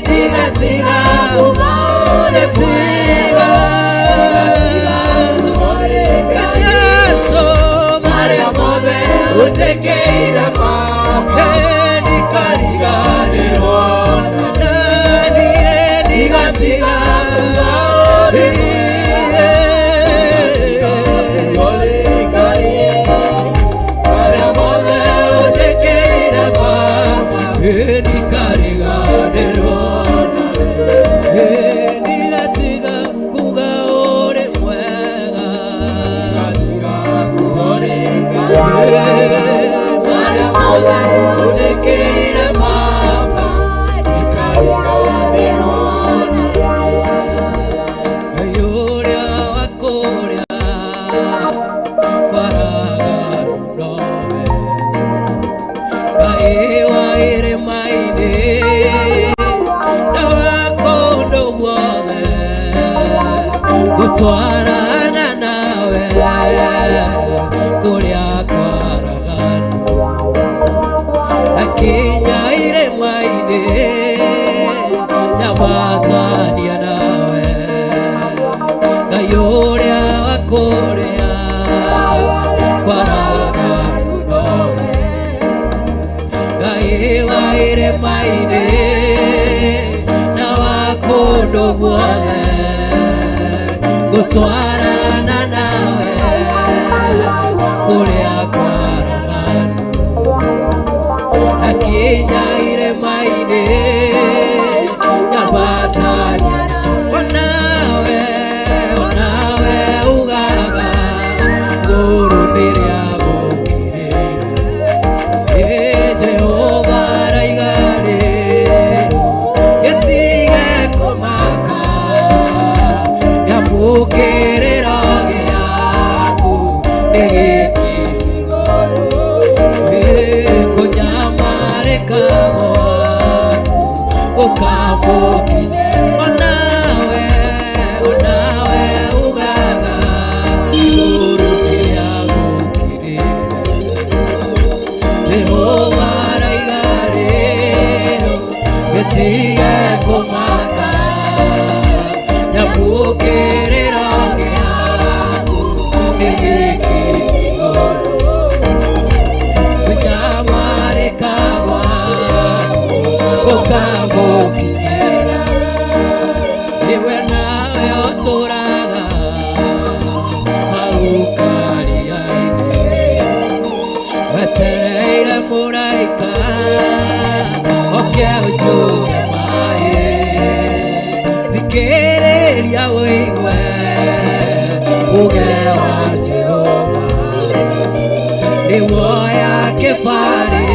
ndigatiga kuga ũrĩ mwega, Jesũ, marĩa mothe ũnjĩkĩire Baba, ndikariganĩrwo. Niĩ ndigatiga kuga ũrĩ ndikariganĩrwo. Ndigatiga kuga ũrĩ mwega, marĩa mothe ũnjĩkĩire Baba, ndikariganĩrwo. Ngai ũrĩa wa kũrĩa kwaraganu nowe, Ngai wa irĩma-inĩ na wa kũndũ guothe, gũtwarana nawe kũrĩa kwaraganu, akinya irĩma-inĩ nyamatania nawe. Ngai Kũndũ guothe ngũtwarana nawe kũrĩa kwaraganu akinya irĩma-inĩ nyabatania onawe onawe ugaga ngũrũ nĩrĩa gũkirĩire Jehova araiga rĩ gĩtige kũmaka nyamũkĩrĩro gĩaku nĩ gĩkĩ kũnyamarĩka gwaku gũkamũkinya onawe onawe ugaga igũrũ nĩrĩa gũkirĩire Jehova araiga rĩu gĩtige kũmaka nyamũkĩrĩro gĩaku nĩ gĩkĩ igũrũ kũnyamarĩka gwaku gũkamũkinyĩra iwe nawe ũtũraga hau karia-inĩ wetereire mũraika oke ũnjuge maĩ thikĩrĩria ũigue uge wa Jehova nĩwoya kĩbarĩ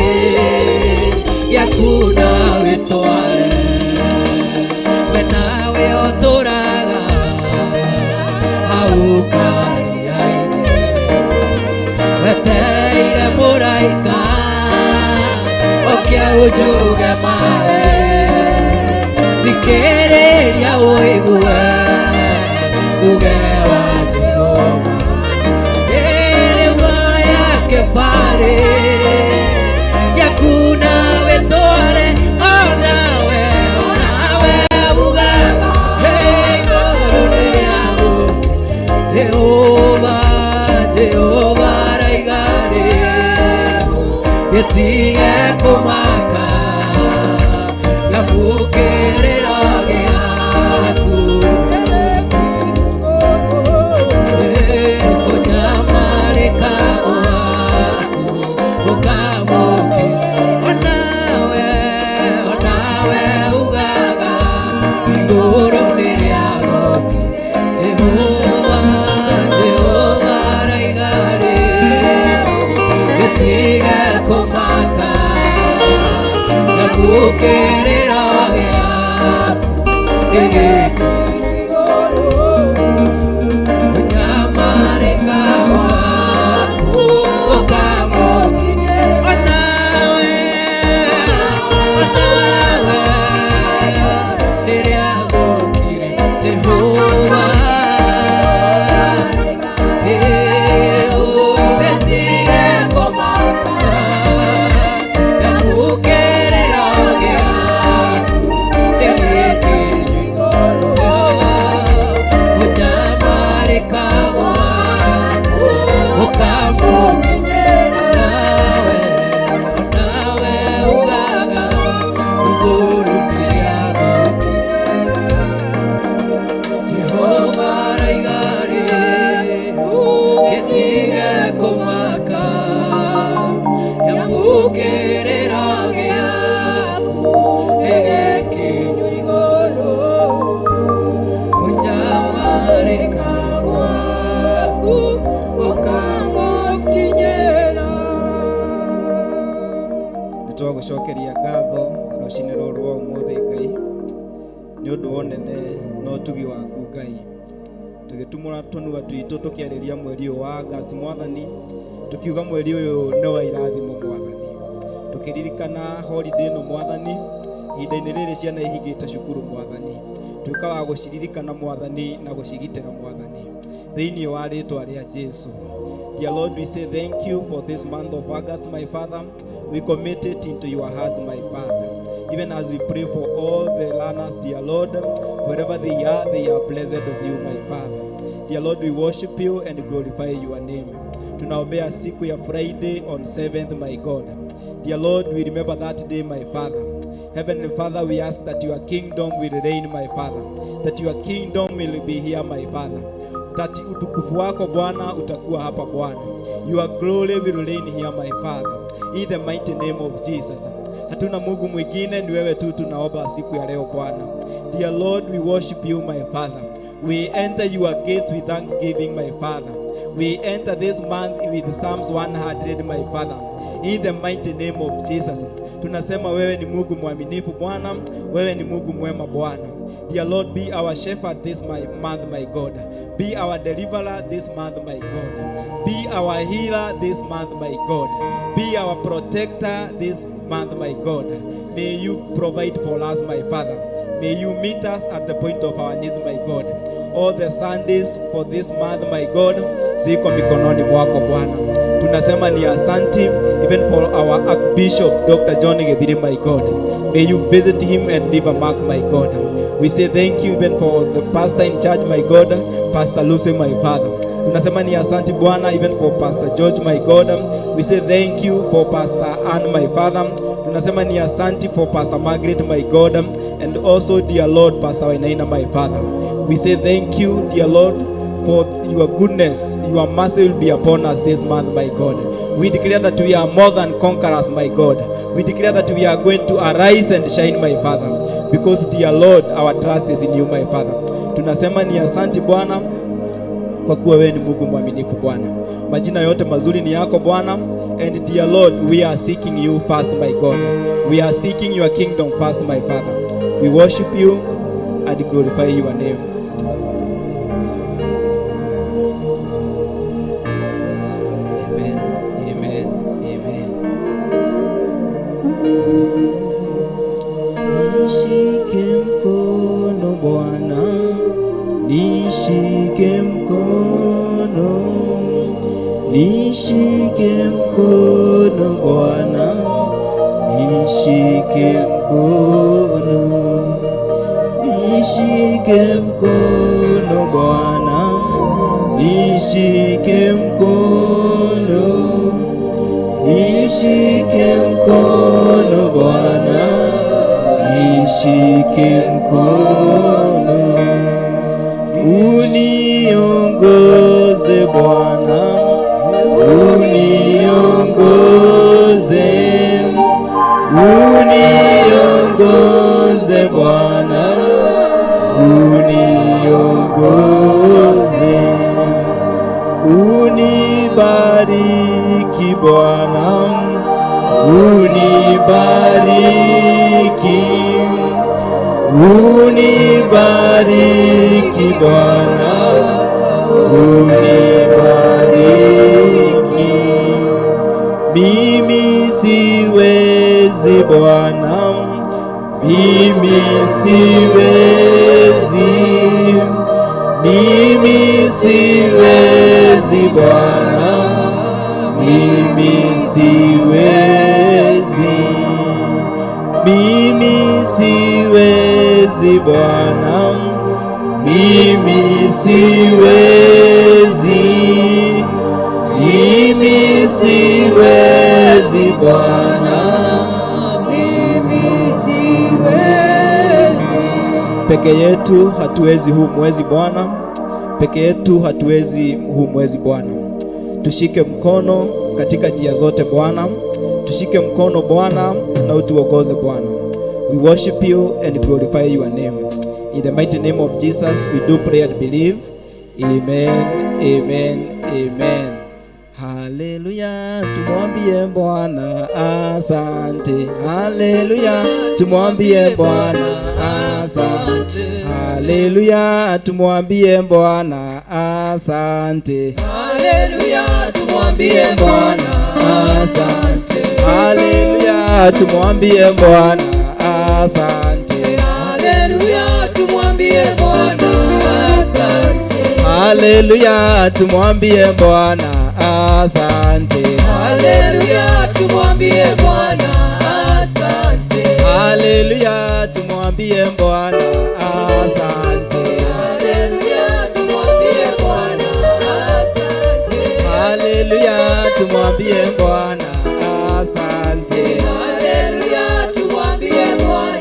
gĩaku na wĩtware we nawe ũtũraga hau karia-inĩ wetereire mũraika oke ũnjuge maĩ thikĩrĩria ũigue uge wa Jehova ĩrĩwoya kĩbarĩ gĩaku na wĩtware onawe onawe ugaga hey, igũrũ nĩrĩagu Jehova Jehova araiga rĩu gĩtige kũmaka nyamũkĩrĩro gĩaku kũnyamarĩka gwaku gũkamũkĩ onawe onawe ugaga igũrũ nĩrĩa gũkire Jehova Jehova araiga rĩu gĩtige kũmaka nyamũkĩrĩro gĩaku nĩ gĩkĩ kũnyamarĩka gwaku gũkamũkinya onawe onawe rĩrĩa gũkire Jehova gĩtige kũmaka nyamũkĩrĩro gĩaku nĩ gĩkĩ kũnyamarĩka gwaku gũkamũkinyĩra nawe onawe ugaga igũrũ nĩrĩa Jehova araiga rĩu gĩtige kũmaka nyamũkĩrĩro gĩaku nĩ gĩkinyu igũrũ kũnyamarĩka gwaku gũkamũkinyĩra Nĩ twagũcokeria ngatho rũcinĩ rũrũ rwa ũmũthĩ Ngai nĩ ũndũ wa ũnene na ũtugi waku Ngai tũgĩtumũra tũnua twitũ tũkĩarĩria mweri ũyũ wa August mwathani tũkiuga mweri ũyũ nĩ wa irathimo mwathani tũkĩririkana holiday ĩno mwathani ihinda-inĩ rĩrĩ ciana ihingĩte cukuru mwathani tuĩka wa gũciririkana mwathani na gũcigitĩra mwathani thĩinĩ wa rĩtwa rĩa Jesu. Dear Lord, we say thank you for this month of August, my Father. We commit it into your hands, my Father. Even as we pray for all the learners, dear Lord, wherever they are blessed of you, my Father. Dear Lord, we worship you and glorify your name. Tunaombea siku ya Friday on 7th, my God. Dear Lord, we remember that day, my Father. Heavenly Father, we ask that your kingdom will reign, my Father, that your kingdom will be here, my Father, that utukufu wako Bwana utakuwa hapa Bwana. Your glory will reign here, my Father, in the mighty name of Jesus. Hatuna Mungu mwingine, ni wewe tu tunaomba siku ya leo Bwana. Dear Lord, we worship you, my Father. We enter your gates with thanksgiving, my Father. We enter this month with Psalms 100, my Father. In the mighty name of Jesus. Tunasema wewe ni Mungu mwaminifu Bwana, wewe ni Mungu mwema Bwana. Dear Lord, be our shepherd this my month, my God. Be our deliverer this month, my God. Be our healer this month, my God. Be our protector this month, my God. May you provide for us, my Father. May you meet us at the point of our needs, my God. All the Sundays for this month, my God, ziko mikononi mwako Bwana. Tunasema ni asanti even for our Archbishop Dr. John Githiri, my God. May you visit him and leave a mark, my God. We say thank you even for the pastor in charge, my God, Pastor Lucy, my Father. Tunasema ni asanti Bwana even for Pastor George, my God. We say thank you for Pastor Ann, my Father. Tunasema ni asanti for Pastor Margaret, my God, and also dear Lord, Pastor Wainaina, my Father. We say thank you, dear Lord, for your goodness, your mercy will be upon us this month, my God. We declare that we are more than conquerors, my God. We declare that we are going to arise and shine, my Father, because dear Lord, our trust is in you, my Father. Tunasema ni asanti Bwana, kwa kuwa wewe ni Mungu mwaminifu Bwana. Majina yote mazuri ni yako Bwana. And dear Lord, we are seeking you first, my God. We are seeking your kingdom first, my Father. We worship you and glorify your name. Amen. Amen. Amen. Nishike mkono Bwana, nishike mkono, nishike mkono Bwana, nishike mkono, nishike mkono Bwana, nishike mkono, nishike mkono Bwana, nishike mkono, uniongoze Bwana, uniongoze, uniongoze Bwana, uniongoze, unibariki Bwana, unibariki, unibariki Bwana, unibariki. Mimi siwezi Bwana, mimi siwezi, mimi siwezi Bwana, mimi siwezi, mimi siwezi Bwana, mimi siwezi, mimi siwezi Bwana, mimi siwezi. Peke yetu hatuwezi huu mwezi Bwana, peke yetu hatuwezi huu mwezi Bwana. Tushike mkono katika njia zote Bwana, tushike mkono Bwana na utuongoze Bwana. We worship you and glorify your name. In the mighty name of Jesus we do pray and believe. Amen, amen, amen. Haleluya, tumwambie Bwana asante. Haleluya, tumwambie Bwana asante. Haleluya, tumwambie Bwana asante. Haleluya, tumwambie Bwana asante. Haleluya, tumwambie Bwana asante. Haleluya, tumwambie Bwana asante. Haleluya, tumwambie Bwana asante. Haleluya, tumwambie Bwana asante. Haleluya, tumwambie Bwana asante. Haleluya, tumwambie Bwana asante. Haleluya, tumwambie Bwana asante. Haleluya, tumwambie Bwana.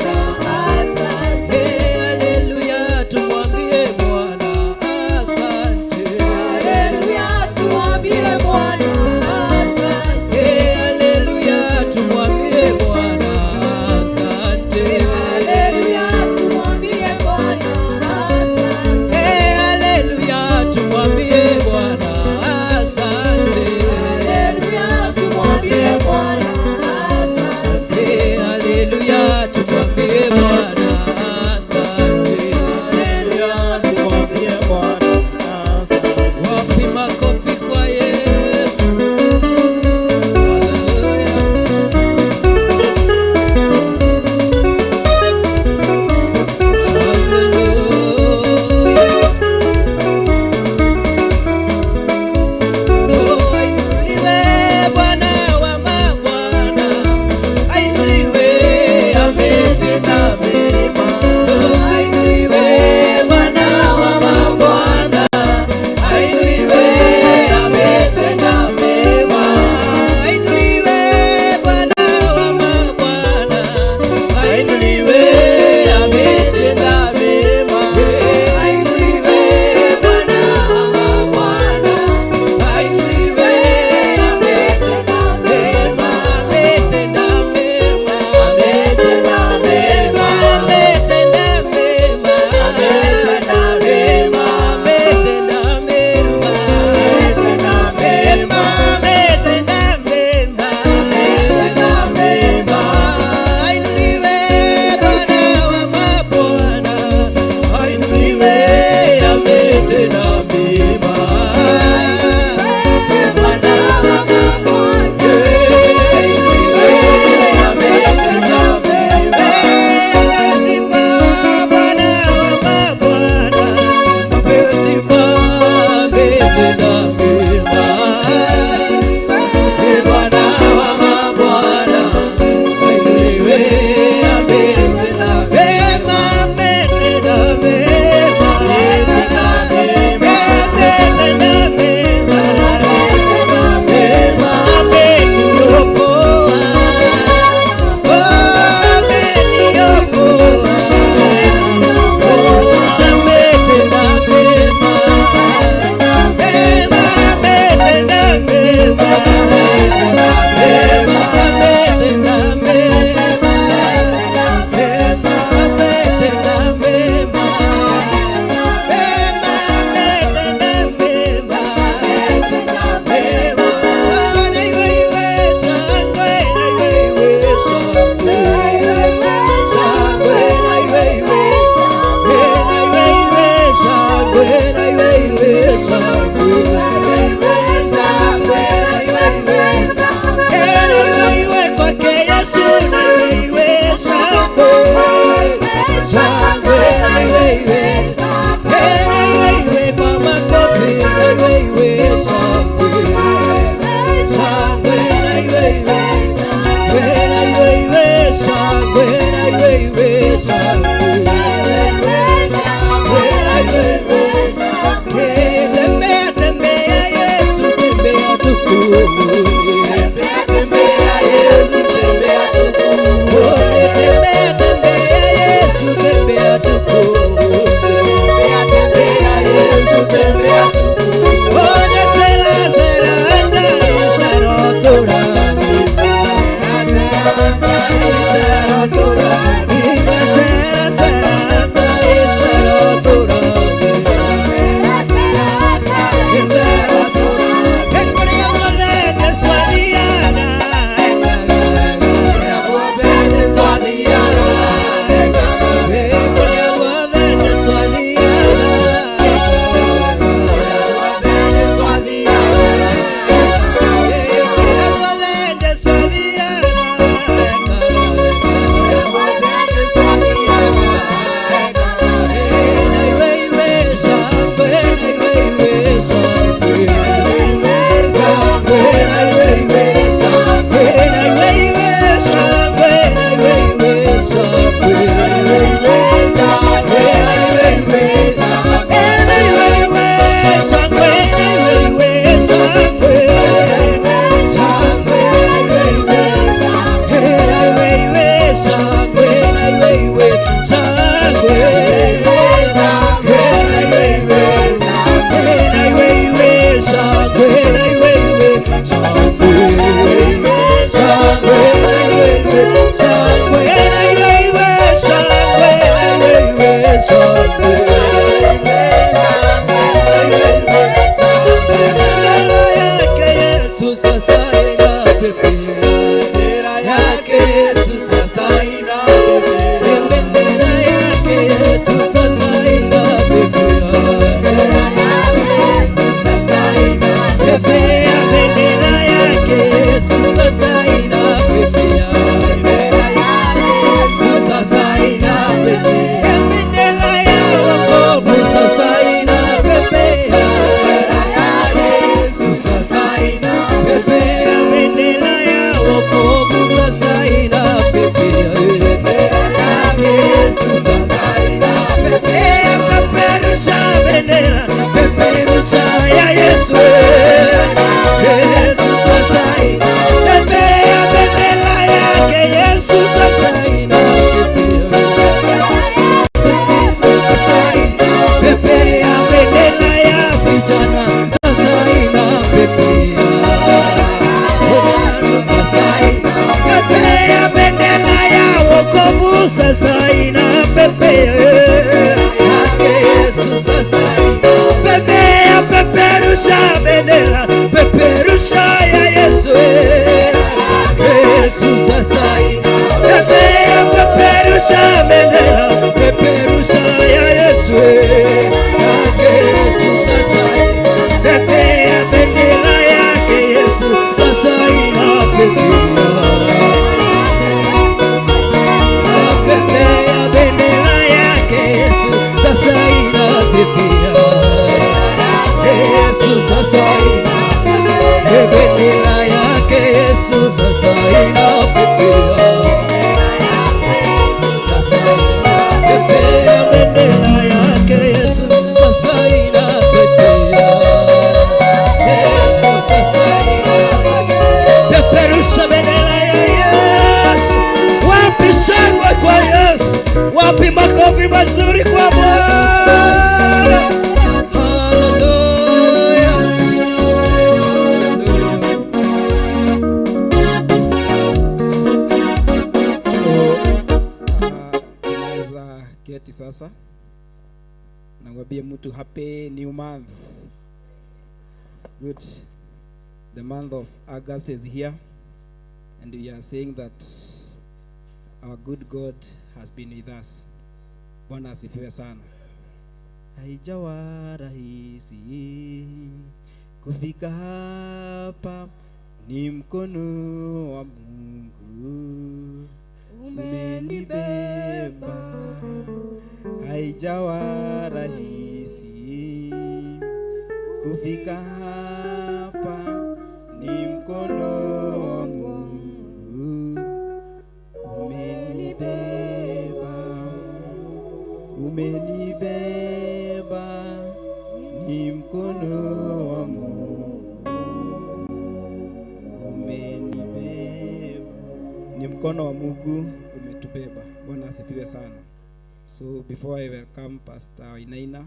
sasa pepea, peperusha bendera, peperusha ya Yesu, Yesu sasa pepea, peperusha bendera, peperusha ya Yesu, Yesu sasa pepea bendera yake Yesu sasa inapepea, pepea bendera yake Yesu sasa inapepea, Yesu sasa bendera yake Yesu sasa inapepea, sasa pepea bendera yake Yesu sasa inapepea, Yesu sasa inapepea, peperusha bendera ya Yesu. Wapi shangwe kwa Yesu? Wapi makofi mazuri kwa Bwana? Haleluya. So, tunaweza keti sasa. Namwambie mtu happy new month. Good. The month of August is here and we are saying that our good God has been with us. Bwana asifiwe sana. Haijawa rahisi kufika hapa, ni mkono wa Mungu umenibeba. Haijawa rahisi kufika hapa, ni mkono wa Mungu umenibeba, umenibeba, ni mkono wa Mungu umenibeba, ni mkono wa Mungu umetubeba. Bwana asifiwe sana. So before I welcome Pastor Wainaina,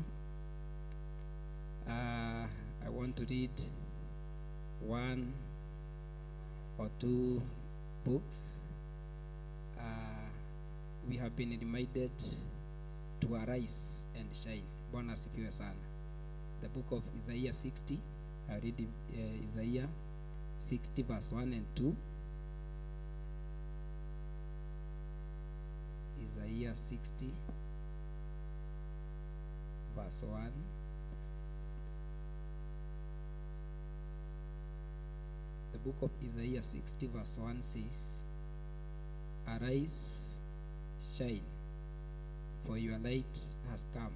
I want to read one or two books. We have been reminded to arise and shine. Bwana asifiwe sana. The book of Isaiah 60. I read Isaiah 60 verse 1 and 2. Isaiah 60 verse 1. The book of Isaiah 60 verse 1 says, Arise, shine, for your light has come,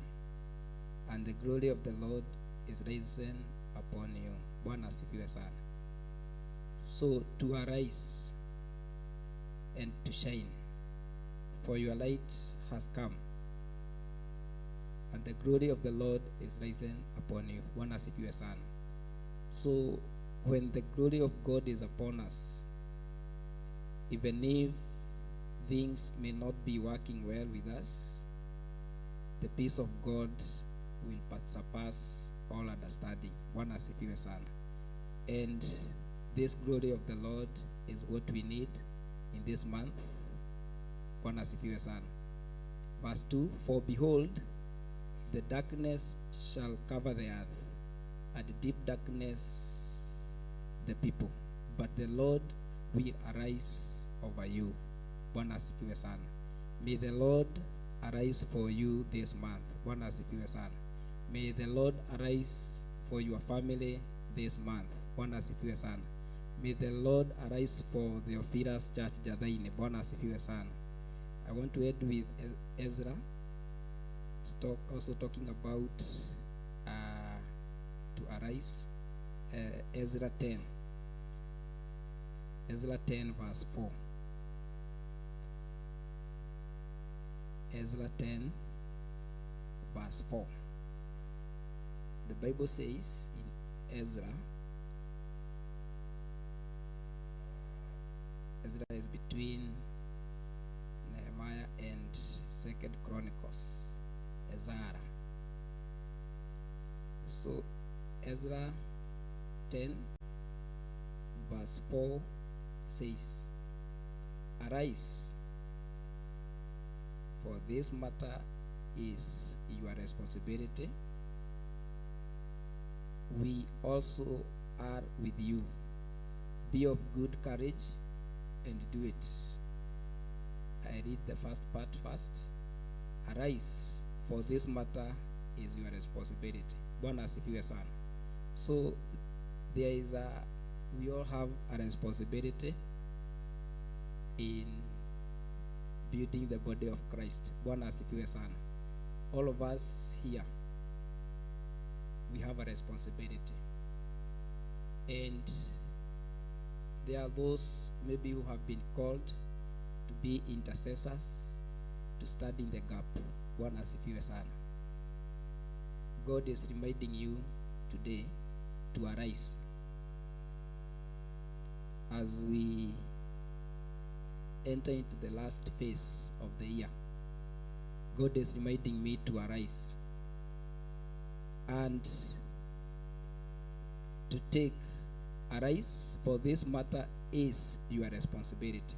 and the glory of the Lord is risen upon you. Bwana asifiwe sana. So to arise and to shine, for your light has come, and the glory of the Lord is risen upon you. Bwana asifiwe sana. So when the glory of God is upon us, even if things may not be working well with us, the peace of God will surpass all understanding. Bwana asifiwe sana. And this glory of the Lord is what we need in this month. Bwana asifiwe sana. Verse 2, For behold, the darkness shall cover the earth, and deep darkness the people. But the Lord will arise over you. Bwana asifiwe sana. May the Lord arise for you this month. Bwana asifiwe sana. May the Lord arise for your family this month. Bwana asifiwe sana. May the Lord arise for the Theophilus Church Jathaini. Bwana asifiwe sana. I want to end with Ezra. It's also talking about to arise. Ezra 10. Ezra 10 verse 4. Ezra 10 verse 4. The Bible says in Ezra, Ezra is between Nehemiah and 2 Chronicles, Ezra. So Ezra 10 verse 4 says, Arise, for this matter is your responsibility. We also are with you. Be of good courage and do it. I read the first part first. Arise, for this matter is your responsibility. Bwana asifiwe sana. So there is a we all have a responsibility in building the body of Christ. Bwana asifiwe sana. All of us here, we have a responsibility. And there are those maybe who have been called to be intercessors, to stand in the gap. Bwana asifiwe sana. God is reminding you today to arise. As we enter into the last phase of the year, God is reminding me to arise and to take arise, for this matter is your responsibility.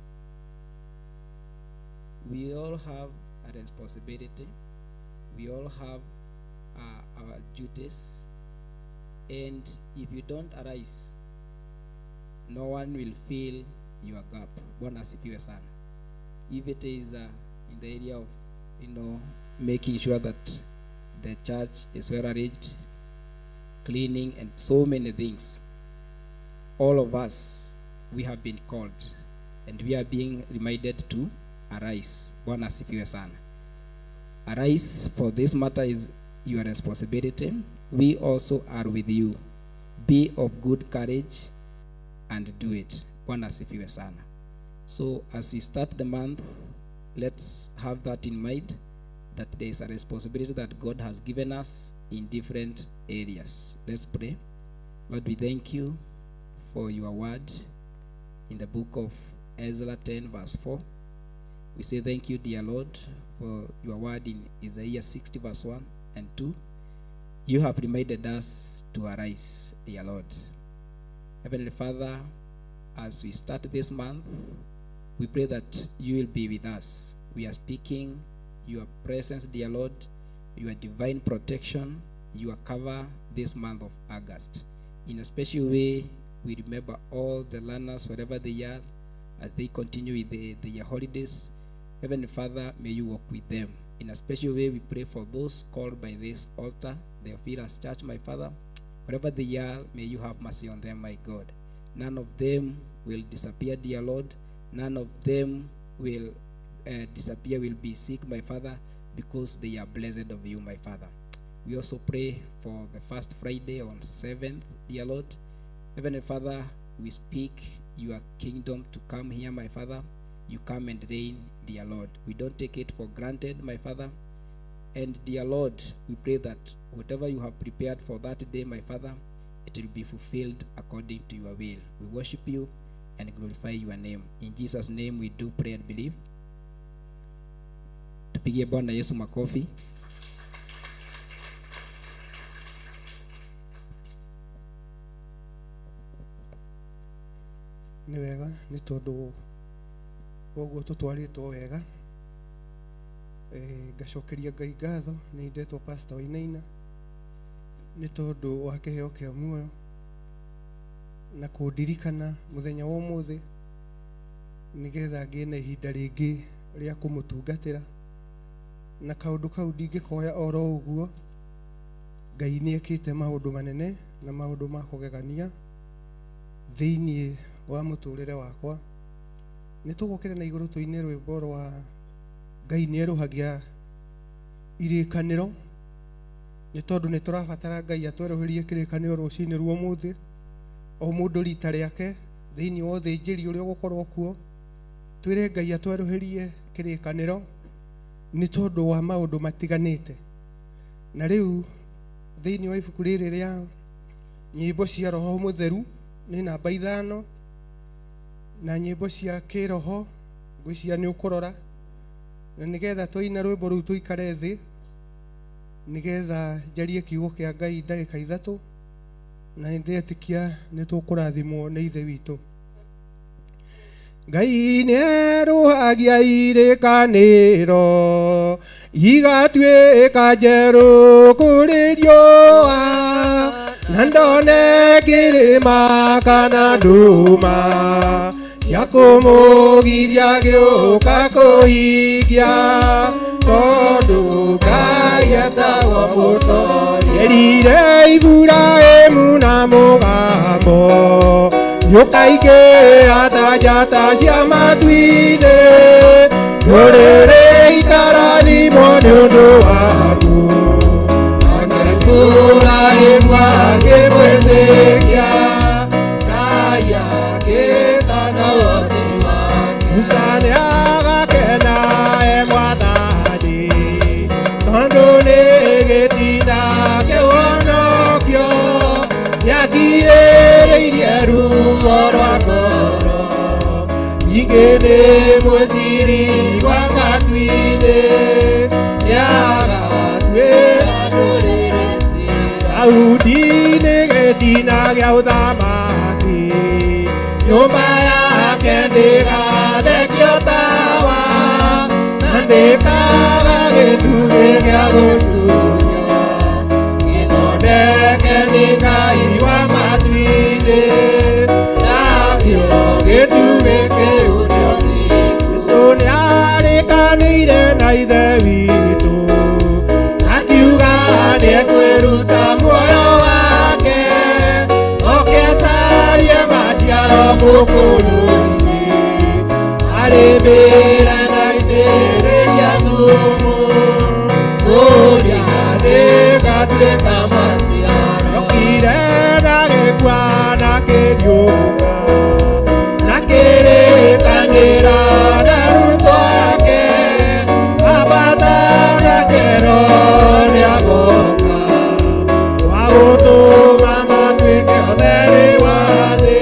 We all have a responsibility. We all have our duties. And if you don't arise, no one will fill your gap. Bwana asifiwe sana. If it is in the area of, making sure that the church is well arranged, cleaning, and so many things, all of us, we have been called, and we are being reminded to arise. Bwana asifiwe sana. Arise, for this matter is your responsibility. We also are with you. Be of good courage and do it. Bwana asifiwe sana. So as we start the month, let's have that in mind, that there is a responsibility that God has given us in different areas. Let's pray. Lord, we thank you for your word in the book of Ezra 10 verse 4. We say thank you, dear Lord, for your word in Isaiah 60 verse 1 and 2. You have reminded us to arise, dear Lord. Heavenly Father, as we start this month, we pray that you will be with us. We are speaking your presence, dear Lord, your divine protection, your cover this month of August. In a special way, we remember all the learners wherever they are as they continue with their holidays. Heavenly Father, may you walk with them. In a special way, we pray for those called by this altar, the Theophilus Church, my Father. Wherever they are, may you have mercy on them, my God. None of them will disappear, dear Lord. None of them will disappear, will be sick, my Father, because they are blessed of you, my Father. We also pray for the first Friday on 7th, dear Lord. Heavenly Father, we speak your kingdom to come here, my Father. You come and reign, dear Lord. We don't take it for granted, my Father. And dear Lord, we pray that whatever you have prepared for that day, my Father, it will be fulfilled according to your will. We worship you and glorify your name. In Jesus' name we do pray and believe. Tupigie Bwana Yesu makofi. Nĩ wega nĩ tondũ woguo tũtwarĩtwo wega. Ngacokeria Ngai ngatho nĩ ndetwo Pastor Wainaina nĩ tondũ wa kĩheo kĩa muoyo na kũndirikana mũthenya wa ũmũthĩ nĩgetha ngĩe na ihinda rĩngĩ rĩa kũmũtungatĩra, na kaũndũ kau ndingĩkoya oro ũguo. Ngai nĩ ekĩte maũndũ manene na maũndũ ma kũgegania thĩinĩ wa mũtũrĩre wakwa. Nĩ tũgũkĩra na igũrũ tũine rwĩmbo rwa Ngai nĩ erũhagia irĩkanĩro, nĩ tondũ nĩ tũrabatara Ngai atwerũhĩrie kĩrĩkanĩro rũcinĩ rwa ũmũthĩ, o mũndũ rita rĩake thĩinĩ wa ũthĩnjĩri ũrĩa ũgũkorwo kuo. Twĩre Ngai atwerũhĩrie kĩrĩkanĩro nĩ tondũ wa maũndũ matiganĩte. Na rĩu thĩinĩ wa ibuku rĩrĩ rĩa nyĩmbo cia Roho Mũtheru nĩ namba 5, na nyĩmbo cia kĩroho ngwĩciria nĩ ũkũrora, na nĩgetha twaina rwĩmbo rũu tũikare thĩ nĩgetha njarie kiugo kĩa Ngai ndagĩka 3, na nĩndĩretĩkia nĩ tũkũrathimwo nĩ Ithe witũ. Ngai nĩerũhagia irĩkanĩro igatuĩka njerũ kũrĩ riũa na ndone kĩrĩma kana nduma cia kũmũgiria gĩũka kũhingia tondũ Ngai etagwo mũtoria. Erire Iburahĩmu na mũgambo nĩũkaingĩha ta njata cia matu-inĩ ndũrĩrĩ ikarathimwo nĩ ũndũ waku. Nake Iburahĩmu akĩmwĩtĩkia Ngai akĩtana ũhoti wake. Musa nĩagakena e mwathani tondũ nĩ gĩtina kĩhonokio nĩakirĩrĩirie ruo rwa ngoro ningĩ nĩ mwĩciri wa matu-inĩ nĩagatuĩra ndũrĩrĩ ciira. Daudi nĩ gĩtina gĩa ũthamaki nyũmba yake ndĩgathekio tawa na ndĩkaga gĩtugĩ gĩa gũcurio gĩthondeke nĩ Ngai wa matu-inĩ nakĩo gĩtugĩ kĩu nĩ ũthingu. Jesũ nĩarĩkanĩire na Ithe witũ akiuga nĩekwĩruta muoyo wake oke acarie maciaro mũkũyũ-inĩ arĩmĩre na aitĩrĩria thumu kũrĩa ndĩgatuĩka maciaro. Okire na gĩkua na kĩriũka na kĩrĩkanĩra na arutwo ake ambata na kero nĩagoka wa gũtũma matuĩke ũtheri wa thĩ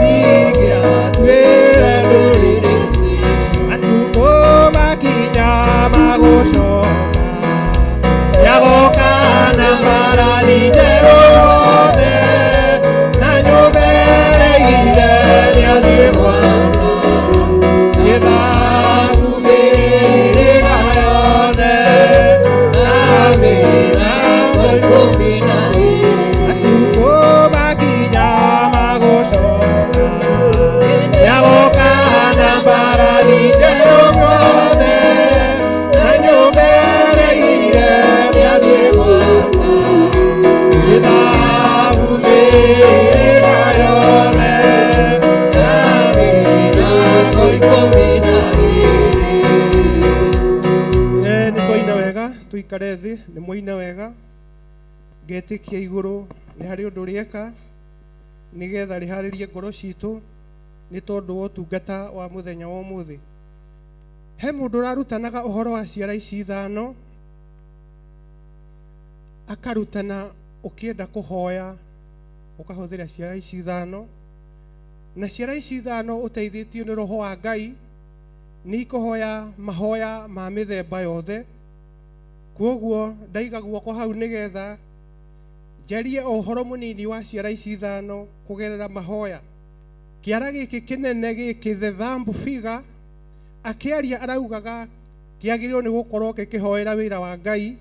ningĩ atuĩre ndũrĩrĩ ciira. Matukũ makinya magũcoka nĩagoka na mbarathi njerũ yothe na nyũmba ĩrĩa nĩathiĩ gwaka gĩthaku mĩhĩrĩga yothe na mĩrango 12. Matukũ makinya magũcoka nĩagoka na mbarathi njerũ yothe na nyũmba ĩrĩa nĩathiĩ gwaka gĩthaku mĩhĩrĩga yothe na mĩrango 12. Nĩ twaina wega tũikare thĩ nĩ mwaina wega ngetĩkia igũrũ nĩ harĩ ũndũ rĩeka nĩgetha rĩharĩrie ngoro citũ nĩ tondũ wa ũtungata wa mũthenya wa ũmũthĩ. He mũndũ ũrarutanaga ũhoro wa ciara ici ithano akarutana ũkĩenda kũhoya ũkahũthĩra ciara ici ithano na ciara ici ithano ũteithĩtio nĩ roho wa Ngai nĩ ikũhoya mahoya ma mĩthemba yothe kwoguo ndaiga guoko hau nĩgetha njarie o ũhoro mũnini wa ciara ici ithano kũgerera mahoya. Kĩara gĩkĩ kĩnene gĩkĩ the thumb figure akĩaria araugaga kĩagĩrĩirwo nĩ gũkorwo gĩkĩhoera wĩra wa Ngai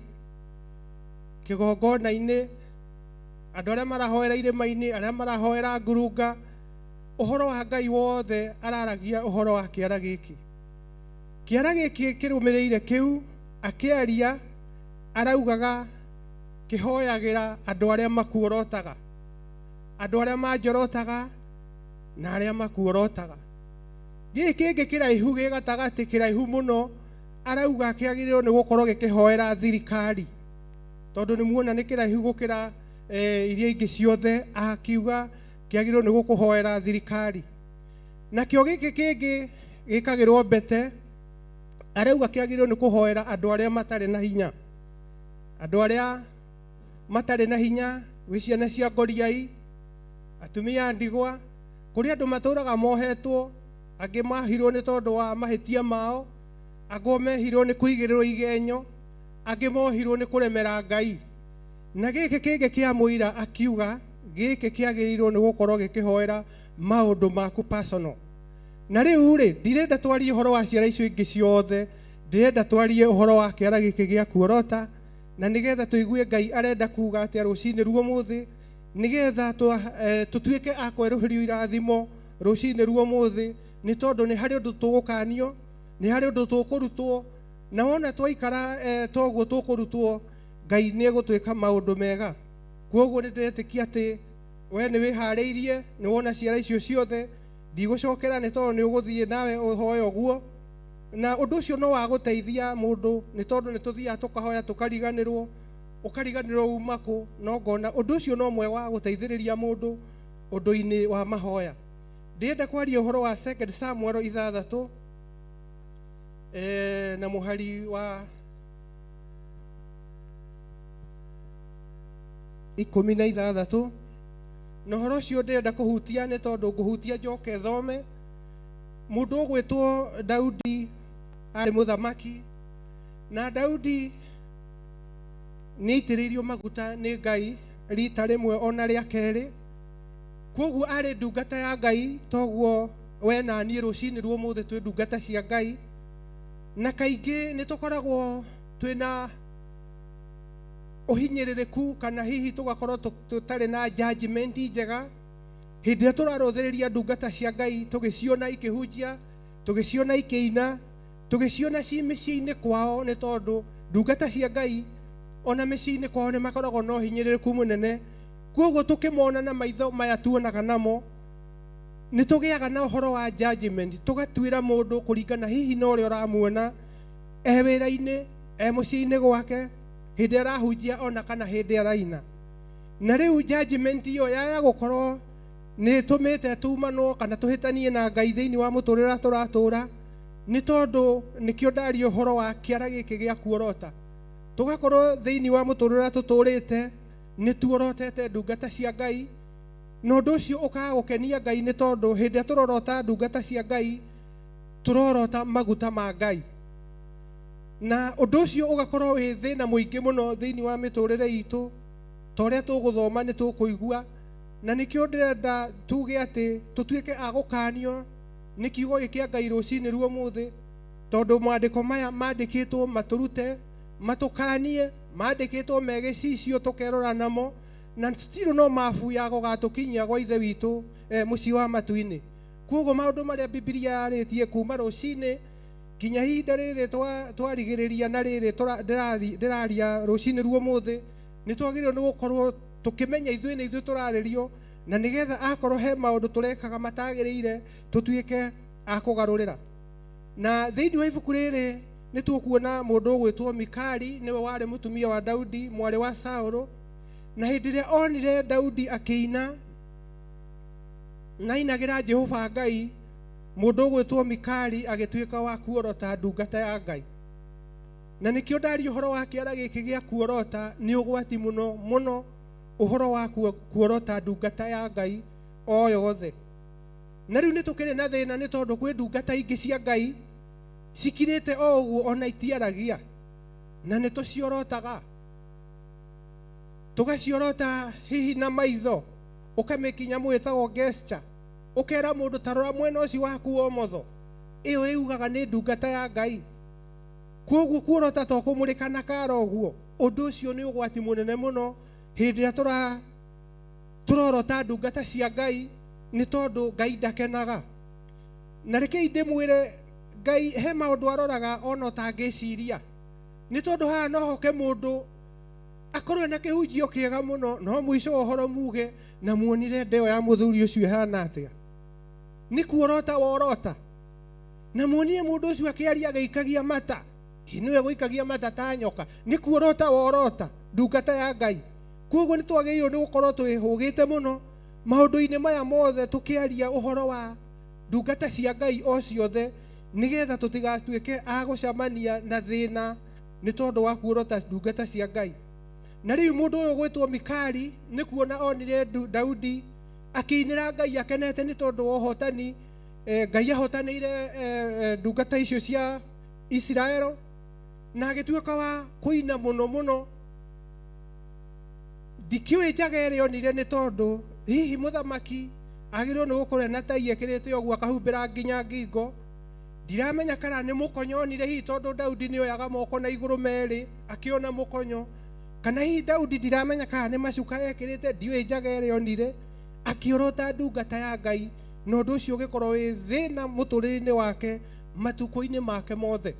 kĩgongona-inĩ andũ arĩa marahoera irĩma-inĩ arĩa marahoera ngurunga ũhoro wa Ngai wothe araragia ũhoro wa kĩara gĩkĩ. Kĩara gĩkĩ kĩrũmĩrĩire kĩu akĩaria araugaga kĩhoyagĩra andũ arĩa makuorotaga andũ arĩa manjorotaga na arĩa makuorotaga. Gĩkĩ kĩngĩ kĩraihu gĩ gatagatĩ kĩraihu mũno arauga kĩagĩrĩirwo nĩ gũkorwo gĩkĩhoera thirikari tondũ nĩ muona nĩ kĩraihu gũkĩra iria ingĩ ciothe akiuga kĩagĩrĩirwo nĩ gũkũhoera thirikari. Nakĩo gĩkĩ kĩngĩ gĩkagĩrwo mbete arauga kĩagĩrĩirwo nĩ kũhoera andũ arĩa matarĩ na hinya andũ arĩa matarĩ na hinya gwĩ ciana cia ngoriai atumia a ndigwa kũrĩ andũ matũraga mohetwo angĩ mahirwo nĩ tondũ wa mahĩtia mao angĩ mehirwo nĩ kũigĩrĩrwo igenyo angĩ mohirwo nĩ kũremera Ngai. Na gĩkĩ kĩngĩ kĩa mũira akiuga gĩkĩ kĩagĩrĩirwo nĩ gũkorwo gĩkĩhoera maũndũ maku personal. Na rĩu rĩ, ndirenda twarie ũhoro wa ciara icio ingĩ ciothe, ndĩrenda twarie ũhoro wa kĩara gĩkĩ gĩa kuorota, na nĩgetha tũigue Ngai arenda kuga atĩa rũcinĩ ruo mũthĩ, nĩgetha tũtuĩke a kwerũhĩrio irathimo rũcinĩ ruo mũthĩ, nĩ tondũ nĩ harĩ ũndũ tũgũkanio, nĩ harĩ ũndũ tũkũrutwo, na wona twaikara toguo tũkũrutwo, Ngai nĩ egũtwĩka maũndũ mega. Kwoguo nĩ ndĩretĩkia atĩ we nĩ wĩharĩirie, nĩ wona ciara icio ciothe, ndigũcokera nĩ tondũ nĩ ũgũthiĩ nawe ũhoe ũguo. Na ũndũ ũcio no wa gũteithia mũndũ, nĩ tondũ nĩ tũthiaga tũkahoya tũkariganĩrwo, ũkariganĩrwo uma kũ, no ngona ũndũ ũcio no mwega wa gũteithĩrĩria mũndũ ũndũ-inĩ wa mahoya. Ndĩrenda kwaria ũhoro wa 2 Samuel 6, na mũhari wa 16. Na ũhoro ũcio ndĩrenda kũhutia nĩ tondũ ngũhutia njoke thome. Mũndũ ũgwĩtwo Daudi arĩ mũthamaki, na Daudi nĩ aitĩrĩirio maguta nĩ Ngai rita rĩmwe ona rĩa kerĩ. Kwoguo arĩ ndungata ya Ngai, toguo we na niĩ rũcinĩ rwa ũmũthĩ twĩ ndungata cia Ngai. Na kaingĩ nĩ tũkoragwo twĩna ũhinyĩrĩrĩku, kana hihi tũgakorwo tũtarĩ na judgment njega hĩndĩ ĩrĩa tũrarũthĩrĩria ndungata cia Ngai, tũgĩciona ikĩhunjia, tũgĩciona ikĩina, tũgĩciona ci mĩciĩ-inĩ kwao, nĩ tondũ ndungata cia Ngai ona mĩciĩ-inĩ kwao nĩ makoragwo na ũhinyĩrĩrĩku mũnene. Kwoguo tũkĩmona na maitho maya tuonaga namo, nĩ tũgĩaga na ũhoro wa judgment, tũgatuĩra mũndũ kũringana hihi na ũrĩa ũramuona e wĩra-inĩ, e mũciĩ-inĩ gwake, hĩndĩ arahunjia ona kana hĩndĩ araina. Na rĩu judgment ĩyo yaya gũkorwo nĩ ĩtũmĩte tumanwo kana tũhĩtanie na Ngai thĩinĩ wa mũtũrĩre ũrĩa tũratũra, nĩ tondũ nĩkĩo ndaria ũhoro wa kĩara gĩkĩ gĩa kuorota. Tũgakorwo thĩinĩ wa mũtũrĩre ũrĩa tũtũrĩte nĩ tuorotete ndungata cia Ngai, na ũndũ ũcio ũkaga gũkenia Ngai, nĩ tondũ hĩndĩ ĩrĩa tũrorota ndungata cia Ngai, tũrorota maguta ma Ngai. Na ũndũ ũcio ũgakorwo wĩ thĩna mũingĩ mũno thĩinĩ wa mĩtũrĩre itũ. Ta ũrĩa tũgũthoma nĩ tũkũigua, na nĩkĩo ndĩrenda tuge atĩ tũtuĩke a gũkanio nĩ kiugo gĩkĩ kĩa Ngai rũcinĩ ruo mũthĩ, tondũ maandĩko maya mandĩkĩtwo matũrute, matũkanie, mandĩkĩtwo me gĩcicio tũkerora namo, na still no mabu ya gũgatũkinyia gwa Ithe witũ, mũciĩ wa matu-inĩ. Kwoguo maũndũ marĩa Bibilia yarĩtie kuma rũcinĩ kinya ihinda rĩrĩ twarigĩrĩria na rĩrĩ ndĩraria rũcinĩ ruo mũthĩ, nĩ twagĩrĩirwo nĩ gũkorwo tũkĩmenya ithuĩ nĩ ithuĩ tũrarĩrio, na nĩgetha akorwo he maũndũ tũrekaga matagĩrĩire tũtuĩke a kũgarũrĩra. Na thĩinĩ wa ibuku rĩrĩ nĩ tũkuona mũndũ ũgwĩtwo Mikali, nĩwe warĩ mũtumia wa Daudi, mwarĩ wa Saũlũ. Na hĩndĩ ĩrĩa onire Daudi akĩina na ainagĩra Jehova Ngai, mũndũ ũgwĩtwo Mikali agĩtuĩka wa kuorota ndungata ya Ngai. Na nĩkĩo ndaria ũhoro wa kĩara gĩkĩ gĩa kuorota, nĩ ũgwati mũno mũno ũhoro wa kuorota ndungata ya Ngai o yothe. Na rĩu nĩ tũkĩrĩ na thĩna, nĩ tondũ kwĩ ndungata ingĩ cia Ngai cikirĩte o ũguo ona itiaragia, na nĩ tũciorotaga, tũgaciorota hihi na maitho, ũkamĩkinya mwĩtagwo gesture, ũkera mũndũ ta rora mwena ũcio waku wa ũmotho, ĩyo ĩugaga nĩ ndungata ya Ngai. Kwoguo kuorota to kũmũrĩka na kara ũguo, ũndũ ũcio nĩ ũgwati mũnene mũno hĩndĩ ĩrĩa tũrorota ndungata cia Ngai, nĩ tondũ Ngai ndakenaga. Na rekei ndĩmwĩre, Ngai he maũndũ aroraga ona ũtangĩciria, nĩ tondũ haha no hoke mũndũ akorwo na kĩhunjio kĩega mũno, no mũico wa ũhoro muge na muonire ndeo ya mũthuri ũcio ĩhana atĩa, nĩ kuorota worota, na muonire mũndũ ũcio akĩaria agĩikagia mata, nĩwe gũikagia mata ta nyoka, nĩ kuorota worota ndungata ya Ngai. Kwoguo nĩ twagĩrĩirwo nĩ gũkorwo twĩhũgĩte mũno maũndũ-inĩ maya mothe tũkĩaria ũhoro wa ndungata cia Ngai o ciothe, nĩgetha tũtigatuĩke a gũcemania na thĩna nĩ tondũ wa kuorota ndungata cia Ngai. Na rĩu mũndũ ũyũ ũgwĩtwo Mikali nĩ kuona onire Daudi akĩinĩra Ngai akenete nĩ tondũ wa ũhotani, Ngai ahotanĩire ndungata icio cia Isiraeli, na agĩtuĩka wa kũina mũno mũno. Ndikĩũĩ njaga ĩrĩa onire, nĩ tondũ hihi mũthamaki Agĩrĩirwo nĩ gũkorwo ena tai ĩkĩrĩte ũguo akahumbĩra nginya ngingo. Ndiramenya kana nĩ mũkonyo onire hihi tondũ Daudi nĩ oyaga moko na igũrũ merĩ akĩona mũkonyo, kana hihi Daudi ndiramenya kana nĩ macuka ekĩrĩte, ndiũĩ njaga ĩrĩa onire akĩorota ndungata ya Ngai, na ũndũ ũcio ũgĩkorwo wĩ thĩna mũtũrĩre-inĩ wake matukũ-inĩ make mothe.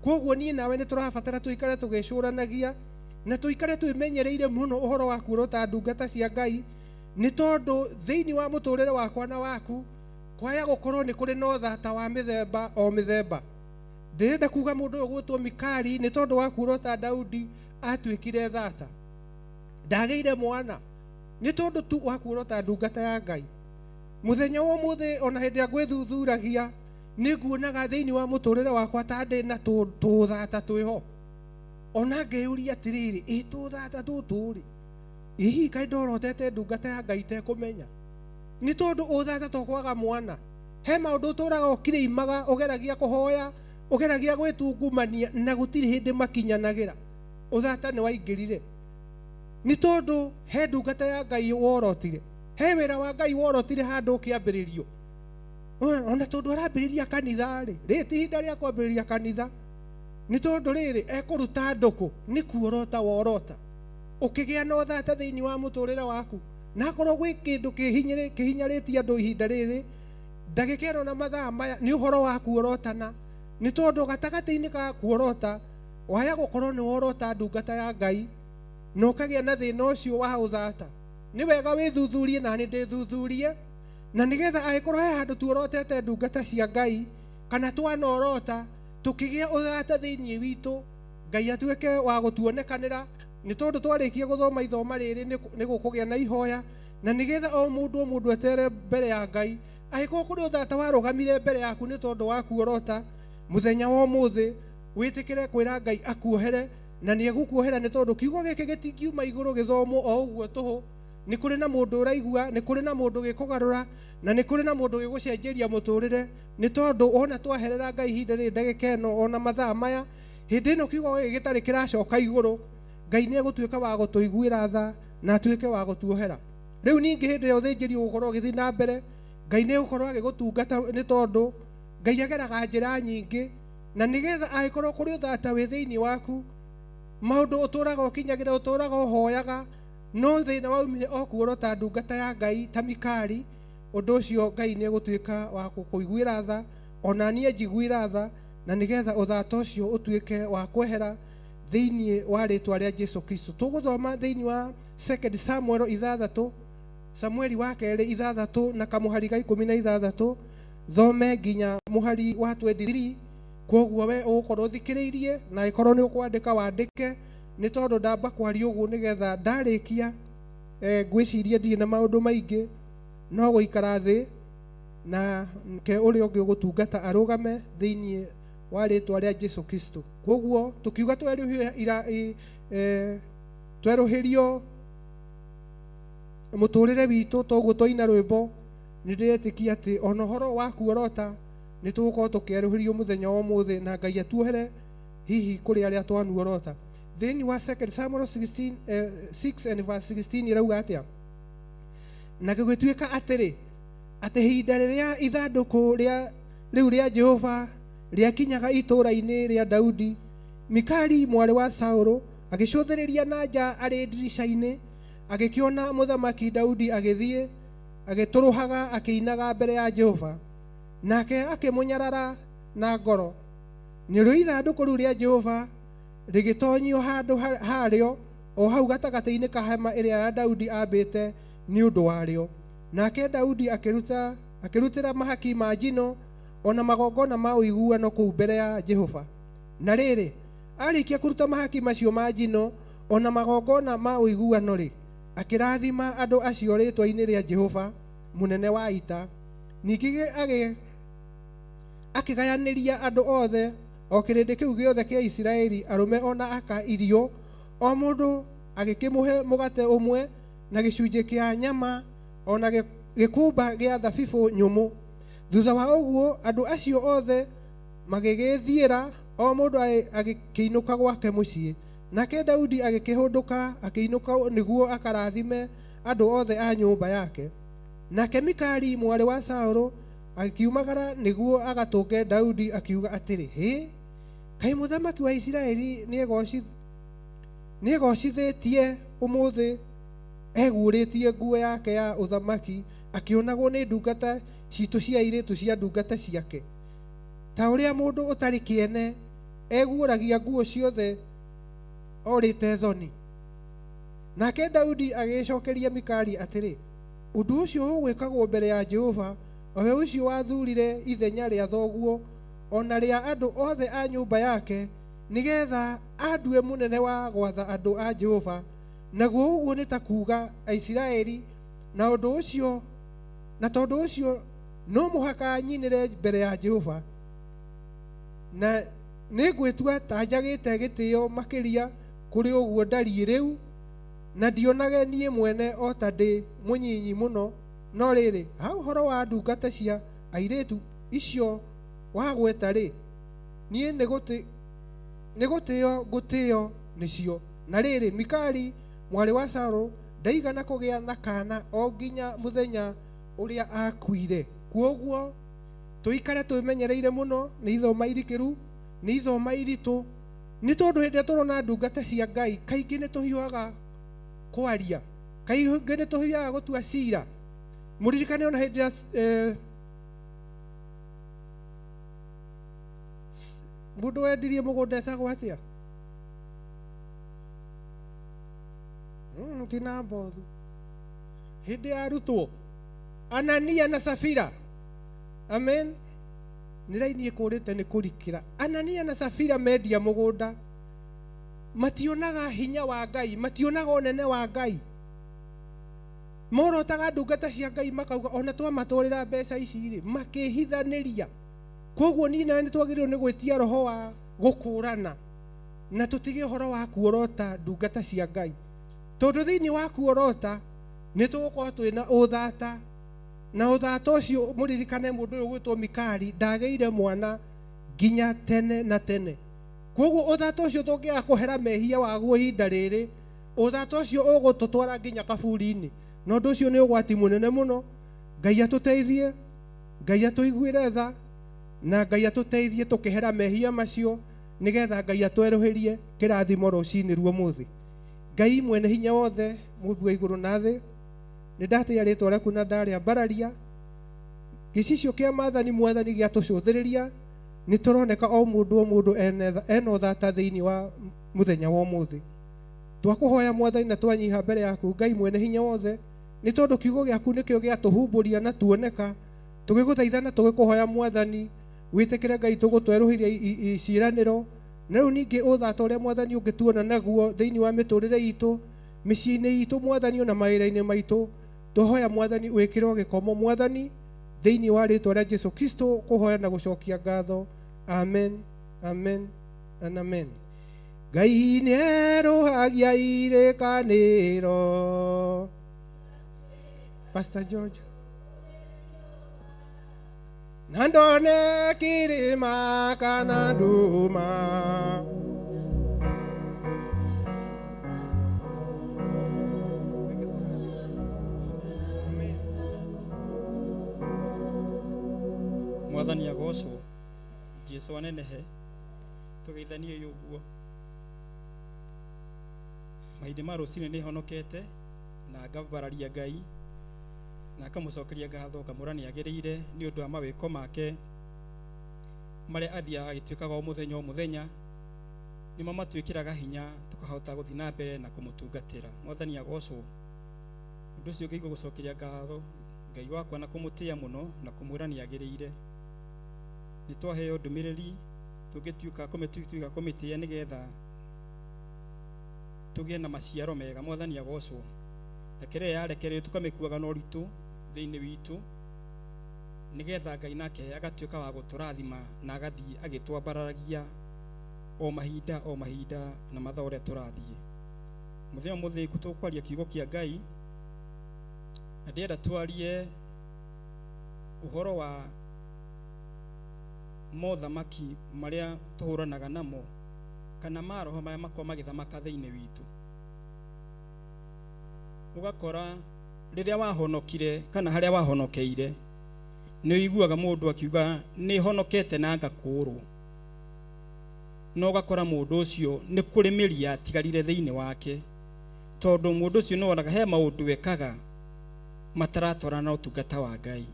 Koguo niĩ nawe nĩ tũrabatara tũikare tũgĩcũranagia na tũikare twĩmenyereire mũno ũhoro wa kuorota ndungata cia Ngai, nĩ tondũ thĩinĩ wa mũtũrĩre wakwa na waku kwaya gũkorwo nĩ kũrĩ na ũthata wa mĩthemba o mĩthemba. Ndĩrenda kuga mũndũ ũyũ gwĩtwo Mikali nĩ tondũ wa kuorota Daudi atuĩkire thata, ndagĩire mwana nĩ tondũ tu wa kuorota ndungata ya Ngai. Mũthenya wa ũmũthĩ ona hĩndĩ ĩrĩa ngwĩthuthuragia nĩ nguonaga thĩinĩ wa mũtũrĩre wakwa ta ndĩ na tũthata twĩho, ona ngeyũria atĩrĩrĩ, ĩ tũthata tũtũ rĩ, ĩ hihi kaĩ ndorotete ndungata ya Ngai itekũmenya? Nĩ tondũ ũthata to kwaga mwana, he maũndũ ũtũraga ũkirĩimaga, ũgeragia kũhoya, ũgeragia gwĩtungumania na gũtirĩ hĩndĩ makinyanagĩra. Ũthata nĩ waingĩrire nĩ tondũ he ndungata ya Ngai worotire, he wĩra wa Ngai worotire handũ ũkĩambĩrĩrio. Ona tondũ arambĩrĩria kanitha rĩ, rĩrĩ ti ihinda rĩa kwambĩrĩria kanitha, nĩ tondũ rĩrĩ ekũruta ndũkũ nĩ kuorota worota, ũkĩgĩa na ũthata thĩinĩ wa mũtũrĩre waku. Na akorwo gwĩ kĩndũ kĩhinyarĩtie andũ ihinda rĩrĩ ndagĩka ĩno na mathaa maya nĩ ũhoro wa kuorotana, nĩ tondũ gatagatĩ-inĩ ka kuorota waya gũkorwo nĩ worota ndungata ya Ngai na ũkagĩa na thĩna ũcio wa ũthata. Nĩ wega wĩthuthurie na nĩ ndĩthuthurie, na nĩgetha angĩkorwo he handũ tuorotete ndungata cia Ngai kana twanorota tũkĩgĩa ũthata thĩinĩ witũ, Ngai atuĩke wa gũtuonekanĩra, nĩ tondũ twarĩkia gũthoma ithoma rĩrĩ nĩ gũkũgĩa na ihoya, na nĩgetha o mũndũ o mũndũ etere mbere ya Ngai. Angĩkorwo kũrĩ ũthata warũgamire mbere yaku nĩ tondũ wa kuorota, mũthenya wa ũmũthĩ wĩtĩkĩre kwĩra Ngai akuohere, na nĩ egũkuohera, nĩ tondũ kiugo gĩkĩ gĩtingiuma igũrũ gĩthomwo o ũguo tũhũ. Nĩ kũrĩ na mũndũ ũraigua, nĩ kũrĩ na mũndũ gĩkũgarũra, na nĩ kũrĩ na mũndũ gĩgũcenjeria mũtũrĩre, nĩ tondũ wona twaherera Ngai ihinda rĩrĩ ndagĩka ĩno ona mathaa maya, hĩndĩ ĩno kiugo gĩkĩ gĩtarĩ kĩracoka igũrũ, Ngai nĩ egũtuĩka wa gũtũiguĩra tha na atuĩke wa gũtuohera. Rĩu ningĩ hĩndĩ ĩrĩa ũthĩnjĩri ũgũkorwo ũgĩthiĩ na mbere, Ngai nĩ egũkorwo agĩgũtungata, nĩ tondũ Ngai ageraga njĩra nyingĩ, na nĩgetha angĩkorwo kũrĩ ũthata wĩ thĩinĩ waku, maũndũ ũtũraga ũkinyagĩra, ũtũraga ũhoyaga, no thĩna waumire o kuorota ndungata ya Ngai ta Mikali, ũndũ ũcio Ngai nĩ egũtuĩka wa gũkũiguĩra tha, ona niĩ njiguĩra tha, na nĩgetha ũthata ũcio ũtuĩke wa kwehera thĩinĩ wa rĩtwa rĩa Jesu Kristo. Tũgũthoma thĩinĩ wa 2 Samuel 6, Samueli wa kerĩ 6 na kamũhari ga 16, thome nginya mũhari wa 23. Koguo we ũgũkorwo ũthikĩrĩirie, na ĩkorwo nĩ ũkwandĩka wandĩke, nĩ tondũ ndamba kwaria ũguo nĩgetha ndarĩkia, ngwĩciria ndirĩ na maũndũ maingĩ, no gũikara thĩ na ke ũrĩa ũngĩ ũgũtungata arũgame thĩinĩ wa rĩtwa rĩa Jesu Kristo. Koguo tũkiuga twerũhĩrio mũtũrĩre witũ toguo twaina rwĩmbo, nĩ ndĩretĩkia atĩ ona ũhoro wa kuorota nĩ tũgũkorwo tũkĩerũhĩrio mũthenya wa ũmũthĩ, na Ngai atuohere hihi kũrĩ arĩa twanuorota. Thĩinĩ wa 2 Samuel 6 and verse 16 ĩrauga atĩa? Na gũgĩtuĩka atĩrĩ, atĩ ihinda rĩrĩa ithandũkũ rĩu rĩa Jehova rĩakinyaga itũũra-inĩ rĩa Daudi, Mikali mwarĩ wa Saũlũ agĩcũthĩrĩria na nja arĩ ndirica-inĩ, agĩkĩona mũthamaki Daudi agĩthiĩ agĩtũrũhaga akĩinaga mbere ya Jehova, nake akĩmũnyarara na ngoro. Nĩrĩo ithandũkũ rĩu rĩa Jehova rĩgĩtonyio handũ harĩo o hau gatagatĩ-inĩ ka hema ĩrĩa ya Daudi aambĩte nĩ ũndũ warĩo. Nake Daudi akĩrutĩra mahaki ma njino ona magongona ma ũiguano kũu mbere ya Jehova. Na rĩrĩ, arĩkia kũruta mahaki macio ma njino ona magongona ma ũiguano-rĩ, akĩrathima andũ acio rĩĩtwa-inĩ rĩa Jehova mũnene wa ita. Ningĩ akĩgayanĩria andũ othe o kĩrĩndĩ kĩu gĩothe kĩa Isiraeli, arũme ona aka, irio, o mũndũ agĩkĩmũhe mũgate ũmwe na gĩcunjĩ kĩa nyama ona gĩkumba gĩa thabibũ nyũmũ. Thutha wa ũguo andũ acio othe magĩgĩthiĩra, o mũndũ agĩkĩinũka gwake mũciĩ. Nake Daudi agĩkĩhũndũka akĩinũka nĩguo akarathime andũ othe a nyũmba yake. Nake Mikali mwarĩ wa Saũlũ akiumagara nĩguo agatũnge Daudi, akiuga atĩrĩ, hĩ, kaĩ mũthamaki wa Isiraeli nĩegocithĩtie ũmũthĩ, eguũrĩtie nguo yake ya ũthamaki akĩonagwo nĩ ndungata citũ cia airĩtu cia ndungata ciake, ta ũrĩa mũndũ ũtarĩ kĩene eguũragia nguo ciothe orĩte thoni. Nake Daudi agĩcokeria Mikali atĩrĩ, ũndũ ũcio ũgwĩkagwo mbere ya Jehova, o we ũcio wathurire ithenya rĩa thoguo o na rĩa andũ othe a nyũmba yake, nĩgetha andue mũnene wa gwatha andũ a Jehova, naguo ũguo nĩ ta kuuga Aisiraeli, na ũndũ ũcio na tondũ ũcio no mũhaka nyinĩre mbere ya Jehova, na nĩngwĩtua ta njagĩte gĩtĩo makĩria kũrĩ ũguo ndariĩ rĩu, na ndionage niĩ mwene o ta ndĩ mũnyinyi mũno. No rĩrĩ, ha ũhoro wa ndungata cia airĩtu icio wagweta rĩ, niĩ nĩ gũtĩo ngũtĩo nĩcio. Na rĩrĩ, Mikali mwarĩ wa Saũlũ ndaigana kũgĩa na kaana o nginya mũthenya ũrĩa akuire. Kwoguo tũikare twĩmenyereire mũno, nĩ ithoma irikĩru, nĩ ithoma iritũ, nĩ tondũ hĩndĩ ĩrĩa tũrona ndungata cia Ngai kaingĩ nĩ tũhiũhaga kwaria, kaingĩ nĩ tũhiũhaga gũtua cira. Mũririkane ona hĩndĩ ya mũndũ wendirie mũgũnda etagwo atĩa? Ti Nabothu. Hĩndĩ ya arutwo Anania na Safira, amen, nĩ raini ĩkũrĩte nĩ kũrikĩra. Anania na Safira mendia mũgũnda, mationaga hinya wa Ngai, mationaga ũnene wa Ngai, morotaga ndungata cia Ngai makauga ona twamatwarĩra mbeca ici rĩ, makĩhithanĩria. Koguo niĩ nawe nĩ twagĩrĩirwo nĩ gwĩtia roho wa gũkũrana na tũtige ũhoro wa kuorota ndungata cia Ngai, tondũ thĩinĩ wa kuorota nĩ tũgũkorwo twĩna ũthata, na ũthata ũcio mũririkane mũndũ ũyũ ũgwĩtwo Mikali ndagĩire mwana nginya tene na tene. Koguo ũthata ũcio tũngĩaga kũhera mehia waguo ihinda rĩrĩ, ũthata ũcio ũgũtũtwara nginya kaburi-inĩ, na ũndũ ũcio nĩ ũgwati mũnene mũno. Ngai atũteithie, Ngai atũiguĩre tha, na Ngai atũteithie tũkĩhera mehia macio, nĩgetha Ngai atwerũhĩrie kĩrathimo rũcinĩ ruo mũthĩ. Ngai mwene hinya wothe, mũmbi wa igũrũ na thĩ, nĩ ndatĩĩa rĩtwa rĩaku na ndarĩambararia. Gĩcicio kĩa maathani mwathani gĩatũcũthĩrĩria, nĩ tũroneka o mũndũ o mũndũ ena ũthata thĩinĩ wa mũthenya wa ũmũthĩ. Twakũhoya mwathani na twanyiha mbere yaku Ngai mwene hinya wothe, nĩ tondũ kiugo gĩaku nĩkĩo gĩatũhumbũria na tuoneka. Tũgĩgũthaitha na tũgĩkũhoya mwathani, wĩtĩkĩre Ngai tũgũtwerũhĩria ciĩranĩro, na rĩu ningĩ ũthata ũrĩa mwathani ũngĩtuona naguo thĩinĩ wa mĩtũrĩre itũ, mĩciĩ-inĩ itũ mwathani, ona mawĩra-inĩ maitũ. Tũhoya mwathani wĩkĩrwo gĩkomo mwathani thĩinĩ wa rĩtwa rĩa Jesu Kristo, kũhoya na gũcokia ngatho. Amen, amen and amen. Ngai nĩerũhagia irĩkanĩro. Pastor George. Na ndone kĩrĩma kana nduma, Mwathani agocwo, Jesu anenehe, tũgeithanie ũguo. Mahinda ma rũcinĩ nĩ honokete na ngambararia Ngai na akamũcokeria ngatho, ngamwĩra nĩ agĩrĩire nĩ ũndũ wa mawĩko make marĩa athiaga agĩtuĩkaga o mũthenya o mũthenya, nĩmo matwĩkĩraga hinya tũkahota gũthiĩ na mbere na kũmũtungatĩra. Mwathani agocwo. Ũndũ ũcio ũngĩ gũcokeria ngatho Ngai wakwa na kũmũtĩĩa mũno na kũmwĩra nĩ agĩrĩire. Nĩ twaheo ndũmĩrĩri tũngĩtuĩka kũmĩtĩĩa nĩgetha tũgĩe na maciaro mega. Mwathani agocwo. Rekereria yarekererio tũkamĩkuaga na ũritũ thĩinĩ witũ, nĩgetha Ngai nake agatuĩka wa gũtũrathima na agathiĩ agĩtwambararagia o mahinda o mahinda na mathaa ũrĩa tũrathiĩ. Mũthenya mũthĩku tũkwaria kiugo kĩa Ngai, na ndĩrenda twarie ũhoro wa mothamaki marĩa tũhũranaga namo, kana maroho marĩa makoragwo magĩthamaka thĩinĩ witũ. Ũgakora Rĩrĩa wahonokire kana harĩa wahonokeire, nĩ ũiguaga mũndũ akiuga nĩ honokete na ngakũũrwo. No ũgakora mũndũ ũcio nĩ kũrĩ mĩri yatigarire thĩinĩ wake, tondũ mũndũ ũcio nĩ wonaga he maũndũ ekaga mataratwarana na ũtungata wa Ngai.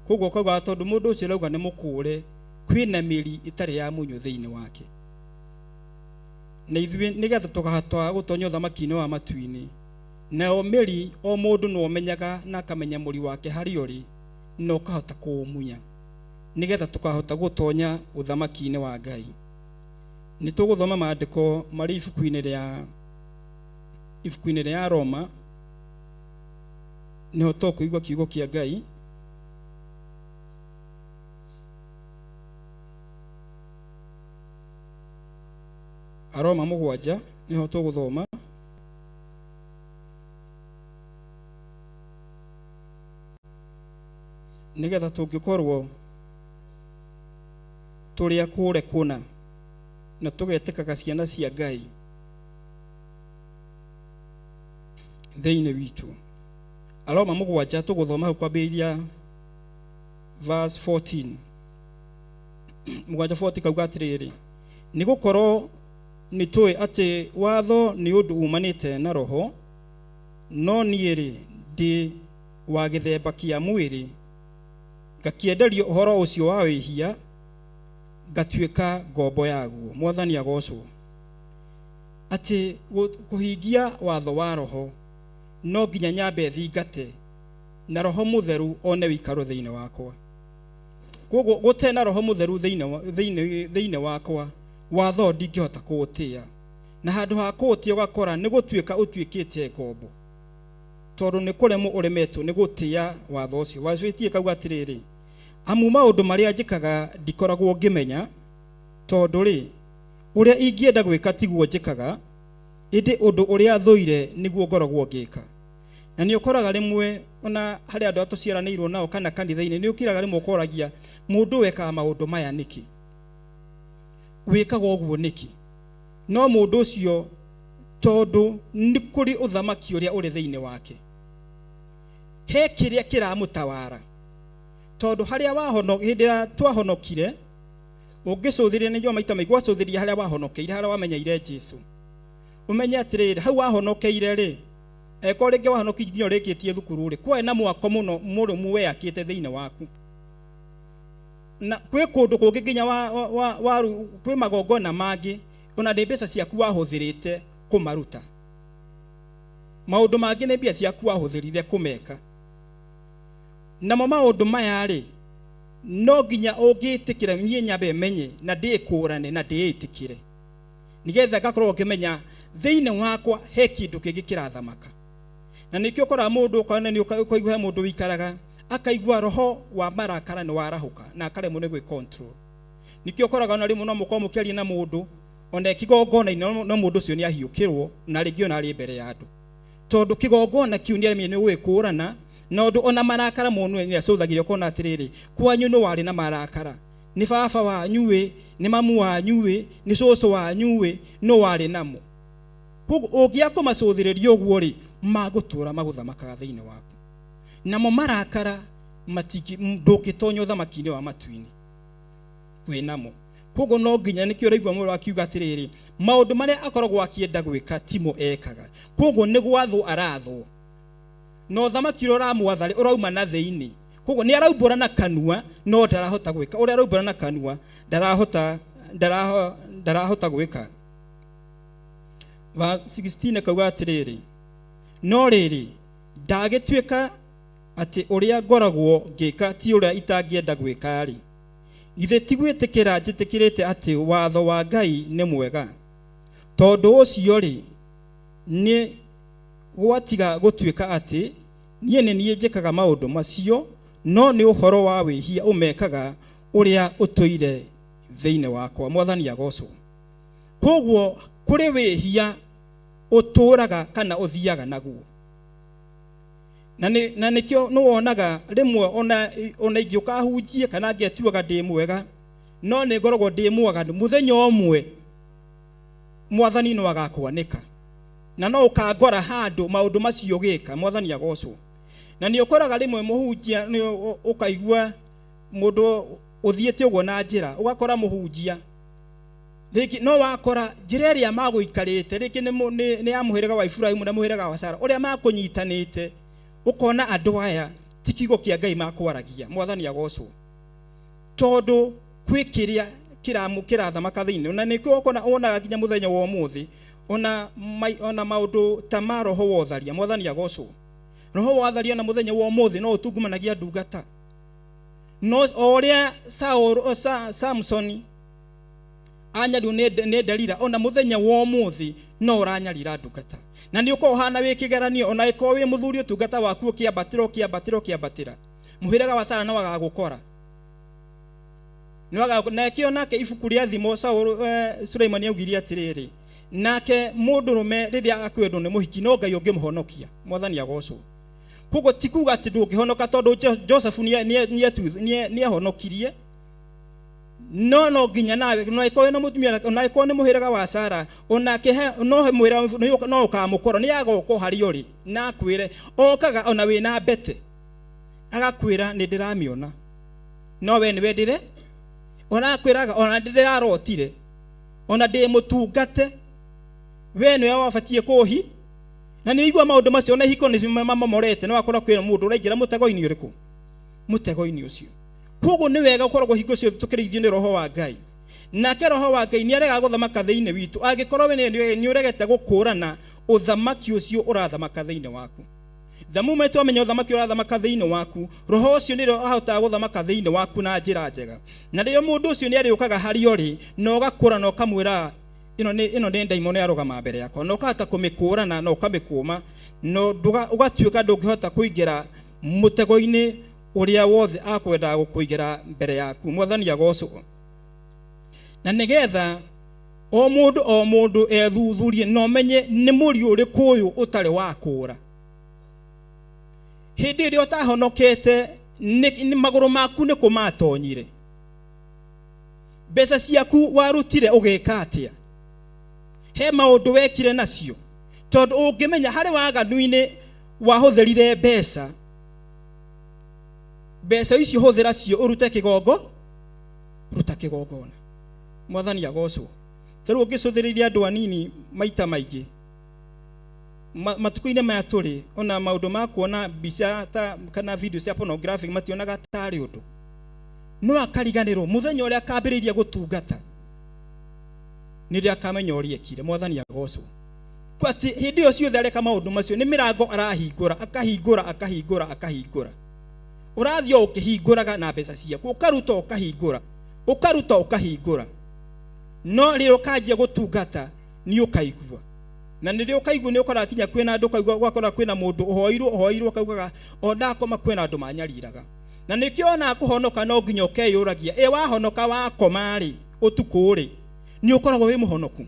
Koguo ũkauga tondũ mũndũ ũcio arauga nĩ mũkũũre, kwĩna mĩri ĩtarĩ ya mũnyũ thĩinĩ wake. Na ithuĩ nĩgetha tũkahota gũtonya ũthamaki-inĩ wa matu-inĩ, nayo mĩri o mũndũ nĩ ũmenyaga na akamenya mũri wake harĩa ũrĩ, na ũkahota kũũmunya nĩgetha tũkahota gũtonya ũthamaki-inĩ wa Ngai. Nĩ tũgũthoma maandĩko marĩ ibuku-inĩ rĩa Roma, nĩho tũkũigua kiugo kĩa Ngai. Aroma 7 nĩho tũgũthoma. Nĩgetha tũngĩkorwo tũrĩ akũũre kũna na tũgetĩkaga ciana cia Ngai thĩinĩ witũ. Aroma 7 tũgũthoma hau kwambĩrĩria verse 14. 7 14 kauga atĩrĩrĩ, nĩ gũkorwo nĩ tũĩ atĩ watho nĩ ũndũ umanĩte na roho, no niĩ-rĩ, ndĩ wa gĩthemba kĩa mwĩrĩ, ngakĩenderio ũhoro ũcio wa wĩhia, ngatuĩka ngombo yaguo. Mwathani agocwo. Atĩ kũhingia watho wa roho no nginya nyambe thingate na roho mũtheru one wĩikaro thĩinĩ wakwa. Koguo gũtena roho mũtheru thĩinĩ wakwa, watho ndingĩhota kũũtĩa. Na handũ ha kũũtĩa ũgakora nĩ gũtuĩka ũtuĩkĩte ngombo, tondũ nĩ kũremwo ũremetwo nĩ gũtĩa watho ũcio. Verse 18 kauga atĩrĩrĩ, amu maũndũ marĩa njĩkaga ndikoragwo ngĩmenya, tondũ rĩ, ũrĩa ingĩenda gwĩka tiguo njĩkaga, ĩndĩ ũndũ ũrĩa thũire nĩguo ngoragwo ngĩka. Na nĩ ũkoraga rĩmwe ona harĩ andũ arĩa tũciaranĩirwo nao kana kanitha-inĩ, nĩ ũkiraga rĩmwe ũkoragia mũndũ wekaga maũndũ maya nĩkĩ, wĩkaga ũguo nĩkĩ? No mũndũ ũcio tondũ nĩ kũrĩ ũthamaki ũrĩa ũrĩ thĩinĩ wake, he kĩrĩa kĩramũtawara. Tondũ harĩa hĩndĩ ĩrĩa twahonokire, ũngĩcũthĩrĩria nĩ njũĩ maita maingĩ wacũthĩrĩria harĩa wahonokeire, harĩa wamenyeire Jesu, ũmenye atĩrĩrĩ, hau wahonokeire rĩ, angĩkorwo rĩngĩ wahonokirie nginya ũrĩkĩtie thukuru rĩ, kwarĩ na mwako mũno mũrũmu weyakĩte thĩinĩ waku. Na kwĩ kũndũ kũngĩ nginya kwĩ magongona mangĩ ona nĩ mbeca ciaku wahũthĩrĩte kũmaruta. Maũndũ mangĩ nĩ mbia ciaku wahũthĩrire kũmeka. Namo maũndũ maya rĩ, no nginya ũngĩtĩkĩra niĩ nyambe menye na ndĩkũrane na ndĩĩtĩkĩre, nĩgetha ngakorwo ngĩmenya thĩinĩ wakwa he kĩndũ kĩngĩ kĩrathamaka. Na nĩkĩo ũkoraga mũndũ ũkona nĩ ũkaigua he mũndũ wĩikaraga akaigua roho wa marakara nĩ warahũka na akaremwo nĩ gwĩ control. Nĩkĩo ũkoraga ona rĩmwe no mũkorwo mũkĩaria na mũndũ ona kĩgongona-inĩ, no mũndũ ũcio nĩ ahiũkĩrwo na rĩngĩ ona arĩ mbere ya andũ, tondũ kĩgongona kĩu nĩ aremire nĩ gwĩkũrana na ũndũ ona marakara mũndũ nĩ acũthagĩria ũkona atĩrĩrĩ, kwanyu nĩ warĩ na marakara, nĩ baba wanyu ĩ, nĩ mamu wanyu ĩ, nĩ cũcũ wanyu ĩ, no warĩ namo. Koguo ũngĩaga kũmacũthĩrĩria ũguo rĩ, magũtũra magũthamakaga thĩinĩ waku. Namo marakara ndũngĩtonya ũthamaki-inĩ wa matu-inĩ wĩ namo. Koguo no nginya, nĩkĩo ũraigua mũndũ akiuga atĩrĩrĩ, maũndũ marĩa akoragwo akĩenda gwĩka timo ekaga. Koguo nĩ gwathwo arathwo, na ũthamaki ũrĩa ũramwatha rĩ, ũrauma na thĩinĩ. Koguo nĩ araumbũra na kanua no ndarahota gwĩka ũrĩa araumbũra na kanua, ndarahota gwĩka. Verse 16 kauga atĩrĩrĩ, no rĩrĩ, ndagĩtuĩka atĩ ũrĩa ngoragwo ngĩka ti ũrĩa itangĩenda gwĩka rĩ, githĩ ti gwĩtĩkĩra njĩtĩkĩrĩte atĩ watho wa Ngai nĩ mwega? Tondũ ũcio rĩ, nĩ gwatiga gũtuĩka atĩ niĩ nĩ niĩ njĩkaga maũndũ macio, no nĩ ũhoro wa wĩhia ũmekaga ũrĩa ũtũire thĩinĩ wakwa. Mwathani agocwo. Koguo kũrĩ wĩhia ũtũraga kana ũthiaga naguo. Na nĩkĩo nĩwonaga rĩmwe ona ingĩũka hunjie kana ngetuaga ndĩ mwega, no nĩ ngoragwo ndĩ mwaganu. Mũthenya ũmwe Mwathani no agakwanĩka. Na no ũkangora handũ maũndũ macio ũgĩka. Mwathani agocwo. Na nĩ ũkoraga rĩmwe mũhunjia nĩ ũkaigua mũndũ ũthiĩte ũguo na njĩra, ũgakora mũhunjia rĩngĩ no wakora njĩra ĩrĩa magũikarĩte rĩngĩ nĩ mũ- nĩ nĩ ya mũhĩrĩga wa Iburahĩmu na mũhĩrĩga wa Sara, ũrĩa makũnyitanĩte, ũkona andũ aya ti kiugo kĩa Ngai makwaragia. Mwathani agocwo. Tondũ kwĩ kĩrĩa kĩramu kĩrathamaka thĩinĩ, na nĩkĩo ũkona wonaga nginya mũthenya wa ũmũthĩ ona mai- ona maũndũ ta ma roho wa ũtharia. Mwathani agocwo. Roho wa ũtharia na mũthenya wa ũmũthĩ no ũtungumanagia ndungata. No o ũrĩa Saũlũ, Sa, Samsoni anyarirwo nĩ nĩ Delila, ona mũthenya wa ũmũthĩ no ũranyarira ndungata. Na nĩ ũkoragwo ũhana wĩ kĩgeranio, ona ĩkorwo wĩ mũthuri ũtungata waku ũkĩambatĩra ũkĩambatĩra ũkĩambatĩra, mũhĩrĩga wa Sara no agagũkora. No aga na kĩo nake ibuku rĩa Thimo Saũlũ, Suleimani augire atĩrĩrĩ, nake mũndũrũme rĩrĩa akwendwo nĩ mũhiki no Ngai ũngĩmũhonokia. Mwathani agocwo. Koguo ti kuga atĩ ndũngĩhonoka, tondũ Joseph nĩehonokirie, no no nginya nawe no ĩkorwo na mũtumia, ona ĩkorwo nĩ mũhĩrĩga wa Sara, onake no mũhĩrĩga no ũkamũkora, nĩ agoka harĩa ũrĩ na akwĩre, okaga ona wĩna mbete agakwĩra nĩ ndĩramĩona, no we nĩ wendire, ona akwĩraga ona ndĩrarotire, ona ndĩ mũtungate, we nĩwe wabatiĩ kũhi. Na nĩ igua maũndũ macio, ona ihiko nĩ mamomorete, no akora kwĩna mũndũ ũraingĩra mũtego-inĩ ũrĩkũ, mũtego-inĩ ũcio. Koguo nĩ wega gũkoragwo hingo ciothe tũkĩrĩithio nĩ roho wa Ngai, nake roho wa Ngai nĩ aregaga gũthamaka thĩinĩ witũ angĩkorwo we nĩ ũregete gũkũrana ũthamaki ũcio ũrathamaka thĩinĩ waku. The moment wamenya ũthamaki ũrathamaka thĩinĩ waku, roho ũcio nĩrĩo ahotaga gũthamaka thĩinĩ waku na njĩra njega. Na rĩrĩa mũndũ ũcio nĩ arĩũkaga harĩa ũrĩ na ũgakũra na ũkamwĩra ĩno nĩ ĩno nĩ ndaimono yarũgama mbere yakwa, na ũkahota kũmĩkũrana na ũkamĩkũma, na ũgatuĩka ndũngĩhota kũingĩra mũtego-inĩ ũrĩa wothe akwendaga gũkũigĩra mbere yaku. Mwathani agocwo. Na nĩgetha o mũndũ o mũndũ ethuthurie na ũmenye nĩ mũri ũrĩkũ ũyũ ũtarĩ wa kũũra. Hĩndĩ ĩrĩa ũtahonokete, nĩ magũrũ maku nĩ kũ matonyire? Mbeca ciaku warutire ũgĩka atĩa? He maũndũ wekire nacio? Tondũ ũngĩmenya harĩ waganu-inĩ wahũthĩrire mbeca, mbeca icio hũthĩra cio ũrute kĩgongo, ruta kĩgongona. Mwathani agocwo. Ta rĩu ũngĩcũthĩrĩria andũ anini maita maingĩ matukũ-inĩ maya tũrĩ, ona maũndũ ma kuona mbica ta kana video cia pornographic mationaga tarĩ ũndũ, no akariganĩrwo mũthenya ũrĩa akambĩrĩria gũtungata nĩrĩo akamenya ũrĩa ekire. Mwathani agocwo. Kwa atĩ hĩndĩ ĩyo ciothe areka maũndũ macio nĩ mĩrango arahingũra, akahingũra, akahingũra, akahingũra. Ũrathiĩ o ũkĩhingũraga na mbeca ciaku, ũkaruta ũkahingũra, ũkaruta ũkahingũra. No rĩrĩa ũkanjia gũtungata nĩ ũkaigua, na nĩrĩo ũkaigua nĩ ũkoraga kinya kwĩna andũ, ũkaigua ũgakora kwĩna mũndũ ũhoirwo, ũhoirwo, akaugaga o ndakoma kwĩna andũ manyariraga. Na nĩkĩo ona kũhonoka no nginya ũkeyũragia, ĩ wahonoka wakoma rĩ ũtukũ rĩ, nĩ ũkoragwo wĩ mũhonoku?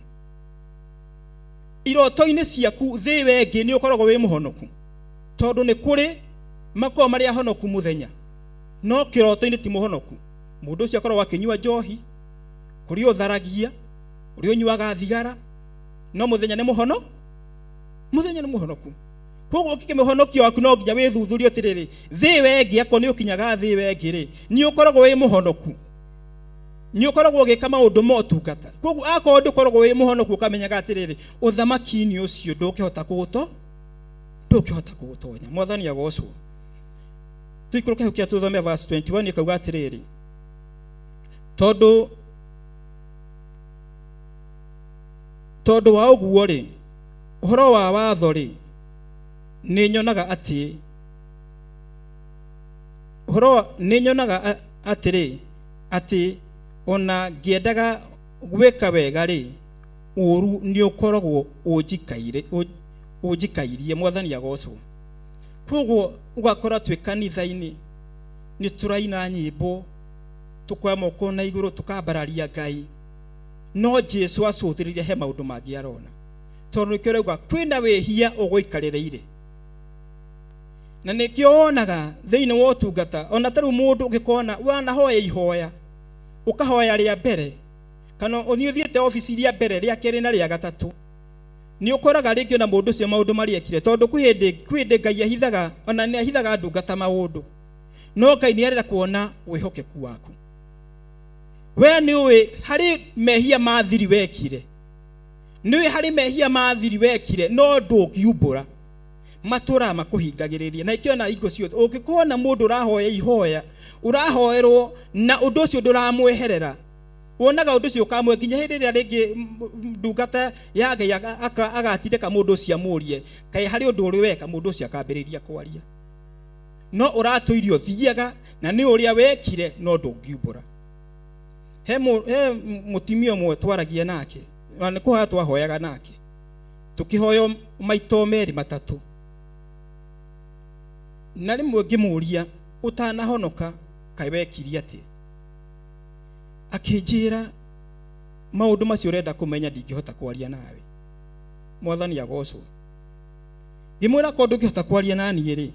Iroto-inĩ ciaku thĩ ĩyo ĩngĩ nĩ ũkoragwo wĩ mũhonoku? Tondũ nĩ kũrĩ makoragwo marĩ ahonoku mũthenya, no kĩroto-inĩ ti mũhonoku. Mũndũ ũcio akoragwo akĩnyua njohi, kũrĩ ũtharagia, kũrĩ ũnyuaga thigara, no mũthenya nĩ mũhono, mũthenya nĩ mũhonoku. Koguo ũngĩkĩmũhonokia waku no nginya wĩthuthurie atĩrĩrĩ, thĩ ĩyo ĩngĩ akorwo nĩ ũkinyaga thĩ ĩyo ĩngĩ rĩ, nĩ ũkoragwo wĩ mũhonoku, nĩ ũkoragwo ũgĩka maũndũ ma ũtungata. Koguo akorwo ndũkoragwo wĩ mũhonoku, ũkamenyaga atĩrĩrĩ, ũthamaki-inĩ ũcio ndũngĩhota kũũto ndũngĩhota kũũtonya. Mwathani agocwo. Tũikũrũke hau kĩa tũthome verse 21, ĩkauga atĩrĩrĩ, tondũ wa ũguo rĩ, ũhoro wa watho rĩ, nĩ nyonaga atĩ ũhoro nĩ nyonaga atĩrĩ, atĩ ona ngĩendaga gwĩka wega rĩ, ũũru nĩ ũkoragwo ũnjikairie. Mwathani agocwo. Koguo ũgakora twĩ kanitha-inĩ nĩ tũraina nyĩmbo, tũkoya moko na igũrũ, tũkambararia Ngai, no Jesu acũthĩrĩria he maũndũ mangĩ arona, tondũ nĩkĩo arauga kwĩna wĩhia ũgũikarĩrĩire. Na nĩkĩo wonaga thĩinĩ wa ũtungata, ona ta rĩu mũndũ ũngĩkona wanahoya ihoya, ũkahoya rĩa mbere, kana ũthiĩ ũthiĩte obici rĩa mbere, rĩa kerĩ na rĩa gatatũ, Nĩ ũkoraga rĩngĩ ona mũndũ ũcio maũndũ marĩa ekire, tondũ kwĩ hĩndĩ kwĩ hĩndĩ Ngai ahithaga, ona nĩ ahithaga ndungata maũndũ, no Ngai nĩ arenda kuona wĩhokeku waku. We nĩ ũĩ harĩ mehia ma thiri wekire, nĩ ũĩ harĩ mehia ma thiri wekire, no ndũngiumbũra, matũraga makũhingagĩrĩria. Na ikĩona hingo ciothe ũngĩkona mũndũ ũrahoya ihoya, ũrahoerwo na ũndũ ũcio ndũramweherera, wonaga ũndũ ũcio ũkamwe nginya hĩndĩ ĩrĩa rĩngĩ ndungata ya Ngai agatindĩka mũndũ ũcio amũrie, kaĩ harĩ ũndũ ũrĩ weka? Mũndũ ũcio akambĩrĩria kwaria, no ũratũire ũthiaga na nĩ ũrĩa wekire, no ndũngiumbũra. He mũtumia ũmwe twaragia nake, na nĩ kũhoya twahoyaga nake, tũkĩhoya maito merĩ matatũ, na rĩmwe ngĩmũria, ũtanahonoka kaĩ wekire atĩa? Akĩnjĩra, maũndũ macio ũrenda kũmenya ndingĩhota kwaria nawe. Mwathani agocwo. Ngĩmwĩra, korwo ndũngĩhota kwaria na niĩ rĩ,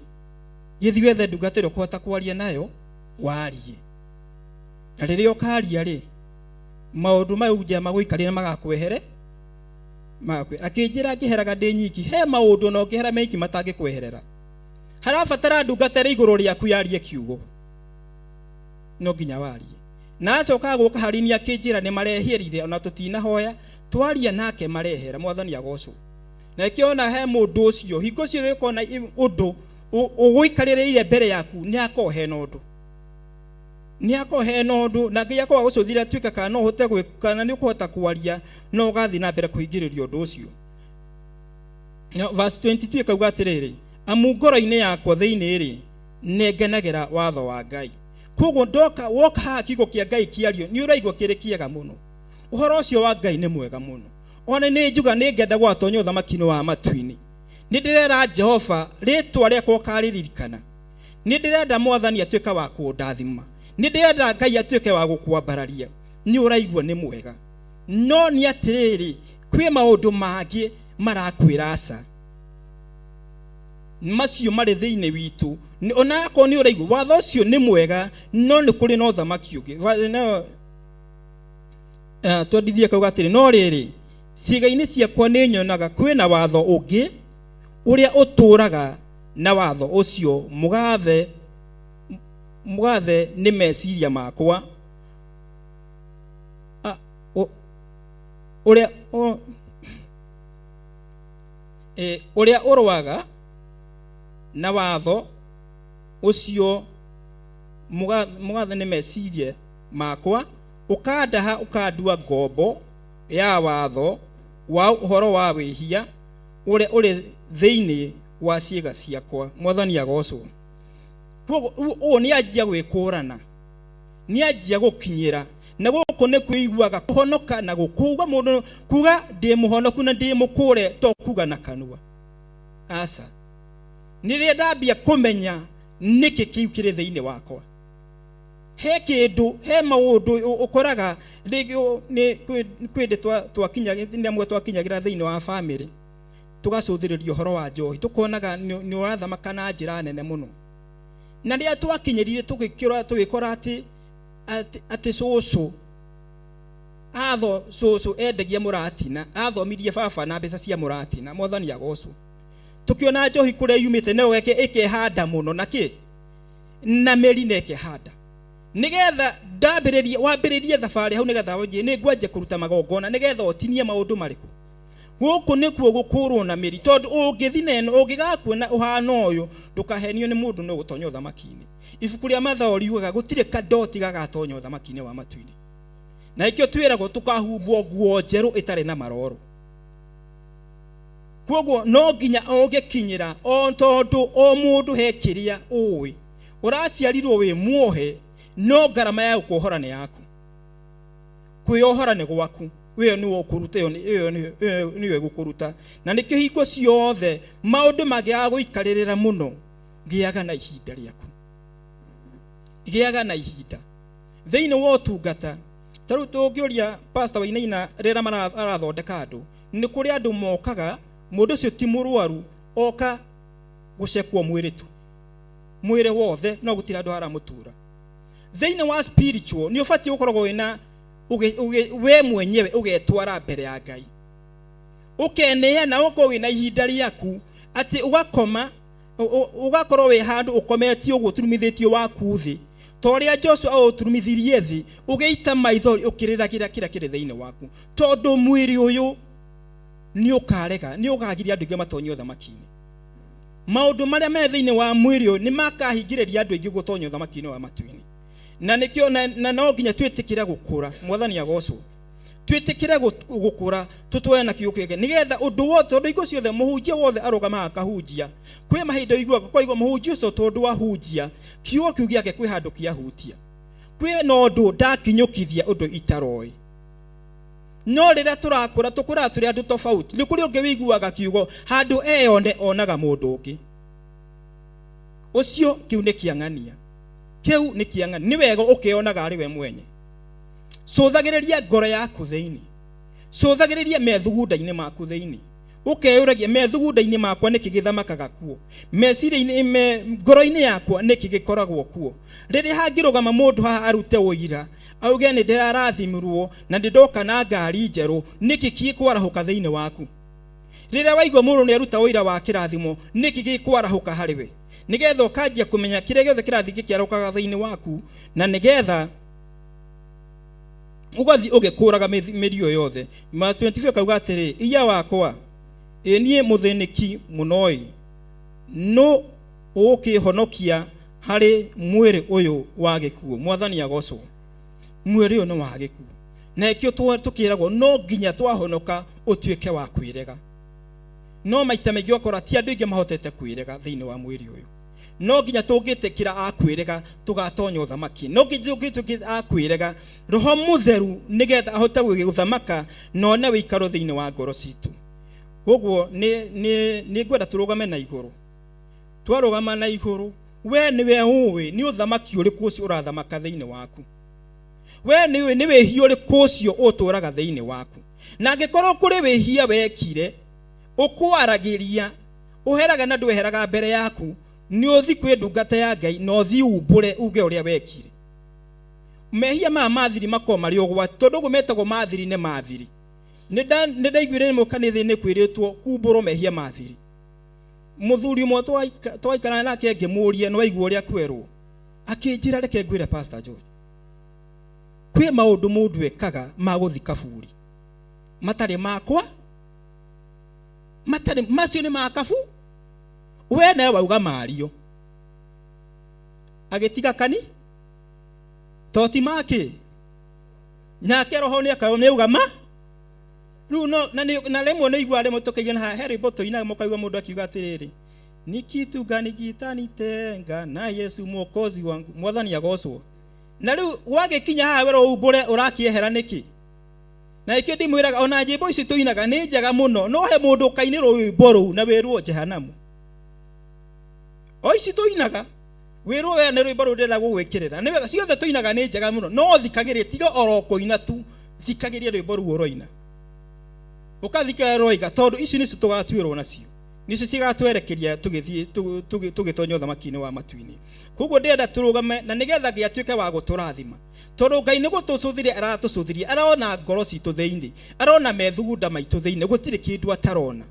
gĩthiĩ wethe ndungata ĩrĩa ũkũhota kwaria nayo warie, na rĩrĩa ũkaria rĩ, maũndũ mau nja magũikarĩra magakwehere magakwe. Akĩnjĩra, ngĩheraga ndĩ nyiki. He maũndũ na ũngĩhera meiki matangĩkweherera, harabatara ndungata ĩrĩ igũrũ rĩaku yarie kiugo, no nginya warie. Na acoka gũka harĩ niĩ akĩnjĩra nĩ mareherire, ona tũtinahoya twaria nake marehera. Mwathani agocwo. Na ĩkĩona he mũndũ ũcio hingo ciothe ũkona ũndũ ũgũikarĩrĩire mbere yaku, nĩ akorwo hena ũndũ, nĩ akorwo hena ũndũ, na Ngai akorwo agũcũthire atuĩka kana no ũhote gwĩka, kana nĩ ũkũhota kwaria, no ũgathiĩ na mbere kũhingĩrĩria ũndũ ũcio. Na verse 22 ĩkauga atĩrĩrĩ, amu ngoro-inĩ yakwa thĩinĩ rĩ, nĩ ngenagĩra watho wa Ngai. Koguo ndoka woka haha kiugo kĩa Ngai kĩario, nĩ ũraigua kĩrĩ kĩega mũno. Ũhoro ũcio wa Ngai nĩ mwega mũno. Ona nĩ njuga nĩ ngenda gwatonya ũthamaki-inĩ wa matu-inĩ. Nĩ ndĩrera Jehova rĩtwa rĩakwa ũkarĩririkana. Nĩ ndĩrenda Mwathani atuĩke wa kũndathima. Nĩ ndĩrenda Ngai atuĩke wa gũkwambararia. Nĩ ũraigua nĩ mwega. No nĩ atĩrĩrĩ, kwĩ maũndũ mangĩ marakwĩra aca. Macio marĩ thĩinĩ witũ. Ona akorwo nĩ ũraigua watho ũcio nĩ mwega, no nĩ kũrĩ na ũthamaki ũngĩ. Twendithie kauga atĩrĩ, no rĩrĩ, ciĩga-inĩ ciakwa nĩ nyonaga kwĩna watho ũngĩ ũrĩa ũtũũraga na watho ũcio mũgathe mũgathe nĩ meciria makwa, ũrĩa ũrĩa ũrũaga na watho ũcio mũgathe nĩ meciria makwa, ũkandaha ũkandua ngombo ya watho wa ũhoro wa wĩhia ũrĩa ũrĩ thĩinĩ wa ciĩga ciakwa. Mwathani agocwo. Koguo ũũ nĩ anjia gwĩkũrana, nĩ anjia gũkinyĩra, na gũkũ nĩ kwĩiguaga kũhonoka na gũkũuga mũndũ kuga ndĩ mũhonoku na ndĩ mũkũre, to kuga na kanua, aca. Nĩ rĩrĩa ndambia kũmenya nĩkĩ kĩu kĩrĩ thĩinĩ wakwa. He kĩndũ, he maũndũ ũkoraga rĩngĩ nĩ kwĩ hĩndĩ nĩ amwe twakinyagĩra thĩinĩ wa bamĩrĩ, tũgacũthĩrĩria ũhoro wa njohi, tũkonaga nĩ ũrathamaka na njĩra nene mũno. Na rĩrĩa twakinyĩrire tũgĩkora atĩ cũcũ atho cũcũ endagia mũratina, athomirie baba na mbeca cia mũratina. Mwathani agocwo. Tũkĩona njohi kũrĩa yumĩte nayo ĩkehanda mũno na kĩ na mĩri na ĩkehanda, nĩgetha ndambĩrĩrie wambĩrĩrie thabarĩ hau, nĩgetha wanjie nĩ ngwanjia kũruta magongona, nĩgetha ũtinie maũndũ marĩkũ. Gũkũ nĩkuo gũkũrwo na mĩri, tondũ ũngĩthi na ĩno ũngĩgakuona ũhana ũyũ, ndũkahenio nĩ mũndũ no gũtonya ũthamaki-inĩ. Ibuku rĩa Mathayo riugaga gũtirĩ kadoti gagatonya ũthamaki-inĩ wa matu-inĩ, na ĩkĩo twĩragwo tũkahumbwo nguo njerũ ĩtarĩ na maroro. Koguo no nginya ũngĩkinyĩra, o tondũ o mũndũ he kĩrĩa ũĩ ũraciarirwo wĩ muohe, no ngarama ya gũkuohora nĩ yaku, kwĩyohora nĩ gwaku, ĩyo nĩwe ũkũruta, ĩyo nĩyo ĩgũkũruta. Na nĩkĩo hingo ciothe maũndũ mangĩaga gũikarĩrĩra mũno, gĩaga na ihinda rĩaku, gĩaga na ihinda thĩinĩ wa ũtungata. Ta rĩu tũngĩũria Pastor Wainaina rĩrĩa arathondeka andũ, nĩ kũrĩ andũ mokaga, mũndũ ũcio ti mũrwaru, oka gũcekwo mwĩrĩ tu, mwĩrĩ wothe, no gũtirĩ andũ haramũtura. Thĩinĩ wa spiritual nĩ ũbatiĩ gũkoragwo wĩna we mwenyewe ũgetwara mbere ya Ngai. Ũkeneana ũkorwo wĩna ihinda rĩaku atĩ ũgakoma ũgakorwo wĩ handũ ũkometio ũguo ũturumithĩtio waku thĩ ta ũrĩa Joshua aũturumithirie thĩ, ũgĩita maithori ũkĩrĩragĩra kĩrĩa kĩrĩ thĩinĩ waku, tondũ mwĩrĩ ũyũ nĩ ũkarega, nĩ ũkagiria andũ aingĩ matonye ũthamaki-inĩ. Maũndũ marĩa me thĩinĩ wa mwĩrĩ ũyũ nĩ makahingĩrĩria andũ aingĩ gũtonya ũthamaki-inĩ wa matu-inĩ. Na nĩkĩo na no nginya twĩtĩkĩre gũkũra. Mwathani agocwo. Twĩtĩkĩre gũkũra tũtũe na kiugo kĩake nĩgetha ũndũ wothe, tondũ hingo ciothe mũhunjia wothe arũgamaga akahunjia, kwĩ mahinda ũiguaga kwaigua mũhunjia ũcio tondũ ahunjia kiugo kĩu gĩake kwĩ handũ kĩahutia, kwĩ na ũndũ ndakinyũkithia ũndũ itaroĩ. No rĩrĩa tũrakũra tũkũraga tũrĩ andũ tofauti. Nĩ kũrĩ ũngĩ wĩiguaga kiugo handũ eyone onaga mũndũ ũngĩ ũcio, kĩu nĩ kĩang'ania, kĩu nĩ kĩang'ania. Nĩ wega ũkeonaga arĩ we mwenye. Cũthagĩrĩria ngoro yaku thĩinĩ, cũthagĩrĩria methugunda-inĩ maku thĩinĩ, ũkeyũragia methugunda-inĩ makwa nĩkĩ gĩthamakaga kuo, meciria-inĩ me, ngoro-inĩ yakwa nĩkĩ gĩkoragwo kuo. Rĩrĩa hangĩrũgama mũndũ haha arute ũira auge nĩ ndĩrarathimirwo na nĩ ndoka na ngari njerũ, nĩkĩ gĩkwarahũka thĩinĩ waku? Rĩrĩa waigua mũndũ nĩ aruta ũira wa kĩrathimo, nĩkĩ gĩkwarahũka harĩ we? Nĩgetha ũkanjia kũmenya kĩrĩa gĩothe kĩrathiĩ gĩkĩarahũkaga thĩinĩ waku, na nĩgetha ũgathiĩ ũgĩkũraga mĩrio yothe. Ma 25 kauga atĩrĩ, iya wakwa, ĩ niĩ mũthĩnĩki mũno-ĩ, nũ ũgũkĩhonokia harĩ mwĩrĩ ũyũ wa gĩkuũ? Mwathani agocwo. Mwĩrĩ ũyũ nĩ wa gĩkuũ, na ĩkĩo tũkĩragwo no nginya twahonoka ũtuĩke wa kwĩrega. No maita maingĩ ũgakora ti andũ aingĩ mahotete kwĩrega thĩinĩ wa mwĩrĩ ũyũ. No nginya tũngĩtĩkĩra a kwĩrega tũgatonya ũthamaki. No nginya tũngĩtĩkĩra a kwĩrega Roho Mũtheru nĩgetha ahote gũthamaka na one wĩikaro thĩinĩ wa ngoro citũ. Koguo nĩ ngwenda tũrũgame na igũrũ. Twarũgama na igũrũ, we nĩwe ũĩ nĩ ũthamaki ũrĩkũ ũcio ũrathamaka thĩinĩ waku. We nĩũĩ nĩ wĩhia ũrĩkũ ũcio ũtũraga thĩinĩ waku. Na angĩkorwo kũrĩ wĩhia wekire ũkwaragĩria, ũheraga na ndweheraga mbere yaku, nĩ ũthi kwĩ ndungata ya Ngai na ũthi umbũre uge ũrĩa wekire. Mehia maya mathiri makoragwo marĩ ũgwati, tondũ ũguo metagwo mathiri nĩ mathiri. Nĩ ndaiguire rĩmwe kanitha-inĩ kwĩrĩtwo kumbũrwo mehia mathiri. Mũthuri ũmwe twaikarana nake ngĩmũria nĩ waigua ũrĩa kwerwo, akĩnjĩra reke ngwĩre Pastor George, kwĩ maũndũ mũndũ ekaga ma gũthi kaburi matarĩ makwa, matarĩ macio nĩ ma kabu, we nawe wauga mario. Agĩtiga kani to ti makĩ nake roho nĩ akauga nĩ auga ma rĩu no na nĩ- na rĩmwe nĩ igua rĩmwe tũkaigana haha he rwĩmbo tũinaga mũkaigua mũndũ akiuga atĩrĩrĩ, ni kitu gani kitanitenga na Yesu mwokozi wangu. Mwathani agocwo. Na rĩu gwagĩkinya haha wero umbũre ũrakĩehera nĩkĩ? Na ĩkĩo ndimwĩraga ona nyĩmbo ici tũinaga nĩ njega mũno, no he mũndũ ũkainĩrwo rwĩmbo rũu na wĩrwo jehanamu. O ici tũinaga wĩrwo we nĩ rwĩmbo rũu ndĩrenda gũgwĩkĩrĩra, nĩ wega ciothe tũinaga nĩ njega mũno, no thikagĩrĩria, tiga oro kũina tu, thikagĩrĩria rwĩmbo rũu ũroina, ũkathikĩrĩria rũroiga, tondũ ici nĩcio tũgatuĩrwo nacio, nĩcio cigatwerekeria tũgĩthiĩ tũgĩtonya ũthamaki-inĩ wa matu-inĩ. Koguo ndĩrenda tũrũgame na nĩgetha Ngai atuĩke wa gũtũrathima, tondũ Ngai nĩ gũtũcũthĩria aratũcũthĩria, arona ngoro citũ thĩinĩ, arona methugunda maitũ thĩinĩ, gũtirĩ kĩndũ atarona,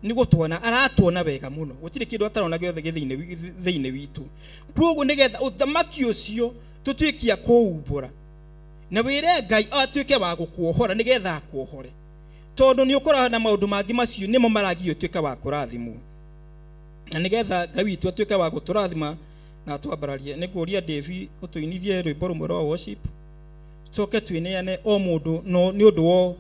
nĩ gũtuona aratuona wega mũno, gũtirĩ kĩndũ atarona gĩothe gĩ thĩinĩ witũ. Koguo nĩgetha ũthamaki ũcio tũtuĩke a kũumbũra, na wĩre Ngai atuĩke wa gũkuohora nĩgetha akuohore, tondũ nĩ ũkoraga na maũndũ mangĩ macio nĩmo maragiria ũtuĩke wa kũrathimwo. Na nĩgetha Ngai witũ atuĩke wa gũtũrathima na atwambararie, nĩ ngũria Davy ũtũinithie rwĩmbo rũmwe rwa worship, tucoke twĩneane o mũndũ no nĩ ũndũ wa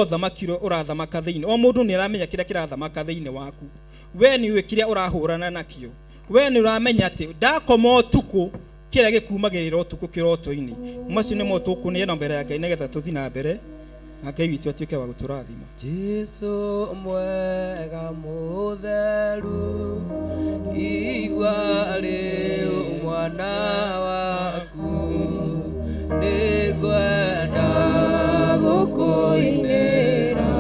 ũthamaki ũrĩa ũrathamaka thĩinĩ. O mũndũ nĩ aramenya kĩrĩa kĩrathamaka thĩinĩ waku. We nĩ ũĩ kĩrĩa ũrahũrana nakĩo. We nĩ ũramenya atĩ ndakoma ũtukũ kĩrĩa gĩkumagĩrĩra ũtukũ kĩroto-inĩ. Macio nĩmo tũkũneana mbere ya Ngai nĩgetha tũthiĩ na mbere na Ngai witũ atuĩke wa gũtũrathima. Jesu mwega mũtheru, igua rĩu mwana waku, nĩngwenda gũkũinĩra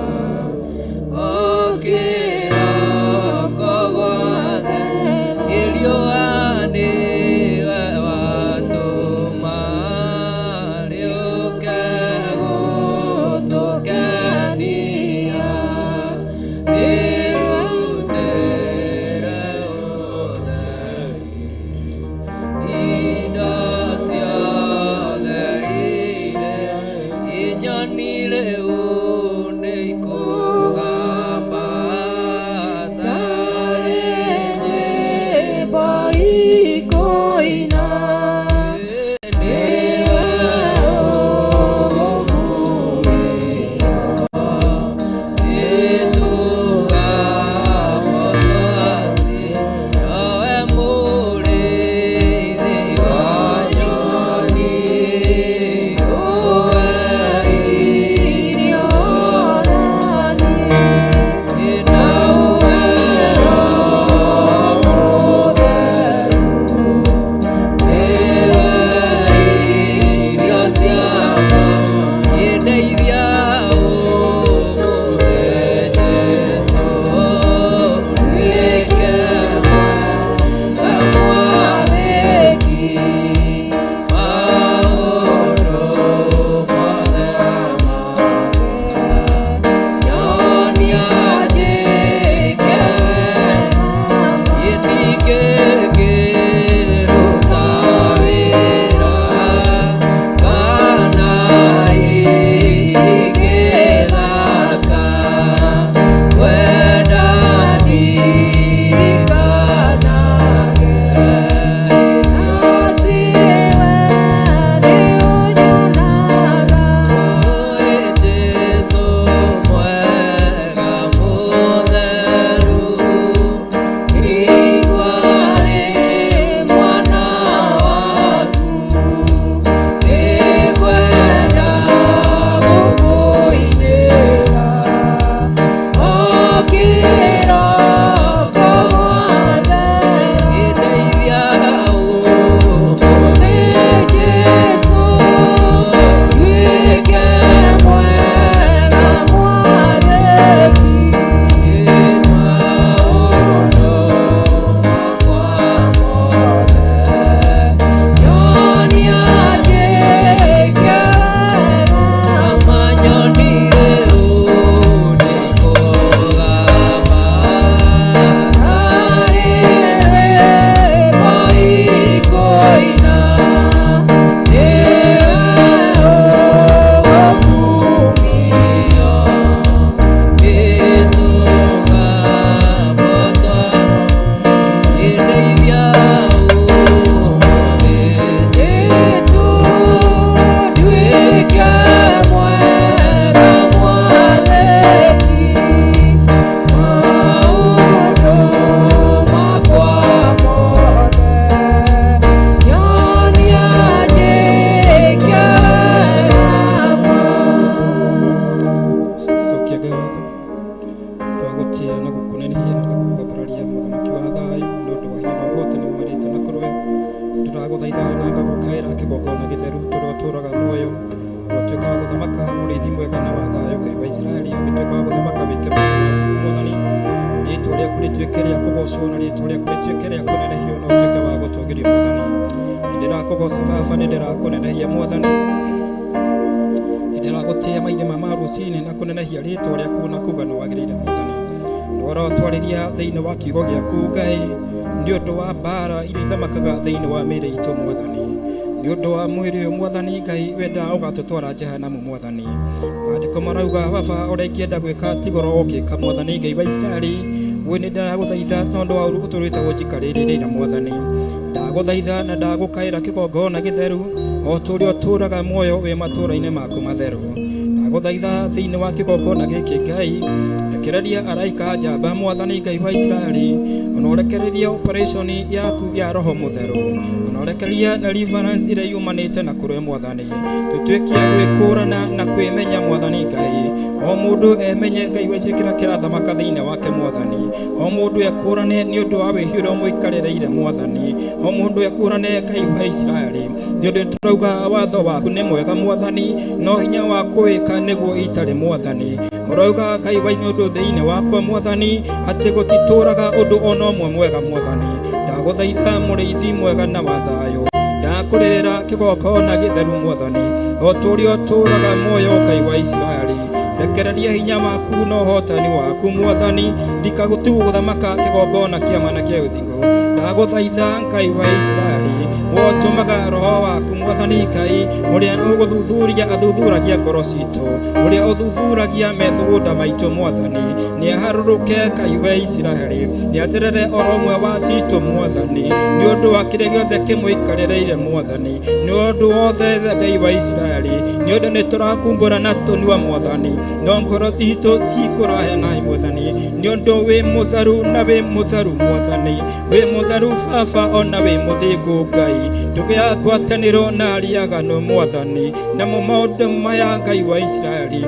o kĩroko guothe, riũa nĩwe watũma rĩũke gũtũkenia. Ingĩkĩruta wĩra kana ingĩthaka, kwenda ndirikanage atĩ we nĩũnyonaga. Ĩ Jesũ mwega mũtheru, igua rĩ mwana waku, nĩngwenda gũkũinĩra o kĩroko gwathera. Ndeithia ũmũthĩ Jesũ, nduĩke mwega mwathĩki, maũndũ makwa mothe nyonia njĩke wega. Amanyonire ũnĩkũgamba harĩ rwĩmbo ikũina, nĩwe ũgũkumio nĩtũgambo twa ndeithia ũmũthĩ Jesũ, nduĩke mwega mwathĩki, maũndũ makwa mothe nyonia njĩke wega ma. Cokia ngatho twagũtĩa na gũkũnenehia na gũkwambararia mũthamaki wa thayũ nĩ ũndũ wa hinya na ũhotani umanĩte na kũrĩ we. Ndĩragũthaitha na ngagũkaĩra kĩgongona gĩtheru tũrĩa ũtũũraga muoyo, ũrotuĩka wa gũthamaka mũrĩithi mwega na wa thayũ Ngai wa Isiraeli, ũgĩtuĩka wa gũthamaka wĩke maũndũ ma ũthingu mwathani. Rĩĩtwa rĩaku rĩtuĩke rĩa kũgocwo na rĩĩtwa rĩaku rĩtuĩke rĩa kũnenehio na ũtuĩke wa gũtũũgĩrio mwathani. Nĩndĩrakũgoca baba, nĩndĩrakũnenehia mwathani, nĩndĩragũtĩĩa maithe ma rũcinĩ na kũnenehia rĩtwa rĩaku na kuga nĩ wagĩrĩire mwathani. Nĩ ũrotwarĩria thĩinĩ wa kiugo gĩaku Ngai nĩ ũndũ wa mbara iria ithamakaga thĩinĩ wa mĩĩrĩ itũ mwathani, nĩ ũndũ wa mwĩrĩ ũyũ mwathani Ngai wendaga ũgatũtwara jehanamu mwathani. Maandĩko marauga baba ũrĩa ingĩenda gwĩka tigoro ũngĩka mwathani Ngai wa Isiraeli, we nĩ ndĩragũthaitha tondũ wa ũru ũtũrĩte gũnjikarĩrĩire mwathani. Ndagũthaitha na ndagũkaĩra kĩgongona gĩtheru o ta ũrĩa ũtũũraga muoyo wĩ matũũra-inĩ maku matheru. Ndagũthaitha thĩinĩ wa kĩgongona gĩkĩ Ngai, rekereria araika njamba mwathani Ngai wa Isiraeli, ona ũrekererie operation yaku ya roho mũtheru, ona ũrekererie deliverance ĩrĩa yumanĩte na kũrĩ mwathani. Tũtuĩke a gwĩkũrana na kwĩmenya mwathani Ngai, o mũndũ emenye Ngai wa Isiraeli kĩrĩa kĩrathamaka thĩinĩ wake mwathani, o mũndũ ekũrane nĩ ũndũ wa wĩhia ũrĩa ũmũikarĩrĩire mwathani, o mũndũ ekũrane Ngai wa Isiraeli, nĩ ũndũ tũrauga watho waku nĩ mwega mwathani, no hinya wa kũwĩka nĩguo itarĩ mwathani. Ũrauga Ngai wa nĩ ũndũ thĩinĩ wakwa mwathani atĩ gũtitũũraga ũndũ ona ũmwe mwega mwathani. Ndagũthaitha mũrĩithi mwega na wa thayũ, ndakũrĩrĩra kĩgongona gĩtheru mwathani, o ta ũrĩa ũtũũraga muoyo Ngai wa Isiraeli, rekereria hinya waku na ũhotani waku mwathani, rikagũtigwo gũthamaka kĩgongona kĩa mana kĩa ũthingu. Ndagũthaitha Ngai wa Isiraeli, wotũmaga roho waku mwathani Ngai, ũrĩa ũgũthuthuria athuthuragia ngoro citũ, ũrĩa ũthuthuragia methugunda maitũ mwathani, nĩaharũrũke Ngai wa Isiraeli, nĩaterere oro ũmwe wa citũ mwathani, nĩ ũndũ wa kĩrĩa gĩothe kĩmũikarĩrĩire mwathani, nĩ ũndũ wothe Ngai wa Isiraeli, nĩ ũndũ nĩtũrakumbũra na tũnua mwathani, no ngoro citũ cikũraya naĩ mwathani, nĩ ũndũ wĩ mũtheru na wĩ mũtheru mwathani, wĩ mũtheru baba ona wĩ mũthingu Ngai, ndũgĩa ngwatanĩro na arĩa aganu mwathani, namo maũndũ maya Ngai wa Isiraeli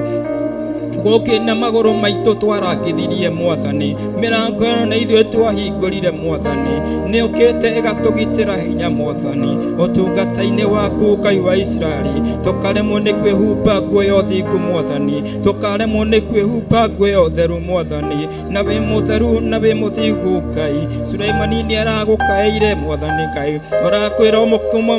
gũkĩ na magũrũ maitũ twarangithirie mwathani, mĩrango ĩno nĩ ithuĩ twahingũrire mwathani, nĩ ũkĩte ĩgatũgitĩra hinya mwathani, ũtungata-inĩ waku Ngai wa Isiraeli, tũkaremwo nĩ kwĩhumba nguo ya ũthingu mwathani, tũkaremwo nĩ kwĩhumba nguo ya ũtheru mwathani, na wĩ mũtheru na wĩ mũthingu Ngai. Suleimani nĩ aragũkaĩire mwathani Ngai, ũrakwĩra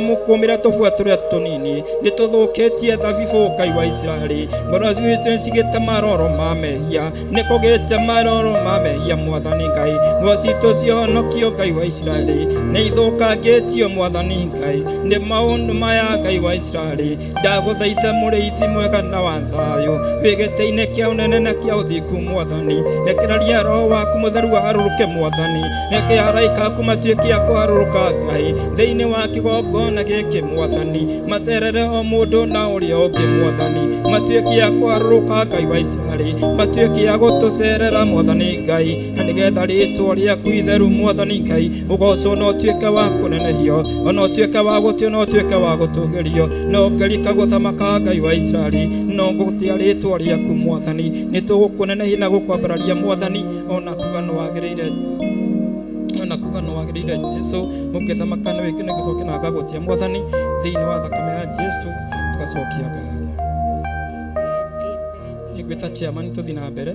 mũkũmĩra tũbua tũrĩa tũnini, nĩ tũthũkĩtie thabibũ Ngai wa Isiraeli, ngoro citũ cigĩtama maroro ma mehia nĩ kũgĩte maroro ma mehia mwathani Ngai nguo citũ cihonokio Ngai wa Isiraeli nĩ ithũkangĩtio mwathani Ngai nĩ maũndũ maya Ngai wa Isiraeli ndagũthaitha mũrĩithi mwega na wa thayũ wĩ gĩtĩ-inĩ kĩa ũnene na kĩa ũthingu mwathani rekereria roho waku mũtheru aharũrũke mwathani reke araika aku matuĩke a kũharũrũka Ngai thĩinĩ wa kĩgongona gĩkĩ mwathani macerere o mũndũ na ũrĩa ũngĩ mwathani matuĩke a kũharũrũka Ngai wa Isiraeli matuĩke a gũtũcerera mwathani Ngai na nĩgetha rĩtwa rĩaku itheru mwathani Ngai ũgocwo na ũtuĩke wa kũnenehio ona ũtuĩke wa gũtĩo na ũtuĩke wa gũtũgĩrio no ngĩrika gũthamaka Ngai wa Isiraeli no ngũtĩa rĩtwa rĩaku mwathani nĩ tũgũkũnenehia na gũkwambararia mwathani ona kuga nĩ wagĩrĩire ona kuga nĩ wagĩrĩire Jesu ũngĩthamaka nĩ wĩke nĩ gũcokia na ngagũtĩa mwathani thĩinĩ wa thakame ya Jesu tũgacokia ngatho nĩngwĩta chairman tũthiĩ na mbere.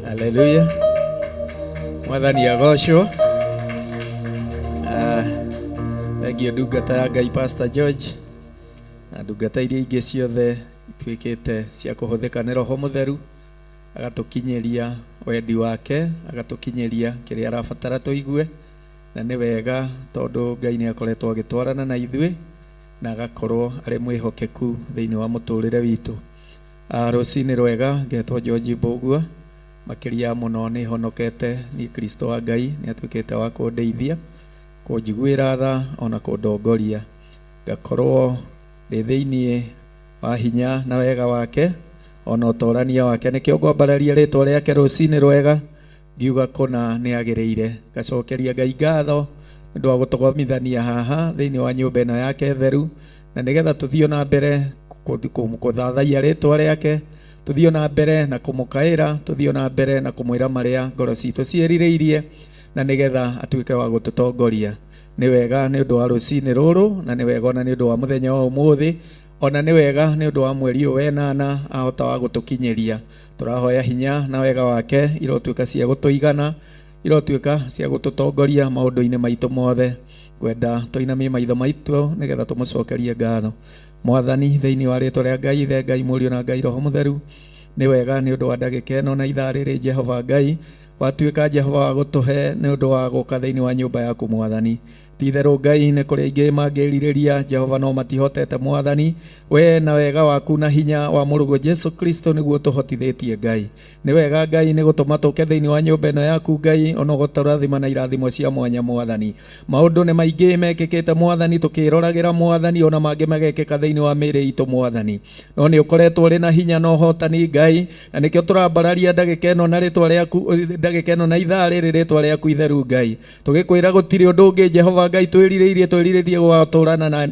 Haleluya. Mwathani agocwo. Ah, Thengio ndungata ya Ngai Pastor George na ndungata iria ingĩ ciothe ituĩkĩte cia kũhũthĩka nĩ Roho Mũtheru agatũkinyĩria wendi wake, agatũkinyĩria kĩrĩa arabatara tũigue, na nĩ wega tondũ Ngai nĩ akoretwo agĩtwarana na ithuĩ na agakorwo arĩ mwĩhokeku thĩinĩ wa mũtũrĩre witũ. Ah, rũcinĩ rwega, ngetwo George Mbũgua, makĩria mũno nĩ honokete niĩ Kristo wa Ngai nĩ atuĩkĩte wa kũndeithia, kũnjiguĩra tha ona kũndongoria, ngakorwo ndĩ thĩinĩ wa hinya na wega wake ona ũtorania wake. Nĩkĩo ngwambararia rĩtwa rĩake rũcinĩ rwega ngiuga kũna nĩ agĩrĩire. Ngacokeria Ngai ngatho nĩ ũndũ wa gũtũgomithania haha thĩinĩ wa nyũmba ĩno yake theru, na nĩgetha tũthiĩ na mbere kũthathaiya rĩtwa rĩake, tũthiĩ na mbere na kũmũkaĩra, tũthiĩ na mbere na kũmwĩra marĩa ngoro citũ ciĩrirĩirie, na nĩgetha atuĩke wa gũtũtongoria. Nĩ wega nĩ ũndũ wa rũcinĩ rũrũ, na nĩ wega ona nĩ ũndũ wa mũthenya wa ũmũthĩ, ona nĩ wega nĩ ũndũ wa mweri ũyũ wenana ahota wa gũtũkinyĩria. Tũrahoya hinya na wega wake irotuĩka cia gũtũigana, irotuĩka cia gũtũtongoria maũndũ-inĩ maitũ mothe. Ngwenda tũinamie maitho maitũ nĩgetha tũmũcokerie ngatho. Mwathani, thĩinĩ wa rĩtwa rĩa Ngai Ithe, Ngai Mũriũ na Ngai Roho Mũtheru, nĩ wega nĩ ũndũ wa ndagĩka ĩno na ithaa rĩrĩ Jehova Ngai watuĩka Jehova wa gũtũhe nĩ ũndũ wa gũka thĩinĩ wa nyũmba yaku Mwathani. Ti itherũ Ngai nĩ kũrĩ aingĩ mangĩrirĩria Jehova no matihotete Mwathani. We na wega waku na hinya wa mũrũguo Jesu Kristo nĩguo tũhotithĩtie Ngai. Nĩ wega Ngai nĩ gũtũma tũke thĩinĩ wa nyũmba ĩno yaku Ngai ona ũgatũrathima na irathimo cia mwanya Mwathani. Maũndũ nĩ maingĩ mekĩkĩte Mwathani tũkĩroragĩra Mwathani ona mangĩ magekĩka thĩinĩ wa mĩĩrĩ itũ Mwathani. No nĩ ũkoretwo ũrĩ na hinya na ũhotani Ngai, na nĩkĩo tũrambararia ndagĩka ĩno na rĩtwa rĩaku, ndagĩka ĩno na ithaa rĩrĩ rĩtwa rĩaku itheru Ngai. Tũgĩkwĩra gũtirĩ ũndũ ũngĩ Jehova Ngai twĩrirĩirie, twĩrirĩirie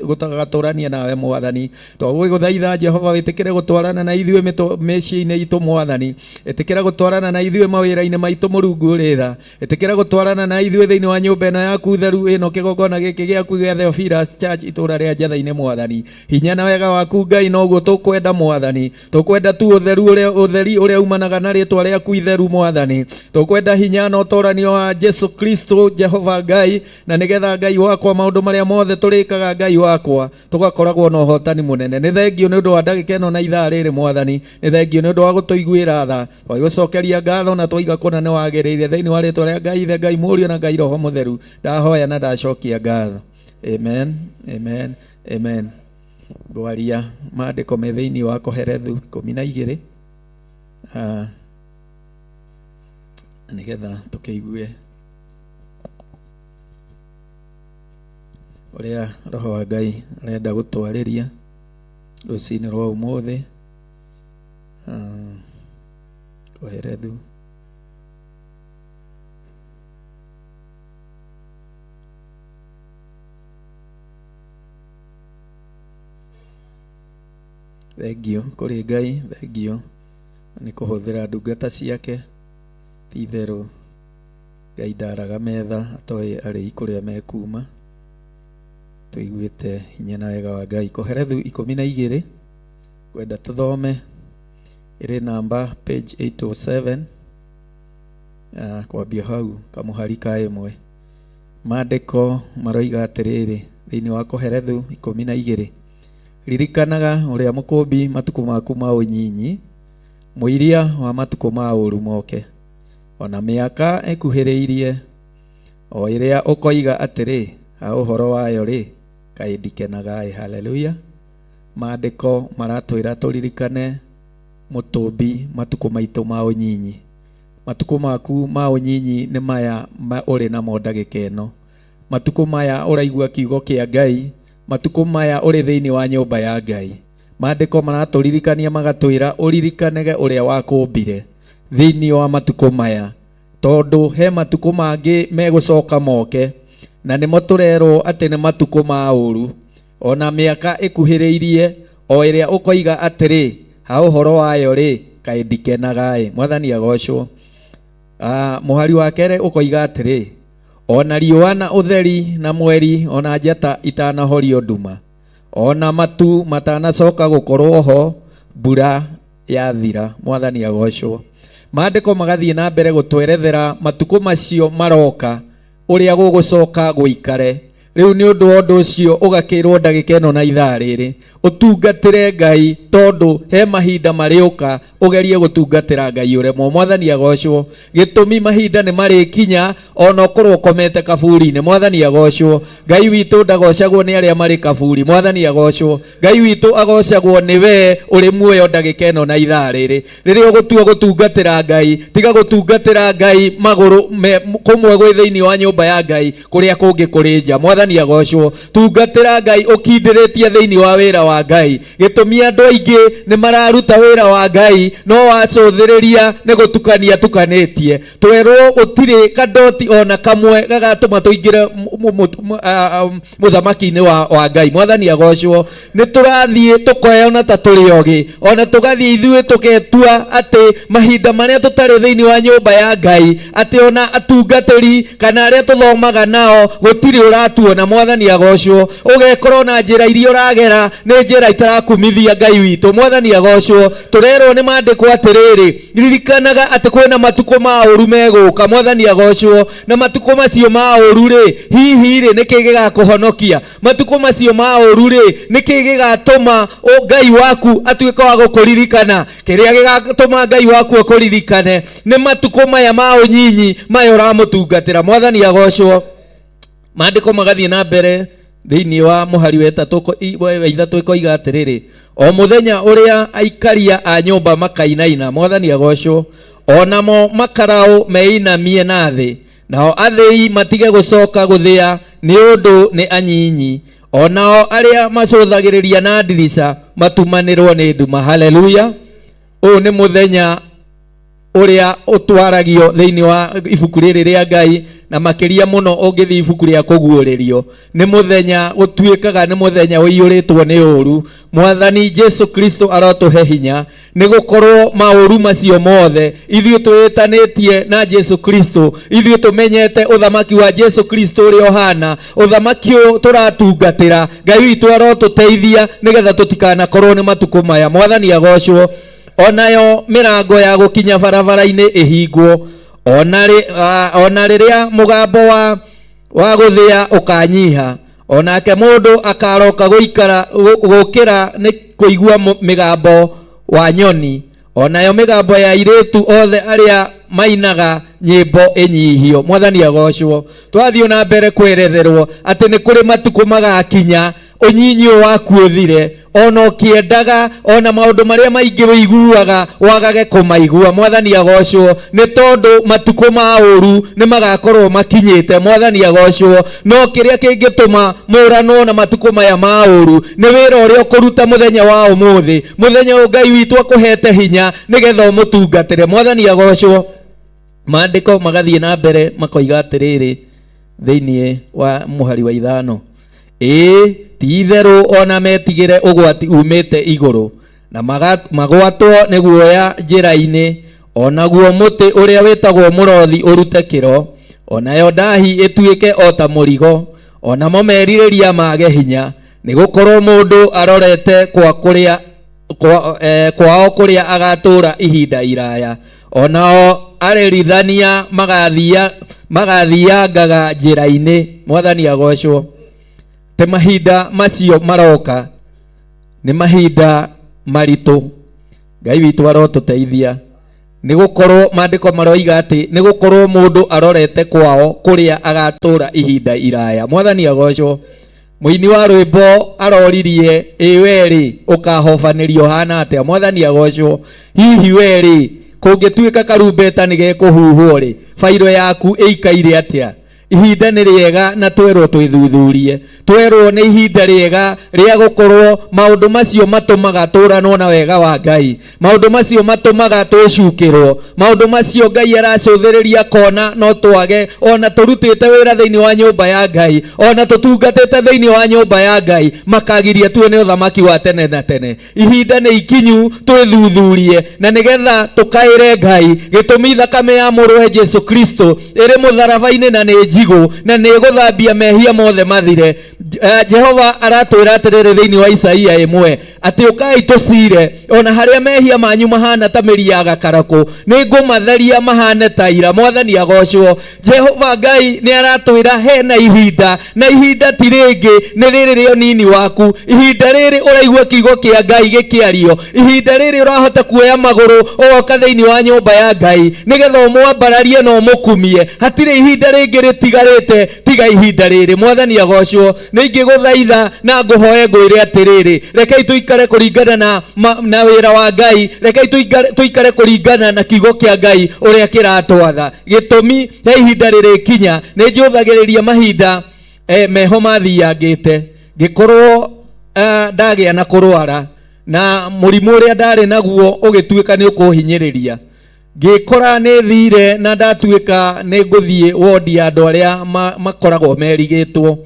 gũgatũrania nawe Mwathani. Twagũgũthaitha Jehova wĩtĩkĩre gũtwarana na ithuĩ mĩciĩ-inĩ itũ Mwathani. Ĩtĩkĩra gũtwarana na ithuĩ mawĩra-inĩ maitũ Mũrungu ũrĩ tha. Ĩtĩkĩra gũtwarana na ithuĩ thĩinĩ wa nyũmba ĩno yaku theru ĩno kĩgongona gĩkĩ gĩaku gĩa Theophilus Church itũra rĩa Njatha-inĩ Mwathani. Hinya na wega waku Ngai noguo tũkwenda Mwathani. Tũkwenda tu ũtheru ũrĩa ũtheri ũrĩa umanaga na rĩtwa rĩaku itheru Mwathani. Tũkwenda hinya na ũtoranio wa Jesu Kristo Jehova Ngai, na nĩgetha Ngai wakwa maũndũ marĩa mothe tũrĩkaga Ngai wakwa tũgakoragwo na ũhotani mũnene. Nĩ thengio nĩ ũndũ wa ndagĩka ĩno na ithaa rĩrĩ Mwathani. Nĩ thengio nĩ ũndũ wa gũtũiguĩra tha. Twagũcokeria ngatho na twaiga kũna nĩ wagĩrĩire thĩinĩ wa rĩtwa rĩa Ngai Ithe, Ngai Mũriũ na Ngai Roho Mũtheru. Ndahoya na ndacokia ngatho. Amen, amen, amen. Ngwaria maandĩko me thĩinĩ wa Kohelethu 12 nĩgetha tũkĩigue ũrĩa Roho wa Ngai arenda gũtwarĩria rũcinĩ rwa ũmũthĩ. Kohelethu Thengio kũrĩ Ngai, thengio nĩ kũhũthĩra ndungata ciake. Ti itherũ Ngai ndaraga metha atoĩ arĩi kũrĩa mekuma. Tũiguĩte hinya na wega wa Ngai. Kohelethu 12 ngwenda tũthome, ĩrĩ namba page 807. Kwambia hau kamũhari ka 1. Maandĩko maroiga atĩrĩrĩ thĩinĩ wa Kohelethu 12, ririkanaga ũrĩa mũkũmbi matukũ maku ma ũnyinyi, mũiria wa matukũ ma ũũru moke, ona mĩaka ĩkuhĩrĩirie, o ĩrĩa ũkoiga atĩrĩ, ha ũhoro wayo rĩ, kaĩ ndikenaga ĩ. Haleluya. Maandĩko maratwĩra tũririkane mũtũmbi matukũ maitũ ma ũnyinyi. Matukũ maku ma ũnyinyi nĩ maya ũrĩ namo ndagĩka ĩno. Matukũ maya ũraigua kiugo kĩa Ngai, matukũ maya ũrĩ thĩinĩ wa nyũmba ya Ngai. Maandĩko maratũririkania magatwĩra ũririkanage ũrĩa wakũmbire thĩinĩ wa matukũ maya, tondũ he matukũ mangĩ megũcoka moke, na nĩmo tũrerwo atĩ nĩ matukũ ma ũũru. Ona mĩaka ĩkuhĩrĩirie, o ĩrĩa ũkoiga atĩrĩ, ha ũhoro wayo rĩ, kaĩ ndikenaga ĩ. Mwathani agocwo. Mũhari wa 2 ũkoiga atĩrĩ, ona riũa na ũtheri na mweri ona njata itanahorio nduma, ona matu matanacoka gũkorwo ho, mbura yathira. Mwathani agocwo. Maandĩko magathiĩ na mbere gũtwerethera matukũ macio maroka ũrĩa gũgũcoka gũikare. Rĩu nĩ ũndũ wa ũndũ ũcio ũgakĩrwo ndagĩka ĩno na ithaa rĩrĩ ũtungatĩre Ngai, tondũ he mahinda marĩũka ũgerie gũtungatĩra Ngai ũremwo. Mwathani agocwo. Gĩtũmi mahinda nĩ marĩkinya ona ũkorwo ũkomete kaburi-inĩ. Mwathani agocwo. Ngai witũ ndagocagwo nĩ arĩa marĩ kaburi. Mwathani agocwo. Ngai witũ agocagwo nĩ we ũrĩ muoyo ndagĩka ĩno na ithaa rĩrĩ. Rĩrĩa ũgũtua gũtungatĩra Ngai, tiga gũtungatĩra Ngai magũrũ kũmwe gwĩ thĩinĩ wa nyũmba ya Ngai, kũrĩa kũngĩ kũrĩ nja. Mwathani agocwo. Tungatĩra Ngai ũkindĩrĩtie thĩinĩ wa wĩra wa Ngai. Gĩtũmi andũ aingĩ nĩ mararuta wĩra wa Ngai, no wacũthĩrĩria nĩ gũtukania tukanĩtie. Twerwo gũtirĩ kadoti ona kamwe gagatũma tũingĩre mũthamaki-inĩ wa Ngai. Mwathani agocwo. Nĩ tũrathiĩ tũkoyona ta tũrĩ ogĩ, ona tũgathiĩ ithuĩ tũketua atĩ mahinda marĩa tũtarĩ thĩinĩ wa nyũmba ya Ngai, atĩ ona atungatĩri kana arĩa tũthomaga nao gũtirĩ ũratuona. Mwathani agocwo. Ũgekora ona njĩra iria ũragera nĩ njĩra itarakumithia Ngai witũ. Mwathani agocwo. Tũrerwo nĩ maandĩko atĩrĩrĩ, ririkanaga atĩ kwĩna matukũ ma ũũru megũka. Mwathani agocwo. Na matukũ macio ma ũũru rĩ, hihi rĩ, nĩkĩ gĩgakũhonokia? Matukũ macio ma ũũru rĩ, nĩkĩ gĩgatũma Ngai waku atuĩke wa gũkũririkana? Kĩrĩa gĩgatũma Ngai waku akũririkane nĩ matukũ maya ma ũnyinyi maya ũramũtungatĩra. Mwathani agocwo. Maandĩko magathiĩ na mbere thĩinĩ wa mũhari wa 3 ĩkoiga atĩrĩrĩ, o mũthenya ũrĩa aikaria a nyũmba makainaina. Mwathani agocwo. Onamo makaraũ meinamie na thĩ, nao athĩi matige gũcoka gũthĩa nĩ ũndũ nĩ anyinyi, onao arĩa macũthagĩrĩria na ndirica matumanĩrwo nĩ nduma. Haleluya. Ũyũ nĩ mũthenya ũrĩa ũtwaragio thĩinĩ wa ibuku rĩrĩ rĩa Ngai, na makĩria mũno ũngĩthiĩ ibuku rĩa kũguũrĩrio, nĩ mũthenya gũtuĩkaga nĩ mũthenya ũiyũrĩtwo nĩ ũũru. Mwathani Jesu Kristo arotũhe hinya, nĩ gũkorwo maũru macio mothe ithuĩ twĩtanĩtie na Jesu Kristo, ithuĩ tũmenyete ũthamaki wa Jesu Kristo ũrĩa ũhana, ũthamaki ũyũ tũratungatĩra. Ngai witũ arotũteithia nĩgetha tũtikanakorwo nĩ matukũ maya. Mwathani agocwo. Onayo mĩrango ya gũkinya barabara-inĩ ĩhingwo, ona rĩrĩa mũgambo wa gũthĩa ũkanyiha, onake mũndũ akaroka gũkĩra nĩ kũigua mĩgambo wa nyoni, onayo mĩgambo ya airĩtu othe arĩa mainaga nyĩmbo ĩnyihio. Mwathani agocwo. Twathiĩ na mbere kweretherwo atĩ nĩ kũrĩ matukũ magakinya ũnyinyi ũyũ waku ũthire, ona ũkĩendaga, ona maũndũ marĩa maingĩ wĩiguaga wagage kũmaigua. Mwathani agocwo, nĩ tondũ matukũ ma ũũru nĩ magakorwo makinyĩte. Mwathani agocwo. No kĩrĩa kĩngĩtũma mũranwo na matukũ maya ma ũũru nĩ wĩra ũrĩa ũkũruta mũthenya wa ũmũthĩ, mũthenya ũyũ Ngai witũ akũhete hinya nĩgetha ũmũtungatĩre. Mwathani agocwo. Maandĩko magathiĩ na mbere makoiga atĩrĩrĩ thĩinĩ wa mũhari wa 5, ĩĩ ti itherũ ona metigĩre ũgwati umĩte igũrũ, na magwatwo nĩ guoya njĩra-inĩ, onaguo mũtĩ ũrĩa wĩtagwo mũrothi ũrute kĩro, onayo ndahi ĩtuĩke o ta mũrigo, onamo merirĩria mage hinya, nĩ gũkorwo mũndũ arorete kwao kũrĩa agatũũra ihinda iraya, onao Arerithania magathia magathiangaga njĩra-inĩ. Mwathani agocwo. Te mahinda macio maroka nĩ mahinda maritũ. Ngai witũ arotũteithia. Nĩ gũkorwo maandĩko maroiga atĩ nĩ gũkorwo mũndũ arorete kwao kũrĩa agatũra ihinda iraya. Mwathani agocwo. Mũini wa rwĩmbo aroririe, ĩ we-rĩ ũkahobanĩrio hana atĩa? Mwathani agocwo. Hihi we-rĩ kũngĩtuĩka karumbeta nĩ gekũhuhwo rĩ, bairo yaku ĩikaire atĩa? Ihinda nĩ rĩega na twerwo twĩthuthurie, twerwo nĩ ihinda rĩega rĩa gũkorwo maũndũ macio matũmaga tũranwo na wega wa Ngai, maũndũ macio matũmaga twĩcukĩrwo, maũndũ macio Ngai aracũthĩrĩria kona no twage ona tũrutĩte wĩra thĩinĩ wa nyũmba ya Ngai, ona tũtungatĩte thĩinĩ wa nyũmba ya Ngai, makagiria tuone ũthamaki wa tene na tene. Ihinda nĩ ikinyu twĩthuthurie na nĩgetha tũkaĩre Ngai, gĩtũmi thakame ya mũrũwe Jesu Kristo ĩrĩ mũtharaba-inĩ na nĩ njigũ na nĩ ĩgũthambia mehia mothe mathire. Jehova aratwĩra atĩrĩrĩ thĩinĩ wa Isaia 1 atĩ ũkai tũcire ona harĩa mehia manyu mahana ta mĩri ya gakarakũ, nĩ ngũmatheria mahane ta ira. Mwathani agocwo. Jehova Ngai nĩ aratwĩra hena ihinda, na ihinda ti rĩngĩ, nĩ rĩrĩ rĩa ũnini waku. Ihinda rĩrĩ ũraigua kiugo kĩa Ngai gĩkĩario, ihinda rĩrĩ ũrahota kuoya magũrũ ũgoka thĩinĩ wa nyũmba ya Ngai nĩgetha ũmwambararie na ũmũkumie. Hatirĩ ihinda rĩngĩ rĩtigarĩte tiga ihinda rĩrĩ. Mwathani agocwo. Nĩ ingĩgũthaitha na ngũhoe ngwĩre atĩrĩrĩ, rekei tũikare kũringana na wĩra wa Ngai, rekei tũikare kũringana na kiugo kĩa Ngai ũrĩa kĩratwatha. Gĩtũmi he ihinda rĩrĩkinya nĩ njũthagĩrĩria mahinda meho mathiangĩte, ngĩkorwo ndagĩa na kũrwara na mũrimũ ũrĩa ndarĩ naguo ũgĩtuĩka nĩ ũkũhinyĩrĩria, ngĩkora nĩ thire na ndatuĩka nĩ ngũthiĩ wondi ya andũ arĩa makoragwo merigĩtwo.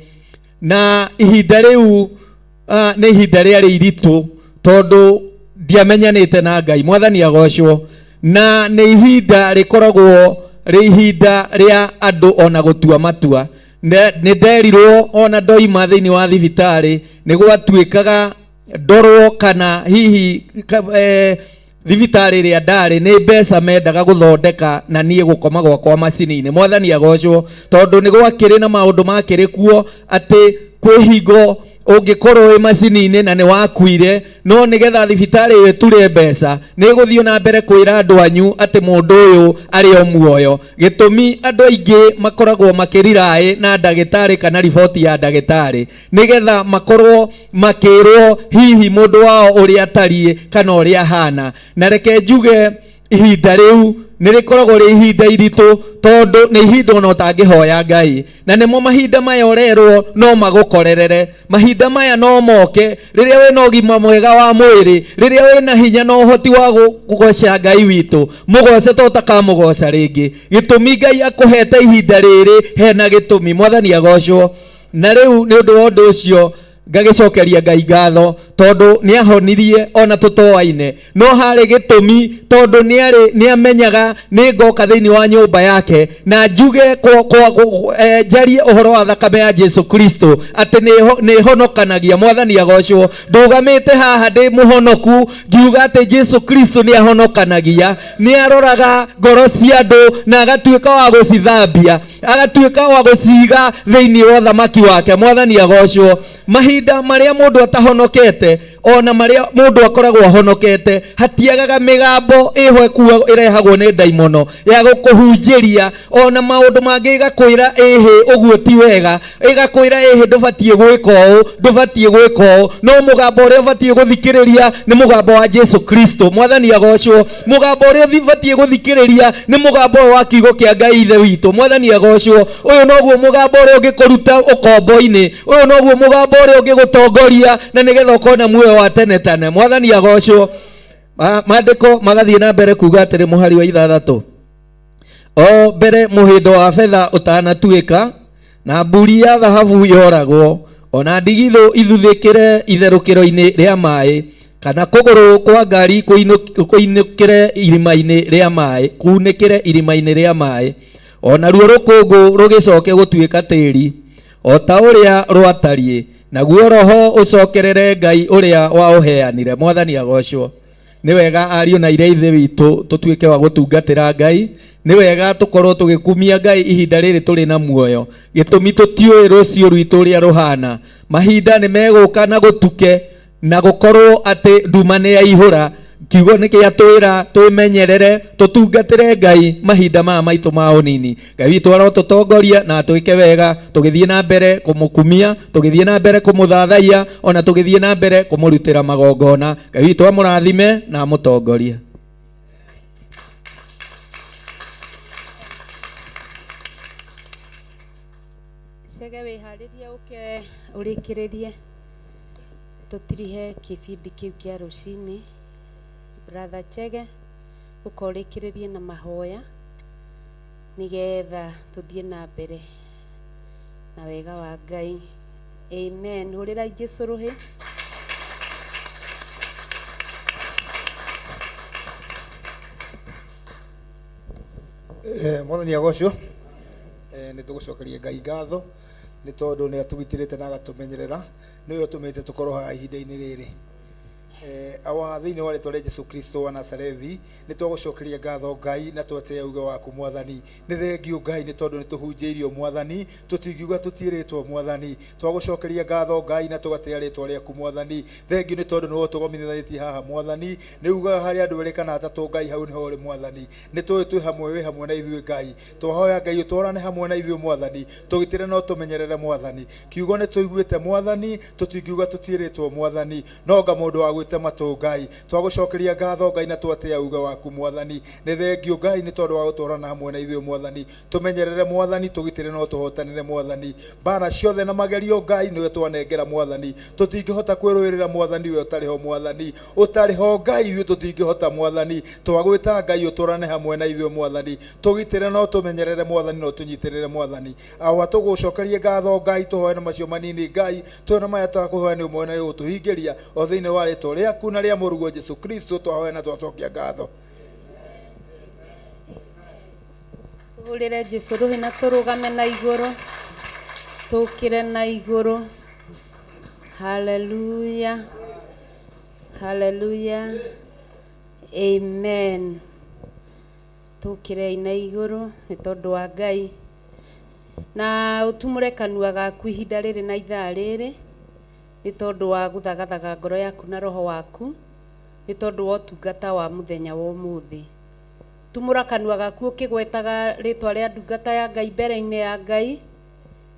Na ihinda rĩu nĩ ihinda rĩarĩ iritũ tondũ ndiamenyanĩte na Ngai. Mwathani agocwo. Na nĩ ihinda rĩkoragwo rĩ ihinda rĩa andũ ona gũtua matua. Nĩ nderirwo ona ndoima thĩinĩ wa thibitarĩ nĩ gwatuĩkaga ndorwo kana hihi thibitarĩ ĩrĩa ndarĩ nĩ mbeca mendaga gũthondeka na niĩ gũkoma gwakwa macini-inĩ. Mwathani agocwo, tondũ nĩ gwakĩrĩ na maũndũ makĩrĩ kuo atĩ kwĩ hingo ũngĩkorwo wĩ macini-inĩ na nĩ wakuire, no nĩgetha thibitarĩ ĩyo ĩture mbeca nĩ ĩgũthiĩ na mbere kwĩra andũ anyu atĩ mũndũ ũyũ arĩ o muoyo. Gĩtũmi andũ aingĩ makoragwo makĩriraĩ na ndagĩtarĩ kana riboti ya ndagĩtarĩ nĩgetha makorwo makĩrwo hihi mũndũ wao ũrĩa atariĩ kana ũrĩa ahana. Na reke njuge ihinda rĩu nĩ rĩkoragwo rĩ ihinda iritũ tondũ nĩ ihinda ona ũtangĩhoya Ngai, na nĩmo mahinda maya ũrerwo no magũkorerere. Mahinda maya no moke rĩrĩa wĩna ũgima mwega wa mwĩrĩ, rĩrĩa wĩna hinya na ũhoti wa kũgoca Ngai witũ, mũgoce to ũtakamũgoca rĩngĩ. Gĩtũmi Ngai akũhete ihinda rĩrĩ hena gĩtũmi. Mwathani agocwo. Na rĩu nĩ ũndũ wa ũndũ ũcio ngagĩcokeria Ngai ngatho tondũ nĩ ahonirie ona tũtoaine, no harĩ gĩtũmi tondũ nĩ amenyaga nĩ ngoka thĩinĩ wa nyũmba yake na njuge njarie ũhoro wa thakame ya Jesu Kristo atĩ nĩ ĩhonokanagia. Mwathani agocwo. Ndũgamĩte haha ndĩ mũhonoku ngiuga atĩ Jesu Kristo nĩ ahonokanagia, nĩ aroraga ngoro cia andũ na agatuĩka wa gũcithambia, agatuĩka wa gũciga thĩinĩ wa ũthamaki wake. Mwathani agocwo. Mahinda marĩa mũndũ atahonokete ona marĩa mũndũ akoragwo ahonokete, hatiagaga mĩgambo ĩho ĩkuagwo ĩrehagwo nĩ ndaimono ya gũkũhunjĩria, ona maũndũ mangĩ ĩgakwĩra ĩhĩ ũguo ti wega, ĩgakwĩra ĩhĩ ndũbatiĩ gwĩka ũũ, ndũbatiĩ gwĩka ũũ. No mũgambo ũrĩa ũbatiĩ gũthikĩrĩria nĩ mũgambo wa Jesu Kristo. Mwathani agocwo. Mũgambo ũrĩa ũbatiĩ gũthikĩrĩria nĩ mũgambo ũyũ wa kiugo kĩa Ngai Ithe witũ. Mwathani agocwo. Ũyũ noguo mũgambo ũrĩa ũngĩkũruta ũkombo-inĩ, ũyũ noguo mũgambo ũrĩa ũngĩgũtongoria na nĩgetha ũkona muoyo wa tene tene. Mwathani agocwo. Maandĩko magathiĩ na mbere kuga atĩrĩ, mũhari wa 6, o mbere mũhĩndo wa betha ũtanatuĩka na mburi ya thahabu yoragwo, ona ndigithũ ithuthĩkĩre itherũkĩro-inĩ rĩa maĩ, kana kũgũrũ kwa ngari kũinũkĩre irima-inĩ rĩa maĩ, kunĩkĩre irima-inĩ rĩa maĩ, ona ruo rũkũngũ rũgĩcoke gũtuĩka tĩri o ta ũrĩa rwatariĩ, naguo roho ũcokerere Ngai ũrĩa waũheanire. Mwathani agocwo. Nĩ wega ariũ na ire ithe witũ tũtuĩke wa gũtungatĩra Ngai. Nĩ wega tũkorwo tũgĩkumia Ngai ihinda rĩrĩ tũrĩ na muoyo. Gĩtũmi tũtiũĩ rũciũ rwitũ ũrĩa rũhana. Mahinda nĩ megũka na gũtuke na gũkorwo atĩ nduma nĩ yaihũra. Kiugo nĩ gĩatwĩra twĩmenyerere tũtungatĩre Ngai mahinda maya maitũ ma ũnini. Ngai witũ arotũtongoria na atwĩke wega tũgĩthiĩ na mbere kũmũkumia, tũgĩthiĩ na mbere kũmũthathaiya, ona tũgĩthiĩ na mbere kũmũrutĩra magongona. Ngai witũ amũrathime na amũtongorie. Chege wĩharĩrie ũke ũrĩkĩrĩrie tũtirihe kĩbindi kĩu kĩa rũcinĩ. Brother Chege ũka ũrĩkĩrĩrie na mahoya nĩgetha tũthiĩ na mbere na wega wa Ngai. Amen. Hũrĩrai Jesu rũhĩ. Mwathani agocwo. Nĩ tũgũcokeria Ngai ngatho nĩ tondũ nĩ atũgitĩrĩte na agatũmenyerera, nĩwe ũtũmĩte tũkorwo haha ihinda-inĩ rĩrĩ. Awa, thĩinĩ wa rĩtwa rĩa Jesu Kristo wa Nazarethi, nĩ twagũcokeria ngatho Ngai na twatĩa uge waku Mwathani. Nĩ thengiũ Ngai nĩ tondũ nĩ tũhunjĩirio Mwathani, tũtingiuga tũtiĩrĩtwo Mwathani. Twagũcokeria ngatho Ngai na tũgatĩa rĩtwa rĩaku Mwathani. Thengiũ nĩ tondũ nĩwe ũtũgomithanĩtie haha Mwathani. Nĩ ugaga harĩ andũ erĩ kana atatũ Ngai hau nĩho ũrĩ Mwathani. Nĩ tũĩ twĩ hamwe, wĩ hamwe na ithuĩ Ngai. Twahoya Ngai ũtwarane hamwe na ithuĩ Mwathani, tũgitĩre na ũtũmenyerere Mwathani. Kiugo nĩ tũiguĩte Mwathani, tũtingiuga tũtiĩrĩtwo Mwathani. No nga mũndũ wa gwĩte matũ Ngai. Twagũcokeria ngatho Ngai na twatĩa uge waku Mwathani. Nĩ thengiũ Ngai nĩ tondũ wa gũtwarana hamwe na ithuĩ Mwathani. Tũmenyerere Mwathani, tũgitĩre na ũtũhotanĩre Mwathani. Mbara ciothe na magerio Ngai nĩwe twanengera Mwathani. Tũtingĩhota kwĩrũĩrĩra Mwathani we ũtarĩ ho Mwathani. Ũtarĩ ho Ngai ithuĩ tũtingĩhota Mwathani. Twagwĩta Ngai ũtwarane hamwe na ithuĩ Mwathani. Tũgitĩre na ũtũmenyerere Mwathani na ũtũnyitĩrĩre Mwathani. Awa tũgũcokerie ngatho Ngai tũhoe na macio manini Ngai. Tũhoe na maya twakũhoya nĩ ũmwe na nĩ ũgũtũhingĩria o thĩinĩ wa rĩtwa rĩaku na rĩa mũrũguo Jesu Kristo twahoya na twacokia ngatho. Tũhũrĩre Jesu rũhĩ na tũrũgame na igũrũ, tũkĩre na igũrũ. Haleluya, haleluya, amen. Tũkĩrei na igũrũ nĩ tondũ wa Ngai. Na ũtumũre kanua gaku ihinda rĩrĩ na ithaa rĩrĩ nĩ tondũ wa gũthagathaga ngoro yaku na roho waku nĩ tondũ wa ũtungata wa mũthenya wa ũmũthĩ. Tumũra kanua gaku ũkĩgwetaga rĩtwa rĩa ndungata ya Ngai mbere-inĩ ya Ngai.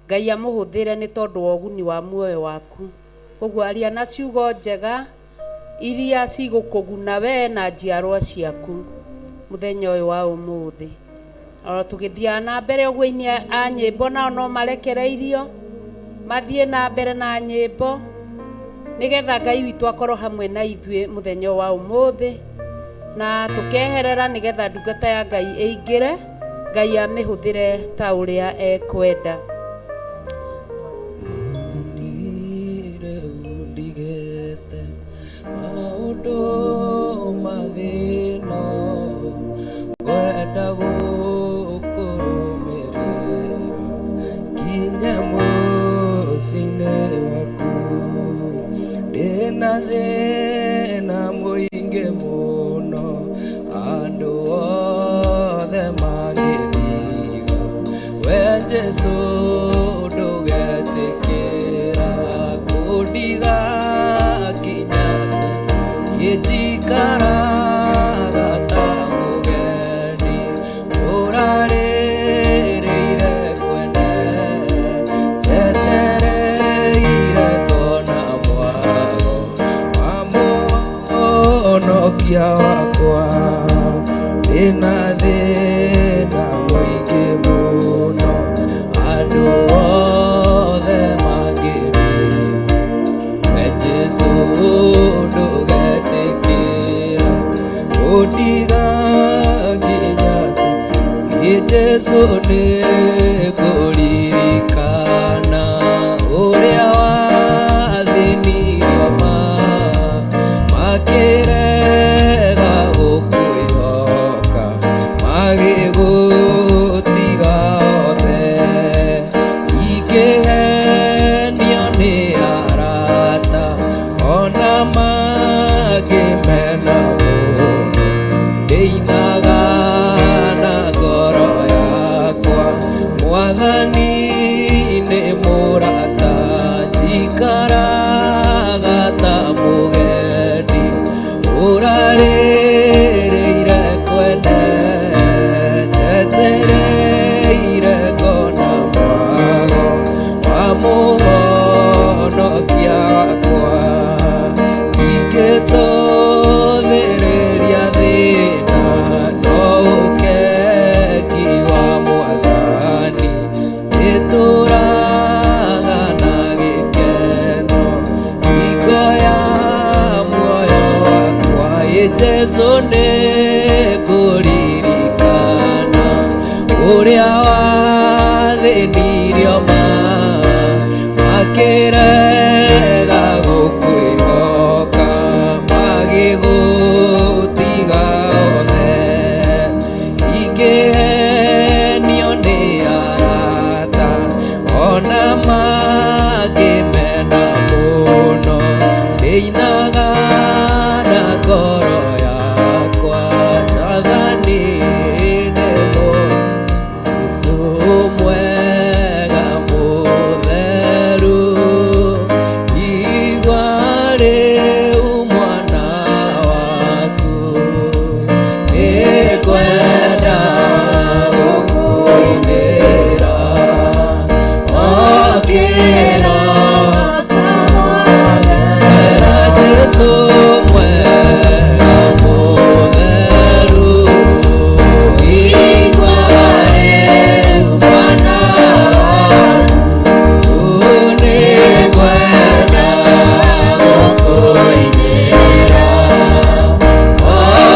Ngai amũhũthĩre nĩ tondũ wa ũguni wa muoyo waku. Koguo aria na ciugo njega iria cigũkũguna we na njiarwa ciaku mũthenya ũyũ wa ũmũthĩ. O tũgĩthiaga na mbere ũguo aini a nyĩmbo nao no marekereirio mathiĩ na mbere na nyĩmbo nĩgetha Ngai witũ akorwo hamwe na ithuĩ mũthenya ũyũ wa ũmũthĩ, na tũkeherera nĩgetha ndungata ya Ngai ĩingĩre, Ngai amĩhũthĩre ta ũrĩa ekwenda. Maũndũ ma thĩ-ĩno ngwenda gũkũrũmĩrĩra nginya mũciĩ-inĩ waku. Ndĩna thĩna mũingĩ mũno andũ othe mangĩndiga, we Jesũ ndũgetĩkĩra kũndiga nginya tene. Niĩ njikaraga ta mũgeni ũrarĩrĩire kwene, njetereire ngona mwago wa Mũhonokia wakwa. Ndĩna thĩna mũingĩ mũno andũ othe mangĩndiga, we Jesũ ndũgetĩkĩra kũndiga nginya tene. Niĩ Jesũ nĩ ngũririkana ũrĩa wathĩnirio ma makĩrega gũkwĩhoka magĩgũtiga othe. Ingĩhenio nĩ arata ona mangĩmena Jesu nĩ kũririkana ũrĩa wathĩnirio ma makĩrega gũkwĩhoka magĩgũtiga othe ingĩhenio nĩ arata ona mangĩmena mũno ndĩinaga na ngoro yakwa Mwathani nĩ Jesũ mwega mũtheru igua rĩu mwana waku nĩngwenda gũkũinĩra okĩroka Jesũ mwega mũtheru igua rĩu mwana waku nĩngwenda gũkũinĩra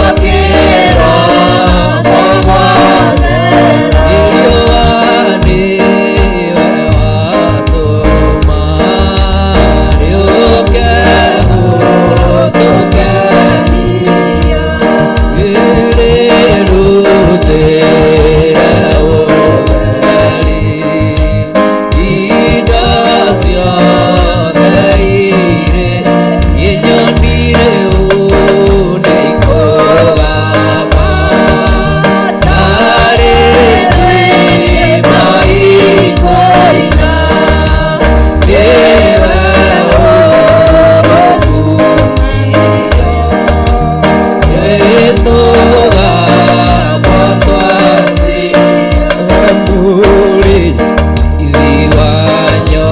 okĩroka Riũa nĩwe watũma rĩũke gũtũkenia rĩrutĩre ũtheri indo ciothe irĩ inyoni rĩu nĩikũgamba tarĩ rwĩmbo ikũina nĩwe ũgũkumio ĩtũgamba twaci mũrĩithi wa nyoni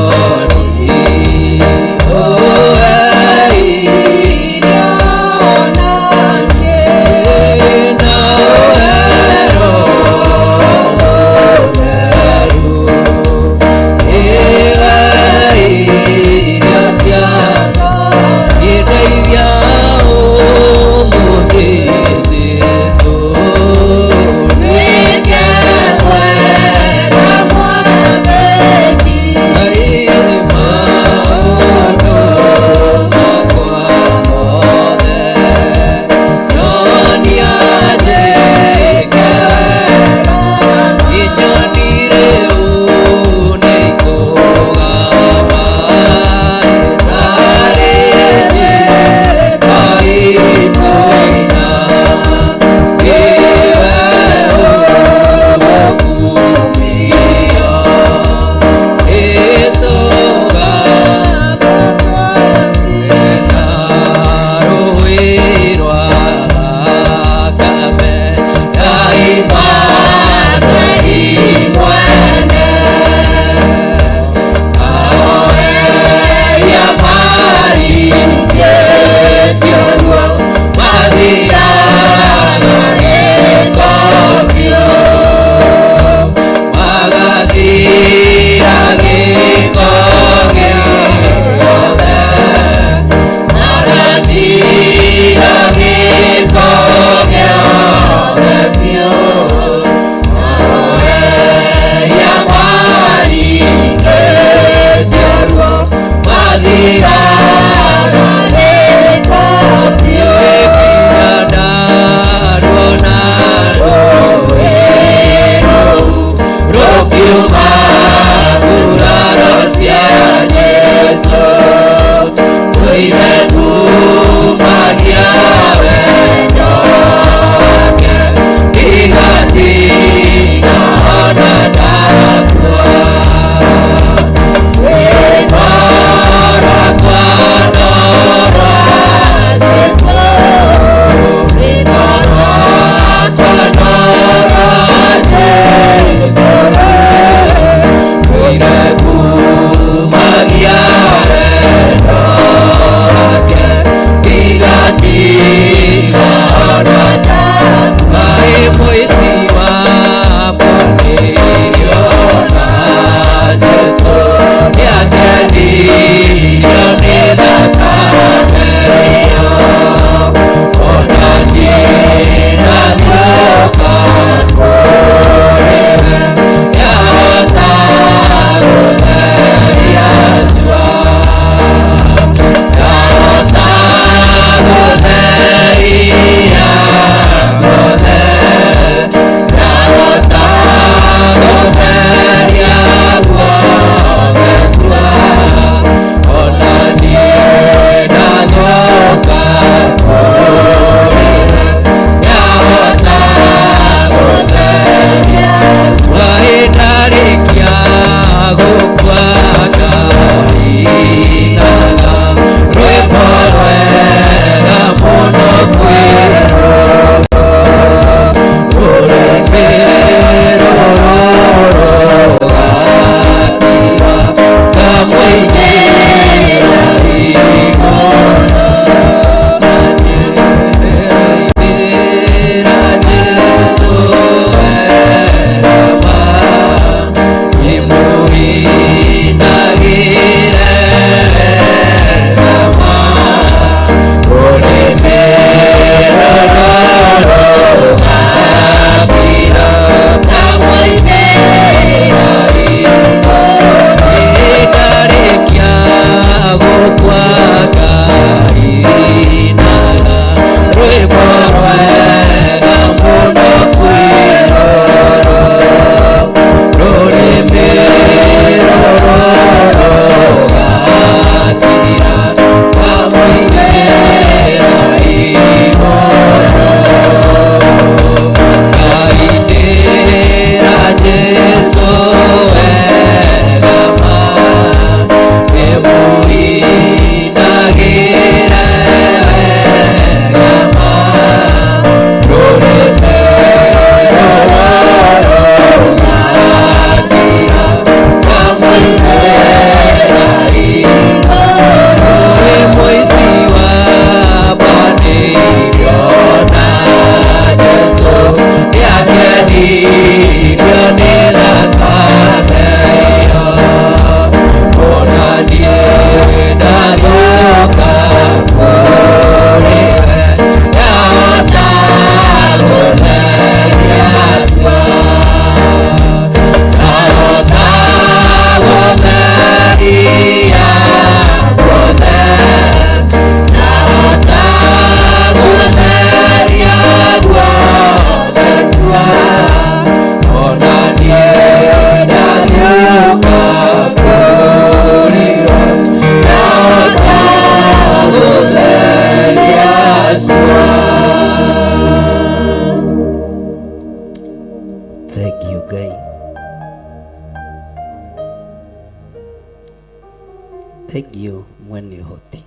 ũhoti.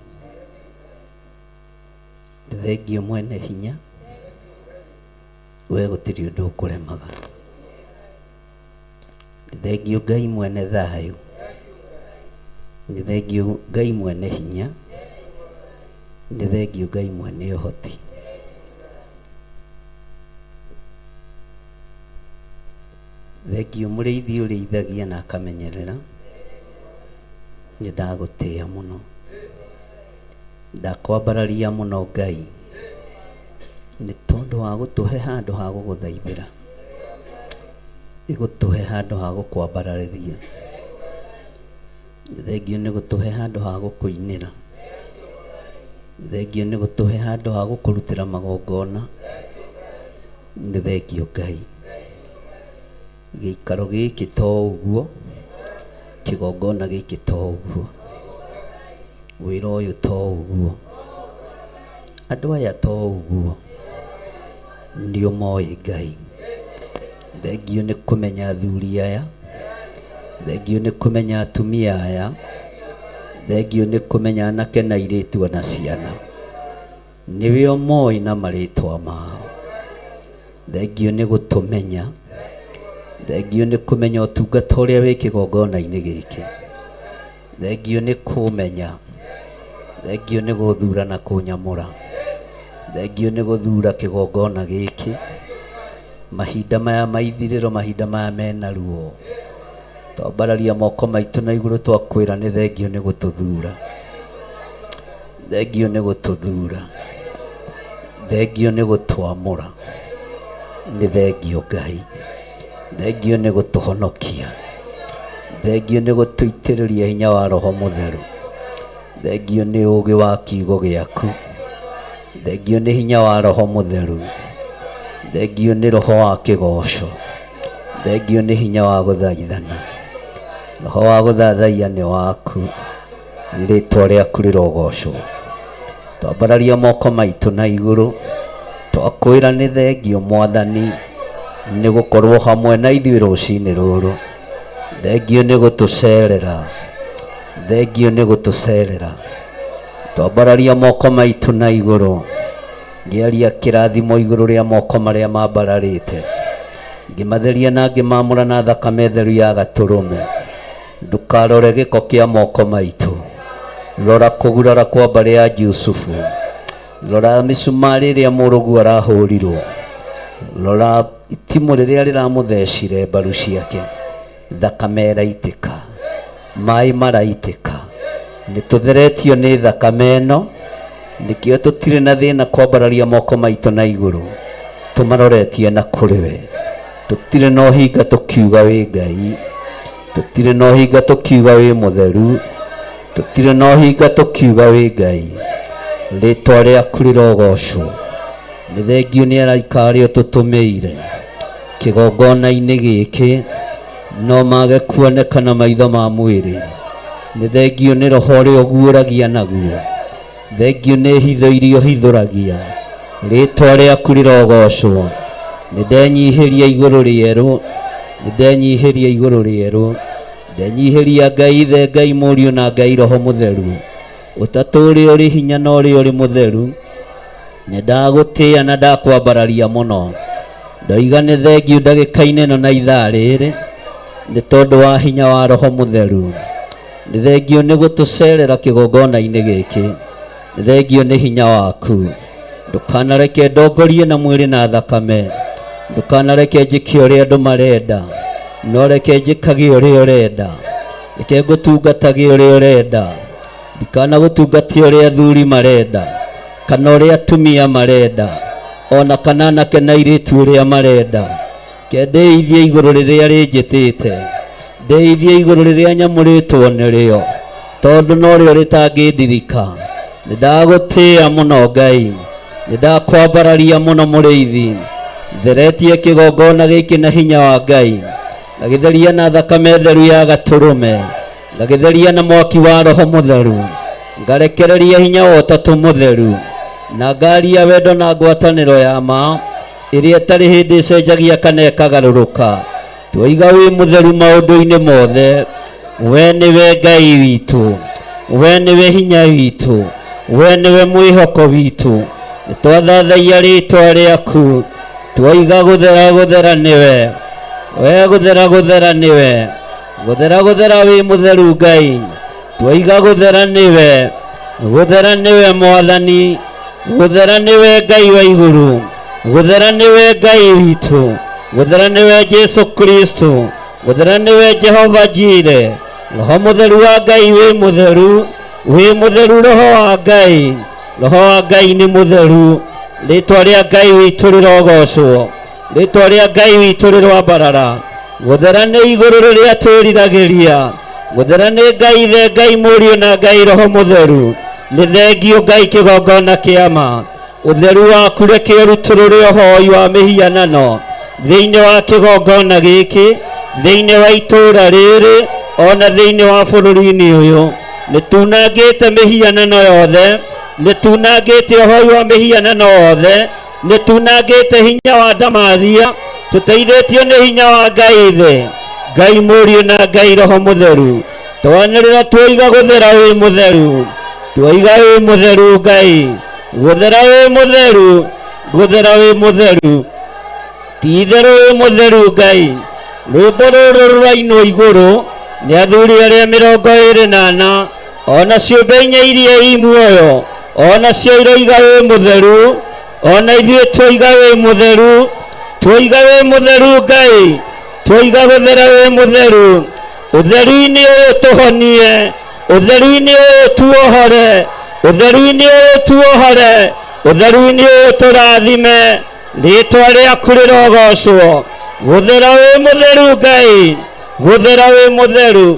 Nĩ thengiũ mwene hinya, we gũtirĩ ũndũ ũkũremaga. Nĩ thengiũ Ngai mwene thayũ, nĩ thengiũ Ngai mwene hinya, nĩ thengiũ Ngai mwene ũhoti. Thengiũ mũrĩithi ũrĩithagia na akamenyerera, nĩ ndagũtĩa mũno. Ndakwambararia mũno Ngai, nĩ tondũ wa gũtũhe handũ ha gũgũthaithĩra, nĩ gũtũhe handũ ha gũkwambararĩria. Nĩ thengiũ nĩ gũtũhe handũ ha gũkũinĩra. Nĩ thengiũ nĩ gũtũhe handũ ha gũkũrutĩra magongona. Nĩ thengiũ Ngai. Gĩikaro gĩkĩ to ũguo, kĩgongona gĩkĩ to ũguo, wĩra ũyũ to ũguo, andũ aya to ũguo, nĩ ũmoĩ Ngai. Thengiũ nĩ kũmenya athuri aya, thengiũ nĩ kũmenya atumia aya, thengiũ nĩ kũmenya anake na airĩtu ona ciana. Nĩwe ũmoĩ na marĩtwa mao. Thengiũ nĩ gũtũmenya. Thengiũ nĩ kũmenya ũtungata ũrĩa wĩ kĩgongona-inĩ gĩkĩ. Thengiũ nĩ kũmenya. Thengiũ nĩ gũthura na kũnyamũra. Thengiũ nĩ gũthura kĩgongona gĩkĩ. Mahinda maya ma ithirĩro, mahinda maya mena ruo. Twambararia moko maitũ na igũrũ twakwĩra nĩ thengiũ nĩ gũtũthura. Thengiũ nĩ gũtũthura. Thengiũ nĩ gũtwamũra. Nĩ thengiũ Ngai. Thengiũ nĩ gũtũhonokia. Thengiũ nĩ gũtũitĩrĩria hinya wa Roho Mũtheru. Thengiũ nĩ ũũgĩ wa kiugo gĩaku. Thengiũ nĩ hinya wa Roho Mũtheru. Thengiũ nĩ roho wa kĩgoco. Thengiũ nĩ hinya wa gũthaithana. Roho wa gũthathaiya nĩ waku. Rĩtwa rĩaku rĩrogocwo. Twambararia moko maitũ na igũrũ. Twakwĩra nĩ thengiũ Mwathani nĩ gũkorwo hamwe na ithuĩ rũcinĩ rũrũ. Thengiũ nĩ gũtũcerera. Thengiũ nĩ gũtũcerera. Twambararia moko maitũ na igũrũ. Ngĩaria kĩrathimo igũrũ rĩa moko marĩa mambararĩte. Ngĩmatheria na ngĩmamũra na thakame theru ya gatũrũme. Ndũkarore gĩko kĩa moko maitũ. Rora kũgurara kwa mbarĩ ya Jusufu. Rora mĩcumarĩ ĩrĩa mũrũguo arahũrirwo. Rora itimũ rĩrĩa rĩramũthecire mbaru ciake. Thakame ĩraitĩka. Maĩ maraitĩka. Nĩ tũtheretio nĩ thakame ĩno. Nĩkĩo tũtirĩ na thĩna kwambararia moko maitũ na igũrũ. Tũmaroretie na kũrĩ we. Tũtirĩ na ũhinga tũkiuga wĩ Ngai. Tũtirĩ na ũhinga tũkiuga wĩ mũtheru. Tũtirĩ na ũhinga tũkiuga wĩ Ngai. Rĩtwa rĩaku rĩrogocwo. Nĩ thengiũ nĩ araika arĩa ũtũtũmĩire kĩgongona-inĩ gĩkĩ no mage kuoneka na maitho ma mwĩrĩ. Nĩ thengiũ nĩ roho ũrĩa ũguũragia naguo. Thengiũ nĩ hitho iria ũhithũragia. Rĩtwa rĩaku rĩrogocwo. Nĩ ndenyihĩria igũrũ rĩerũ. Nĩ ndenyihĩria igũrũ rĩerũ. Ndenyihĩria Ngai Ithe, Ngai Mũriũ na Ngai Roho Mũtheru. Ũtatũ ũrĩa ũrĩ hinya na ũrĩa ũrĩ mũtheru. Nĩ ndagũtĩa na ndakwambararia mũno. Ndoiga nĩ thengiũ ndagĩka-inĩ ĩno na ithaa rĩrĩ nĩ tondũ wa hinya wa Roho Mũtheru. Nĩ thengiũ nĩ gũtũcerera kĩgongona-inĩ gĩkĩ. Nĩ thengiũ nĩ hinya waku. Ndũkanareke ndongorie na mwĩrĩ na thakame. Ndũkanareke njĩke ũrĩa andũ marenda. No reke njĩkage ũrĩa ũrenda. Reke ngũtungatage ũrĩa ũrenda. Ndikanagũtungatie ũrĩa athuri marenda kana ũrĩa atumia marenda ona kana anake na airĩtu ũrĩa marenda. Ke ndĩithie igũrũ rĩrĩa rĩnjĩtĩte, ndĩithie igũrũ rĩrĩa nyamũrĩtwo nĩrĩo, tondũ norĩo rĩtangĩndirika. Nĩ ndagũtĩa mũno Ngai, nĩ ndakwambararia mũno mũrĩithi. Theretie kĩgongona gĩkĩ na hinya wa Ngai, ngagĩtheria na thakame theru ya gatũrũme, ngagĩtheria na mwaki wa Roho Mũtheru, ngarekereria hinya wa Ũtatũ Mũtheru, na ngaria wendo na ngwatanĩro ya ma ĩrĩa ĩtarĩ hĩndĩ ĩcenjagia kana ĩkagarũrũka. Twoiga wĩ mũtheru maũndũ-inĩ mothe, we nĩwe Ngai witũ. We nĩwe hinya witũ, we nĩwe mwĩhoko witũ. Nĩ twathathaiya rĩtwa rĩaku, twaiga gũthera gũthera nĩwe. We gũthera gũthera nĩwe, gũthera gũthera wĩ mũtheru Ngai. Twaiga gũthera nĩwe, gũthera nĩwe Mwathani, gũthera nĩwe Ngai wa igũrũ, gũthera nĩwe Ngai witũ, gũthera nĩwe Jesu Kristo, gũthera nĩwe Jehova Jire. Roho mũtheru wa Ngai wĩ mũtheru, wĩ mũtheru Roho wa Ngai, Roho wa Ngai nĩ mũtheru. Rĩtwa rĩa Ngai witũ rĩrogocwo, rĩtwa rĩa Ngai witũ rĩroambarara. Gũthera nĩ igũrũ rĩrĩa twĩriragĩria, gũthera nĩ Ngai Ithe, Ngai Mũriũ na Ngai Roho Mũtheru. Nĩ thengio Ngai kĩgongona kĩa ma. Ũtheru waku reke ũrutũrũre ũhoi wa mĩhianano thĩinĩ wa kĩgongona gĩkĩ, thĩinĩ wa itũũra rĩrĩ, ona thĩinĩ wa bũrũri-inĩ ũyũ. Nĩ tunangĩte mĩhianano yothe, nĩ tunangĩte ũhoi wa mĩhianano yothe, nĩ tunangĩte hinya wa ndamathia, tũteithĩtio nĩ hinya wa Ngai Ithe, Ngai Mũriũ na Ngai Roho Mũtheru. Twanĩrĩra tuoiga gũthera wĩ mũtheru, tuoiga wĩ mũtheru Ngai, gũthera wĩ mũtheru, gũthera wĩ mũtheru, ti itherũ wĩ mũtheru Ngai. Rwĩmbo rũrũ rũrainwo igũrũ nĩ athuri arĩa 24, ona ciũmbe inya iria i muoyo, ona cio iroiga wĩ mũtheru, ona ithuĩ twoiga wĩ mũtheru, twoiga wĩ mũtheru Ngai, twoiga gũthera wĩ mũtheru. Ũtheru-inĩ ũyũ tũhonie, ũtheru-inĩ ũyũ tuohore, ũtheru-inĩ ũyũ tuohore, ũtheru-inĩ ũyũ tũrathime, rĩtwa rĩaku rĩrogocwo. Gũthera wĩ mũtheru Ngai, gũthera wĩ mũtheru.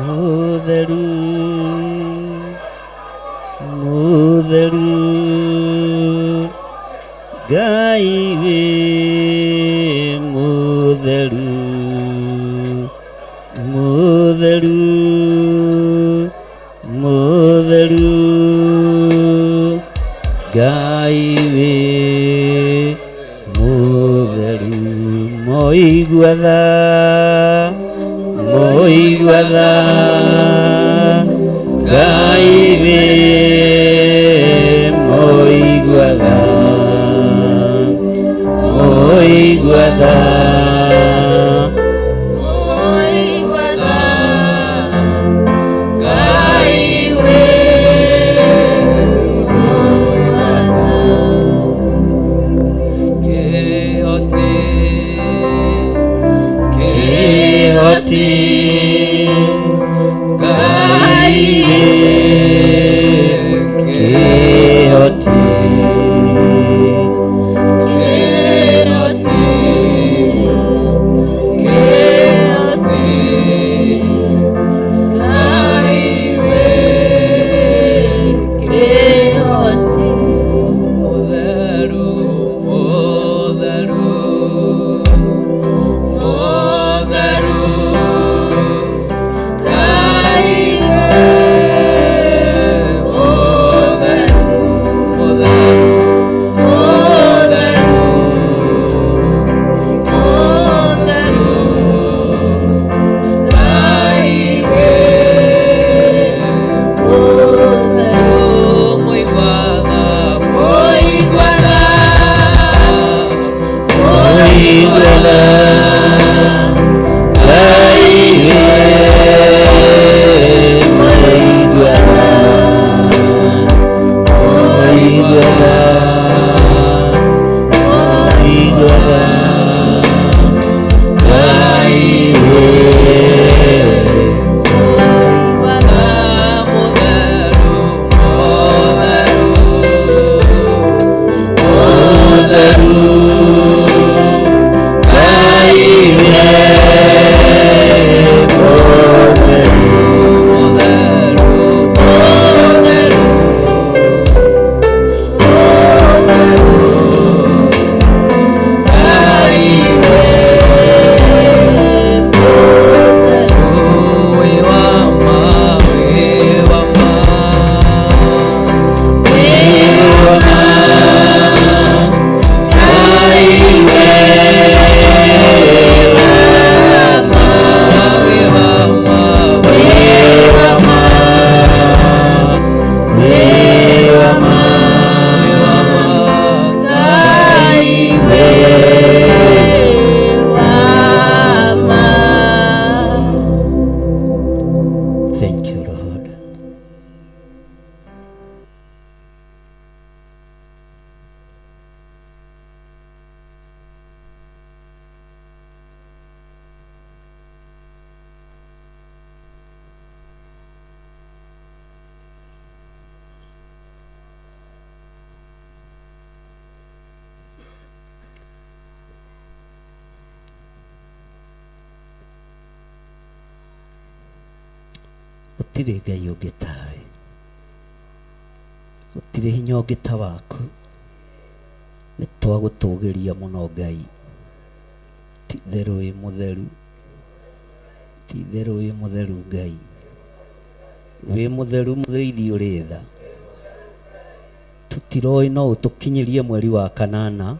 Mũtheru, mũtheru, Ngai wĩ mũtheru, mũtheru, mũtheru, Ngai wĩ mũtheru. Mũigua tha, mũigua tha, Ngai wĩ mũigua tha, mũigua tha. Kĩhoti, Ngai wĩ kĩhoti, kĩhoti, Mũtheru, Ngai wĩ mũtheru, mũtheru, mũtheru, mũtheru, Ngai wĩ mũtheru, wĩ wa ma, wĩ wa ma, wĩ wa ma, Ngai wĩ Thank you, Lord. Gũtirĩ Ngai ũngĩ tawe, gũtirĩ hinya ũngĩ ta waku. Nĩ twagũtũgĩria mũno Ngai. Ti itherũ wĩ mũtheru, ti itherũ wĩ mũtheru Ngai. Wĩ mũtheru mũrĩithi ũrĩ tha. Tũtiroĩ no ũtũkinyĩrie mweri wa kanana,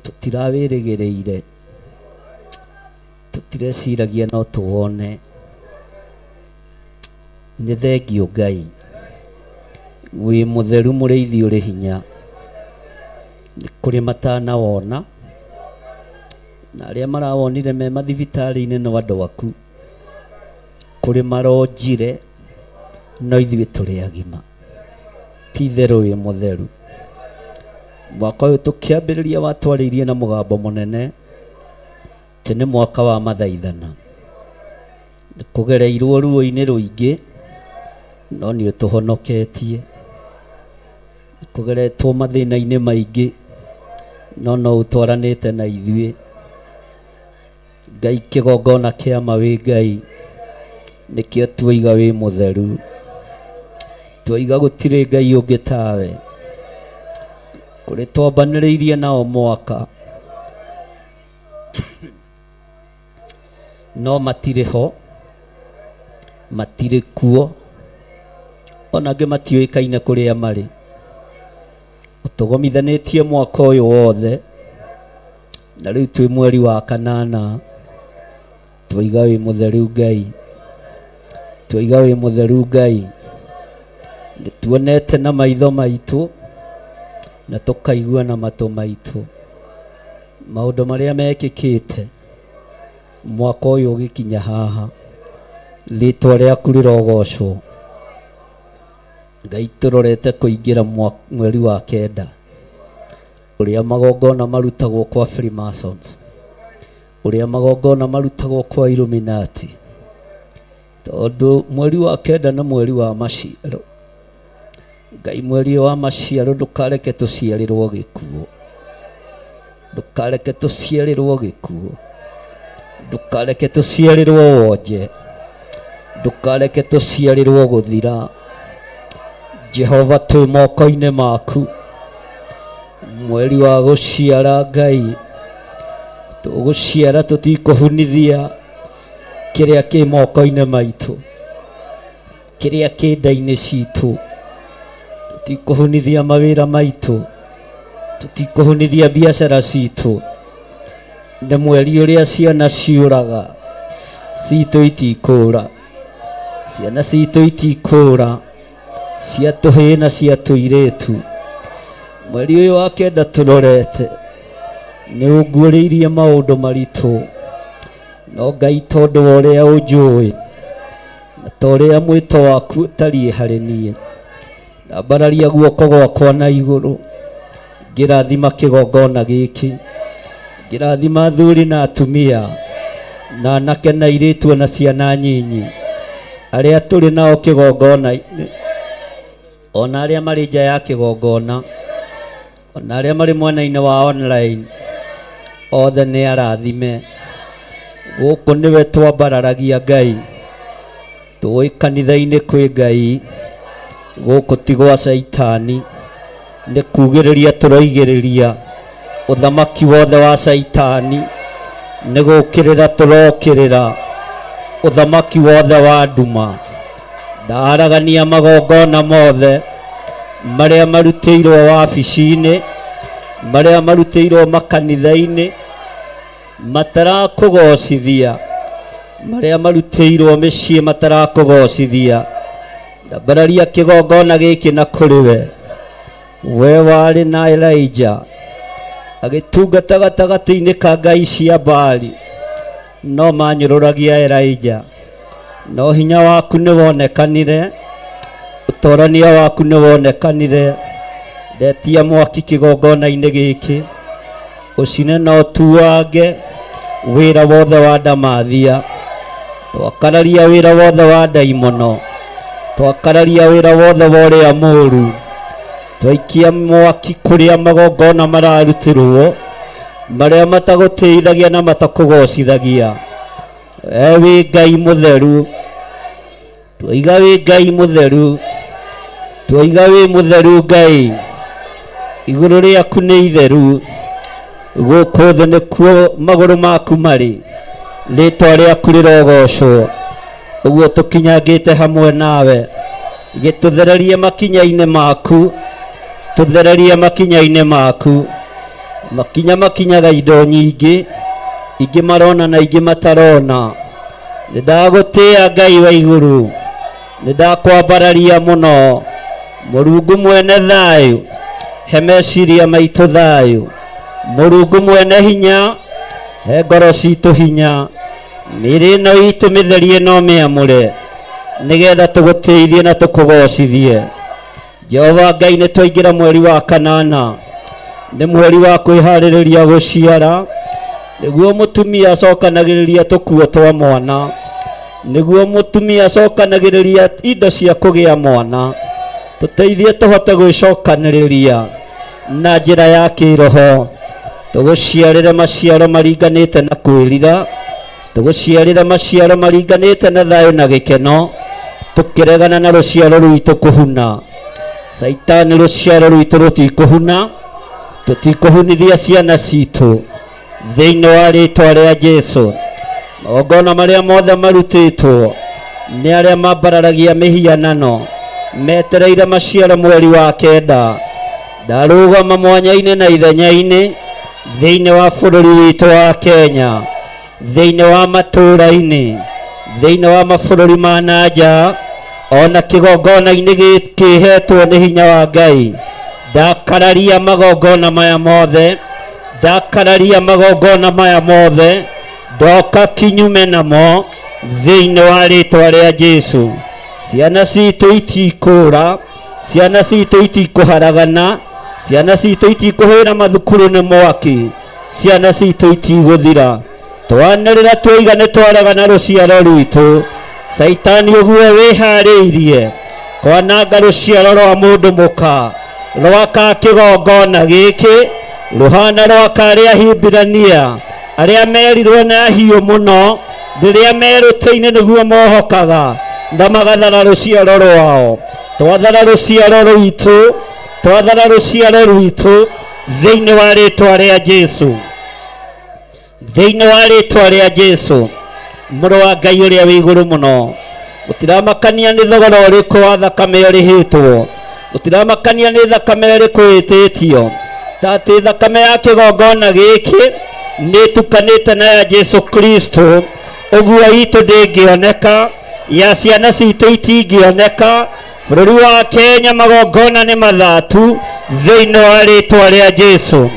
tũtirawĩrĩgĩrĩire, tũtireciragia no tũwone. Nĩ thengiũ Ngai, wĩ mũtheru mũrĩithi ũrĩ hinya. Nĩ kũrĩ matanawona, na arĩa marawonire me mathibitarĩ-inĩ no andũ aku. Kũrĩ maronjire, no ithuĩ tũrĩ agima. Ti itherũ wĩ mũtheru. Mwaka ũyũ tũkĩambĩrĩria watwarĩirie na mũgambo mũnene, atĩ nĩ mwaka wa mathaithana. Nĩ kũgereirwo ruo-inĩ rũingĩ, no nĩ ũtũhonoketie. Nĩ kũgeretwo mathĩna-inĩ maingĩ, no no ũtwaranĩte na ithuĩ. Ngai kĩgongona kĩa ma wĩ Ngai, nĩkĩo tuoiga wĩ mũtheru. Tuoiga gũtirĩ Ngai ũngĩ tawe. Kũrĩ twambanĩrĩirie nao mwaka, no matirĩ ho, matirĩ kuo, ona angĩ matiũĩkaine kũrĩa marĩ. Ũtũgomithanĩtie mwaka ũyũ wothe, na rĩu twĩ mweri wa kanana, twoiga wĩ mũtheru Ngai, twoiga wĩ mũtheru Ngai. Nĩ tuonete na maitho maitũ, na tũkaigua na matũ maitũ maũndũ marĩa mekĩkĩte mwaka ũyũ ũgĩkinya haha. Rĩtwa rĩaku rĩrogocwo Ngai. Tũrorete kũingĩra mweri wa kenda, ũrĩa magongona marutagwo kwa Freemasons, ũrĩa magongona marutagwo kwa Illuminati, tondũ mweri wa kenda nĩ mweri wa maciaro. Ngai, mweri wa maciaro, ndũkareke tũciarĩrwo gĩkuũ, ndũkareke tũciarĩrwo gĩkuũ, ndũkareke tũciarĩrwo wonje, ndũkareke tũciarĩrwo gũthira. Jehova, twĩ moko-inĩ maku. Mweri wa gũciara Ngai, tũgũciara, tũtikũhunithia kĩrĩa kĩ moko-inĩ maitũ, kĩrĩa kĩ nda-inĩ citũ. Tũtikũhunithia mawĩra maitũ, tũtikũhunithia biacara citũ. Nĩ mweri ũrĩa ciana ciũraga, citũ itikũra, ciana citũ itikũra, cia tũhĩĩ na cia tũirĩtu. Mweri ũyũ wa kenda tũrorete nĩ ũnguũrĩirie maũndũ maritũ, no Ngai, tondũ wa ũrĩa ũnjũĩ na ta ũrĩa mwĩto waku ũtariĩ harĩ niĩ, ndambararia guoko gwakwa na igũrũ, ngĩrathima kĩgongona gĩkĩ, ngĩrathima athuri na atumia na anake na airĩtu na ciana nyinyi arĩa tũrĩ nao kĩgongona-inĩ, ona arĩa marĩ nja ya kĩgongona. Ona arĩa marĩ mwena-inĩ wa online othe nĩ arathime. Gũkũ nĩwe twambararagia Ngai, tũĩ kanitha-inĩ kwĩ Ngai, gũkũ ti gwa Caitani. Nĩ kugĩrĩria tũroigĩrĩria ũthamaki wothe wa Caitani, nĩ gũkĩrĩra tũrokĩrĩra ũthamaki wothe wa nduma. Ndaragania magongona mothe marĩa marutĩirwo wabici-inĩ, marĩa marutĩirwo makanitha-inĩ matarakũgocithia, marĩa marutĩirwo mĩciĩ matarakũgocithia. Ndambararia kĩgongona gĩkĩ na kũrĩ we. We warĩ na Elijah agĩtungata gatagatĩ-inĩ ka ngai cia Baali, no manyũrũragia Elijah, no hinya waku nĩ wonekanire, ũtorania waku nĩ wonekanire. Ndetia mwaki kĩgongona-inĩ gĩkĩ, ũcine na ũtuange wĩra wothe wa ndamathia. Twakararia wĩra wothe wa ndaimono, twakararia wĩra wothe wa ũrĩa mũũru, twaikia mwaki kũrĩa magongona mararutĩrwo marĩa matagũtĩithagia na matakũgocithagia. We wĩ Ngai mũtheru, twaiga wĩ Ngai mũtheru, twaiga wĩ mũtheru Ngai, igũrũ rĩaku nĩ itheru, gũkũ thĩ nĩkuo magũrũ maku marĩ, rĩtwa rĩaku rĩrogocwo. Ũguo tũkinyangĩte hamwe nawe, gĩtũthererie makinya-inĩ maku, tũthererie makinya-inĩ maku. Makinya makinyaga indo nyingĩ, ingĩ marona na ingĩ matarona. Nĩ ndagũtĩĩa Ngai wa igũrũ, nĩ ndakwambararia mũno. Mũrungu mwene thayũ, he meciria maitũ thayũ. Mũrungu mwene hinya, he ngoro citũ hinya. Mĩĩrĩ ĩno itũ mĩtherie no mĩamũre, nĩgetha tũgũtĩithie na tũkũgocithie. Jehova Ngai, nĩ twaingĩra mweri wa kanana, nĩ mweri wa kwĩharĩrĩria gũciara, nĩguo mũtumia acokanagĩrĩria tũkuo twa mwana, nĩguo mũtumia acokanagĩrĩria indo cia kũgĩa mwana. Tũteithie tũhote gwĩcokanĩrĩria na njĩra ya kĩroho, tũgũciarĩre maciaro maringanĩte na kwĩrira, tũgũciarĩre maciaro maringanĩte na thayũ na gĩkeno, tũkĩregana na rũciaro rwitũ kũhuna. Caitani, rũciaro rwitũ rũtikũhuna, tũtikũhunithia ciana citũ thĩinĩ wa rĩtwa rĩa Jesu. Magongona marĩa mothe marutĩtwo nĩ arĩa mambararagia mĩhianano metereire maciaro mweri wa kenda, ndarũgama mwanya-inĩ na ithenya-inĩ thĩinĩ wa bũrũri witũ wa Kenya, thĩinĩ wa matũũra-inĩ, thĩinĩ wa mabũrũri ma na nja, ona kĩgongona-inĩ kĩhetwo nĩ hinya wa Ngai. Ndakararia magongona maya mothe, ndakararia magongona maya mothe, ndoka kinyume namo thĩinĩ wa rĩtwa rĩa Jesu. Ciana citũ itikũra, ciana citũ itikũharagana, ciana citũ itikũhĩra mathukuru nĩ mwaki, ciana citũ itigũthira. Twanĩrĩra twoiga nĩ twaregana rũciaro rwitũ. Caitani ũguo wĩharĩirie kwananga rũciaro rwa mũndũ mũka, rwaka kĩgongona gĩkĩ rũhana rwaka arĩa Hibirania arĩa merirwo nĩ ahiũ mũno rĩrĩa merũtĩ-inĩ nĩguo mohokaga na magathara rũciaro rwao. Twathara rũciaro rwitũ, twathara rũciaro rwitũ thĩinĩ wa rĩtwa rĩa Jesu, thĩinĩ wa rĩtwa rĩa Jesu, mũrũ wa Ngai ũrĩa wĩ igũrũ mũno. Gũtiramakania nĩ thogora ũrĩkũ wa thakame ũrĩhĩtwo, gũtiramakania nĩ thakame ĩrĩkũ ĩtĩtio, ta atĩ thakame ya kĩgongona gĩkĩ nĩ ĩtukanĩte na ya Jesu Kristo, ũguo itũ ndĩngĩoneka, ya ciana citũ itingĩoneka. Bũrũri wa Kenya magongona nĩ mathatu thĩinĩ wa rĩtwa rĩa Jesu,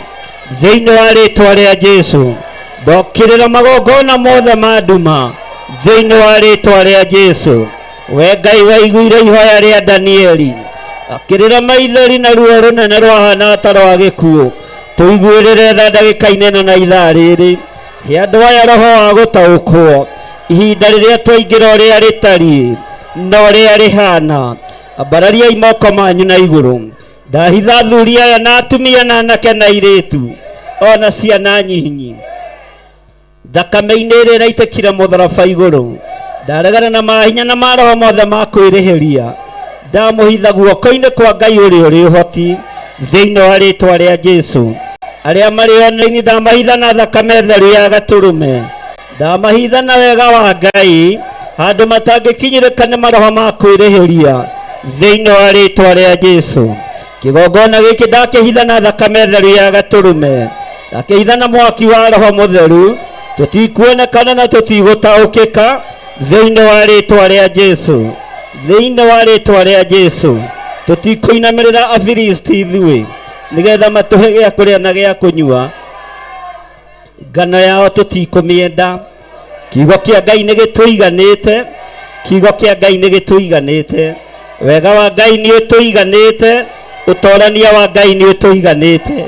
thĩinĩ wa rĩtwa rĩa Jesu. Ndokĩrĩra magongona mothe ma nduma thĩinĩ wa rĩtwa rĩa Jesu. We Ngai waiguire ihoya rĩa Danieli, akĩrĩra maithori na ruo rũnene rwahana ta rwa gĩkuũ. Tũiguĩrĩre tha ndagĩka-inĩ ĩno na ithaa rĩrĩ. He andũ aya roho wa gũtaũkwo ihinda rĩrĩa twaingĩra ũrĩa rĩtariĩ na ũrĩa rĩhana. Ambarariai moko manyu na igũrũ. Ndahitha athuri aya na atumia na anake na airĩtu ona ciana nyinyi thakame-inĩ ĩrĩa ĩraitĩkire mũtharaba igũrũ. Ndaregana na mahinya na maroho mothe ma kwĩrĩhĩria. Ndamũhitha guoko-inĩ kwa Ngai ũrĩa ũrĩ ũhoti thĩinĩ wa rĩtwa rĩa Jesu. Arĩa marĩ online ndamahitha na thakame theru ya gatũrũme. Ndamahitha na wega wa Ngai handũ matangĩkinyĩrĩka nĩ maroho ma kwĩrĩhĩria thĩinĩ wa rĩtwa rĩa Jesu. Kĩgongona gĩkĩ ndakĩhitha na thakame theru ya gatũrũme, ndakĩhitha na mwaki wa roho mũtheru. Tũtikuonekana na tũtigũtaũkĩka thĩinĩ wa rĩtwa rĩa Jesu, thĩinĩ wa rĩtwa rĩa Jesu. Tũtikũinamĩrĩra Afilisti ithuĩ nĩgetha matũhe gĩa kũrĩa na gĩa kũnyua. Ngano yao tũtikũmĩenda. Kiugo kĩa Ngai nĩ gĩtũiganĩte, kiugo kĩa Ngai nĩ gĩtũiganĩte, wega wa Ngai nĩ ũtũiganĩte, ũtorania wa Ngai nĩ ũtũiganĩte.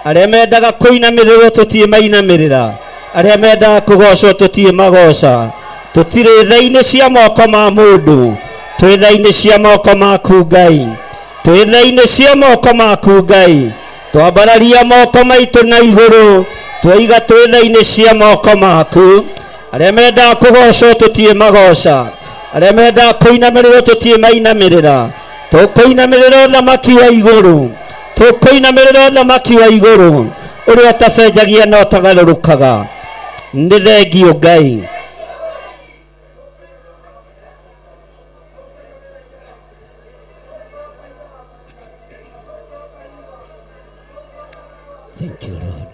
Arĩa mendaga kũinamĩrĩrwo tũtiĩ mainamĩrĩra, arĩa mendaga kũgocwo tũtiĩ magoca. Tũtirĩ tha-inĩ cia moko ma mũndũ, twĩ tha-inĩ cia moko maku Ngai, twĩ tha-inĩ cia moko maku Ngai. Twambararia moko maitũ na igũrũ, twaiga twĩ tha-inĩ cia moko maku. Arĩa mendaga kũgocwo tũtiĩ magoca, arĩa mendaga kũinamĩrĩrwo tũtiĩ mainamĩrĩra. Tũkũinamĩrĩra ũthamaki wa igũrũ, tũkũinamĩrĩra ũthamaki wa igũrũ ũrĩa ũtacenjagia na ũtagarũrũkaga. Nĩ thengio Ngai. Thank you, Lord.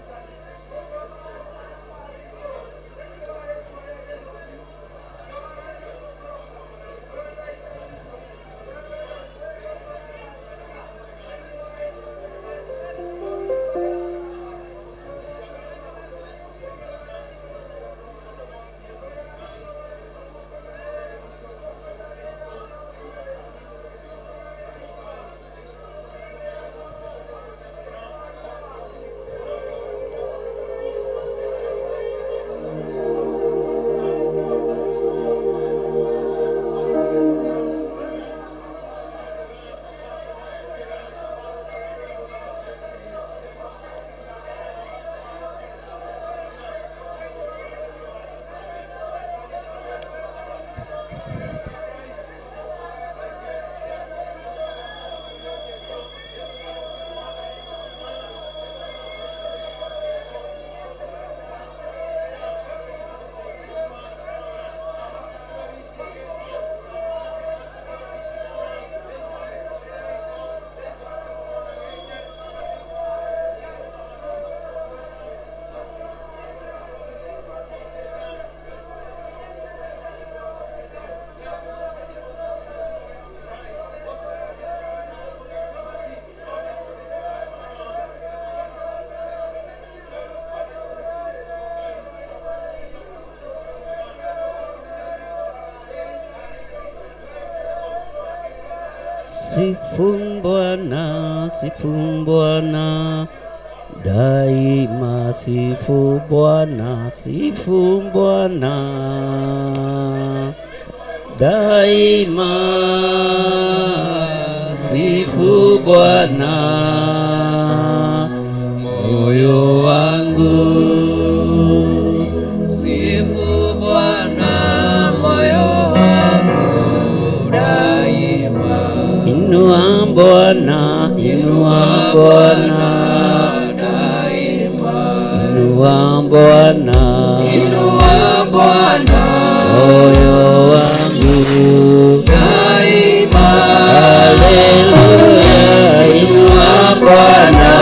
Sifu Bwana, sifu Bwana, daima sifu Bwana, sifu Bwana, daima sifu Bwana. Moyo wangu sifu Bwana, moyo wangu daima. Inua Bwana, inua Bwana, daima. Inua Bwana, inua Bwana, moyo wangu daima. Haleluya, inua Bwana.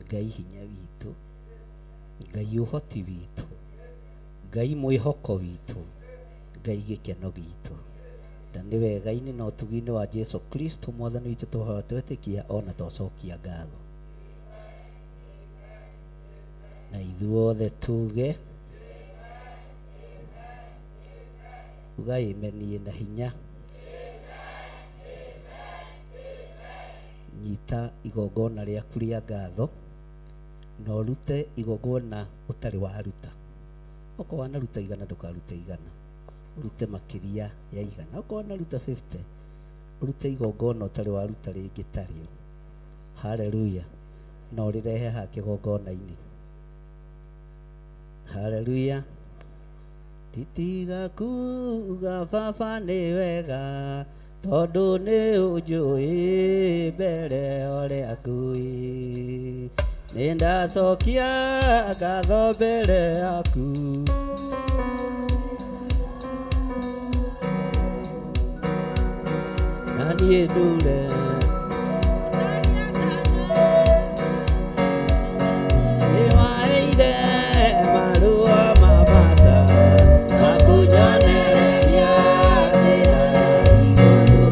Ngai hinya witũ, Ngai ũhoti witũ, Ngai mwĩhoko witũ, Ngai gĩkeno gitũ. Na nĩ wega-inĩ na ũtugi-inĩ wa Jesu Kristo mwathani witũ twahoya twetĩkia ona twacokia ngatho. Na ithuothe tuge uga ĩmeniĩ na hinya. Nyita igongona rĩaku rĩa ngatho na ũrute igongona ũtarĩ waruta. Okorwo wanaruta igana ndũkarute igana, ũrute makĩria ya igana. Okorwo wanaruta 50 ũrute igongona ũtarĩ waruta rĩngĩ tarĩo. Haleluya. Na ũrĩrehe haha kĩgongona-inĩ. Haleluya. Titiga kuga baba nĩ wega tondũ nĩ ũnjũĩ mbere ũrĩa ngũĩ. Nĩ ndacokia ngatho mbere yaku. Na niĩ ndure nĩwaheire marũa ma bata makunyonereria njĩra ya igũrũ.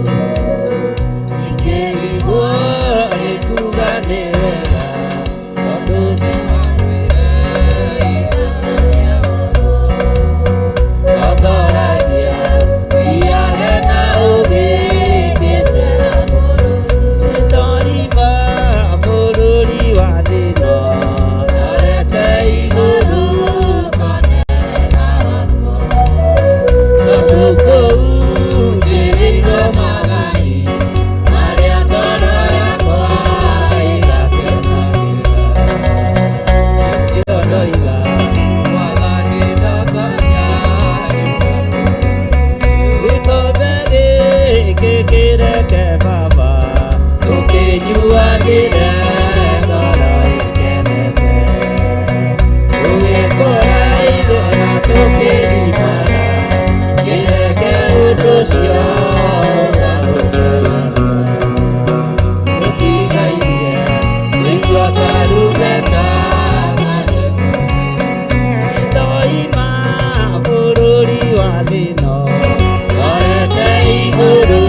Ingĩrigwo nĩkuga nĩ wega tondũ nĩwanduire tongoragia thiage na ũũgĩ ngĩcera nĩndoima bũrũri wa thĩna ndorete igũrũ tondũ kũu njĩrĩirwo magai marĩa ngoro yakwa ĩgakenagĩra. Nĩkĩo ndoiga Mwathani ndongoria gĩkombe gĩkĩ kĩreke baba tũkĩnyuanĩre ngoro ĩkenete tũgĩkũra ithuĩ na tũkĩgimara kĩreke ũndũ ũcio ũgatũkenagia tũtigairie kũigua karumbeta ga Jesũ. Nĩndoima bũrũri wa thĩna ndorete igũrũ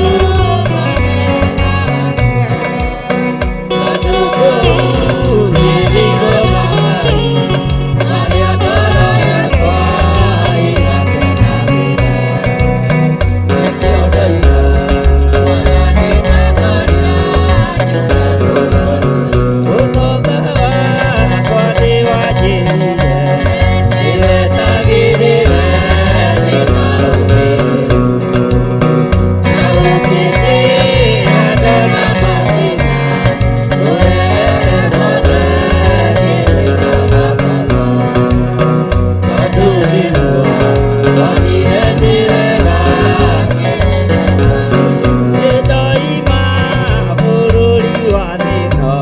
tondũ kũu njĩrĩirwo magai marĩa ngoro yakwa ĩgakenagĩra. Nĩkĩo ndoiga Mwathani ndongoria nyume bũrũri. ũtonga wakwa nĩwanjĩrire nĩwetagĩrĩra ndĩna ũmĩrĩru na ũkĩndĩra ndona mathĩna kũrehere mothe nĩwĩkaga baba tondũ nĩguo ndonire nĩ wega nĩndoima bũrũri wa thĩna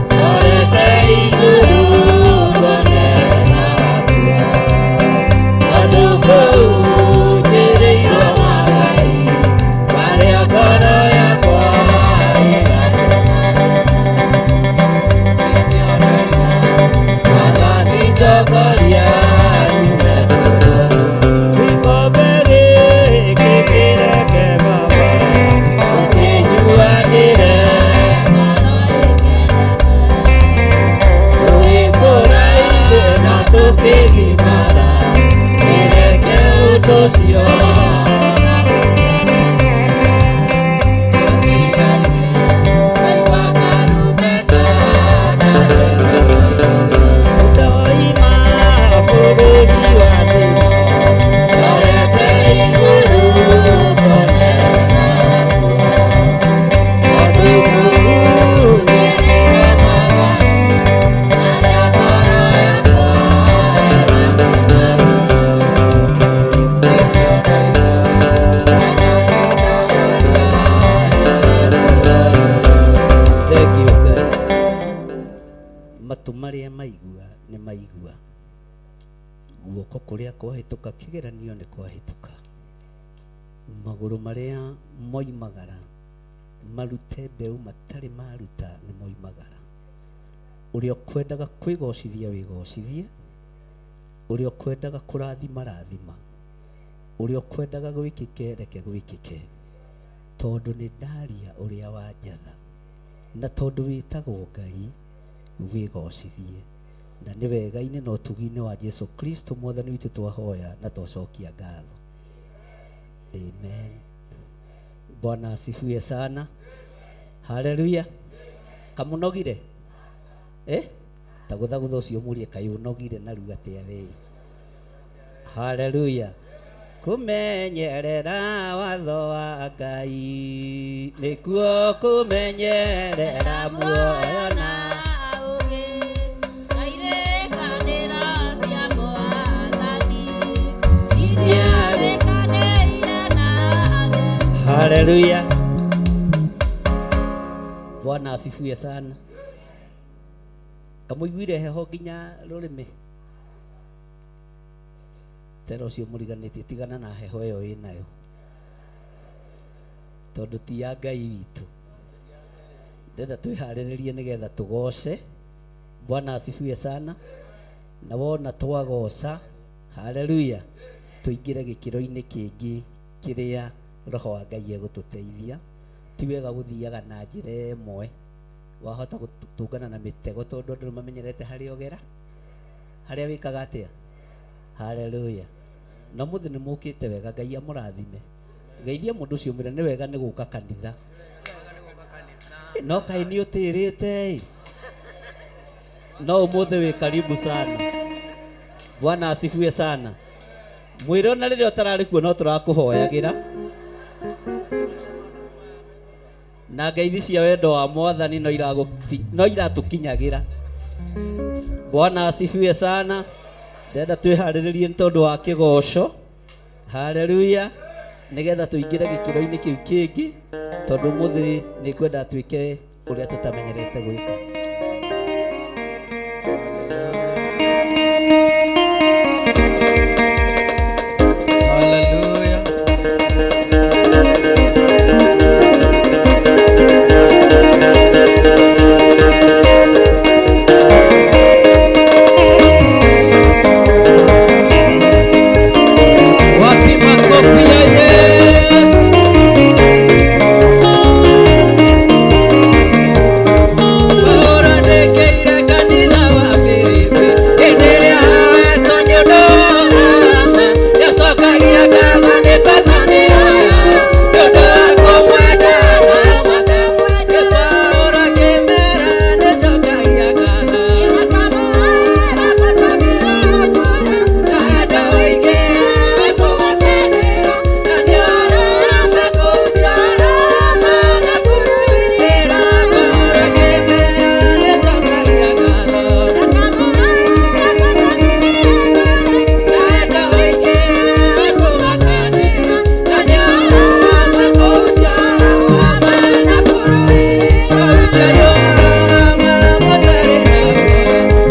ndorete igũrũ ngone wega wakwa tondũ kũu njĩrĩirwo magai marĩa ngoro yakwa Mwathani ndongoria nyume bũrũri. Gĩkombe gĩkĩ kĩreke baba tũkĩnyuanĩre tũgĩkũra ithuĩ na tũkĩgimara kĩreke ũndũ ũcio Ndoima bũrũri wa thĩna ndorete igũrũ ngone wega wakwa tondũ kũu njĩrĩirwo magai marĩa ngoro yakwa ĩgakenagĩra. Nĩkĩo ndoiga Thank you Ngai. Matũ marĩa maigua nĩ maigua, guoko kũrĩa kwahĩtũka kĩgeranio nĩ kwahĩtũka, magũrũ marĩa moimagara marute mbeũ matarĩ maruta nĩ moimagara. Ũrĩa ũkwendaga kwĩgocithia wĩgocithie, ũrĩa ũkwendaga kũrathima rathima, ũrĩa ũkwendaga gwĩkĩke reke gwĩkĩke, tondũ nĩ ndaria ũrĩa wanjatha, na tondũ wĩtagwo Ngai wĩgocithie. Na nĩ wega-inĩ na ũtugi-inĩ wa Jesu Kristo mwathani witũ twahoya na twacokia ngatho. Amen. Bwana asifiwe sana. Haleluya. Kamunogire? Eh? Tagũthagũtha ũcio mũrie kaĩ ũnogire narua atĩa we. Haleluya. Kũmenyerera watho wa Ngai nĩkuo kũmenyerera muoyo na Haleluya. Bwana asifiwe sana. Kamuiguire heho nginya rũrĩmĩ. Tera ũcio mũriganĩtie tigana na heho ĩyo wĩnayo, tondũ ti ya Ngai witũ. Ndĩrenda twĩharĩrĩrie nĩgetha tũgoce. Bwana asifiwe sana. Na wona twagoca, haleluya, tũingĩre gĩkĩro-inĩ kĩngĩ kĩrĩa roho wa Ngai egũtũteithia. Ti wega gũthiaga na njĩra ĩmwe, wahota gũtũngana na mĩtego tondũ andũ nĩmamenyerete harĩa ũgera, harĩa wĩkaga atĩa. Haleluya. Na mũthĩ nĩ mũkĩte wega, Ngai amũrathime. Geithia mũndũ ũcio mwĩre nĩ wega nĩ gũka kanitha. No kaĩ nĩ ũtĩrĩte ĩ, no ũmũthĩ wĩ karibu sana. Bwana asifiwe sana. Mwĩre ona rĩrĩa ũtararĩ kuo no tũrakũhoyagĩra, na ngeithi cia wendo wa mwathani no iratũkinyagĩra. Bwana asifiwe sana. Ndĩrenda twĩharĩrĩrie nĩ tondũ wa kĩgoco. Haleluya. Nĩgetha tũingĩre gĩkĩro-inĩ kĩu kĩngĩ, tondũ ũmũthĩ nĩ ngwenda twĩke ũrĩa tũtamenyerete gwĩka. Hallelujah. Wapi makofi ya Yesu? Paura ndekeire kanitha wa Filipi, hĩndĩ ĩrĩa ahetwo nĩ ũndũ wa ma, nĩacokagia ngatho nĩ bata nĩ aya, nĩ ũndũ wa kũmwenda na makamwenda. Paũlũ akĩmera nĩnjokagia ngatho, na andũ aingĩ kũgwatanĩra, na nĩ arama kũhutia arama na kũrũĩra. Paũlũ akĩmera nĩnjokagia ngatho, na andũ aingĩ kũgwatanĩra, na nĩ arama kũhutia arama na kũrũĩra. Kũhutia arama mũtarĩ naguo,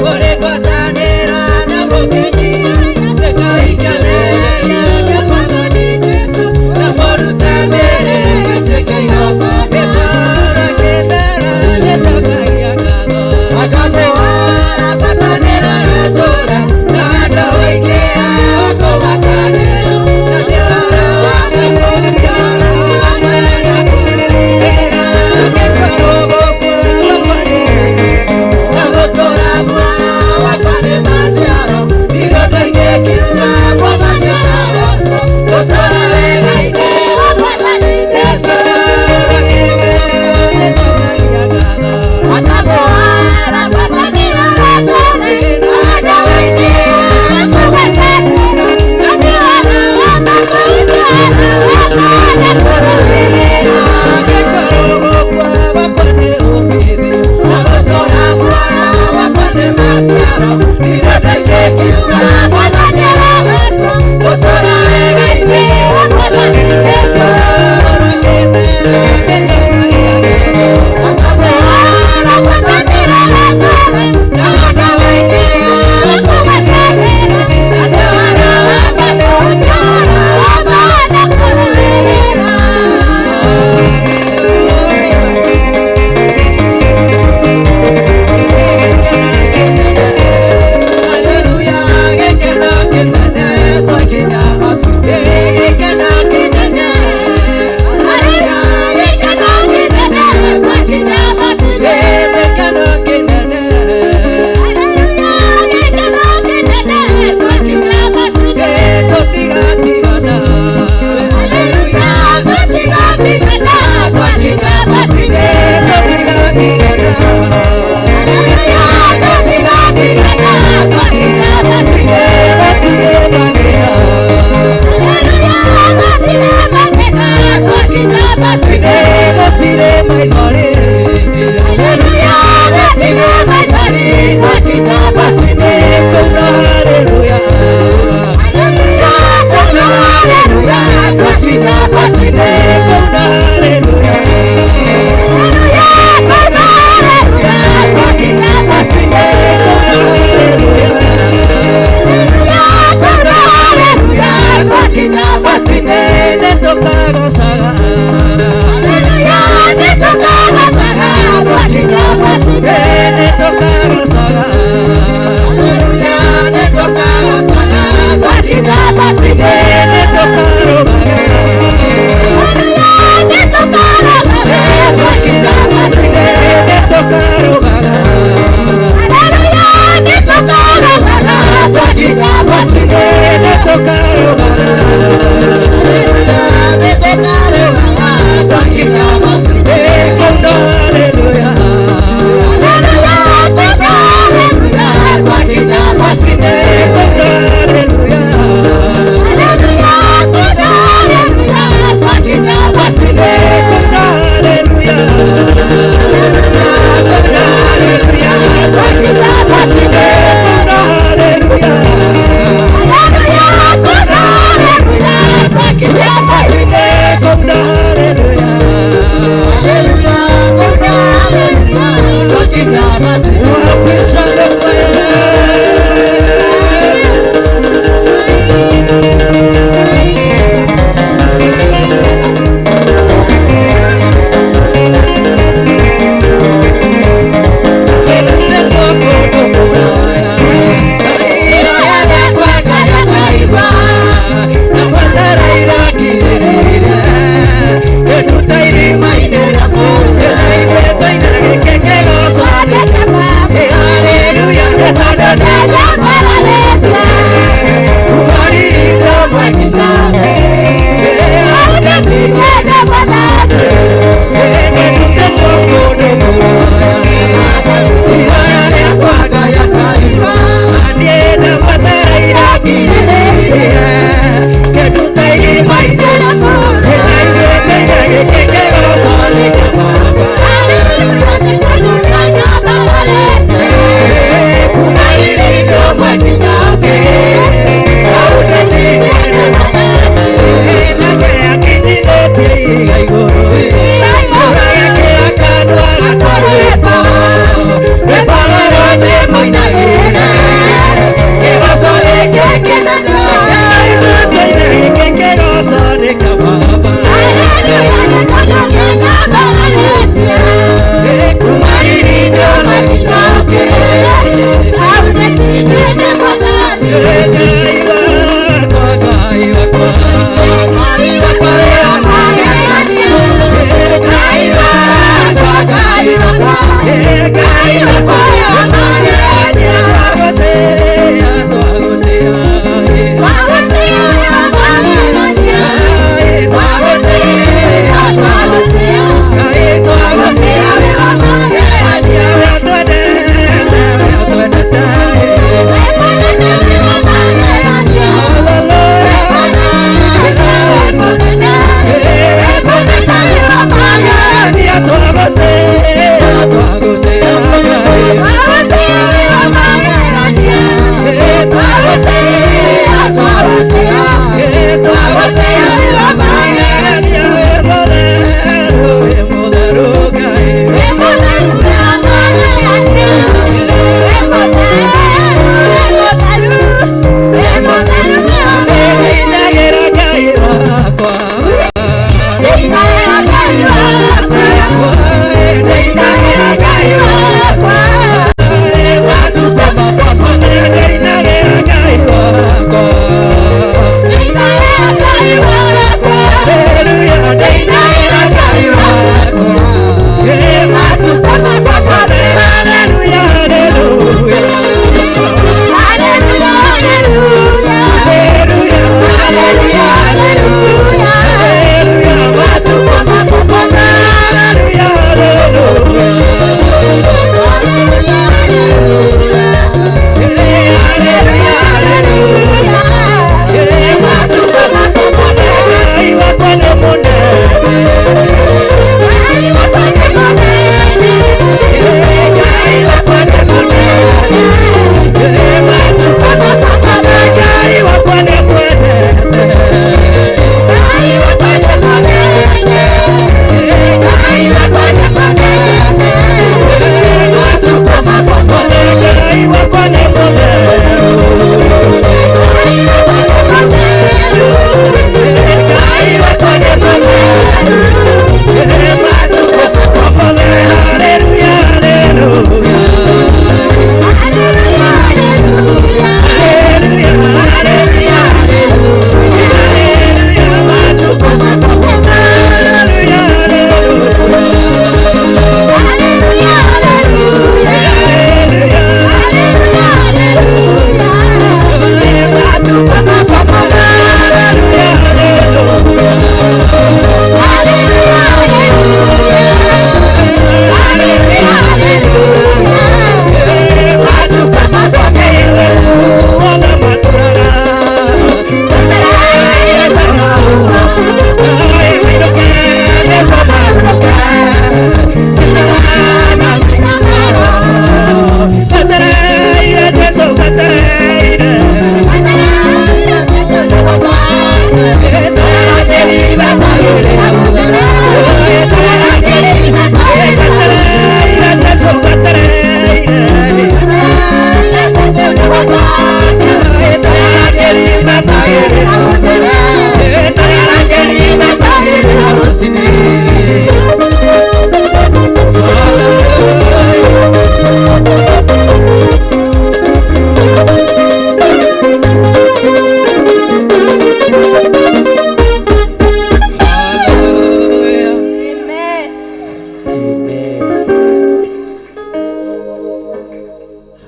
kũrĩ ngwatanĩra na mũkĩnyia, Nĩkaikanĩria kĩa Mwathani Jesũ, na mũrute mĩĩrĩ ĩtuĩke igongona. Paũlũ akĩmera nĩnjokagia ngatho, akamũhoera ngwatanĩro ya itũũra, na andũ aingĩ ao kũgwatanĩra, na nĩ ũhoro wa kũhutia arama na kũrũĩra. Angĩkorwo gũkua gwakwa nĩ na gũtũũra muoyo wakwa nĩ maciaro, ndirĩ ũndũ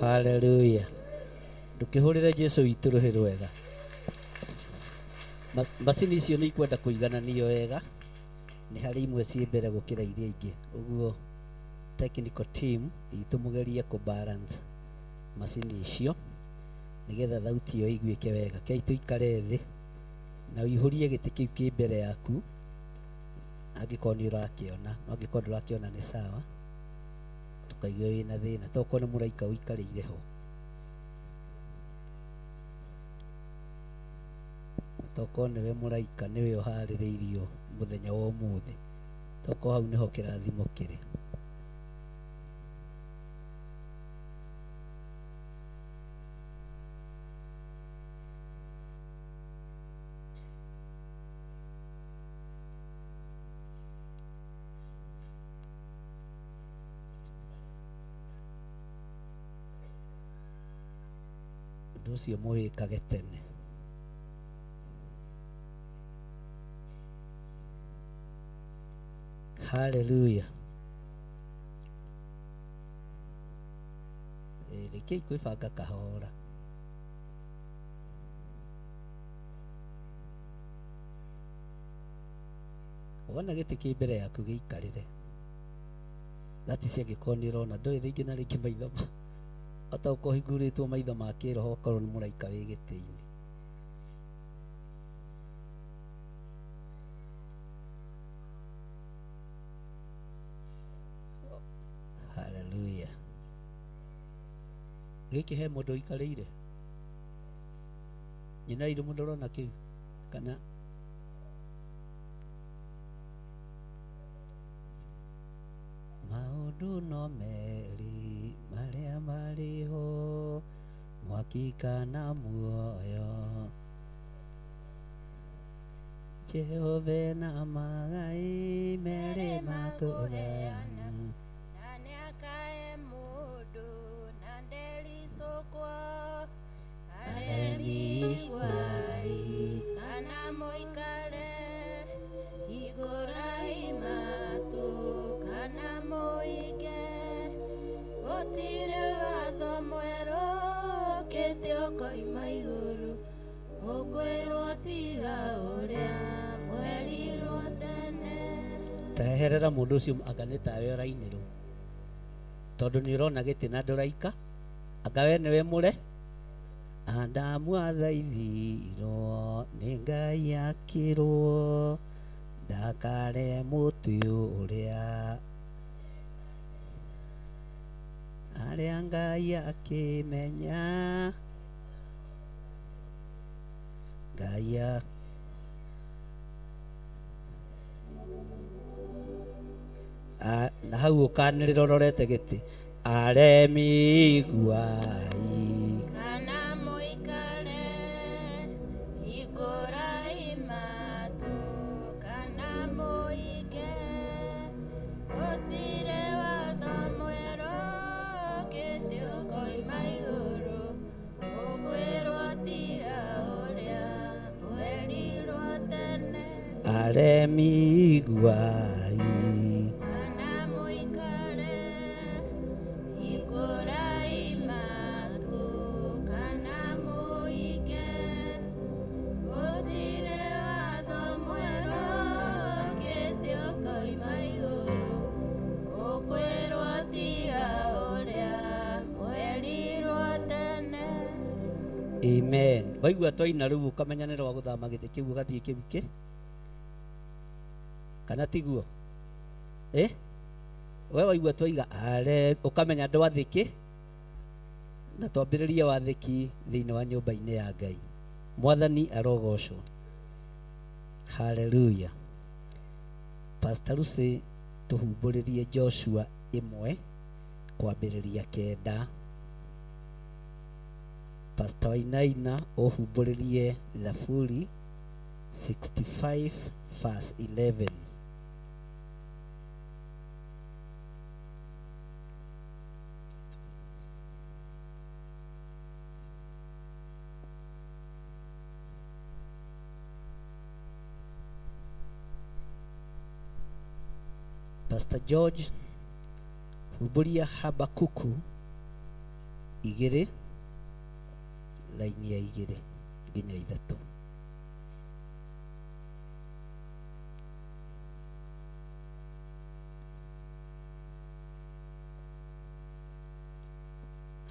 Haleluya. Ndũkĩhũrĩre Jesu witũ rũhĩ rwega. Macini icio nĩ ikwenda kũigananio wega, nĩ harĩ imwe ciĩ mbere gũkĩra iria ingĩ, ũguo technical team itũ mũgerie kũ balance macini icio nĩgetha thauti ĩyo ĩiguĩke wega. Kei tũikare thĩ na ũihũrie gĩtĩ kĩu kĩ mbere yaku angĩkorwo nĩ ũrakĩona, no angĩkorwo ndũrakĩona nĩ sawa, ndũkaigue wĩna thĩna tokorwo nĩ mũraika ũikarĩire ho. Tokorwo nĩwe mũraika, nĩwe ũharĩrĩirio mũthenya wa ũmũthĩ, tokorwo hau nĩho kĩrathimo kĩrĩ. Ũndũ ũcio mũwĩkage tene. Haleluya. Rekei kwĩbanga kahora. Wona gĩtĩ kĩ mbere yaku gĩikarĩre. Thati ciangĩkorwo nĩ ũrona, ndũĩ rĩngĩ na rĩngĩ maitho ma otaũkorwo ũhingũrĩtwo maitho ma kĩroho okorwo nĩ mũraika wĩ gĩtĩ-inĩ. Haleluya. Gĩkĩ he mũndũ ũikarĩire? Nyina irĩ mũndũ ũrona kĩu? Kana maũndũ no merĩ marĩa marĩ ho, mwaki kana muoyo. Jehova na magai merĩ makũheana. Na nĩakae mũndũ na ndericũkwo, Aremi aremigwai kana mũikare igũrai matũ kana mũige, gũtirĩ watho mwerũ ũkĩte ũkoima igũrũ, ũkwĩrwo tiga ũrĩa mwerirwo tene. Teherera mũndũ ũcio anga nĩ tawe ũrainĩrwo, tondũ nĩ ũrona gĩtĩ na ndũraika, anga we nĩwe mũre. Adamu athaithirwo nĩ Ngai akĩrwo ndakare mũtĩ ũrĩa arĩa Ngai akĩmenya Ngai na hau ũkanĩrĩra ũrorete gĩtĩ aremi iguai kana mũikare hingũrai matũ kana mũige, gũtirĩ watho mwerũ ũkĩte ũkoima igũrũ, ũkwĩrwo tiga ũrĩa mwerirwo tene. Aremi iguai kana mũikare hingũrai matũ kana mũige, gũtirĩ watho mwerũ ũkĩte ũkoima igũrũ, ũkwĩrwo tiga ũrĩa mwerirwo tene. Amen. Waigua twaina rĩu ũkamenya nĩ rwa gũthama gĩtĩ kĩu ũgathiĩ kĩu kĩ kana tiguo? We waigua twaiga are ũkamenya ndwathĩkĩ, na twambĩrĩrie wathĩki thĩinĩ wa nyũmba-inĩ ya Ngai. Mwathani arogocwo. Haleluya. Pastor Lucy tũhumbũrĩrie Joshua 1 kwambĩrĩria 9. Pastor Wainaina ũhumbũrĩrie Thaburi 65 verse 11. Pastor George humbũria Habakuku 2 laini ya 2 nginya 3.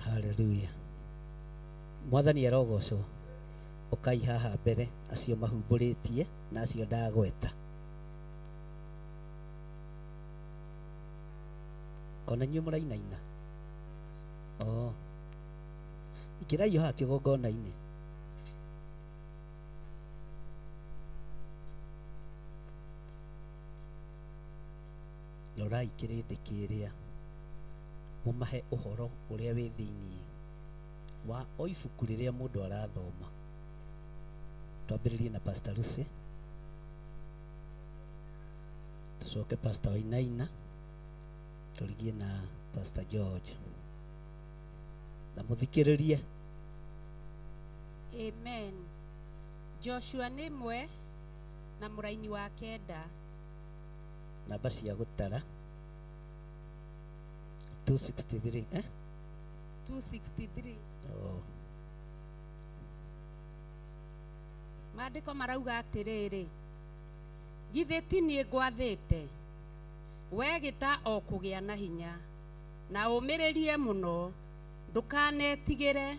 Haleluya. Mwathani arogocwo. Ũkai haha mbere acio mahumbũrĩtie na acio ndagweta. Kona inyuĩ mũrainaina? Oh. Ingĩrai haha kĩgongona-inĩ. Rorai kĩrĩndĩ kĩrĩa, mũmahe ũhoro ũrĩa wĩ thĩiniĩ wa o ibuku rĩrĩa mũndũ arathoma. Twambĩrĩrie na Pastor Lucy, tũcoke Pastor Wainaina, tũrigie na Pastor George. Na mũthikĩrĩrie. Amen. Joshua nĩ 1 na mũraini wa 9. Namba cia gũtara 263, eh? 263. Oh. Maandĩko marauga atĩrĩrĩ, githĩ ti niĩ ngwathĩte, we gĩta o kũgĩa na hinya, na ũmĩrĩrie mũno, ndũkanetigĩre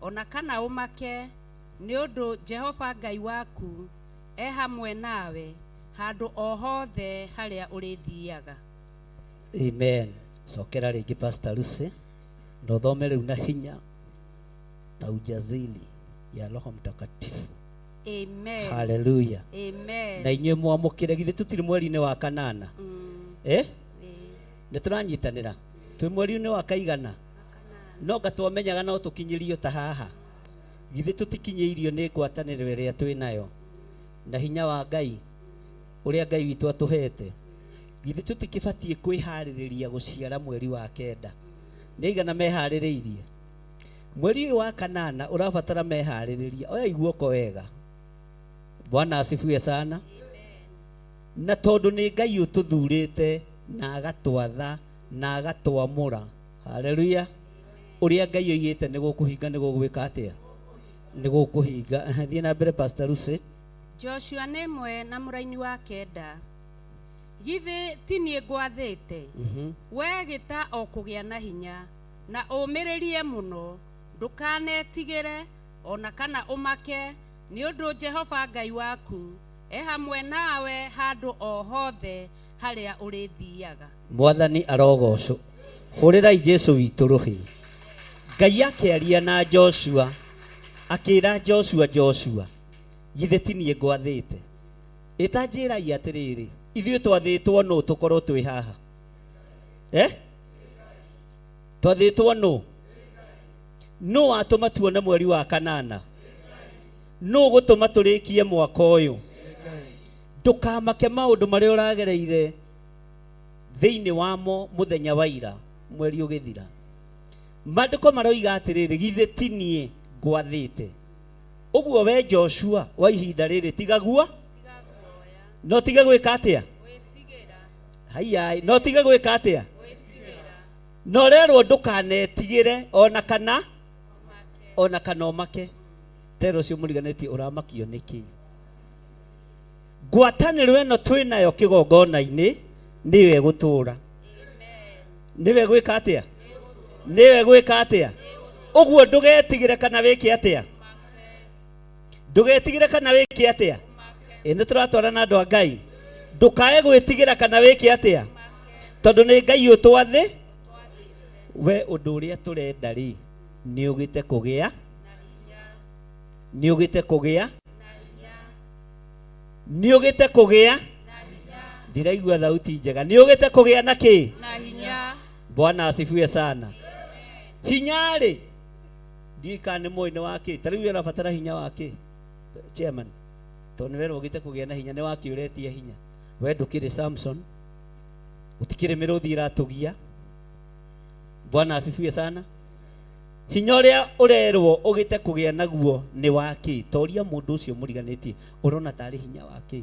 ona kana ũmake, nĩ ũndũ Jehova Ngai waku e hamwe nawe handũ o hothe harĩa ũrĩthiaga. Amen. Cokera rĩngĩ Pastor Lucy, na ũthome rĩu na hinya na ujazili ya Roho Mtakatifu. Amen. Hallelujah. Amen. Na inyuĩ mwamũkĩre, githĩ tũtirĩ mweri-inĩ wa kanana? Eh? Nĩ tũranyitanĩra. Twĩ mweri-inĩ wa kaigana? No nga twamenyaga no tũkinyĩrio ta haha. Githĩ tũtikinyĩirio nĩ ngwatanĩro ĩrĩa twĩ nayo na hinya wa Ngai ũrĩa Ngai witũ atũhete? Githĩ tũtikĩbatiĩ kwĩharĩrĩria gũciara mweri wa 9? Nĩ aigana meharĩrĩirie? Mweri ũyũ wa kanana ũrabatara meharĩrĩria. Oya iguoko wega. Bwana asifiwe sana. Na tondũ nĩ Ngai ũtũthurĩte na agatwatha na agatwamũra. Haleluya. Ũrĩa Ngai oigĩte nĩ gũkũhinga, nĩ gũgwĩka atĩa? Nĩ gũkũhinga. Thiĩ na mbere Pastor Lucy. Joshua nĩ 1 na mũraini wa 9. Githĩ ti niĩ ngwathĩte, we gĩta o kũgĩa na hinya, na ũmĩrĩrie mũno, ndũkanetigĩre ona kana ũmake, nĩ ũndũ Jehova Ngai waku e hamwe nawe handũ o hothe harĩa ũrĩthiaga. Mwathani arogocwo. Hũrĩrai Jesu witũ rũhĩ. Ngai akĩaria na Joshua, akĩra Joshua, Joshua, githĩ ti niĩ ngwathĩte? Ĩta njĩrai atĩrĩrĩ, ithuĩ twathĩtwo nũ tũkorwo twĩ haha? Eh? Twathĩtwo nũ? Nũ watũma tuone mweri wa kanana? Nũ gũtũma tũrĩkie mwaka ũyũ? Ndũkamake maũndũ marĩa ũragereire thĩinĩ wamo mũthenya wa ira mweri ũgĩthira. Maandĩko maroiga atĩrĩrĩ, githĩ ti niĩ ngwathĩte? Ũguo we Joshua wa ihinda rĩrĩ tiga guo, no tige gwĩka atĩa? Haiya, no tige gwĩka atĩa? No rerwo ndũkanetigĩre ona kana ũmake. Tero ũcio mũriganĩtie ũramakio nĩkĩ? Ngwatanĩro ĩno twĩ nayo kĩgongona-inĩ nĩyo ĩgũtũra. Nĩwe gwĩka atĩa? Nĩwe gwĩka atĩa? Ũguo ndũgetigĩre kana wĩke atĩa? Ndũgetigĩre kana wĩke atĩa? Ĩ nĩ tũratwarana andũ a Ngai. Ndũkae gwĩtigĩra kana wĩke atĩa? Tondũ nĩ Ngai ũtwathĩ. We ũndũ ũrĩa tũrenda rĩ, nĩ ũgĩte kũgĩa. Nĩ ũgĩte kũgĩa. Nĩ ũgĩte kũgĩa. Ndiraigua thauti njega. Nĩ ũgĩte kũgĩa na kĩ? Na hinya. Bwana asifiwe sana. Hinya rĩ, ndiũĩ kana nĩ mũĩ nĩ wa kĩ. Ta rĩu ũrabatara hinya wa kĩ? Chairman, tondũ nĩ werwo ũgĩte kũgĩa na hinya, nĩ wa kĩ ũretia hinya? We ndũkĩrĩ Samson, gũtikĩrĩ mĩrũthi ĩratũgia. Bwana asifiwe sana. Hinya ũrĩa ũrerwo ũgĩte kũgĩa naguo nĩ wa kĩ? Toria mũndũ ũcio mũriganĩtie, ũrona tarĩ hinya wa kĩ?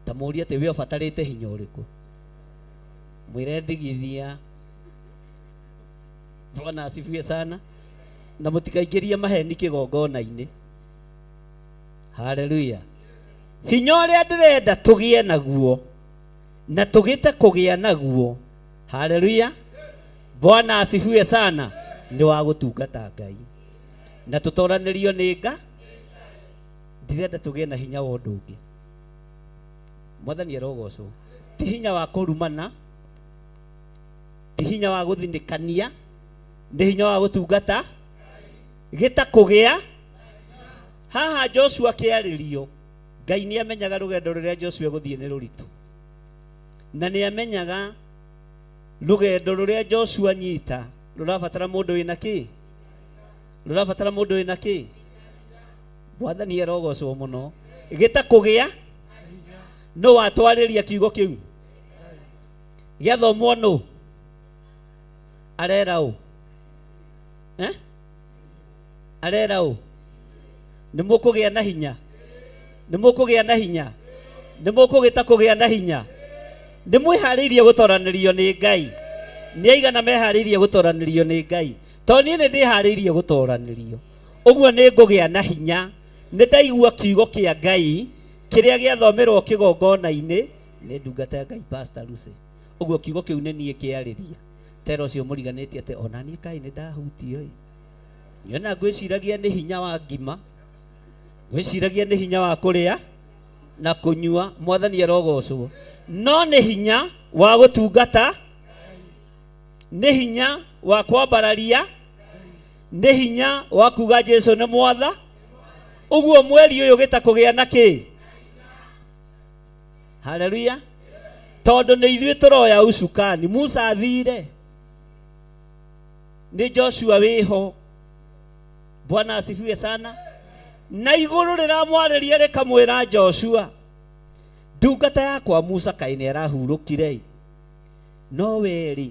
Ta mũrie atĩ we ũbatarĩte hinya ũrĩkũ? Mwĩre ndigithia. Bwana asifiwe sana. Na mũtikaingĩrie maheni kĩgongona-inĩ. Haleluya. Hinya ũrĩa ndĩrenda tũgĩe naguo na tũgĩte kũgĩa naguo, haleluya, Bwana asifiwe sana, nĩ wa gũtungata Ngai na tũtoranĩrio nĩ nga. Ndirenda tũgĩe na hinya wa ũndũ ũngĩ. Mwathani arogocwo. Ti hinya wa kũrumana, ti hinya wa gũthinĩkania, nĩ hinya wa gũtungata gĩta kũgĩa. Haha Joshua akĩarĩrio, Ngai nĩ amenyaga rũgendo rũrĩa Joshua egũthiĩ nĩ rũritũ, na nĩ amenyaga rũgendo rũrĩa Joshua nyita rũrabatara mũndũ wĩna kĩ? Rũrabatara mũndũ wĩna kĩ? Mwathani arogocwo mũno. Gĩta kũgĩa no watwarĩria kiugo kĩu gĩathomwo nũ arera ũ? Eh? Arera ũ? Nĩ mũkũgĩa na hinya, nĩ mũkũgĩa na hinya, nĩ mũkũgĩta kũgĩa na hinya. Nĩ mwĩharĩirie gũtoranĩrio nĩ Ngai? Nĩ aigana meharĩirie gũtoranĩrio nĩ Ngai? Tondũ niĩ nĩ ndĩharĩirie gũtoranĩrio, ũguo nĩ ngũgĩa na hinya. Nĩ ndaigua kiugo kĩa Ngai kĩrĩa gĩathomerwo kĩgongona-inĩ nĩ ndungata ya Ngai Pastor Lucy, ũguo kiugo kĩu nĩ niĩ kĩarĩria. Tera ũcio mũriganĩtie atĩ ona niĩ kaĩ nĩ ndahutio ĩ. Niona ngwĩciragia nĩ hinya wa ngima, ngwĩciragia nĩ hinya wa kũrĩa na kũnyua, Mwathani arogocwo, no nĩ hinya wa gũtungata, nĩ hinya wa kwambararia, nĩ hinya wa kuga Jesu nĩ mwatha. Ũguo mweri ũyũ gĩta kũgĩa na kĩ? Haleluya. Tondũ nĩ ithuĩ tũroya usukani. Musa athire, nĩ Joshua wĩho. Bwana asifiwe sana. Na igũrũ rĩramwarĩria rĩkamwĩra Joshua, ndungata yakwa Musa kaĩ nĩ arahurũkire ĩ, no we rĩ,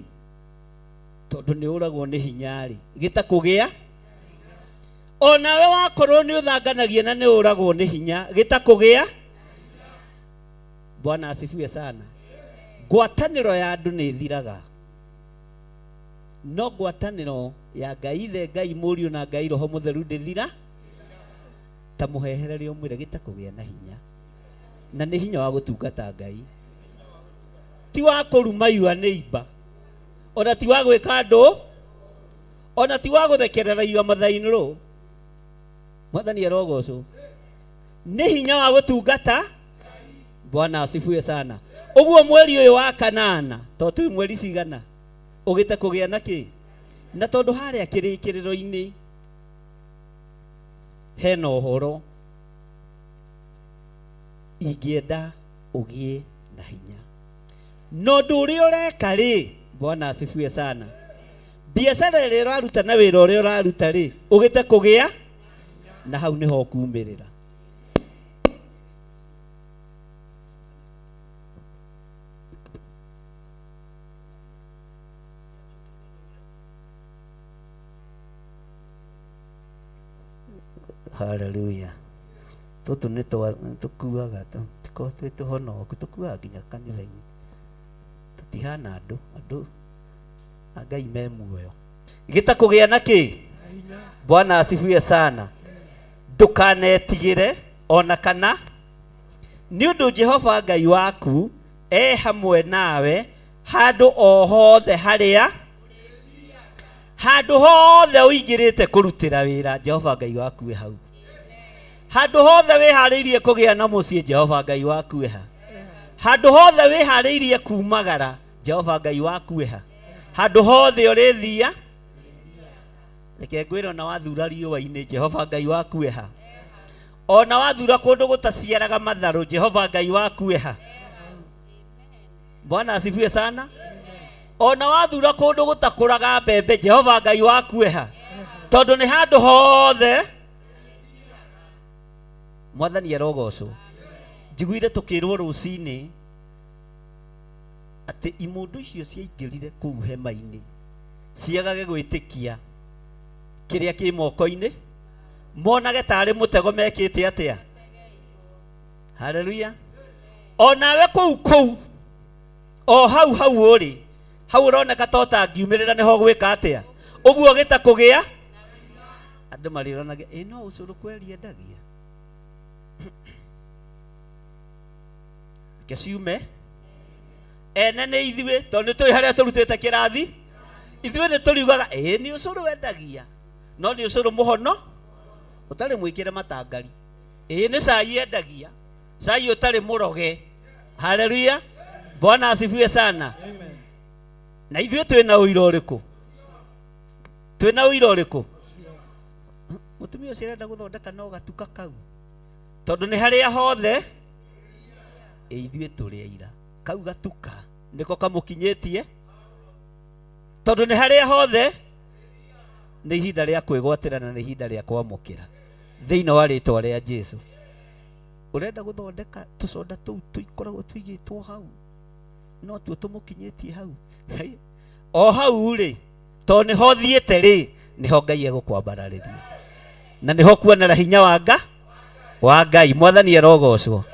tondũ nĩ ũragwo nĩ hinya rĩ, gĩta kũgĩa onawe wakorwo nĩ ũthanganagia na nĩ ũragwo nĩ hinya, gĩta kũgĩa. Bwana asifiwe sana. Ngwatanĩro ya andũ nĩ ĩthiraga, no ngwatanĩro ya Ngai Ithe, Ngai Mũriũ na Ngai Roho Mũtheru ndĩthira. Ta mũhehererie ũmwĩre gĩta kũgĩa na hinya, na nĩ hinya wa gũtungata Ngai, ti wa kũruma your neighbor, ona ti wa gwĩka andũ, ona ti wa gũthekerera your mother-in-law. Mwathani arogocwo. Nĩ hinya wa gũtungata. Bwana asifiwe sana. Ũguo mweri ũyũ wa kanana, to twĩ mweri cigana, ũgĩte kũgĩa na kĩ? Na tondũ harĩa kĩrĩkĩrĩro-inĩ hena ũhoro ingĩenda ũgĩe na hinya, na ũndũ ũrĩa ũreka rĩ, Bwana asifiwe sana, biacara ĩrĩa ũraruta na wĩra ũrĩa ũraruta rĩ, ũgĩte kũgĩa na hau nĩho ũkumĩrĩra. Haleluya. Tũtũ nĩ tũkuaga, tũkorwo twĩ tũhonoku, tũkuaga nginya kanitha-inĩ. Tũtihana andũ, andũ a Ngai me muoyo. Gĩta kũgĩa na kĩ? Bwana asifiwe sana. Ndũkanetigĩre ona kana, nĩ ũndũ Jehova Ngai waku e hamwe nawe handũ o hothe harĩa handũ hothe ũingĩrĩte kũrutĩra wĩra, Jehova Ngai waku wĩ hau. Handũ hothe wĩharĩirie kũgĩa na mũciĩ, Jehova Ngai waku wĩ ha. Handũ hothe wĩharĩirie kumagara, Jehova Ngai waku wĩ ha. Handũ hothe ũrĩthia, reke ngwĩre ona wathura riũa-inĩ, Jehova Ngai waku wĩ ha. Ona wathura kũndũ gũtaciaraga matharũ, Jehova Ngai waku eha. Bwana asifiwe sana. Ona wathura kũndũ gũtakũraga mbembe, Jehova Ngai waku eha. Tondũ nĩ handũ hothe Mwathani arogocwo. Njiguire tũkĩrwo rũcinĩ atĩ imũndũ icio ciaingĩrire kũu hema-inĩ ciagage gwĩtĩkia kĩrĩa kĩ moko-inĩ, monage tarĩ mũtego mekĩte atĩa. Haleluya. Onawe kũu kũu o hau hau ũrĩ hau ũroneka ta ũtangiumĩrĩra nĩho gwĩka atĩa ũguo gĩtakũgĩa andũ marĩronagia ĩ no ũcũrũ kweri endagia reke ciume ene nĩ ithuĩ tondũ nĩ tũĩ harĩa tũrutĩte kĩrathi ithuĩ nĩ tũriugaga ĩ nĩ ũcũrũ wendagia no nĩ ũcũrũ mũhono ũtarĩ mwĩkĩre matangari ĩ nĩ cai endagia cai ũtarĩ mũroge. Haleluya. Bwana asifiwe sana. Na ithuĩ twĩna ũira ũrĩkũ? Twĩna ũira ũrĩkũ? Mũtumia ũcio arenda gũthondeka no gatuka kau tondũ nĩ harĩa hothe ĩ ithuĩ tũrĩ aira kau gatuka nĩko kamũkinyĩtie tondũ nĩ harĩa hothe nĩ ihinda rĩa kwĩgwatĩra na nĩ ihinda rĩa kwamũkĩra thĩinĩ wa rĩtwa rĩa Jesu. Ũrenda gũthondeka tũconda tũu tũikoragwo tũigĩtwo hau no tuo tũmũkinyĩtie hau. O hau rĩ tondũ nĩho thiĩte rĩ nĩho Ngai egũkwambararĩria na nĩho kuonera hinya wa nga wa Ngai. Mwathani arogocwo.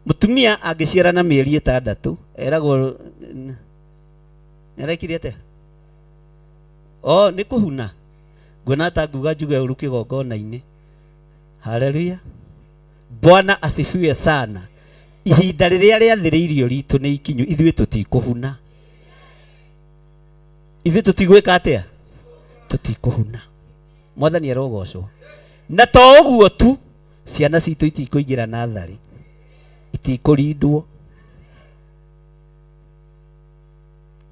Mũtumia angĩciara na mĩeri ĩtandatũ eragwo nĩarekire atĩa? O nĩ kũhuna nguona ta nguga njuge ũru kĩgongona-inĩ. Haleluya. Bwana asifiwe sana. Ihinda rĩrĩa rĩathĩrĩirio ritũ nĩ ikinyu, ithuĩ tũtikũhuna. Ithuĩ tũtigwĩka atĩa? Tũtikũhuna. Mwathani arogocwo. Na to ũguo tu, ciana citũ itikũingĩra natharĩ, itikũrindwo,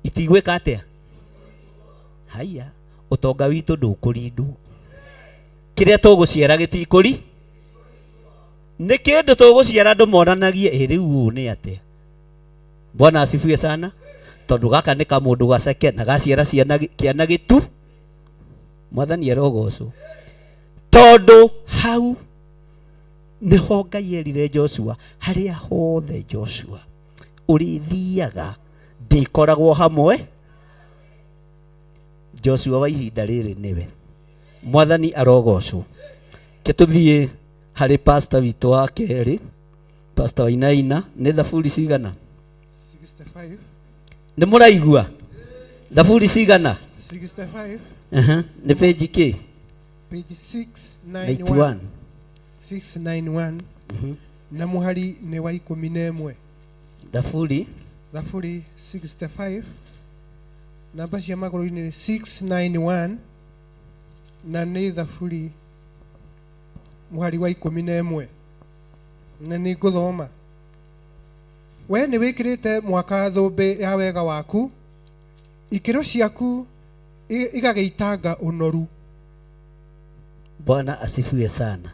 itigwĩka atĩa? Haiya, ũtonga witũ ndũkũrindwo. Kĩrĩa tũgũciara gĩtikũri nĩ kĩndũ tũgũciara andũ monanagie ĩ rĩu ũũ nĩ atĩa. Bwana asifiwe sana. Tondũ gaka nĩ kamũndũ gaceke na gaciara ciana kĩana gĩtu. Mwathani arogocwo. Tondũ hau nĩho Ngai erire Joshua, harĩa hothe Joshua ũrĩthiaga ndĩkoragwo hamwe. Joshua wa ihinda rĩrĩ nĩwe. Mwathani arogocwo. Ke tũthiĩ harĩ pastor witũ wa kerĩ, pastor Wainaina. Nĩ thaburi cigana? 65. Nĩ mũraigua? Thaburi cigana? 65. Aha, nĩ page kĩ? Page 691. 91. 691. Na mũhari nĩ wa 11. Thaburi Thaburi 65 namba cia magũrũ-inĩ nĩ 691 na nĩ thaburi mũhari wa 11 na nĩ ngũthoma. We nĩ wĩkĩrĩte mwaka thũmbĩ ya wega waku, ikĩro ciaku igagĩitanga ũnoru. Bwana asifiwe sana.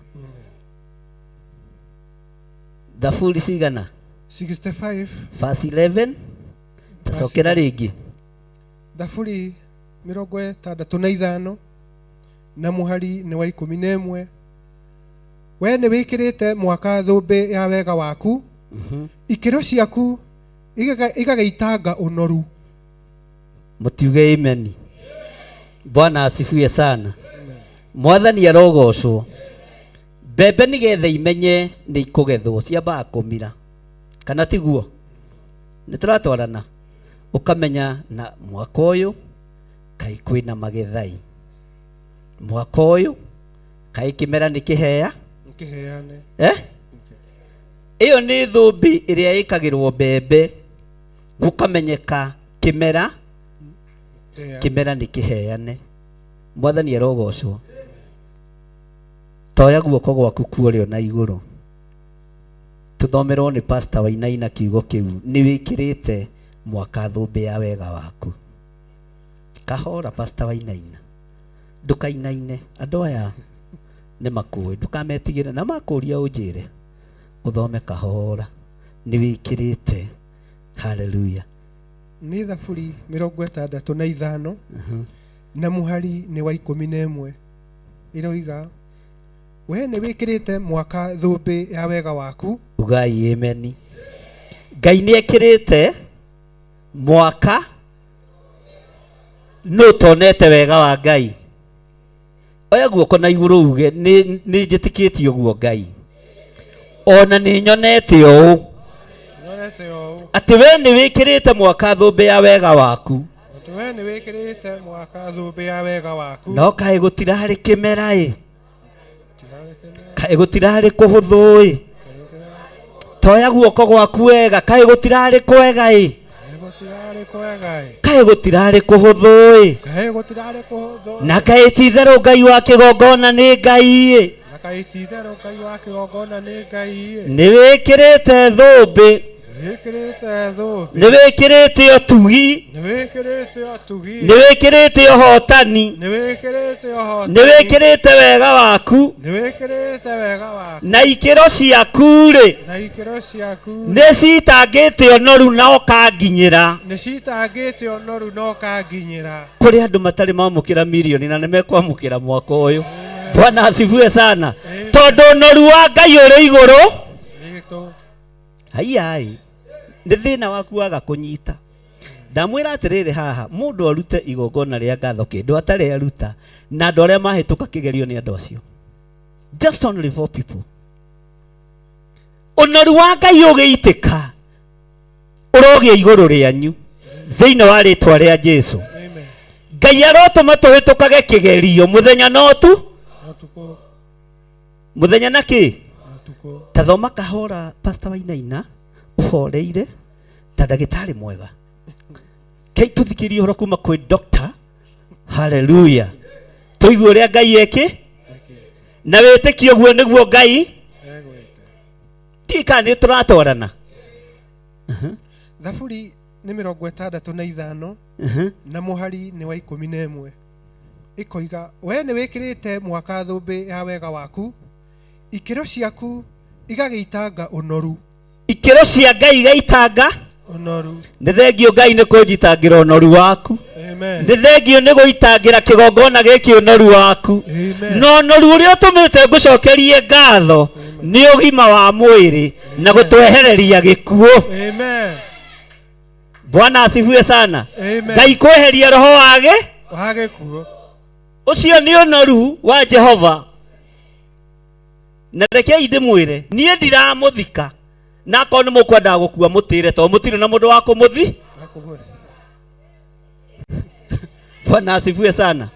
Thaburi cigana? 65 verse 11. Tacokera rĩngĩ. Thaburi 65 na mũhari nĩ wa 11. We nĩ wĩkĩrĩte mwaka thũmbĩ ya wega waku, ikĩro ciaku igagĩitanga ũnoru. Mũtiuge amen. Bwana asifiwe sana. Mwathani arogocwo. Mbembe nĩgetha imenye nĩ ikũgethwo ciambaga kũmira, kana tiguo? Nĩ tũratwarana. Ũkamenya na mwaka ũyũ kaĩ kwĩna magethai, mwaka ũyũ kaĩ kĩmera nĩ kĩhea Kĩheane. Ĩyo nĩ thũmbĩ ĩrĩa ĩkagĩrwo mbembe gũkamenyeka kĩmera kĩmera nĩ kĩheane. Mwathani arogocwo. Toya guoko gwaku kuorĩo na igũrũ tũthomerwo nĩ pastor Wainaina kiugo kĩu nĩ wĩkĩrĩte mwaka thũmbĩ ya wega waku. Kahora pastor Wainaina, ndũkainaine andũ aya Nĩ makũĩ ndũkametigĩre na makũria ũnjĩre ũthome kahora nĩ wĩkĩrĩte haleluya Nĩ thaburi 65 na mũhari nĩ wa 11 ĩroiga we nĩ wĩkĩrĩte mwaka thũmbĩ ya wega waku. Ugai ameni. Ngai nĩ ekĩrĩte mwaka nũ tonete wega wa Ngai. Oya guoko na igũrũ uge nĩ njĩtĩkĩtie ũguo Ngai, ona nĩ nyonete ũũ Nyonete ũũ atĩ we nĩ wĩkĩrĩte mwaka thũmbĩ ya wega waku. Atĩ we nĩ wĩkĩrĩte mwaka thũmbĩ ya wega waku. No kaĩ gũtirarĩ kĩmera ĩ, kaĩ gũtirarĩ kũhũthũ ĩ, toya guoko gwaku wega, kaĩ gũtirarĩ kwega ĩ, Kaĩ gũtirarĩ kwega ĩ, kaĩ gũtirarĩ kũhũthũ ĩ, kaĩ gũtirarĩ kũhũthũ, na kaĩ ti-itherũ Ngai wa kĩgongona nĩ Ngai ĩ, na kaĩ ti-itherũ Ngai wa kĩgongona nĩ Ngai ĩ, nĩ wĩkĩrĩte thũmbĩ, wĩkĩrĩte thũmbĩ, nĩ wĩkĩrĩte ũtugi, nĩ wĩkĩrĩte ũtugi, nĩ wĩkĩrĩte ũhotani, nĩ wĩkĩrĩte ũhotani, nĩ wĩkĩrĩte wega waku, nĩ wĩkĩrĩte wega waku, na ikĩro ciaku rĩ na ikĩro ciaku nĩ citangĩte ũnoru na ũkanginyĩra. Nĩ citangĩte ũnoru na ũkanginyĩra. Kũrĩ andũ matarĩ mamũkĩra mirioni na nĩ mekwamũkĩra mwaka ũyũ. Bwana asifiwe sana. Tondũ ũnoru wa Ngai ũrĩ igũrũ. Nĩtũ. Haiai, nĩ thĩna waku waga kũnyita. Ndamwĩra atĩrĩrĩ haha, mũndũ arute igongona rĩa ngatho kĩndũ atarĩ aruta, na andũ arĩa mahĩtũka kĩgerio nĩ andũ acio. Just only four people. Ũnoru wa Ngai ũgĩitĩka, ũrogĩa igũrũ rĩanyu thĩinĩ wa rĩtwa rĩa Jesu. Ngai arotũma tũhĩtũkage kĩgerio mũthenya na ũtu, mũthenya na kĩ? Ta thoma kahora Pastor Wainaina ũhoreire ta ndagĩtarĩ mwega. Kei tũthikĩrie ũhoro kuma kwĩ doctor. Haleluya. Tũigue ũrĩa Ngai eki na wĩtĩkio guo nĩguo Ngai ndiũĩ kana nĩ tũratwarana. Thaburi nĩ 65 na mũhari nĩ wa 11 ĩkoiga we nĩ wĩkĩrĩte mwaka thũmbĩ ya wega waku, ikĩro ciaku igagĩitanga ũnoru. Ikĩro cia Ngai igaitanga ũnoru. Nĩ thengio Ngai nĩ kũnjitangĩra ũnoru waku. Amen. Nĩ thengio nĩ gũitangĩra kĩgongona gĩkĩ ũnoru waku. Amen. Na ũnoru ũrĩa ũtũmĩte ngũcokerie ngatho nĩ ũgima wa mwĩrĩ na gũtwehereria gĩkuũ. Amen. Bwana asifiwe sana. Amen. Ngai kweheria roho wage wa gĩkuũ. Ũcio nĩ ũnoru wa Jehova. Na rekei ndĩmwĩre, niĩ ndiramũthika, na akorwo nĩ mũkwendaga gũkua mũtĩre, tondũ mũtirĩ na mũndũ wa kũmũthi. Bwana asifiwe sana.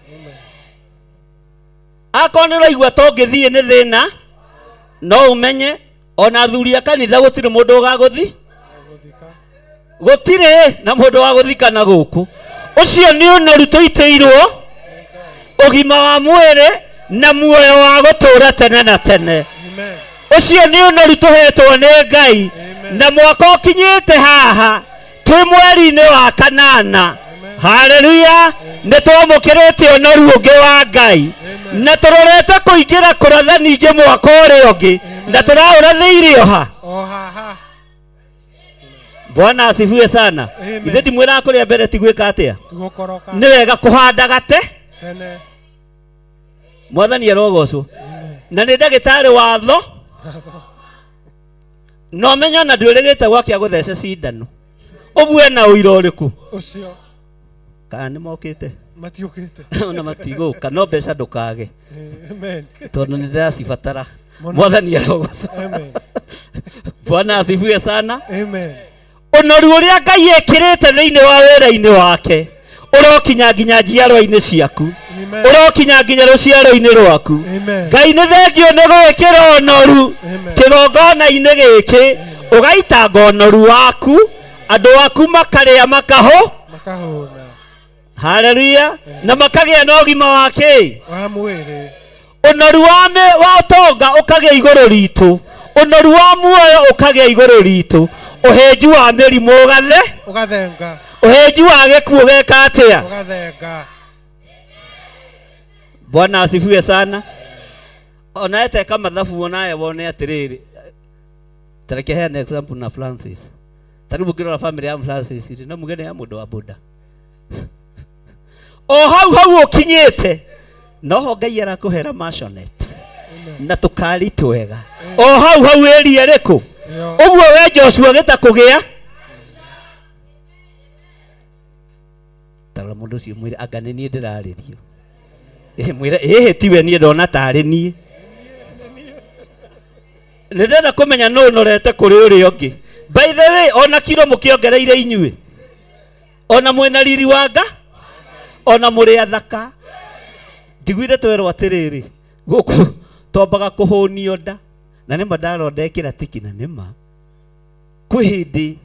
Akorwo nĩ ũraigua to ngĩthiĩ nĩ thĩna, no ũmenye ona athuri a kanitha gũtirĩ mũndũ ũgagũthi, gũtirĩ na mũndũ wa gũthikana gũkũ. Ũcio nĩ ũnoru tũitĩirwo ũgima wa mwĩrĩ na muoyo wa gũtũũra tene na tene. Ũcio nĩ ũnoru tũhetwo nĩ Ngai, na mwaka ũkinyĩte haha twĩ mweri-inĩ wa kanana. Haleluya. Nĩ twamũkĩrĩte ũnoru ũngĩ wa Ngai na tũrorete kũingĩra kũratha ningĩ mwaka ũrĩa ũngĩ, na tũraũrathĩire o ha. O haha. Bwana asifiwe sana. Amen. Ithe ndimwĩraga kũrĩa mbere ti gwĩka atĩa, Tugũkoroka nĩ wega kũhanda gate tene. Mwathani arogocwo. Na nĩ ndagĩtarĩ watho na ũmenye ona ndwĩrĩgĩte gwake agũthece cindano ũguo ena ũira ũrĩkũ Ũcio kana nĩ mokĩte matiũkĩte ona matigũka, no mbeca ndũkage. Amen. Tondũ nĩ ndĩracibatara. Mũno. Mwathani arogocwo. Amen. Bwana asifiwe sana. Amen. Ũnoru ũrĩa Ngai ekĩrĩte thĩinĩ wa wĩra-inĩ wake ũrokinya nginya njiarwa-inĩ ciaku, Amen. ũrokinya nginya rũciaro-inĩ rwaku. Amen. Ngai nĩ thengio nĩ gwĩkĩra ũnoru Amen. kĩgongona-inĩ gĩkĩ, ũgaitanga ũnoru waku, andũ aku makarĩa makahũ makahũna. Haleluya. Na makagĩa na ũgima wa kĩ? Wa mwĩrĩ. Ũnoru wa ũtonga ũkagĩa igũrũ ritũ, ũnoru wa muoyo ũkagĩa igũrũ ritũ, ũhĩnju wa mĩrimũ ũgathe ũgathenga, ũhĩnju wa gĩkuũ ũgeka atĩa? Ũgathenga. Bwana asifiwe sana. Ona eteka mathabu onawe wone atĩrĩrĩ, tareke heane example na Francis. Tarĩu mũngĩrora family ya Francis rĩ, no muge nĩ ya mũndũ wa boda. O hau hau ũkinyĩte noho Ngai arakũhera masonet na tũkari twega o hau hau ĩria ĩrĩkũ ũguo we Joshua gĩta kũgĩa. Tarora mũndũ ũcio mwĩre anga nĩ niĩ ndĩrarĩrio. Ĩhĩ mwĩre ĩhĩ tiwe niĩ ndona tarĩ niĩ. Nĩ ndĩrenda kũmenya nũ ũnorete kũrĩ ũrĩa ũngĩ. By the way, ona kiro mũkĩongereire inyuĩ, ona mwĩna riri wa nga, ona mũrĩ athaka. Njiguire twerwo atĩrĩrĩ, gũkũ twambaga kũhũnio nda, na nĩma ndarora ndekĩra tiki, na nĩma kwĩ hĩndĩ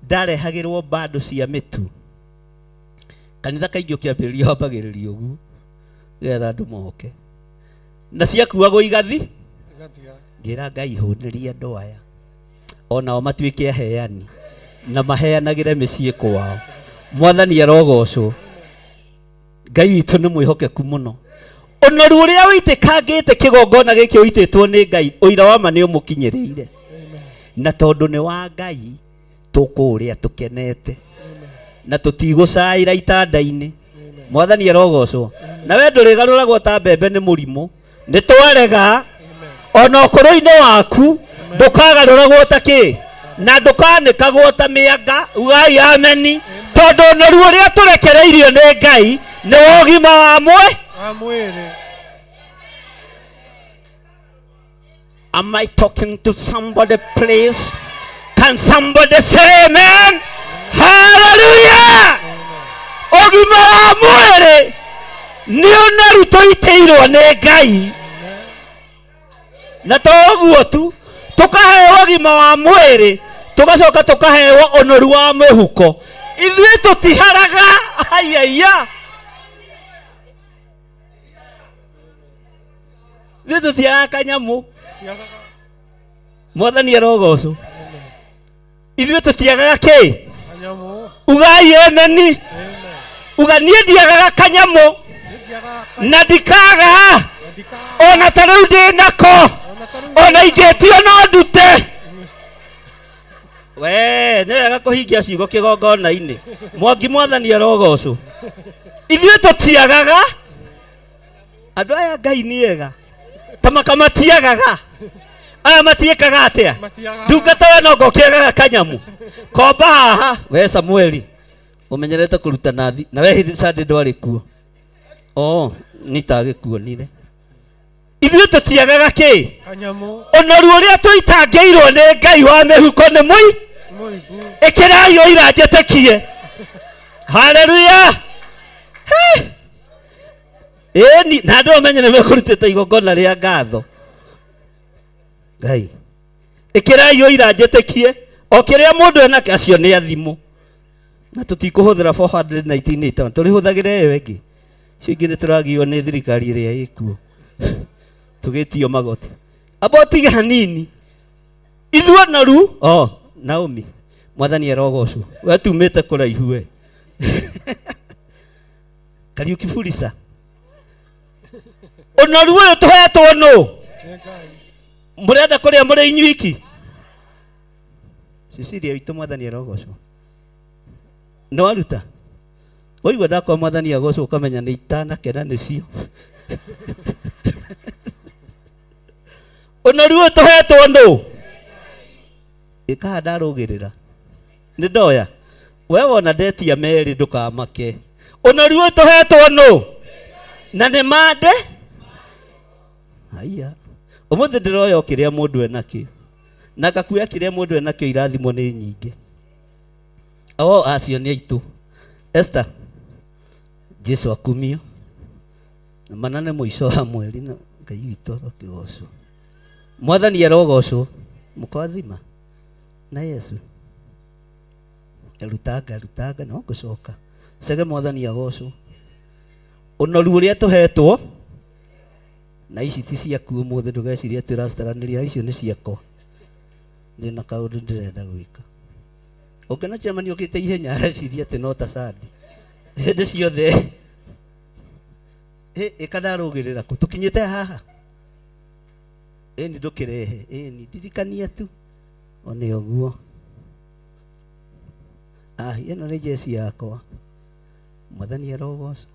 ndarehagĩrwo bando cia mĩtu. Kanitha kaingĩ ũkĩambĩrĩria wambagĩrĩria ũguo nĩgetha andũ moke, na ciakuagwo igathi. Ngĩra Ngai hũnĩria andũ aya onao matuĩke aheani na maheanagĩre mĩciĩ kwao. Mwathani arogocwo. Ngai witũ nĩ mwĩhokeku mũno. Ũnoru ũrĩa ũitĩkangĩte kĩgongona gĩkĩ ũitĩtwo nĩ Ngai, ũira wa ma nĩ ũmũkinyĩrĩire. Na tondũ nĩ wa Ngai, tũkũũrĩa tũkenete na tũtigũcaĩra itanda-inĩ. Mwathani arogocwo. Na we ndũrĩgarũragwo ta mbembe nĩ mũrimũ, nĩ twarega. Ona ũkũrũ-inĩ waku ndũkagarũragwo ta kĩ, na ndũkanĩkagwo ta mĩanga. Ugai ameni. Tondũ ũnoru ũrĩa tũrekereirio nĩ Ngai nĩ wa ũgima wa wa mwĩrĩ. Am I talking to somebody, please? Can somebody say amen? Hallelujah! Ũgima wa mwĩrĩ nĩ ũnoru tũitĩirwo nĩ Ngai, na to ũguo tu, tũkaheo ũgima wa mwĩrĩ, tũgacoka tũkaheo ũnoru wa mĩhuko. Ithuĩ tũtiharaga. Aiaiya, ithuĩ tũtiagaga kanyamũ. Mwathani arogocwo. Ithuĩ tũtiagaga kĩ? Ugai emeni. Uga niĩ ndiagaga kanyamũ na ndikaga, ona ta rĩu ndĩ nako, ona ingĩtio no ndute. We nĩ wega kũhingia ciugo kĩgongona-inĩ. Mwangi, mwathani arogocwo. Ithuĩ tũtiagaga. Andũ aya Ngai nĩ ega, ta makamatiagaga aya matiĩkaga atĩa? Ndungata we nongo ũkĩagaga kanyamu komba haha. We Samueli ũmenyerete kũruta nathi, na we hĩndĩ Sunday ndwarĩ kuo. O nĩ tagĩkuonire. Ithuĩ tũtiagaga kĩ? Ũnoru ũrĩa tũitangĩirwo nĩ Ngai wa mĩhuko nĩ mũi. Ĩkĩrai ũira njĩtĩkie. Haleluya. Ĩni na andũ amenye nĩ mekũrutĩte igongona rĩa ngatho Ngai. Ĩkĩrai ũira njĩtĩkie. O kĩrĩa mũndũ enake, acio nĩ athimũ, na tũtikũhũthĩra 419 tũrĩhũthagĩra ĩyo ĩngĩ. Icio ingĩ nĩ tũragio nĩ thirikari ĩrĩa ĩkuo tũgĩtio magoti. Amba ũtige hanini ithuĩ noru. Oh, Naomi, mwathani arogocwo. We tumĩte kũraihu we Kariuki Furisa. Ũnoru ũyũ tũhetwo nũ? Mũrenda kũrĩa mũrĩ inyuiki? Cecilia witũ, mwathani arogocwo. Nĩ waruta waigua ndakwa mwathani agocwo, ũkamenya nĩ itanakena nĩcio. Ũnoru ũyũ tũhetwo nũ? Ĩkaha ndarũgĩrĩra nĩ ndoya we wona ndetia merĩ, ndũkamake. Ũnoru ũyũ tũhetwo nũ? Na nĩ mande haiya ũmũthĩ ndĩroya o kĩrĩa mũndũ enakĩo na ngakuoya kĩrĩa mũndũ enakĩo. Irathimo nĩ nyingĩ. O acio nĩ aitũ. Esther, Jesu akumio. Na mana nĩ mũico wa mweri, na Ngai witũ arokĩgocwo. Mwathani arogocwo. Mũko azima na Yesu rutanga rutanga no ngũcoka cege. Mwathani agocwo. Ũnoru ũrĩa tũhetwo na ici ti ciaku ũmũthĩ, ndũgecirie atĩ ũracitaranĩria. Icio nĩ ciakwa, ndĩna kaũndũ ndĩrenda gwĩka. Ũngĩona chairman ũkĩte ihenya, areciria atĩ no ta sandi hĩndĩ ciothe. Ĩka ndarũgĩrĩra kũ tũkinyĩte haha. Ĩni ndũkĩrehe. Ĩni ndirikania tu. One ũguo. Ah, ĩno nĩ jeci yakwa. Mwathani arogocwo.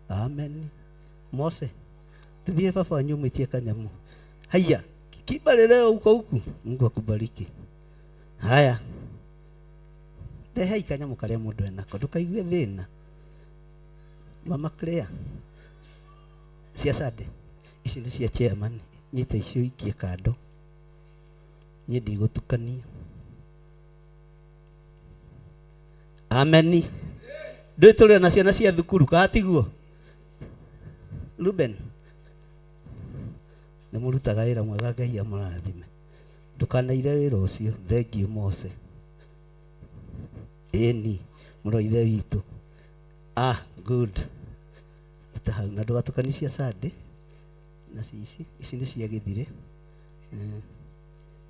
Amen. Mose, tuthiĩ baba wanyu mwĩtie kanyamũ. Haya, kibali leo uko huku. Mungu akubariki. Haya. Rehei kanyamũ karĩa mũndũ enako. Ndũkaigue thĩna. Mama Claire. Cia Sunday. Ici nĩ cia chairman. Nyita icio ikie kando. Niĩ ndigũtukania. Ameni. Ndũĩ tũrĩ na ciana cia thukuru kana tiguo? Ruben, nĩ mũrutaga wĩra mwega Ngai amũrathime. Ndũkanaire wĩra ũcio. Thank you Mose. Ĩni, mũrũ wa ithe witũ. Ah, good. Ita hau na ndũgatukanie cia Sunday na cia ici. Ici nĩ cia gĩthirĩ. Eh.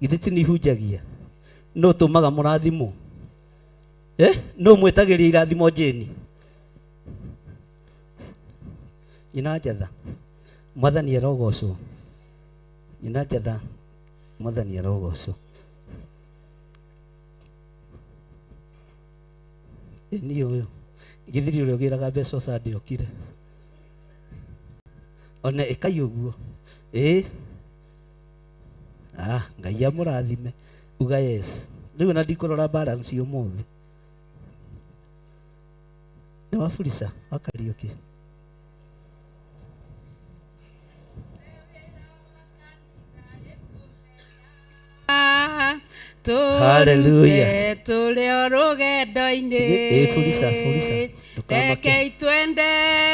Githĩ ti nĩ ihunjagia? Nũ ũtũmaga mũrathimwo? Eh? Nũ mwĩtagĩria irathimo Jane? Nyina Njatha. Mwathani arogocwo. Nyina Njatha, Mwathani arogocwo. Ĩ niĩ ũyũ gĩthiri ũrĩa ũgĩraga mbeca ũcande okire. One ĩkai ũguo. Ĩ ah, Ngai amũrathime. Uga yes. Rĩu ona ndikũrora balance ũmũthĩ. Nĩ wa Fulisa wa Kariũki. Hallelujah. Tũrute tũrĩ o rũgendo-inĩ Ĩ Fulisa, Fulisa. Ndũkamake. Rekei twende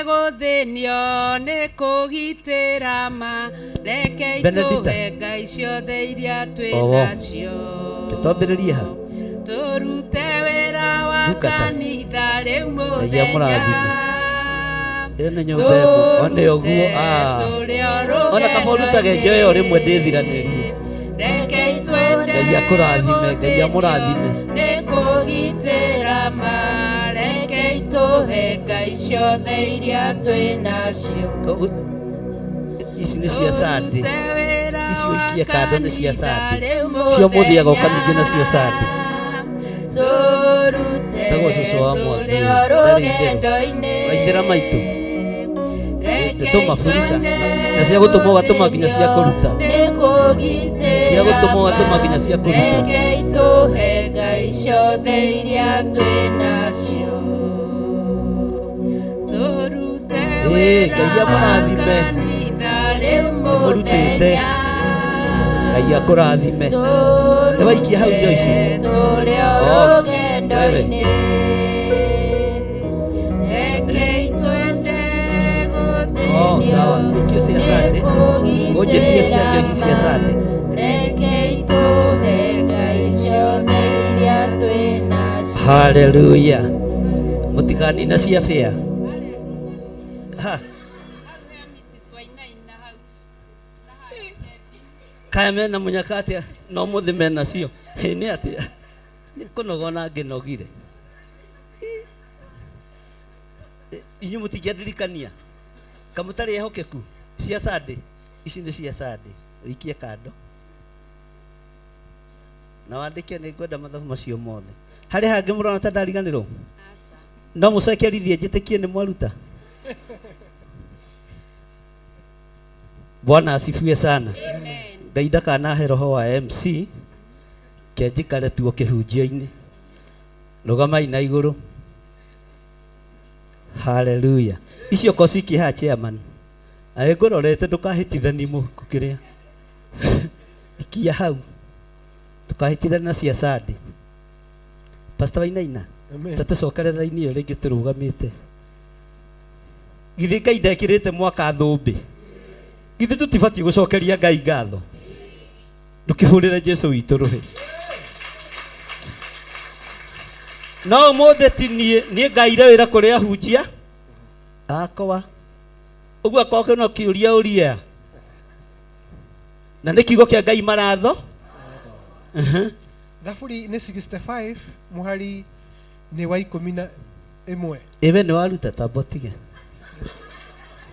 gũthĩnio nĩ kũgitĩra ma rekei Benedicta. tũhe Ngai ciothe iria twĩ Oho. nacio Tũtwambĩrĩrie ha? tũrute wĩra wa Ndungata. kanitha rĩu Ngai mũthenya amũrathime. Ĩyo nĩ nyũmba ĩmwe. One ũguo. Ah. tũrĩ o Ona kaba ũrutage njoyo rĩmwe ndĩthiranĩrie. rekei twende Ngai akũrathime, Ngai amũrathime. nĩ kũgitĩra ma rekei tũhe Ngai ciothe iria twĩ nacio Ici nĩ cia Sunday. Tũrute wĩra Ici wa ũikie kando nĩ cia kanitha Sunday. rĩu Cio mũthiaga mũthenya ũkaningĩ nacio Sunday. tũrute Tagwo cũcũ wa Mwangi tũrĩ o ndarĩ itherũ. rũgendo-inĩ Waithĩra maitũ. rekei Tũma Fulisa. twende Na cia gũtũma ũgatũma nginya cia kũruta. nĩ kũgitĩra Cia gũtũma ũgatũma nginya cia kũruta. rekei tũhe Ngai ciothe iria twĩ nacio tũrute Ĩ, wĩra Ngai wa amũrathime. kanitha rĩu Mũrutĩte. mũthenya Ngai akũrathime. Nĩ waikia hau Joyce. tũrĩ o Oh, wewe. rũgendo-inĩ rekei twende Oh, sawa. Cikio cia Sunday. Ũnjĩtie cia Joyce cia Sunday. rekei tũhe Ngai ciothe iria twĩ nacio Hallelujah. Mũtikanina cia bĩa. Ha. Kaya mena mũnyaka atĩa no mũthĩ mena cio. Ĩ, Nĩ atĩa? Nĩ kũnogona ngĩnogire. Inyuĩ mũtingĩandirikania kamũtarĩ ehokeku cia Sunday. Ici nĩ cia Sunday. Ũikie kando. Na wandĩke nĩ ngwenda mathabu macio mothe. Harĩ hangĩ mũrona ta ndariganĩrwo? No mũcokerithie njĩtĩkie nĩ mwaruta. Bwana asifiwe sana. Ngai ndakanahe roho wa MC ke njikare tuo kĩhunjio-inĩ. Rũgamai na igũrũ. Hallelujah. Icio ko cikie haha chairman. Aĩ ngũrorete ndũkahĩtithanie mũhuko kĩrĩa. Ikia hau. Ndũkahĩtithanie na cia Sunday. Pastor Wainaina. Amen. Ta tũcokerera raini ĩyo rĩngĩ tũrũgamĩte. Githĩ Ngai ndekĩrĩte mwaka thũmbĩ? Githĩ tũtibatiĩ gũcokeria Ngai ngatho? Ndũkĩhũrĩre Jesu witũ rũhĩ. No ũmũthĩ ti niĩ, niĩ ngaire wĩra kũrĩ ahunjia akwa. Ũguo akorwo kwĩna kĩũria ũria. Na nĩ kiugo kĩa Ngai maratho. Mhm. Thaburi nĩ 65 mũhari nĩ wa ikũmi na ĩmwe. Ĩ we nĩ waruta tamba ũtige.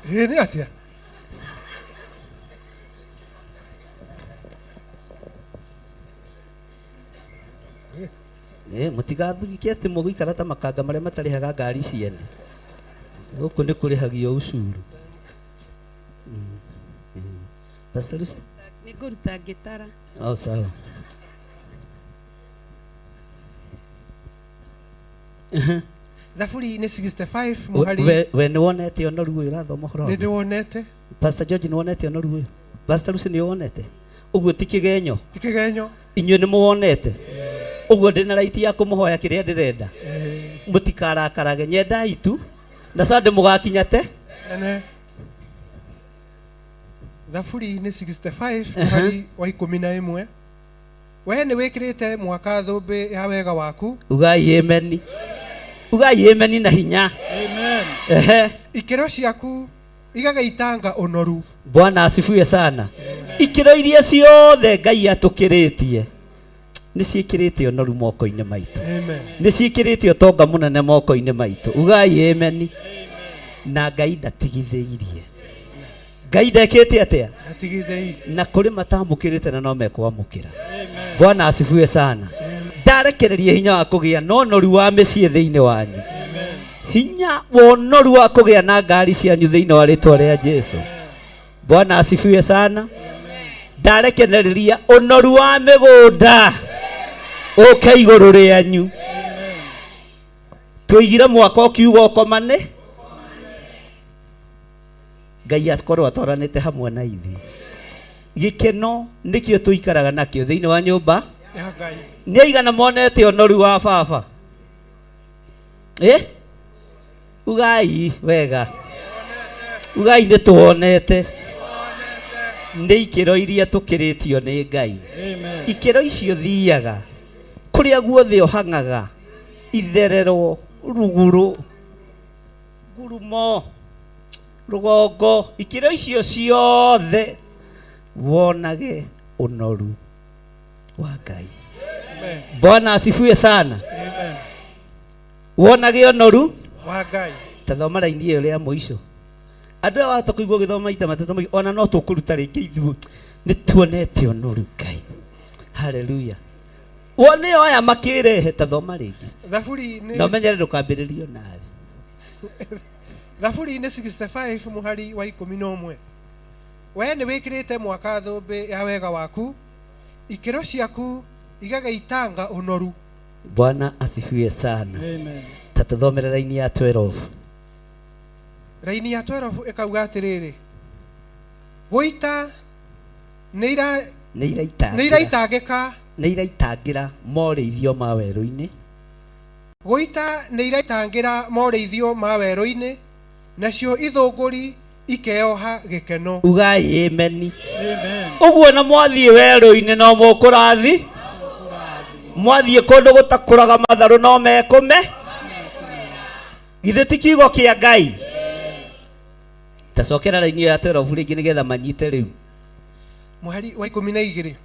Ĩ nĩ atĩa? Mũtigathurike atĩ mũgũikara ta makanga marĩa matarĩhaga ngari ciene. Gũkũ nĩ kũrĩhagio ucuru. Pastor Lucy? Nĩ ngũruta ngĩtara. Oh, sawa. Thaburi nĩ 65 mũhari. We nĩ wonete ũnoru ũyũ ũrathoma ũhoro Nĩ waguo? ndĩwonete. Pastor George nĩ wonete ũnoru ũyũ? Pastor Lucy nĩ wonete? Ũguo ti kĩgenyo? Ti kĩgenyo. Inyuĩ nĩ mũwonete? Ũguo ndĩna right ya kũmũhoya kĩrĩa ndĩrenda. Mũtikarakarage, nyendai tu na Sunday mũgakinya te. Ene. Thaburi nĩ 65 mũhari wa 11. We nĩ wĩkĩrĩte mwaka thũmbĩ ya wega waku. Ugai ameni. Ugai ameni na hinya. Amen. Ehe. Ikĩro ciaku igagĩitanga ũnoru. Bwana asifiwe sana. Ikĩro iria ciothe Ngai atũkĩrĩtie nĩ ciĩkĩrĩte ũnoru moko-inĩ maitũ. Amen. Nĩ ciĩkĩrĩte ũtonga mũnene moko-inĩ maitũ. Ugai ameni. Na Ngai ndatigithĩirie. Ngai ndekĩte atĩa? Ndatigithĩirie. Na kũrĩ matamũkĩrĩte na no mekwamũkĩra. Bwana asifiwe sana. Ndarekereria hinya wa kũgĩa na ũnoru wa mĩciĩ thĩinĩ wanyu. Hinya wa ũnoru wa kũgĩa na ngari cianyu thĩinĩ wa rĩtwa rĩa Jesu. Bwana asifiwe sana. Ndarekereria ũnoru wa mĩgũnda ũke igũrũ rĩanyu. Tũigire mwaka ũkiuga ũkomane, Ngai akorwo atwaranĩte hamwe na ithuĩ. Gĩkeno nĩkĩo tũikaraga nakĩo thĩinĩ wa nyũmba ya Ngai. Nĩ aigana monete ũnoru wa baba? Ugai wega. Ugai nĩ tuonete. Nĩ ikĩro iria tũkĩrĩtio nĩ Ngai. Amen. Ikĩro icio thiaga kũrĩa guothe ũhang'aga, itherero, ruguru, ngurumo, rũgongo, ikĩro icio ciothe wonage ũnoru wa Ngai. Bwana asifiwe sana. Amen. Wonage ũnoru wa Ngai. Ta thoma raini ĩyo rĩa mũico. Andũ aya wahota kũigua ũgĩthoma maita matatũ ona no tũkũruta rĩngĩ ithuĩ nĩ tuonete ũnoru Ngai. Haleluya. Wone aya makĩrehe, ta thoma rĩngĩ. Thaburi nĩ Na ũmenyere ndũkambĩrĩrio nawe. Thaburi nĩ 65 mũhari wa 11. We nĩ wĩkĩrĩte mwaka thũmbĩ ya wega waku, ikĩro ciaku igagĩitanga ũnoru. Bwana asifiwe sana. Amen. Ta tũthomere raini ya 12. Raini ya 12 ĩkauga atĩrĩrĩ, gũita nĩ ira Nĩ iraitangĩra. nĩ iraitangĩka. Nĩ iraitangĩra morĩithio ma werũ-inĩ. Gũita nĩ iraitangĩra morĩithio ma werũ-inĩ, nacio ithũngũri ikeoha gĩkeno. Ugai ameni. Amen. Ũguo na mwathiĩ werũ-inĩ no mũkũrathi, mwathiĩ kũndũ gũtakũraga matharũ no mekũme. Githĩ ti kiugo kĩa Ngai? Tacokera raini ĩyo ya 12 rĩngĩ nĩgetha manyite rĩu. Mũhari wa 12.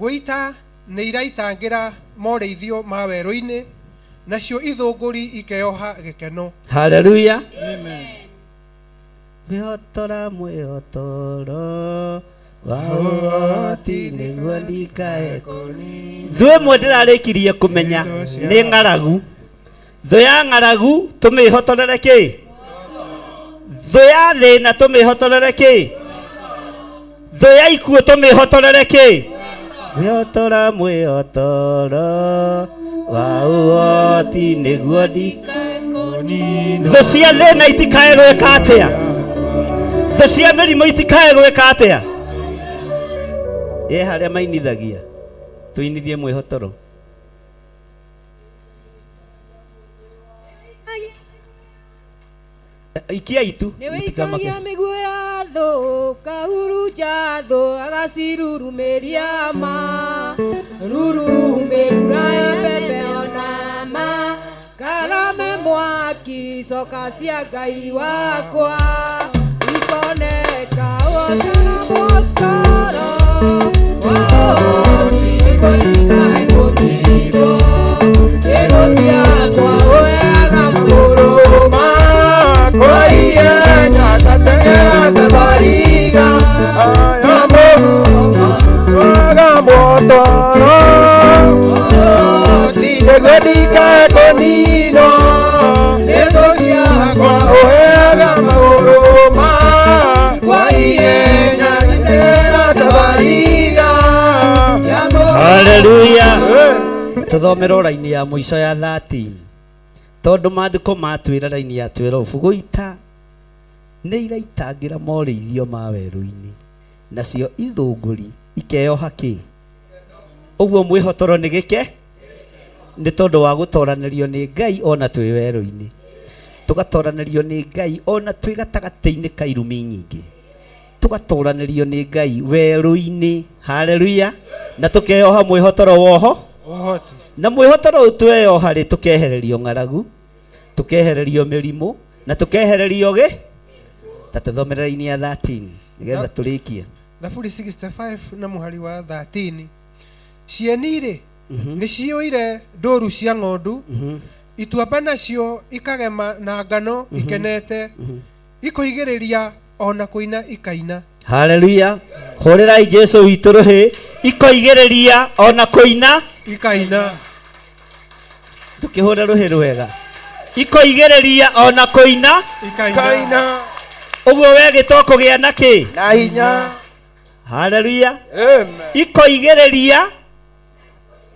Gũita nĩ iraitangĩra morĩithio ma werũ-inĩ, nacio ithũngũri ikeoha gĩkeno. Haleluya. Amen. Mwĩhotora, mwĩhotoro wa ũhoti nĩguo ndikae thũ ĩmwe ndĩrarĩkirie kũmenya nĩ ng'aragu. Thũ ya ng'aragu tũmĩhotorere kĩ? Thũ ya thĩna tũmĩhotorere kĩ? Thũ ya ikuũ tũmĩhotorere kĩ? Mwĩhotora, mwĩhotoro wa ũhoti nĩguo ndikae thũ cia thĩna itikae gwĩka atĩa? Thũ cia mĩrimũ itikae gwĩka atĩa? Ĩ harĩa mainithagia tũinithie mwĩhotoro. Ikia itu Nĩ mũtikamake. wĩikagia mĩguĩ ya thũ, kahurunja thũ, agacirurumĩria ma rurumĩrura ya mbembe ona ma karame mwaki coka cia Ngai wakwa ikoneka wotara mũtoro waũhoti nĩguo ndikae kũnirwo ĩgo ciakwa ũheaga mũrũma Tũthomere raini ya mũico ya 13. Tondũ maandĩko matwĩra raini ya 12 gũita nĩ iraitangĩra morĩithio ma werũ-inĩ nacio ithũngũri ikeyoha kĩ ũguo mwĩhotoro nĩ gĩke nĩ tondũ wa gũtoranĩrio nĩ Ngai ona twĩ werũ-inĩ tũgatoranĩrio nĩ Ngai ona twĩ gatagatĩ-inĩ ka irumi nyingĩ tũgatoranĩrio nĩ Ngai werũ-inĩ haleluya na tũkeyoha mwĩhotoro woho Ũhoti. na mwĩhotoro ũyũ tweyoha rĩ tũkehererio ng'aragu tũkehererio mĩrimũ na tũkehererio gĩ ta tũthomere raini ya 13 nĩgetha tũrĩkie. Thaburi 65 na mũhari wa 13 cieni-rĩ nĩ ciyũire ndũru cia ng'ondu ituamba nacio ikagema na ngano ikenete ikoigĩrĩria ona kũina ikaina. Haleluya hũrĩrai Jesu witũ rũhĩ ikoigĩrĩria ona kũina ikaina. Ndũkĩhũre rũhĩ rwega ikoigĩrĩria ona kũina ikaina. Ũguo we gĩto kũgĩa na kĩ na hinya. Haleluya Amen. Ikoigĩrĩria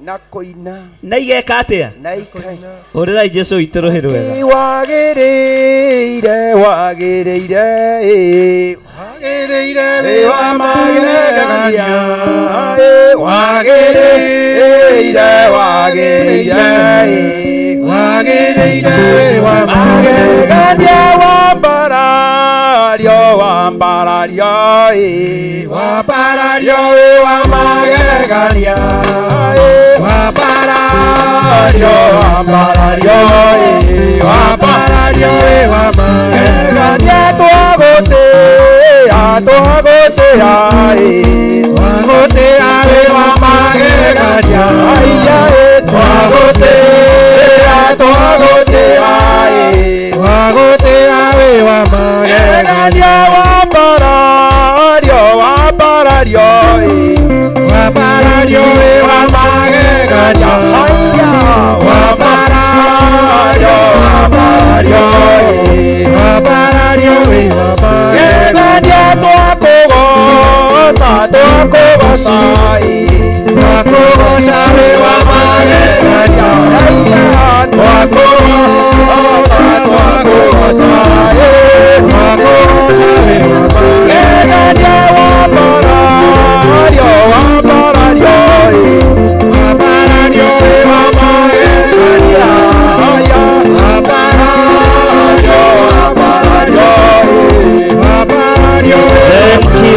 na kũina na igeka atĩa na ikaina. Hũrĩrai Jesu witũ rũhĩ rwega. Wagĩrĩire wagĩrĩire ĩ. Wagĩrĩire wĩ wa magegania ĩ. Wagĩrĩire wagĩrĩire ĩ. Wagĩrĩire wĩ wa magegania wambarario wambarario ĩ. Wambarario wĩ wa magegania ĩ. Wambarario wambarario ĩ. Wambarario wĩ wa magegania twagũtĩa twagũtĩa ĩ. Twagũtĩa wĩ wa magegania aiya ĩ. Twagũtĩa twagũtĩa ĩ. Twagũtĩa wĩ wa magegania wambarario wambarario ĩ. Wambarario wĩ wa magegania aiya wambarario wambarario ĩ. Wambarario wĩ wa magegania twakũgoca twakũgoca ĩ. Twakũgoca wĩ wa magegania aiya twakũgoca twakũgoca ĩ. Twakũgoca wĩ wa magegania wambarario wambarario ĩ. Wambarario wĩ wa magegania aiya wambarario wambarario ĩ. Wambarario wĩ Thank you.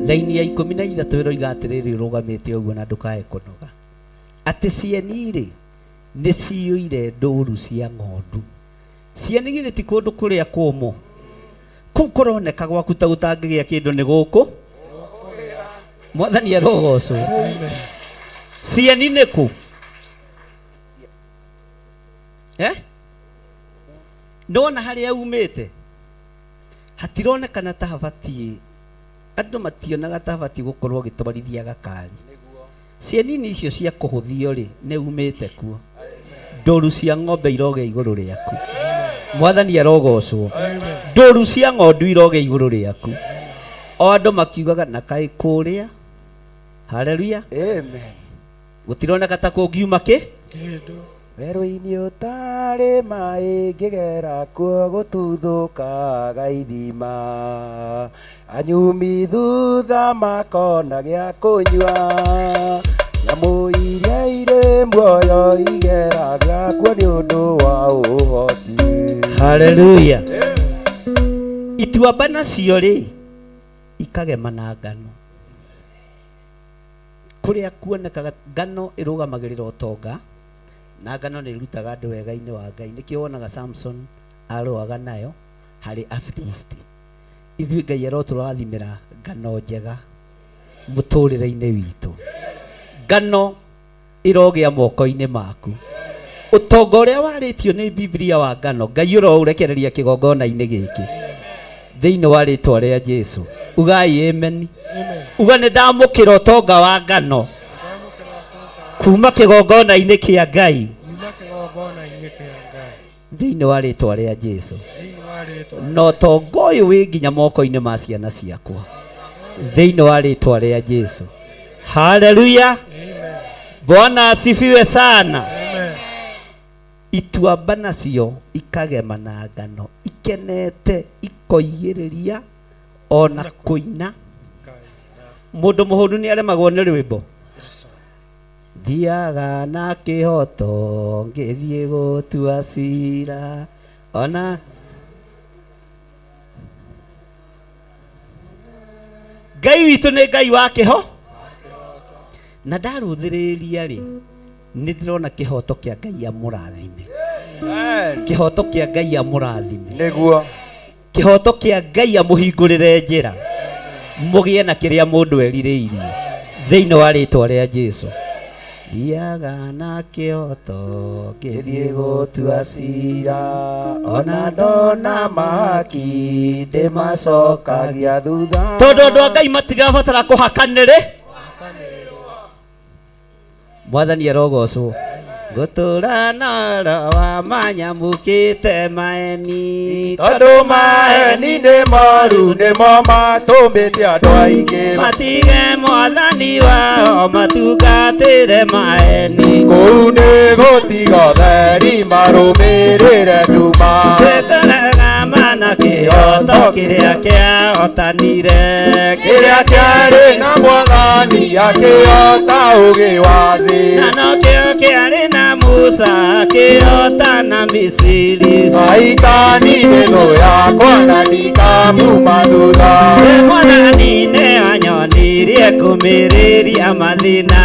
Raini ya 13 ĩroiga atĩrĩrĩ ũrũgamĩte ũguo na ndũkae kũnoga atĩ cieni-rĩ nĩ ciyũire ndũru cia ng'ondu. Cieni githĩ ti kũndũ kũrĩa kũmũ kũu kũroneka gwaku ta gũtangĩgĩa kĩndũ nĩ gũkũ mwathani arogocwo. Cieni nĩ kũ? Nĩwona harĩa umĩte hatironekana ta habatiĩ andũ mationaga ta habatiĩ gũkorwo gĩtwarithia gakari. Cieni icio cia kũhũthio rĩ nĩ umĩte kuo. Ndũru cia ng'ombe irogĩa igũrũ rĩaku. Mwathani arogocwo. Ndũru cia ng'ondu irogĩa igũrũ rĩaku. O andũ makiugaga na kaĩ kũrĩa. Haleluya. Amen. Gũtironeka ta kũngiuma kĩ? Kĩndũ. Werũ-inĩ ũtarĩ maĩ ngĩgera kuo gũtuthũkaga ithima anyumi thutha makona gĩa kũnyua nyamũ iria irĩ muoyo igeraga kuo nĩ ũndũ wa ũhoti. Haleluya. Ituamba nacio rĩ ikagema na ngano kũrĩa kuonekaga ngano ĩrũgamagĩrĩra ũtonga na ngano nĩ ĩrutaga andũ wega-inĩ wa Ngai. Nĩkĩo wonaga Samson arũaga nayo harĩ Afilisti. Ithuĩ Ngai arotũrathimĩra ngano njega mũtũrĩre-inĩ witũ. Ngano ĩrogĩa moko-inĩ maku. Ũtonga ũrĩa warĩtio nĩ Biblia wa ngano Ngai ũroũrekereria kĩgongona-inĩ gĩkĩ thĩinĩ wa rĩtwa rĩa Jesu. Ugai amen. Uga nĩ ndamũkĩra ũtonga wa ngano kuma kĩgongona-inĩ kĩa Ngai Kuma kĩgongona-inĩ kĩa Ngai. thĩinĩ wa rĩtwa rĩa Jesu. Thĩinĩ wa rĩtwa Na ũtonga ũyũ wĩ nginya moko-inĩ ma ciana ciakwa thĩinĩ wa rĩtwa rĩa Jesu. Haleluya. Bwana asifiwe sana. Ituamba nacio ikagema na ngano ikenete ikoigĩrĩria ona kũina. Mũndũ mũhũnu nĩ aremagwo nĩ rwĩmbo. Thiaga na kĩhoto ngĩthiĩ gũtua cira ona Ngai witũ nĩ Ngai wa kĩho na ndarũthĩrĩria rĩ nĩ ndĩrona kĩhoto kĩa Ngai amũrathime. Kĩhoto kĩa Ngai amũrathime. Nĩguo. Kĩhoto kĩa Ngai amũhingũrĩre njĩra mũgĩe na kĩrĩa mũndũ erirĩirie thĩinĩ wa rĩtwa rĩa Jesu. Thiaga na kĩhoto ngĩthiĩ gũtua cira ona ndona mahaki ndĩmacokagia thutha. Tondũ andũ a Ngai matirabatara kũhakanĩrĩ. Mwathani arogocwo. Ngũtũra na ũhoro wa manyamũkĩte maeni. Tondũ maheni nĩ moru nĩmo matũmĩte andũ aingĩ matige mwathani wao matungatĩre maeni. Kũu nĩ gũtiga ũtheri marũmĩrĩre nduma. Twĩterega mana kĩhoto kĩrĩa kĩahotanire. Kĩrĩa kĩarĩ na mwathani akĩhota ũgĩ wa thĩ. Na nokĩo kĩarĩ na Musa akĩhota na Misiri. Saitani nĩ thũ yakwa na ndikamuma thutha. Mwathani nĩ anyonirie kũmĩrĩria mathĩna.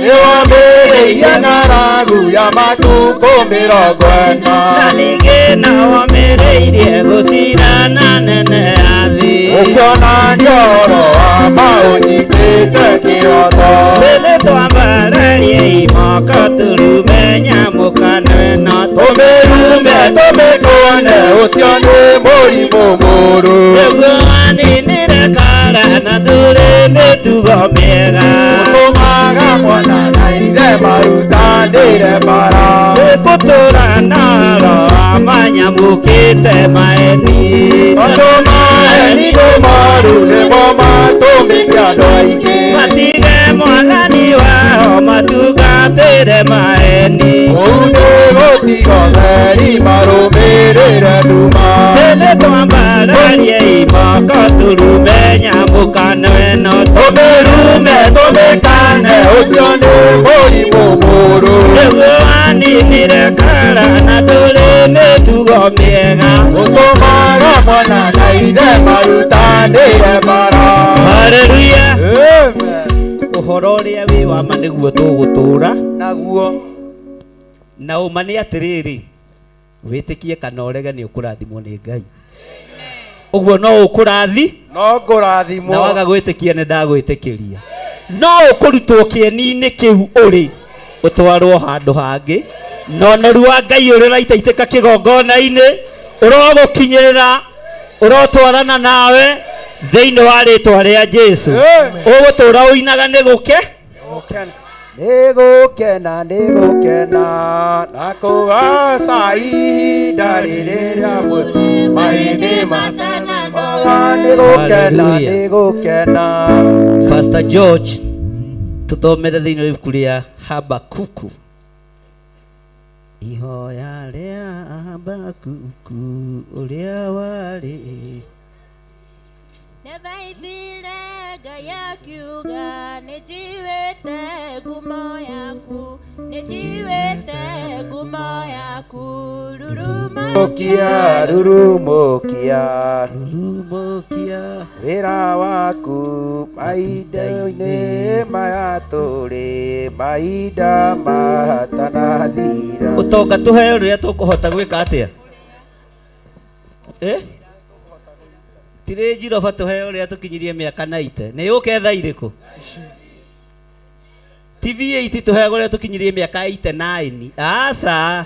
Nĩwambĩrĩirie ng'aragu ya matukũ 40. Na ningĩ no womĩrĩirie gũcirana nene ya thĩ. Ũkĩonania ũhoro wa ma ũnyitĩte kĩhoto. Rĩrĩ twambararie imoko tũrume nyamũkano ĩno. Tũmĩrume tũmĩkũne ũcio nĩ mũrimũ mũũru. Nĩguo waninire kara na ndũrĩ mĩtugo mĩega. Ũtũmaga mwana na ithe marutanĩre mbara. Gũtũra na ũhoro wa manyamũkĩte maeni. Tondũ maeni nĩ moru nĩmo matũmĩte andũ aingĩ matige mwathani wao matungatĩre maeni. Kũu nĩ gũtiga ũtheri marũmĩrĩre nduma. Rĩrĩ twambararie imoko tũrume nyamũkano ĩno. Tũmĩrume tũmĩkane ũcio nĩ mũrimũ mũũru. Nĩguo waninire kara na ndũrĩ mĩtugo mĩega. Ũtũmaga mwana na ithe marutanĩre mbara. Haleluya. Ũhoro ũrĩa wĩ wa ma nĩguo tũgũtũra naguo. Na ũma nĩ atĩrĩrĩ, wĩtĩkie kana ũrege nĩ ũkũrathimwo nĩ Ngai. Ũguo no ũkũrathi no ngũrathimwo. Na waga gwĩtĩkia nĩ ndagwĩtĩkĩria. No ũkũrutwo kĩeni-inĩ kĩu ũrĩ ũtwarwo handũ hangĩ. Na ũnoru wa Ngai ũrĩa ũraitaitĩka kĩgongona-inĩ ũrogũkinyĩrĩra, ũrotwarana nawe thĩinĩ wa rĩtwa rĩa Jesu. Ũgũtũra ũinaga nĩ gũke Nĩ gũkena nĩ gũkena na kũgaca ihinda rĩrĩ rĩa mahĩndĩ matana. Nĩ gũkena nĩ gũkena. Pastor George tũthomere thĩinĩ wa ibuku rĩa Habakuku. Ihoya rĩa Habakuku ũrĩa warĩ Nĩthaithire Ngai akiuga nĩnjiwĩte ngumo yaku, nĩnjiwĩte ngumo yaku, ruruma Rurumũkia, rurumũkia, rurumũkia wĩra waku mahinda-inĩ maya tũrĩ, mahinda matanathira. Ũtonga tũheo rĩrĩa tũkũhota gwĩka atĩa? Tirĩ njiroba tũheo rĩrĩa tũkinyirie mĩaka 90. Nĩ yũke thaa irĩkũ? Ti V8 tũheagwo rĩrĩa tũkinyirie mĩaka 89. Aca.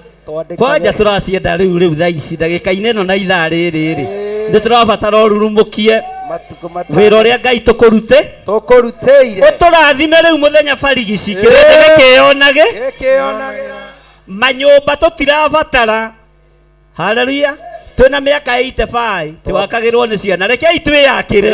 Kwanja tũracienda rĩu rĩu thaa ici ndagĩka-inĩ ĩno na ithaa rĩrĩ rĩ. Nĩ tũrabatara ũrurumũkie wĩra ũrĩa Ngai tũkũrute tũkũrutĩire ũtũrathime rĩu mũthenya barigici kĩrĩndĩ gĩkĩyonage gĩkĩyonage manyũmba tũtirabatara. Haleluya. Twĩna mĩaka 85 tiwakagĩrwo nĩ ciana rekei twĩyakĩre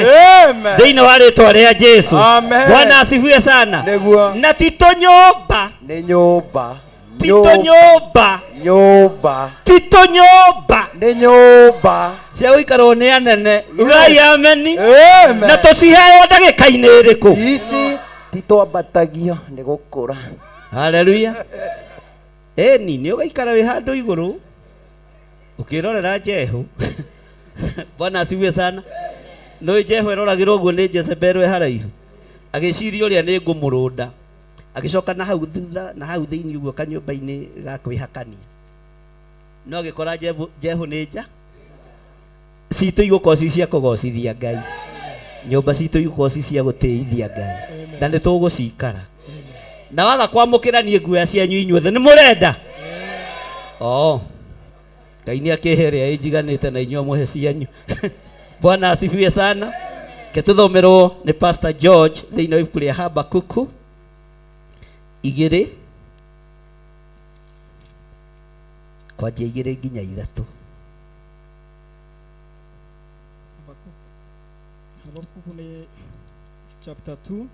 Amen. thĩinĩ wa rĩtwa rĩa Jesu. Amen. Bwana asifiwe sana. Nĩguo. Na ti tũnyũmba, Nĩ nyũmba. ti tũnyũmba, Nyũmba. ti tũnyũmba Nĩ nyũmba. cia gũikarwo nĩ anene. Ugai ameni. Amen. Na tũciheo ndagĩka-inĩ ĩrĩkũ? Ici ti twambatagio nĩ gũkũra. Haleluya. Ĩni nĩ ũgaikara wĩ handũ igũrũ ũkĩrorera Jehu. Bwana asifiwe sana. Nĩ Jehu ĩroragĩrwo ũguo nĩ Jezebel e haraihu. Agĩciria ũrĩa nĩ ngũmũrũnda. Agĩcoka na hau thutha na hau thĩinĩ ũguo kanyũmba-inĩ ga kwĩhakania. No agĩkora Jehu nĩ nja. Citũ igũkorwo ci cia kũgocithia Ngai. Nyũmba citũ igũkorwo ci cia gũtĩithia Ngai. Na nĩ tũgũcikara. Na waga kwamũkĩra niĩ nguoya cianyu inyuothe nĩ mũrenda? Oh. Ngai nĩ akĩhe ĩrĩa ĩnjiganĩte na inyuĩ amũhe cianyu. Bwana asifiwe sana. Ke tũthomerwo nĩ Pastor George thĩinĩ wa ibuku rĩa Habakuku 2 kwanjia 2 nginya 3. Habakuku nĩ chapter 2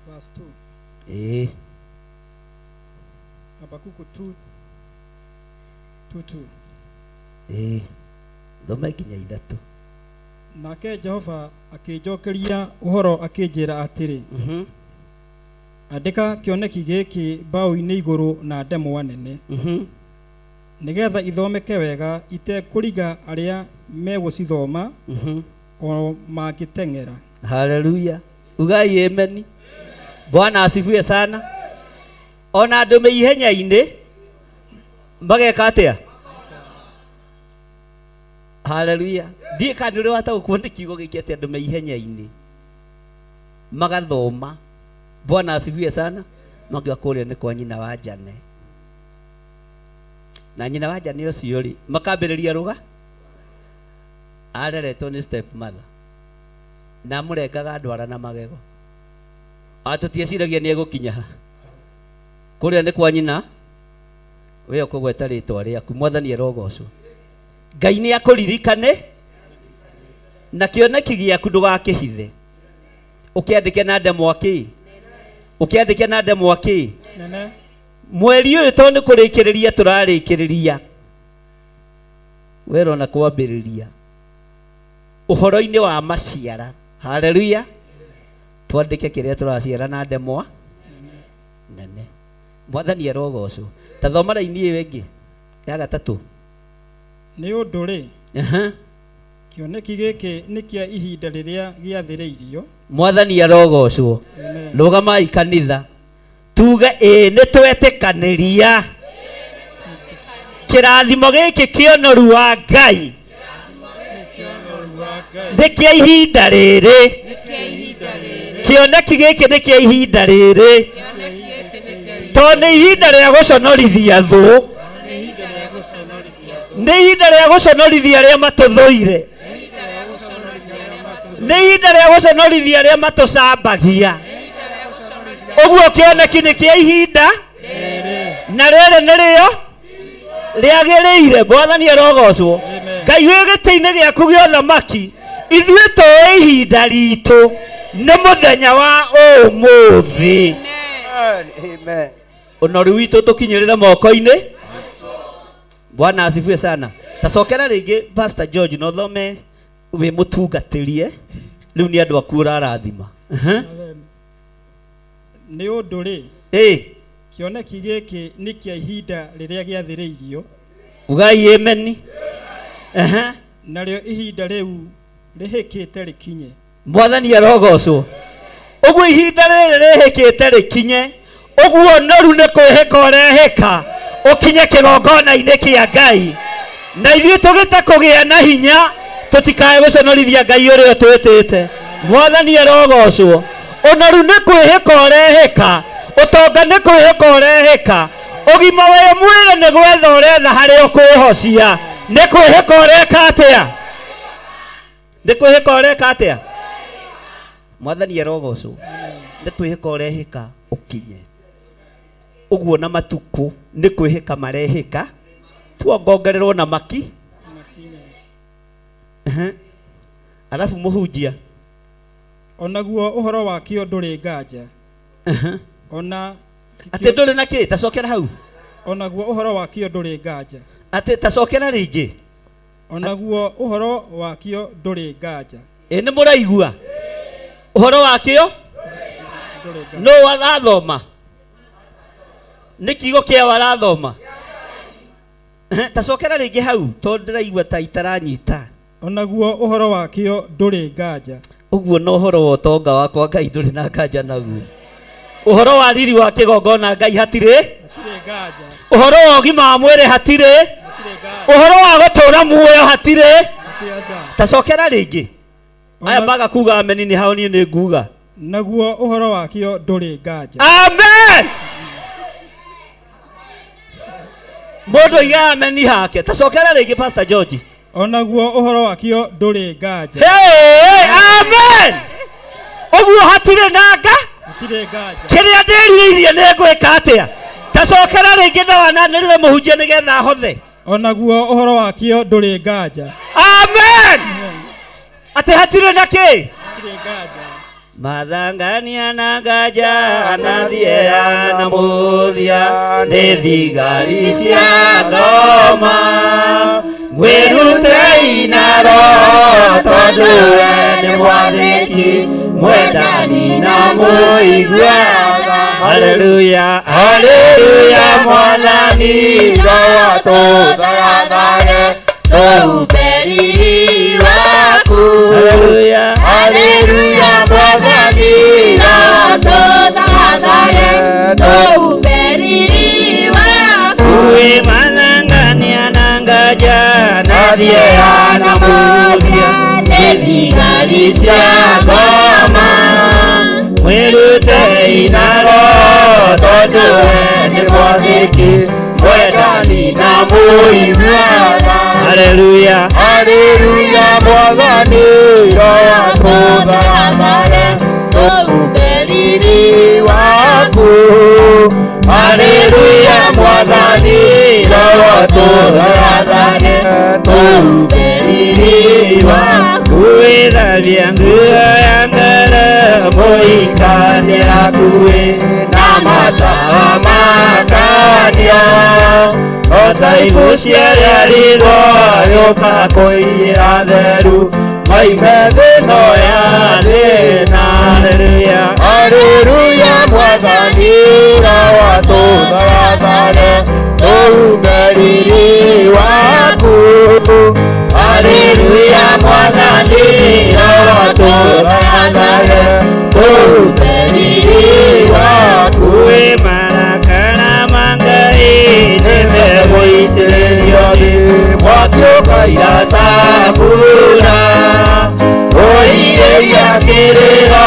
verse 2. Ĩĩ. Habakuku 2 2 2. Ĩĩ. Thoma nginya 3. Nake Jehova akĩnjokeria ũhoro akĩnjĩra atĩrĩ, andĩka kĩoneki gĩkĩ mbaũ-inĩ igũrũ na ndemwa nene, nĩgetha ithomeke wega itekũriga arĩa megũcithoma o mangĩteng'era. Haleluya. Ugai ameni. Bwana asifiwe sana. Ona andũ me ihenya-inĩ mageka atĩa? Haleluya. Ndiĩ kana nĩ ũrĩ wataũkwo nĩ kiugo gĩkĩ atĩ andũ me ihenya-inĩ magathoma. Bwana asifiwe sana. Makiuga kũrĩa nĩ kwa nyina wa Jane. Na nyina wa Jane ũcio rĩ, makambĩrĩria rũga areretwo nĩ step mother na amũrengaga ndwara na magego. Atũtieciragia nĩ egũkinya ha. Kũrĩa nĩ kwa nyina we ũkũgweta rĩtwa rĩaku. Mwathani arogocwo. Ngai nĩ akũririkane na kĩoneki gĩaku ndũgakĩhithe. Ũkĩandĩke na ndemwa kĩ? Ũkĩandĩke na ndemwa kĩ? Nene. Mweri ũyũ tondũ nĩ kũrĩkĩrĩria tũrarĩkĩrĩria, werona kwambĩrĩria ũhoro-inĩ wa maciara. Haleluya. Twandĩke kĩrĩa tũraciara na ndemwa nene. Mwathani arogocwo. Ta thoma raini ĩyo ĩngĩ ya gatatũ. Nĩ ũndũ rĩ, kĩoneki gĩkĩ nĩ kĩa ihinda rĩrĩa gĩathĩrĩirio. Mwathani arogocwo. Amen. Rũgamai kanitha tuge ĩĩ nĩ twetĩkanĩria kĩrathimo gĩkĩ kĩonoru wa Ngai nĩ kĩa ihinda rĩrĩ. Kĩoneki gĩkĩ nĩ kĩa ihinda rĩrĩ, tondũ nĩ ihinda rĩa gũconorithia thũ, nĩ ihinda rĩa gũconorithia arĩa matũthũire, nĩ ihinda rĩa gũconorithia arĩa matũcambagia. Ũguo kĩoneki nĩ kĩa ihinda na rĩrĩ nĩrĩo rĩagĩrĩire. Mwathani arogocwo. Ngai wĩ gĩtĩ-inĩ gĩaku gĩa ũthamaki, ithuĩ tũĩ ihinda ritũ nĩ mũthenya wa ũmũthĩ. Amen. Ũnoru witũ tũkinyĩrĩre moko-inĩ. Bwana asifiwe sana. Tacokera rĩngĩ Pastor George no thome wĩ mũtungatĩrie. Rĩu nĩ andũ aku ũrarathima. Nĩ ũndũ rĩ, kĩoneki gĩkĩ nĩ kĩa ihinda rĩrĩa gĩathĩrĩirio. Ugai ameni. Narĩo ihinda rĩu rĩhĩkĩte rĩkinye. Mwathani arogocwo. Ũguo ihinda rĩrĩ rĩhĩkĩte rĩkinye, ũguo ũnoru nĩ kwĩhĩka ũrehĩka ũkinye kĩgongona-inĩ kĩa Ngai. Na ithuĩ tũgĩte kũgĩa na hinya tũtikae gũconorithia Ngai ũrĩa ũtwĩtĩte. Mwathani arogocwo. Ũnoru nĩ kwĩhĩka ũrehĩka, ũtonga nĩ kwĩhĩka ũrehĩka, ũgima wa mwĩrĩ nĩ gwetha ũretha harĩa ũkwĩhocia. Nĩ kwĩhĩka ũreka atĩa? Nĩ kwĩhĩka ũreka atĩa? Mwathani arogocwo. Nĩ kwĩhĩka ũrehĩka ũkinye. Ũguo na matukũ nĩ kwĩhĩka marehĩka tuongongererwo na maki. Alafu mũhunjia. Onaguo ũhoro wakĩo ndũrĩ nganja. Ona atĩ ndũrĩ na kĩ? Tacokera hau. Onaguo ũhoro wakĩo ndũrĩ nganja. Atĩ tacokera rĩngĩ. Onaguo ũhoro wakĩo ndũrĩ nganja. Ĩ nĩ mũraigua ũhoro wakĩo no arathoma nĩ kiugo kĩao arathoma. Tacokera rĩngĩ hau tondũ ndĩraigua ta itaranyita. Onaguo ũhoro wakĩo ndũrĩ nganja. Ũguo na ũhoro wa ũtonga wakwa Ngai ndũrĩ na nganja naguo. Ũhoro wa riri wa kĩgongona Ngai hatirĩ. Ũhoro wa ũgima wa mwĩrĩ hatirĩ. Ũhoro wa gũtũũra muoyo hatirĩ. Tacokera rĩngĩ. Aya maga kuga ameni nĩ hao niĩ nĩ nguga. Naguo ũhoro wakĩo ndũrĩ nganja. Amen. Mũndũ oiga ameni hake. Tacokera rĩngĩ Pastor George. Onaguo ũhoro wakĩo ndũrĩ nganja. Hey, amen. Ũguo hatirĩ na nga. Hatirĩ nganja. Kĩrĩa ndĩrirĩirie nĩ ngwĩka atĩa? Tacokera rĩngĩ na wananĩrĩre mũhunjia nĩgetha ahothe. Onaguo ũhoro wakĩo ndũrĩ nganja. Amen. Atĩ hatirĩ na kĩ? Hatirĩ nganja. Mathangania na nganja na thieya na mũthia nĩ thigari cia ngoma. Mwĩrutei na roho tondũ we nĩ mwathĩki mwendani na mũiguaga. Haleluya, haleluya, mwathani roho tũthagathage tũumbe riri waku. Haleluya, haleluya, mwathani roho tũthagathage tũumbe riri waku. Wĩ mathangania na nganja na thieya na mũthia nĩ thigari cia ngoma. Mwĩrutei na roho tondũ we nĩ mwathĩki mwendani na mũiguaga. Haleluya, haleluya, mwathani roho tũthagathage tũumbe riri waku. Haleluya, mwathani roho tũthagathage tũumbe riri waku. Wĩthambia nguo ya ngoro mũikanie hakuhĩ na matawa makanio. O ta ibucia rĩa ritho yũka kũiyĩra theru moime thĩno ya thĩna. Haleluya, haleluya, mwathani roho tũthagathage tũumbe riri waku. Haleluya, mwathani roho tũthagathage tũumbe riri waku. Wĩ marakara ma Ngai nĩmegũitĩrĩrio thĩ mwaki ũkaira ta mbura. Ũirĩria kĩrĩro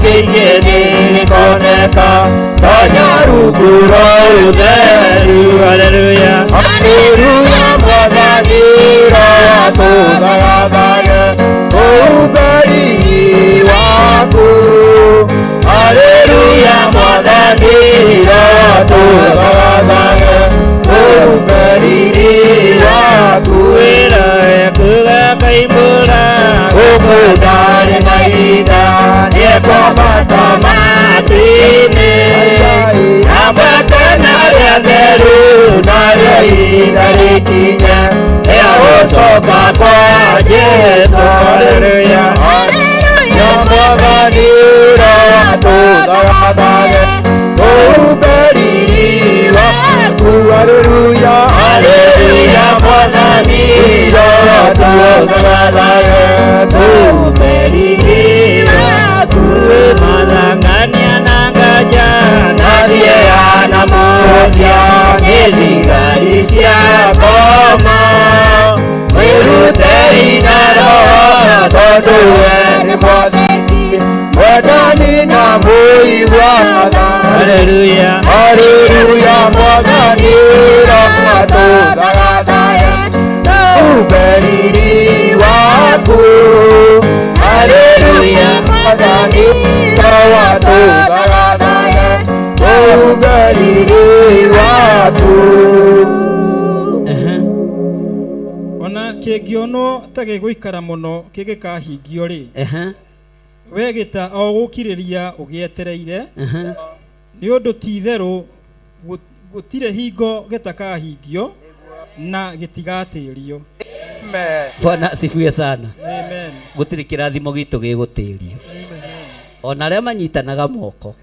kĩingĩ nĩgĩkoneka tonya rungu rwa ũtheru. Haleluya, haleluya, mwathani roho tũthagathage tũumbe riri waku. Haleluya, mwathani roho tũthagathage tũumbe riri waku. Wĩra gũgakaimbũra gũkũ ndarĩ na ihinda nĩekwambata matu-inĩ. Ambata na arĩa atheru narĩo ihinda rĩkinye rĩa gũcoka kwa Jesũ. Haleluya, haleluya, mwathani roho tũthagathage tũumbe riri waku. Haleluya, haleluya, mwathani roho tũthagathage tũumbe riri waku. Mathangania na nganja na thieya na mũthia nĩ thigari cia ngoma. Mwĩrutei na roho tondũ we nĩ mwathĩki mwendani na mũiguaga. Haleluya, haleluya, mwathani roho tũthagathage tũumbe riri waku. Haleluya, mwathani roho tũthagathage tũumbe riri Kĩngĩonwo ta gĩgũikara mũno kĩngĩkahingio rĩ, Ehe. we gĩta o gũkirĩria ũgĩetereire, Ehe. nĩ ũndũ ti-itherũ gũtirĩ hingo gĩtakahingio na gĩtigatĩrio. Bwana asifiwe sana. Amen. Gũtirĩ kĩrathimo gitũ gĩgũtĩrio. Ona arĩa manyitanaga moko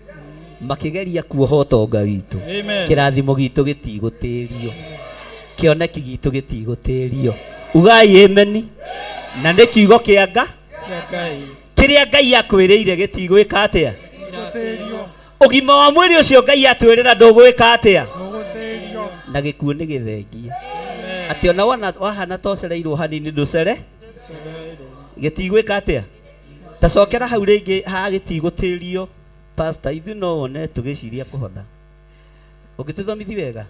makĩgeria kuoha ũtonga witũ, Amen. kĩrathimo gitũ gĩtigũtĩrio, kĩoneki gitũ gĩtigũtĩrio. Ugai ameni. Na nĩ kiugo kĩa nga Kĩa Ngai. kĩrĩa Ngai akwĩrĩire gĩtigwĩka atĩa? Gũtĩrio. Ũgima wa mwĩrĩ ũcio Ngai atwĩrĩra ndũgwĩka atĩa? Gũtĩrio. Na gĩkuũ nĩ gĩthengie atĩ ona wona wahana ta ũcereirwo hanini ndũcere gĩtigwĩka atĩa? Tacokera hau rĩngĩ ha gĩtigũtĩrio. Pastor, ithuĩ no wone tũgĩciria kũhotha, ũngĩtũthomithi wega.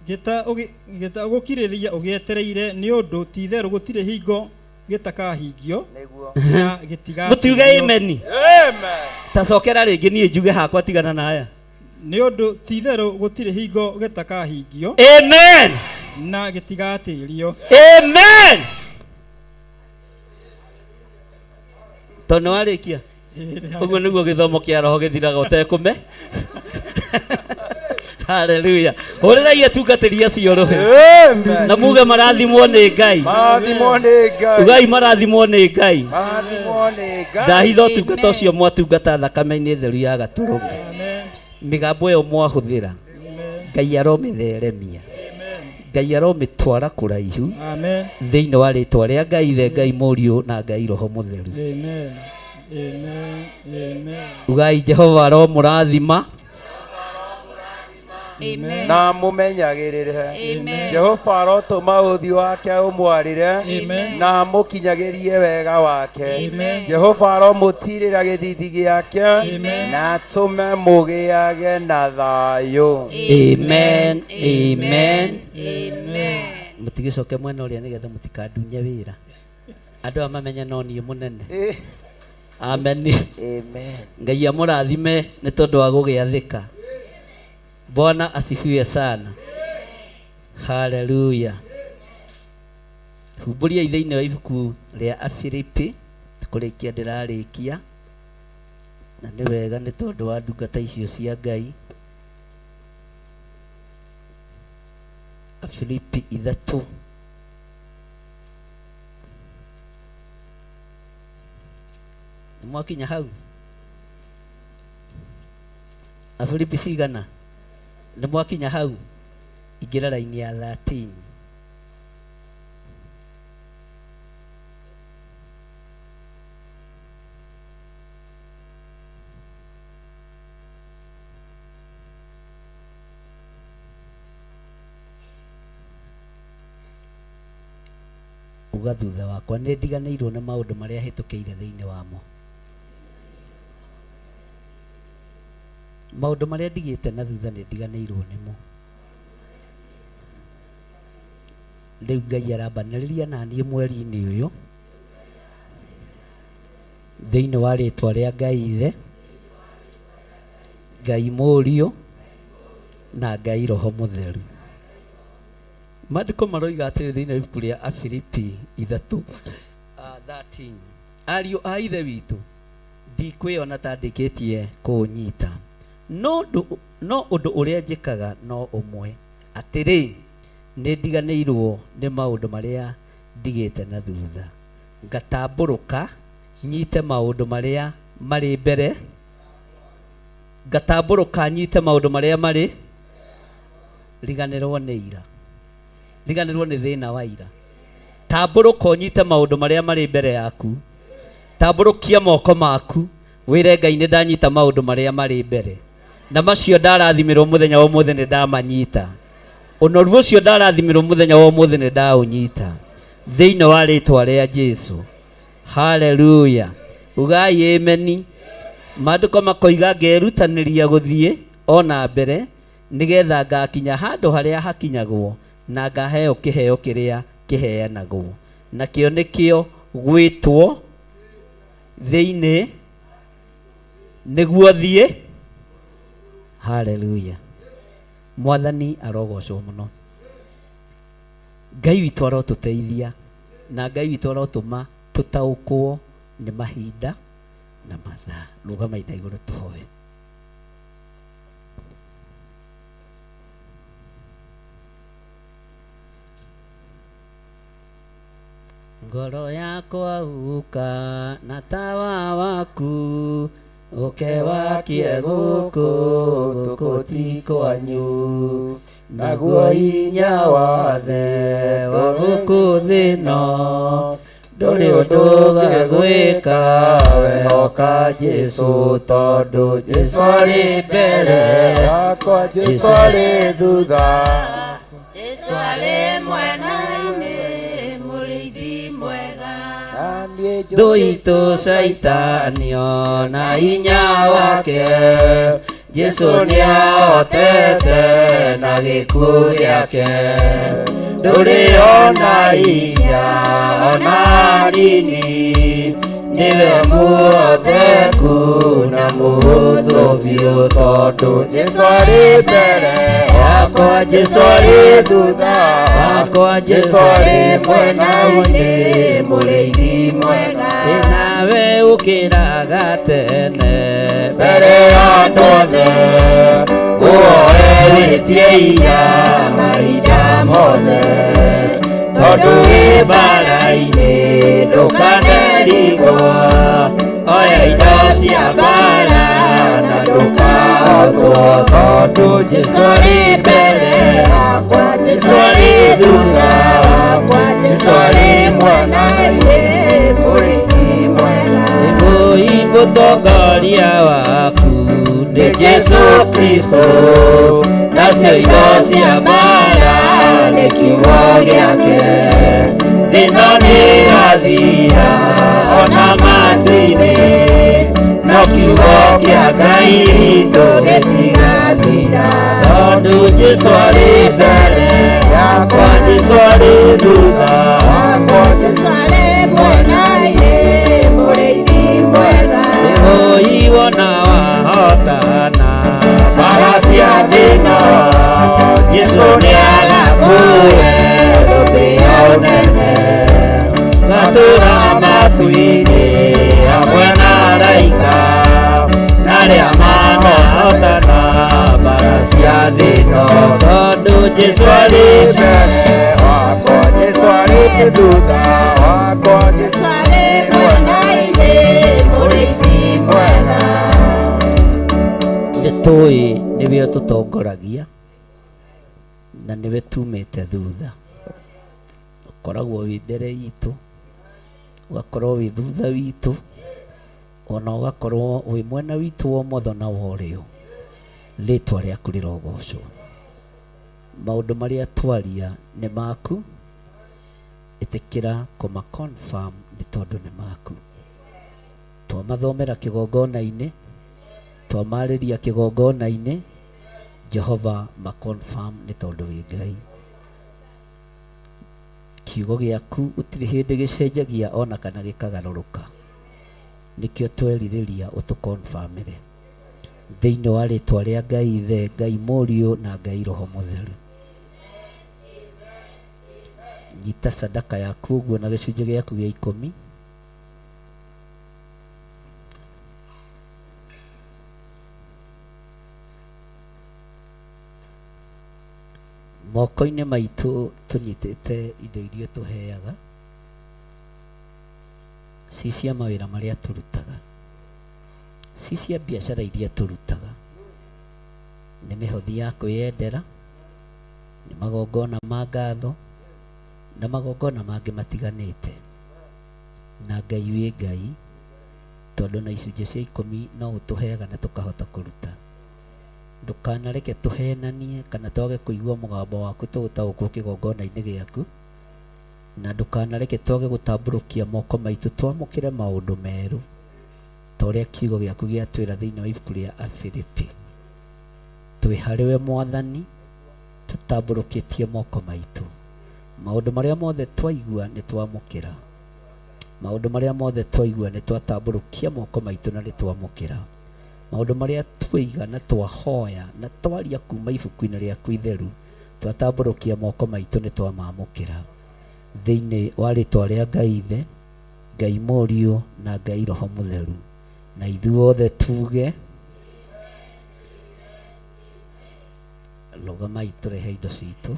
Gĩta gĩta gũkirĩrĩria ũgĩetereire, nĩ ũndũ ti-itherũ gũtirĩ hingo gĩtakahingio na gĩtigatĩrio. Mũtiuge ameni. Tacokera rĩngĩ niĩ njuge hakwa tigana na aya. Nĩ ũndũ ti-itherũ gũtirĩ hingo gĩtakahingio Amen. na gĩtigatĩrio. Amen. Tondũ nĩ warĩkia ũguo nĩguo gĩthomo kĩa roho gĩthiraga ũtekũme. Haleluya. Hũrĩrai atungatĩri acio rũhĩ na muge marathimwo nĩ Ngai. Marathimwo nĩ Ngai. Ugai marathimwo nĩ Ngai. Marathimwo nĩ Ngai. Ndahitha ũtungata ũcio mwatungata thakame-inĩ theru ya gatũrũme. Mĩgambo ĩyo mwahũthĩra, Ngai aromĩtheremia, Ngai aromĩtwara kũraihu Amen. thĩinĩ wa rĩtwa rĩa Ngai Ithe, Ngai Mũriũ na Ngai Roho Mũtheru. Amen. Amen. Amen. Ugai Jehova aromũrathima. Amen. Na mũmenyagĩrĩre. Amen. Jehova arotũma ũthiũ wake ũmwarĩre Amen. na amũkinyagĩrie wega wake. Amen. Jehova aromũtirĩra gĩthithi gĩake Amen. na atũme mũgĩage na thayũ. Amen. Amen. Amen. Mũtigĩcoke mwena ũrĩa nĩgetha mũtikandunye wĩra. Andũ aya mamenye no niĩ mũnene. Amen. Amen. Ngai amũrathime nĩ tondũ wa gũgĩathĩka. Bwana asifiwe sana. Haleluya. Humbũriai thĩinĩ wa ibuku rĩa Afilipi, kũrĩkia ndĩrarĩkia, na nĩ wega nĩ tondũ wa ndungata icio cia Ngai. Afilipi 3. Nĩ mwakinya hau? Afilipi cigana? Nĩ mwakinya hau? Ingĩra raini ya 13. Uga thutha wakwa nĩ ndiganĩirwo nĩ maũndũ marĩa hĩtũkĩire thĩinĩ wamo. Maũndũ marĩa ndigĩte na thutha nĩ ndiganĩirwo nĩmo. Rĩu Ngai arambanĩrĩria na niĩ mweri-inĩ ũyũ thĩinĩ wa rĩtwa rĩa Ngai Ithe, Ngai Mũriũ na Ngai Roho Mũtheru. Maandĩko maroiga atĩrĩ thĩinĩ wa ibuku rĩa Afilipi 3 13, ariũ a Ithe witũ, ndikwĩona ta ndĩkĩtie kũũnyita, no ũndũ ũrĩa njĩkaga no ũmwe, atĩrĩ, nĩ ndiganĩirwo nĩ maũndũ marĩa ndigĩte na thutha, ngatambũrũka nyite maũndũ marĩa marĩ mbere, ngatambũrũka nyite maũndũ marĩa marĩ. Riganĩrwo nĩ ira, riganĩrwo nĩ thĩna wa ira. Tambũrũka ũnyite maũndũ marĩa marĩ mbere yaku, tambũrũkia moko maku wĩre Ngai nĩ ndanyita maũndũ marĩa marĩ mbere, na macio ndarathimirwo mũthenya wa ũmũthĩ nĩ ndamanyita, ũnoru ũcio ndarathimirwo mũthenya wa ũmũthĩ nĩ ndaũnyita thĩinĩ wa rĩtwa rĩa Jesu. Haleluya. Ugai ameni. Maandĩko makoiga ngerutanĩria gũthiĩ ona mbere nĩgetha ngakinya handũ harĩa hakinyagwo na ngaheo kĩheo kĩrĩa kĩheanagwo, nakĩo nĩkĩo gwĩtwo thĩinĩ nĩguo thiĩ. Haleluya. Mwathani arogocwo mũno. Ngai witũ arotũteithia na Ngai witũ arotũma tũtaũkwo nĩ mahinda na mathaa. Rũgamai na igũrũ tũhoe. Ngoro yakwa uka na tawa waku ũke wakie gũkũ gũkũ ti kwanyu naguo hinya wathe wa gũkũ thĩ no ndũrĩ ũndũ ũgagwĩka wehoka Jesũ tondũ Jesũ arĩ mbere yakwa Jesũ arĩ thutha Jesũ arĩ mwena-inĩ mũrĩithi mwega thũ itũ caitani ona hinya wake Jesũ nĩahotete na gĩkuũ gĩake ndũrĩ ona hinya ona nini nĩwe muoteku na mũhũthũ biũ tondũ Jesũ arĩ mbere yakwa Jesũ arĩ thutha wakwa Jesũ arĩ mwena-inĩ mũrĩithi mwega nawe ũkĩraga tene mbere ya andũ othe ũoe wĩtie hinya mahinda mothe tondũ wĩ mbara-inĩ ndũkanerigwo oya indo cia mbara na ndũkahotwo tondũ Jesũ arĩ mbere yakwa Jesũ arĩ thutha wakwa Jesũ arĩ mwena-inĩ mũrĩithi mwega Ĩbũi mũtongoria waku nĩ Jesũ Kristo nacio indo cia mbara nĩ kiugo gĩake thĩna nĩgathira ona matu-inĩ no kiugo kĩa Ngai witũ gĩtigathira tondũ Jesũ arĩ mbere yakwa Jesũ arĩ thutha wakwa Jesũ arĩ mwena-inĩ mũrĩithi mwega Ĩbũi wona wahotana mbara cia thĩna Jesũ nĩagakũhe thũmbĩ ya ũnene gatũra matu-inĩ hamwe na araika na arĩa manahotana mbara cia thĩna tondũ Jesũ arĩ mbere wakwa Jesũ arĩ thutha wakwa Jesũ arĩ mwena-inĩ mũrĩithi mwega nĩ tũĩ nĩwe ũtũtongoragia na nĩwe tumĩte thutha ũkoragwo wĩ mbere itũ ũgakorwo wĩ thutha witũ ona ũgakorwo wĩ mwena witũ wa ũmotho na wa ũrĩo rĩtwa rĩaku rĩrogocwo maũndũ marĩa twaria nĩ maku ĩtĩkĩra kũma confirm nĩ tondũ nĩ maku twamathomera kĩgongona-inĩ twamarĩria kĩgongona-inĩ Jehova ma confirm nĩ tondũ wĩ Ngai kiugo gĩaku gũtirĩ hĩndĩ gĩcenjagia ona kana gĩkagarũrũka nĩkĩo twerirĩria ũtũkonfamĩre thĩinĩ wa rĩtwa rĩa Ngai Ithe Ngai Mũriũ na Ngai Roho Mũtheru nyita sadaka yaku ũguo na gĩcunjĩ gĩaku gĩa ikũmi moko-inĩ maitũ tũnyitĩte indo iria tũheaga cicia mawĩra marĩa tũrutaga cicia biacara iria tũrutaga nĩ mĩhothi ya kwĩyendera nĩ magongona ma ngatho na magongona mangĩ matiganĩte na Ngai wĩ Ngai tondũ na icunjĩ cia ikũmi no ũtũheaga na tũkahota kũruta ndũkanareke tũhenanie kana twage kũigua mũgambo waku tũgũtaũkwo kĩgongona-inĩ gĩaku na ndũkanareke twage gũtambũrũkia moko maitũ twamũkĩre maũndũ merũ ta ũrĩa kiugo gĩaku gĩatwĩra thĩinĩ wa ibuku rĩa Afilipi twĩ harĩ we mwathani tũtambũrũkĩtie moko maitũ maũndũ marĩa mothe twaigua nĩ twamũkĩra maũndũ marĩa mothe twaigua nĩ twatambũrũkia moko maitũ na nĩ twamũkĩra maũndũ marĩa twaiga na twahoya na twaria kuma ibuku-inĩ rĩaku itheru Twatambũrũkia moko maitũ nĩ twamamũkĩra thĩinĩ wa rĩtwa rĩa Ngai Ithe, Ngai Mũriũ na Ngai Roho Mũtheru. Na ithuothe tuge rũgamai tũrehe indo citũ.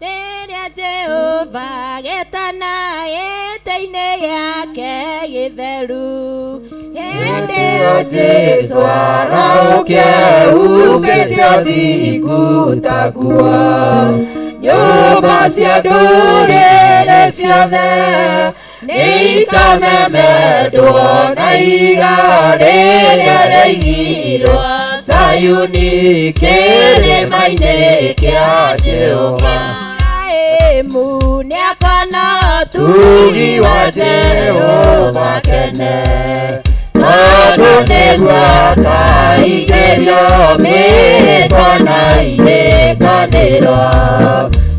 Rĩrĩa Jehova getana gĩtĩ-inĩ gĩake gĩtheru, hĩndĩ ĩyo Jesu arauke umbĩte ũthingu ta nguo nyũmba cia ndũrĩrĩ ciothe nĩikamemendwo na iga rĩrĩa rĩaigirwo Sayuni kĩrĩma-inĩ kĩa Jehova. Ibrahimu nĩakona Tugi wa Jehova kene tondũ nĩguo akaingĩrio mĩhĩtwa na irĩkanĩro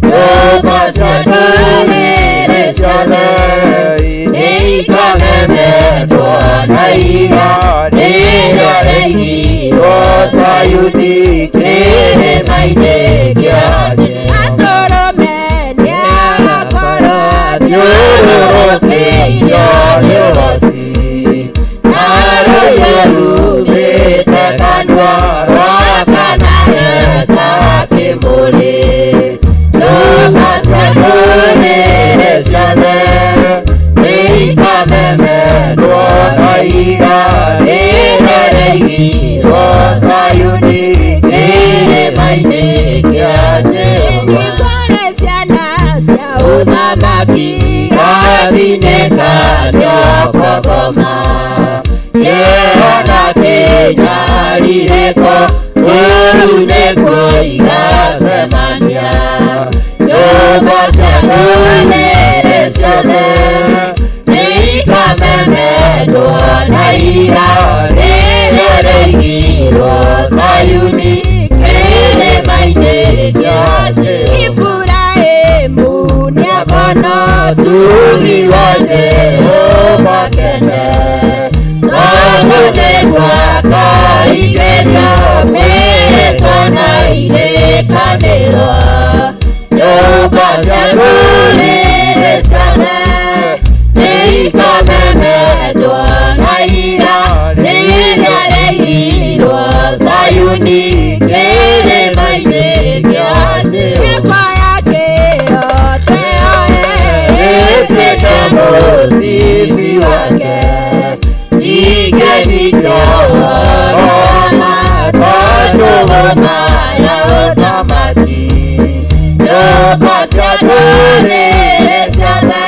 nyũmba cia ndũrĩrĩ ciothe nĩikamemendwo na iga rĩrĩa rĩaigirwo Sayuni kĩrĩma-inĩ kĩa Jehova. Atũrũme nĩagakorwo Thiũrũrũkĩirio nĩ ũhoti na rũhiũ rumĩte kanua rwakanaga ta kĩmũrĩ. Nyũmba cia ndũrĩrĩ ciothe nĩikamemendwo na iga rĩrĩa rĩaigirwo Sayuni kĩrĩma-inĩ kĩa Jehova. Nĩkũrĩ ciana cia ũthamaki Gathinĩkanio kwa ngoma kĩeha na kĩnyarirĩko kũu nĩkuo igacemania nyũmba cia ndũrĩrĩ ciothe nĩikamemendwo na iga rĩrĩa rĩaigirwo Sayuni kĩrĩma-inĩ kĩa Jehova. Ibrahimu nĩakona Tugi wa Jehova kene tondũ nĩguo akaingĩrio mĩhĩtwa na irĩkanĩro nyũmba cia ndũrĩrĩ ciothe nĩikamemendwo na iga rĩrĩa rĩaigirwo Sayuni kĩrĩma-inĩ kĩa Jehova. Mĩako yake yote Ĩtuĩke mũcibi wake ningĩ ningĩ ũhoro tondũ ngoma ya ũthamaki nyũmba cia ndũrĩrĩ ciothe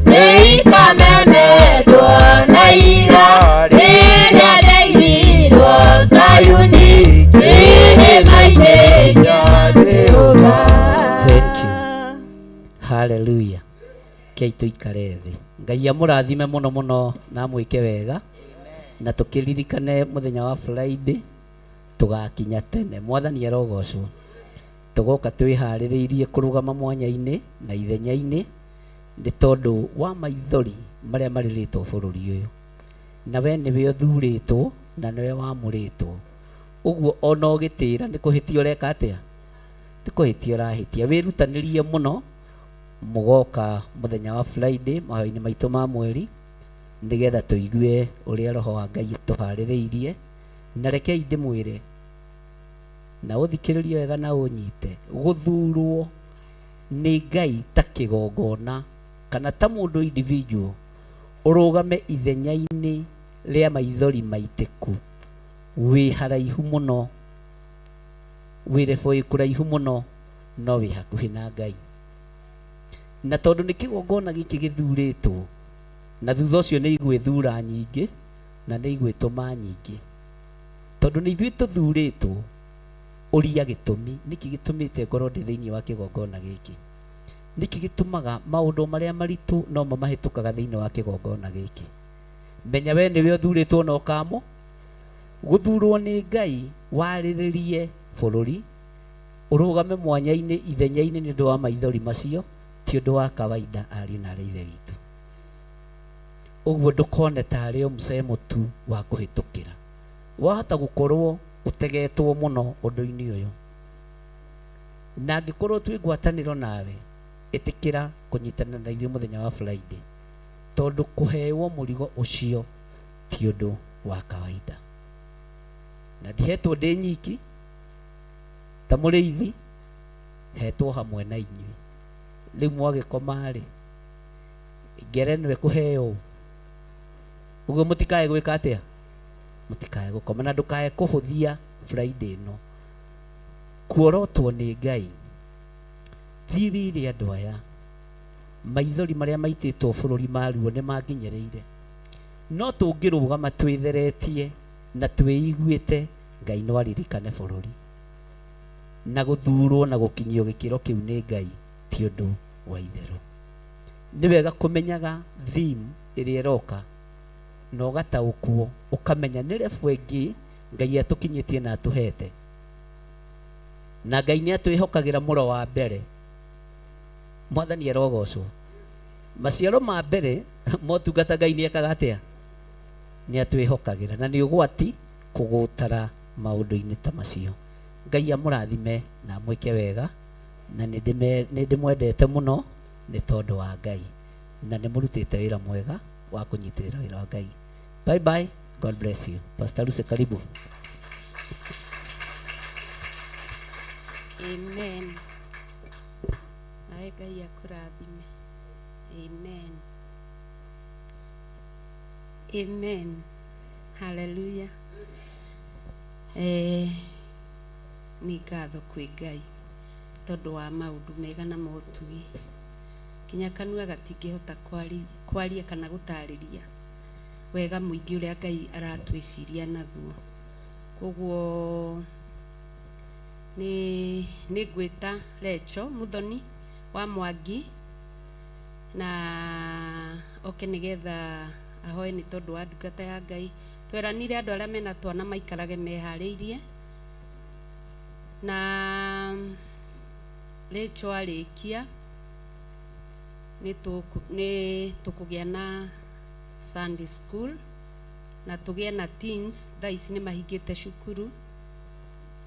nĩikamemendwo na iga rĩrĩa rĩaigirwo Sayuni kĩrĩma-inĩ kĩa Jehova. Thank you. Hallelujah. Kei tũikare thĩ. Ngai amũrathime mũno mũno na amwĩke wega na tũkĩririkane mũthenya wa Friday tũgakinya tene. Mwathani arogocwo. Tũgoka twĩharĩrĩirie kũrũgama mwanya-inĩ na ithenya-inĩ nĩ tondũ wa maithori marĩa marĩrĩtwo bũrũri ũyũ. Na we nĩwe ũthurĩtwo na nĩwe wamũrĩtwo. Ũguo ona ũgĩtĩra nĩ kũhĩtia ũreka atĩa? Nĩ kũhĩtia ũrahĩtia. Wĩrutanĩrie mũno mũgoka mũthenya wa Friday mahoya-inĩ maitũ ma mweri nĩgetha tũigue ũrĩa Roho wa Ngai tũharĩrĩirie. Na rekei ndĩmwĩre na ũthikĩrĩrie wega na ũnyite, gũthurwo nĩ Ngai ta kĩgongona kana ta mũndũ individual ũrũgame ithenya-inĩ rĩa maithori maitĩku wĩ haraihu mũno, wĩ level ĩ kũraihu mũno, no wĩ hakuhĩ na Ngai. Na tondũ nĩ kĩgongona gĩkĩ gĩthurĩtwo na thutha ũcio nĩ igwĩthura nyingĩ na nĩ igwĩtũma nyingĩ, tondũ nĩ ithuĩ tũthurĩtwo. Ũria gĩtũmi, nĩkĩ gĩtũmĩte ngorwo ndĩ thĩinĩ wa kĩgongona gĩkĩ? Nĩkĩ gĩtũmaga maũndũ marĩa maritũ no mo mahĩtũkaga thĩinĩ wa kĩgongona gĩkĩ? Menya we nĩwe ũthurĩtwo na ũkamo gũthurwo nĩ Ngai warĩrĩrie bũrũri ũrũgame mwanya-inĩ ithenya-inĩ nĩ ũndũ wa maithori macio ti ũndũ wa kawaida ariũ na arĩ ithe witũ. Ũguo ndũkone tarĩ o mũcemo tu wa kũhĩtũkĩra. Wahota gũkorwo ũtegetwo mũno ũndũ-inĩ ũyũ. Na angĩkorwo twĩ ngwatanĩro nawe, ĩtĩkĩra kũnyitanĩra na ithuĩ mũthenya wa Friday, tondũ kũhewo mũrigo ũcio ti ũndũ wa kawaida. Na ndihetwo ndĩ nyiki ta mũrĩithi, hetwo hamwe na inyuĩ. Rĩu mwagĩkoma rĩ, ngerenwa ĩkũheo ũ? Ũguo mũtikae gwĩka atĩa? Mũtikae gũkoma, na ndũkae kũhũthia Friday ĩno. Kuorotwo nĩ Ngai, thiĩ wĩre andũ aya maithori marĩa maitĩtwo bũrũri maruo nĩ manginyĩrĩire. No tũngĩrũgama twĩtheretie na twĩiguĩte, Ngai no aririkane bũrũri. Na gũthurwo na gũkinyio gĩkĩro kĩu nĩ Ngai ti ũndũ wa itherũ. Nĩ wega kũmenyaga theme ĩrĩa ĩroka na ũgataũkwo, ũkamenya nĩ level ĩngĩ Ngai atũkinyĩtie na atũhete. Na Ngai nĩ atwĩhokagĩra mũro wa mbere. Mwathani arogocwo. Maciaro ma mbere motungata Ngai nĩ ekaga atĩa? Nĩ atwĩhokagĩra, na nĩ ũgwati kũgũtara maũndũ-inĩ ta macio. Ngai amũrathime na amwĩke wega, na nĩ ndĩmwendete mũno nĩ tondũ wa Ngai, na nĩ mũrutĩte wĩra mwega wa kũnyitĩrĩra wĩra wa Ngai. Bye bye, God bless you. Pastor Lucy, karibu. Amen. Nawe Ngai akũrathime. Amen. Amen. Hallelujah. Nĩ ngatho kwĩ Ngai tondũ wa maũndũ mega na motugi. Nginya kanua gatingĩhota kwaria kana gũtarĩria wega mũingĩ ũrĩa Ngai aratwĩciria naguo. Koguo nĩ ngwĩta Recho Muthoni wa Mwangi na oke nĩgetha ahoe nĩ tondũ wa ndungata ya Ngai. Tweranire andũ arĩa mena twana maikarage meharĩirie, na Recho arĩkia nĩ tũkũgĩa na Sunday school na tũgĩe na teens. Thaa ici nĩ mahingĩte cukuru,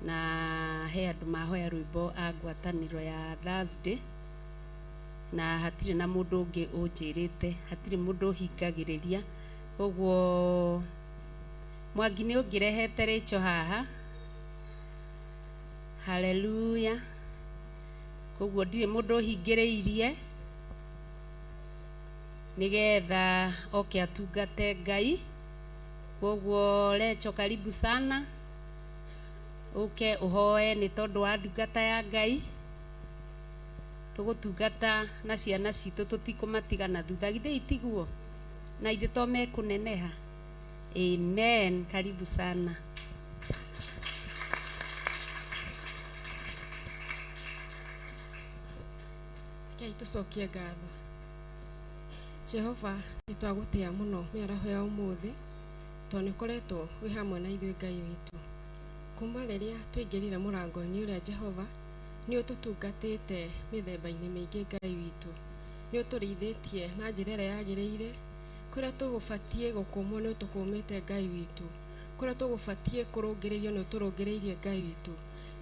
na he andũ mahoya rwĩmbo a ngwatanĩro ya Thursday, na hatirĩ na mũndũ ũngĩ ũnjĩrĩte, hatirĩ mũndũ ũhingagĩrĩria. Koguo Mwangi nĩ ũngĩrehete Rachel haha. Hallelujah. Koguo ndirĩ mũndũ ũhingĩrĩirie nĩgetha oke atungate Ngai. Koguo Rachel, karibu sana, ũke ũhoe nĩ tondũ wa ndungata ya Ngai. Tũgũtungata na ciana citũ, tũtikũmatiga na thutha, githĩ itiguo? Na ithe to mekũneneha. Amen. Karibu sana. Rekei tũcokie ngatho. Jehova, nĩ twagũtĩa mũno mĩaraho ya ũmũthĩ, tondũ nĩ ũkoretwo wĩ hamwe na ithuĩ Ngai witũ. Kuma rĩrĩa twaingĩrire mũrango-inĩ ũrĩa Jehova, nĩ ũtũtungatĩte mĩthemba-inĩ mĩingĩ Ngai witũ. Nĩ ũtũrĩithĩtie na njĩra ĩrĩa yagĩrĩire, kũrĩa tũgũbatiĩ gũkũmwo nĩ ũtũkũmĩte Ngai witũ, kũrĩa tũgũbatiĩ kũrũngĩrĩrio nĩ ũtũrũngĩrĩirie Ngai witũ,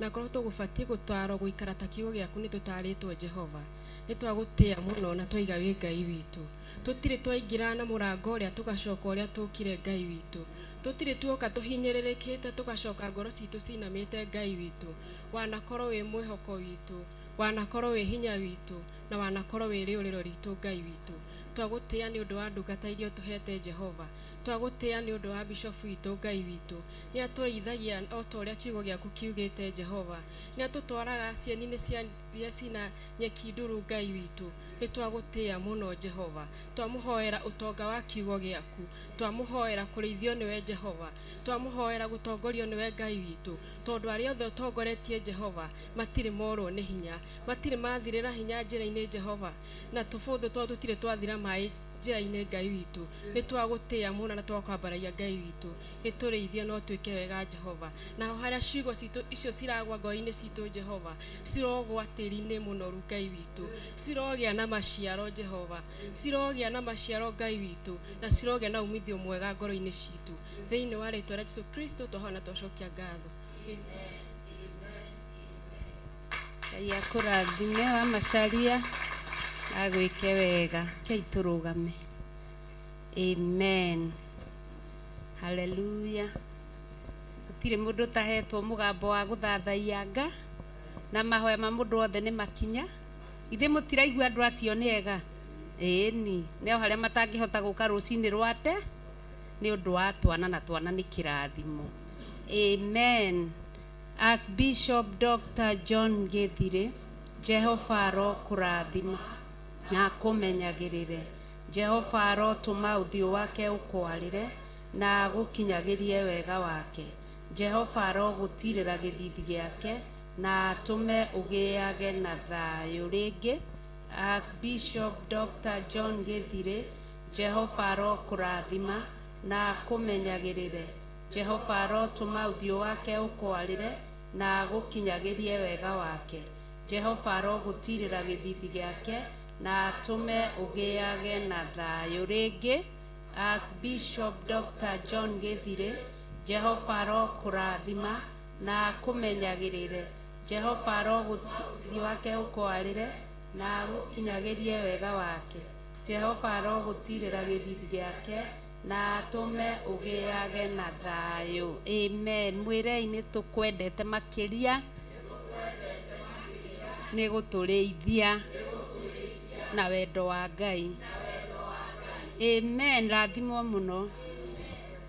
na kũrĩa tũgũbatiĩ gũtarwo gũikara ta kiugo gĩaku nĩ tũtarĩtwo Jehova. Nĩ twagũtĩa mũno na twaiga wĩ Ngai witũ. Tũtirĩ twaingĩra na mũrango ũrĩa tũgacoka ũrĩa tũkire Ngai witũ. Tũtirĩ tuoka tũhinyĩrĩrĩkĩte tũgacoka ngoro citũ cinamĩte Ngai witũ. Wanakorwo wĩ mwĩhoko witũ, wanakorwo wĩ hinya witũ, na wanakorwo wĩ rĩũrĩro ritũ Ngai witũ. Twagũtĩa nĩ ũndũ wa ndungata iria ũtũhete Jehova. Twagũtĩa nĩ ũndũ wa bishofu witũ Ngai witũ. Nĩ atũrĩithagia o ta ũrĩa kiugo gĩaku kiugĩte Jehova. Nĩ atũtwaraga cieni-inĩ cia iria cina nyeki nduru Ngai witũ. Nĩ twagũtĩa mũno Jehova. Twamũhoera ũtonga wa kiugo gĩaku. Twamũhoera kũrĩithio nĩwe Jehova. Twamũhoera gũtongorio nĩwe Ngai witũ. Tondũ arĩa othe ũtongoretie Jehova matirĩ morwo nĩ hinya. Matirĩ mathirĩra hinya njĩra-inĩ Jehova. Na tũbũthũ twao tũtirĩ twathira maĩ njĩra-inĩ Ngai witũ. Nĩ twagũtĩa mũno na twakwambararia Ngai witũ. Gĩtũrĩithie no twĩke wega Jehova. Naho harĩa ciugo citũ icio ciragwa ngoro-inĩ citũ Jehova, cirogwa tĩri-inĩ mũnoru Ngai witũ. Cirogĩa na maciaro Jehova. Cirogĩa na maciaro Ngai witũ, na cirogĩa na umithio mwega ngoro-inĩ citũ. Thĩinĩ wa rĩtwa rĩa Jesu Kristo twahoya na twacokia ngatho. Ngai akũrathime wa macaria agwĩke wega kei tũrũgame. Amen. Haleluya. Gũtirĩ mũndũ ũtahetwo mũgambo wa gũthathaiya nga na mahoya ma mũndũ wothe nĩ makinya. Ithe mũtiraigua andũ acio nĩ ega? Ĩĩni, nĩ o harĩa matangĩhota gũka rũcinĩ rwate nĩ ũndũ wa twana na twana nĩ kĩrathimo. Amen. Archbishop Dr. John Githire, Jehova arokũrathima na akũmenyagĩrĩre. Jehova arotũma ũthiũ wake ũkwarĩre na agũkinyagĩrie wega wake. Jehova arogũtirĩra gĩthithi gĩake na atũme ũgĩage na thayũ. Rĩngĩ, Archbishop Dr. John Githire, Jehova arokũrathima na akũmenyagĩrĩre. Jehova arotũma ũthiũ wake ũkwarĩre na agũkinyagĩrie wega wake. Jehova arogũtirĩra gĩthithi gĩake na atũme ũgĩage na thayũ. Rĩngĩ, Archbishop Dr. John Githire, Jehova arokũrathima na akũmenyagĩrĩre. Jehova arogũthiũ wake ũkwarĩre na agũkinyagĩrie wega wake. Jehova arogũtirĩra gĩthithi gĩake na atũme ũgĩage na thayũ. Amen. Mwĩrei nĩ tũkwendete makĩria nĩ gũtũrĩithia na wendo wa Ngai. Amen. Rathimwo mũno.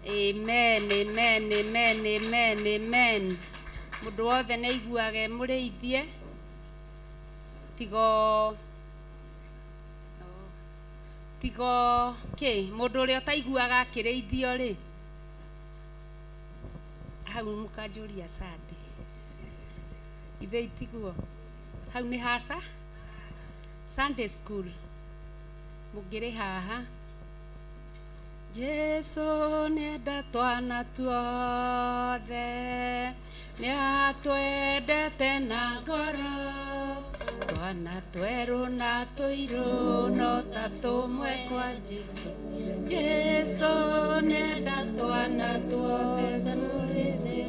Amen, amen, amen, amen, amen. Mũndũ wothe nĩ aiguage mũrĩithie tigo tigo kĩ mũndũ ũrĩa ũtaiguaga akĩrĩithio rĩ hau mũkanjũria sande ithe itiguo hau nĩ hasa Sunday school mũngĩrĩ haha Jesu nĩenda twana tuothe nĩatwendete na ngoro twana twerũ na tũirũ no ta tũmwe kwa Jesu. Jesu nĩenda twana tuothe tũrĩrĩ.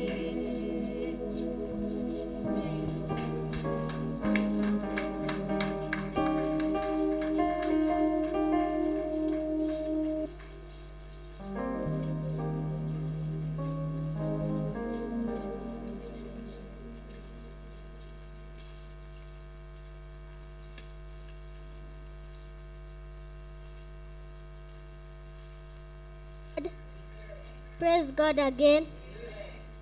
Praise God again.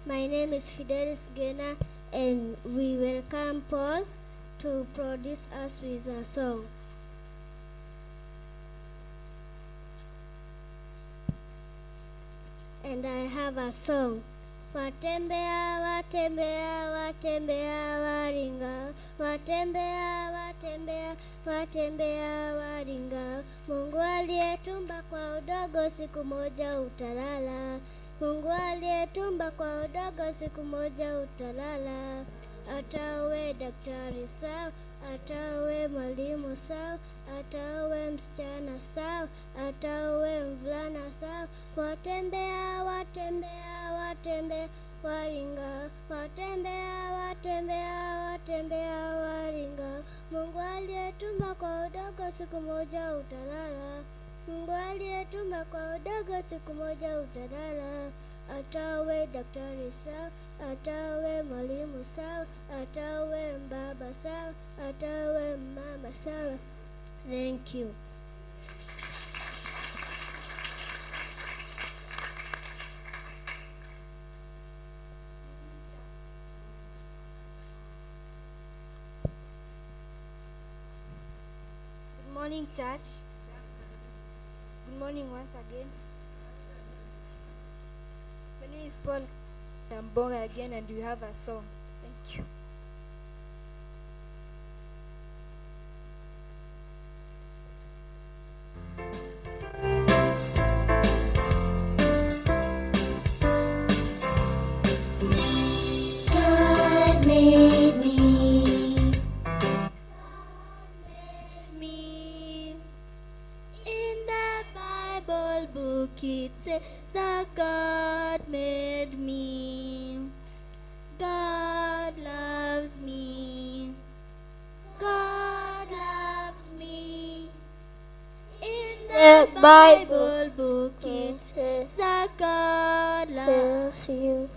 My name is Fidelis Gena, and we welcome Paul to produce us with a song. And I have a song. Watembea, watembea, watembea, waringa. Watembea, watembea, watembea, waringa. Mungu aliyetumba kwa udogo, siku moja utalala. Mungu aliyetumba kwa udogo, siku moja utalala. Hata uwe daktari sawa, hata uwe mwalimu sawa, hata uwe msichana sawa, hata uwe mvulana sawa. Watembea, watembea, watembea, waringa. Watembea, watembea, watembea, waringa. Mungu aliyetumba kwa udogo, siku moja utalala. Mungu aliyetumba kwa udogo, siku moja utalala. Hata uwe daktari sawa, hata uwe mwalimu sawa, hata uwe mbaba sawa, hata uwe mama sawa. Thank you. Good morning, church. Good morning once again. My name is Paul Tambonga again, and we have a song. Thank you. God made me. Me. In the Bible book it says that God made me. God loves me. the Bible book it says that God loves you.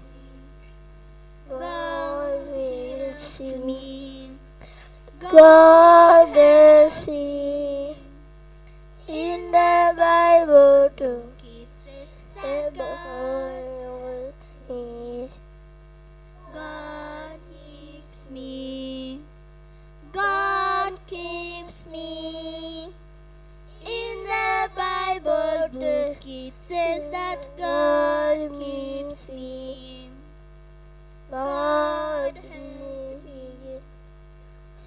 God bless me. God bless you. In the Bible book it says that God loves me. God keeps me. God keeps me. In the Bible book it says that God keeps me. God made me.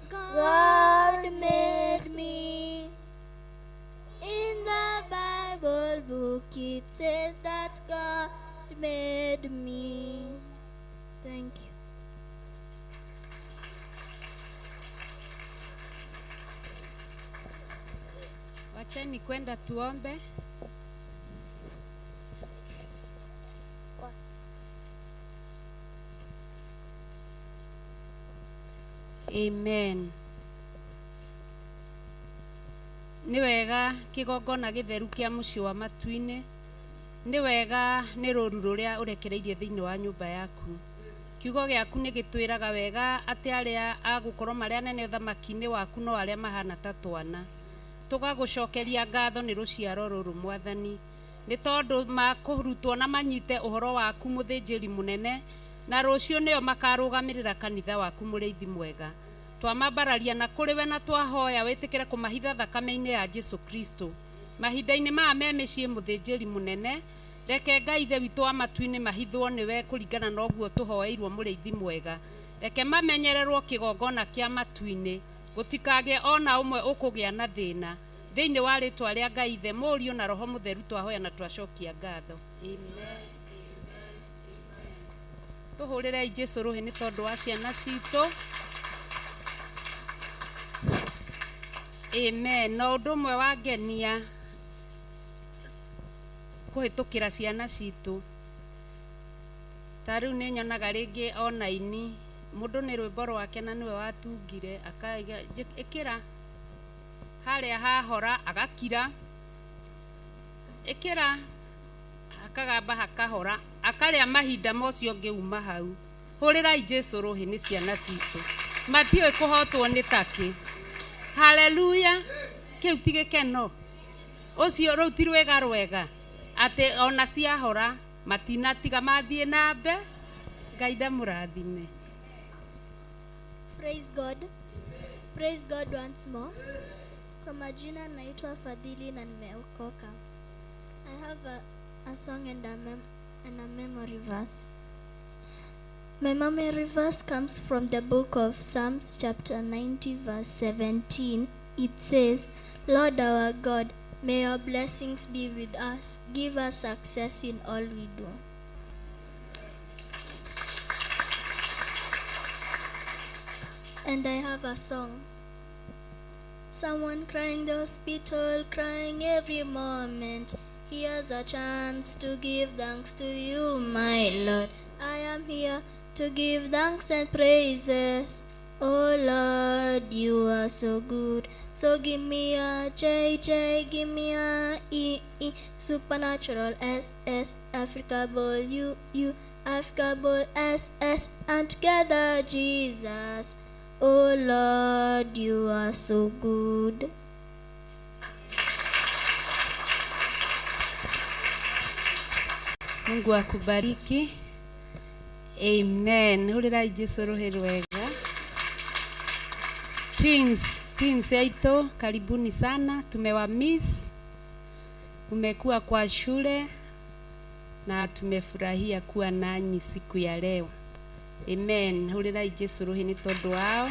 God made me. In the Bible book it says that God made me. Thank you. Wacheni kwenda tuombe. Amen. Nĩ wega kĩgongona gĩtheru kĩa mũciĩ wa matu-inĩ. Nĩ wega nĩ rũru rũrĩa ũrekereirie thĩinĩ wa nyũmba yaku. Kiugo gĩaku nĩ gĩtwĩraga wega atĩ arĩa a gũkorwo marĩ anene ũthamaki-inĩ waku no arĩa mahana ta twana. Tũgagũcokeria ngatho nĩ rũciaro rũrũ mwathani, nĩ tondũ makũrutwo na manyite ũhoro waku mũthĩnjĩri mũnene, na rũciũ nĩo makarũgamĩrĩra kanitha waku mũrĩithi mwega. Twamambararia na kũrĩ we na twahoya wĩtĩkĩre kũmahitha thakame-inĩ ya Jesu Kristo. Mahinda-inĩ maya me mĩciĩ mũthĩnjĩri mũnene, reke Ngai Ithe witũ wa matu-inĩ mahithwo nĩwe kũringana na ũguo tũhoeirwo mũrĩithi mwega. Reke mamenyererwo kĩgongona kĩa matu-inĩ, gũtikagĩe ona ũmwe ũkũgĩa na thĩna. Thĩinĩ wa rĩtwa rĩa Ngai Ithe, Mũriũ na Roho Mũtheru twahoya na twacokia ngatho. Amen. Tũhũrĩrei Jesu rũhĩ nĩ tondũ wa ciana citũ. Amen. Na ũndũ ũmwe wangenia kũhĩtũkĩra ciana citũ, ta rĩu nĩ nyonaga rĩngĩ ona ini mũndũ nĩ rwĩmbo rwake na nĩwe watungire akaiga ĩkĩra harĩa hahora agakira, ĩkĩra hakagamba hakahora, akarĩa mahinda mocio ũngĩ uma hau. Hũrĩrai Jesu rũhĩ nĩ ciana citũ, matiũĩ kũhotwo nĩ takĩ. Haleluya. Kĩu ti gĩkeno ũcio, rũu ti rwĩga rwega atĩ ona ciahora matinatiga mathiĩ na mbe. Ngai ndamũrathime. Praise God. Praise God once more. Kwa majina naitwa Fadhili na nimeokoka. I have a song and a memory verse. My memory verse comes from the book of Psalms chapter 90 verse 17. It says, Lord our God, may your blessings be with us. Give us success in all we do. And I have a song. Someone crying in the hospital, crying every moment. He has a chance to give thanks to you, my Lord. I am here to give thanks and praises. Oh Lord, you are so good. So give me a J, J, give me a E, E, supernatural S, S, Africa ball, U, U, Africa ball, S, S, and together Jesus. Oh Lord, you are so good. Mungu akubariki. Amen. Hũrĩrai Jesu rũhĩ rwega. Twins, twins yaito, karibuni sana. Tumewa miss. Umekuwa kwa shule na tumefurahia kuwa nanyi siku ya leo. Amen. Hũrĩrai Jesu rũhĩ nĩ tondũ wao.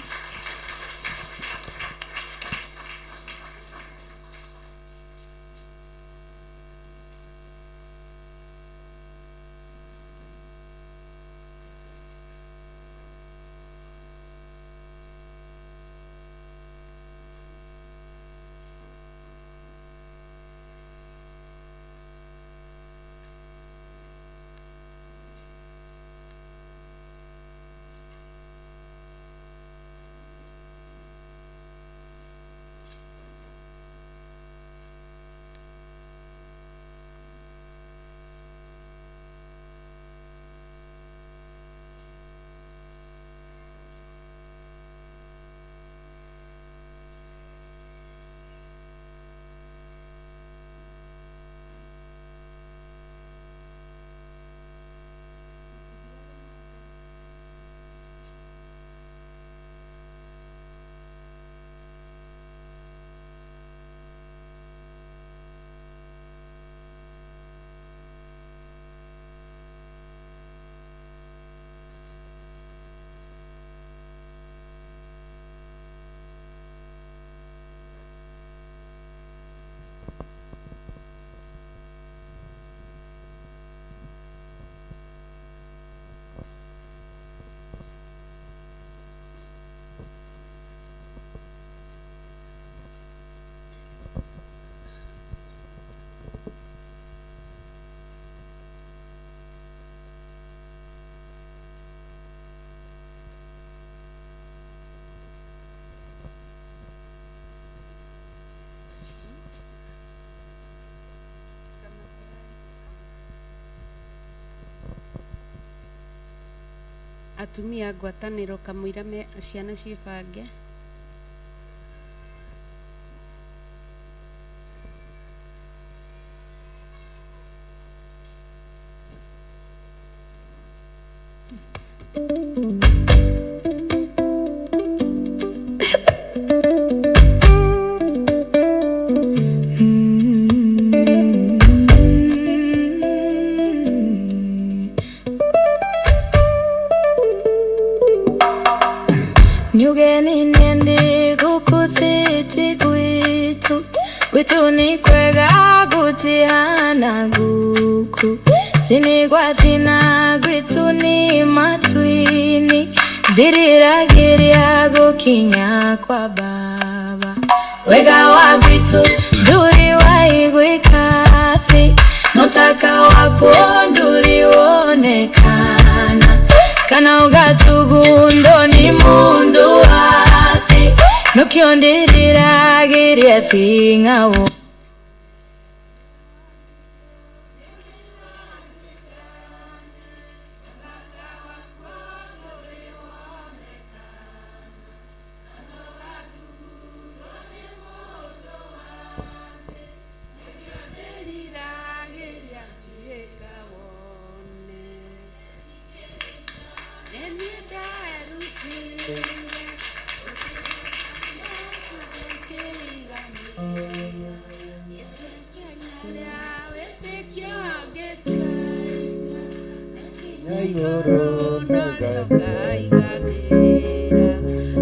Atumia a ngwatanĩro kamũira me ciana ciĩbange. Nyugeni nende gũkũ thĩtĩ gwitũ gwitũ nĩ kwega gũtihana gũkũ thĩinĩ gwa thĩna gwitũ nĩ matu-inĩ ndĩriragĩria gũkinya kwa baba wega wa gwitũ ndũrĩ waiguĩka thĩ no taka wakwo ndũrĩ wonekana kana ũgatugundo nĩ mũndũ wa thĩ nĩkĩo ndĩriragĩria thing'awo.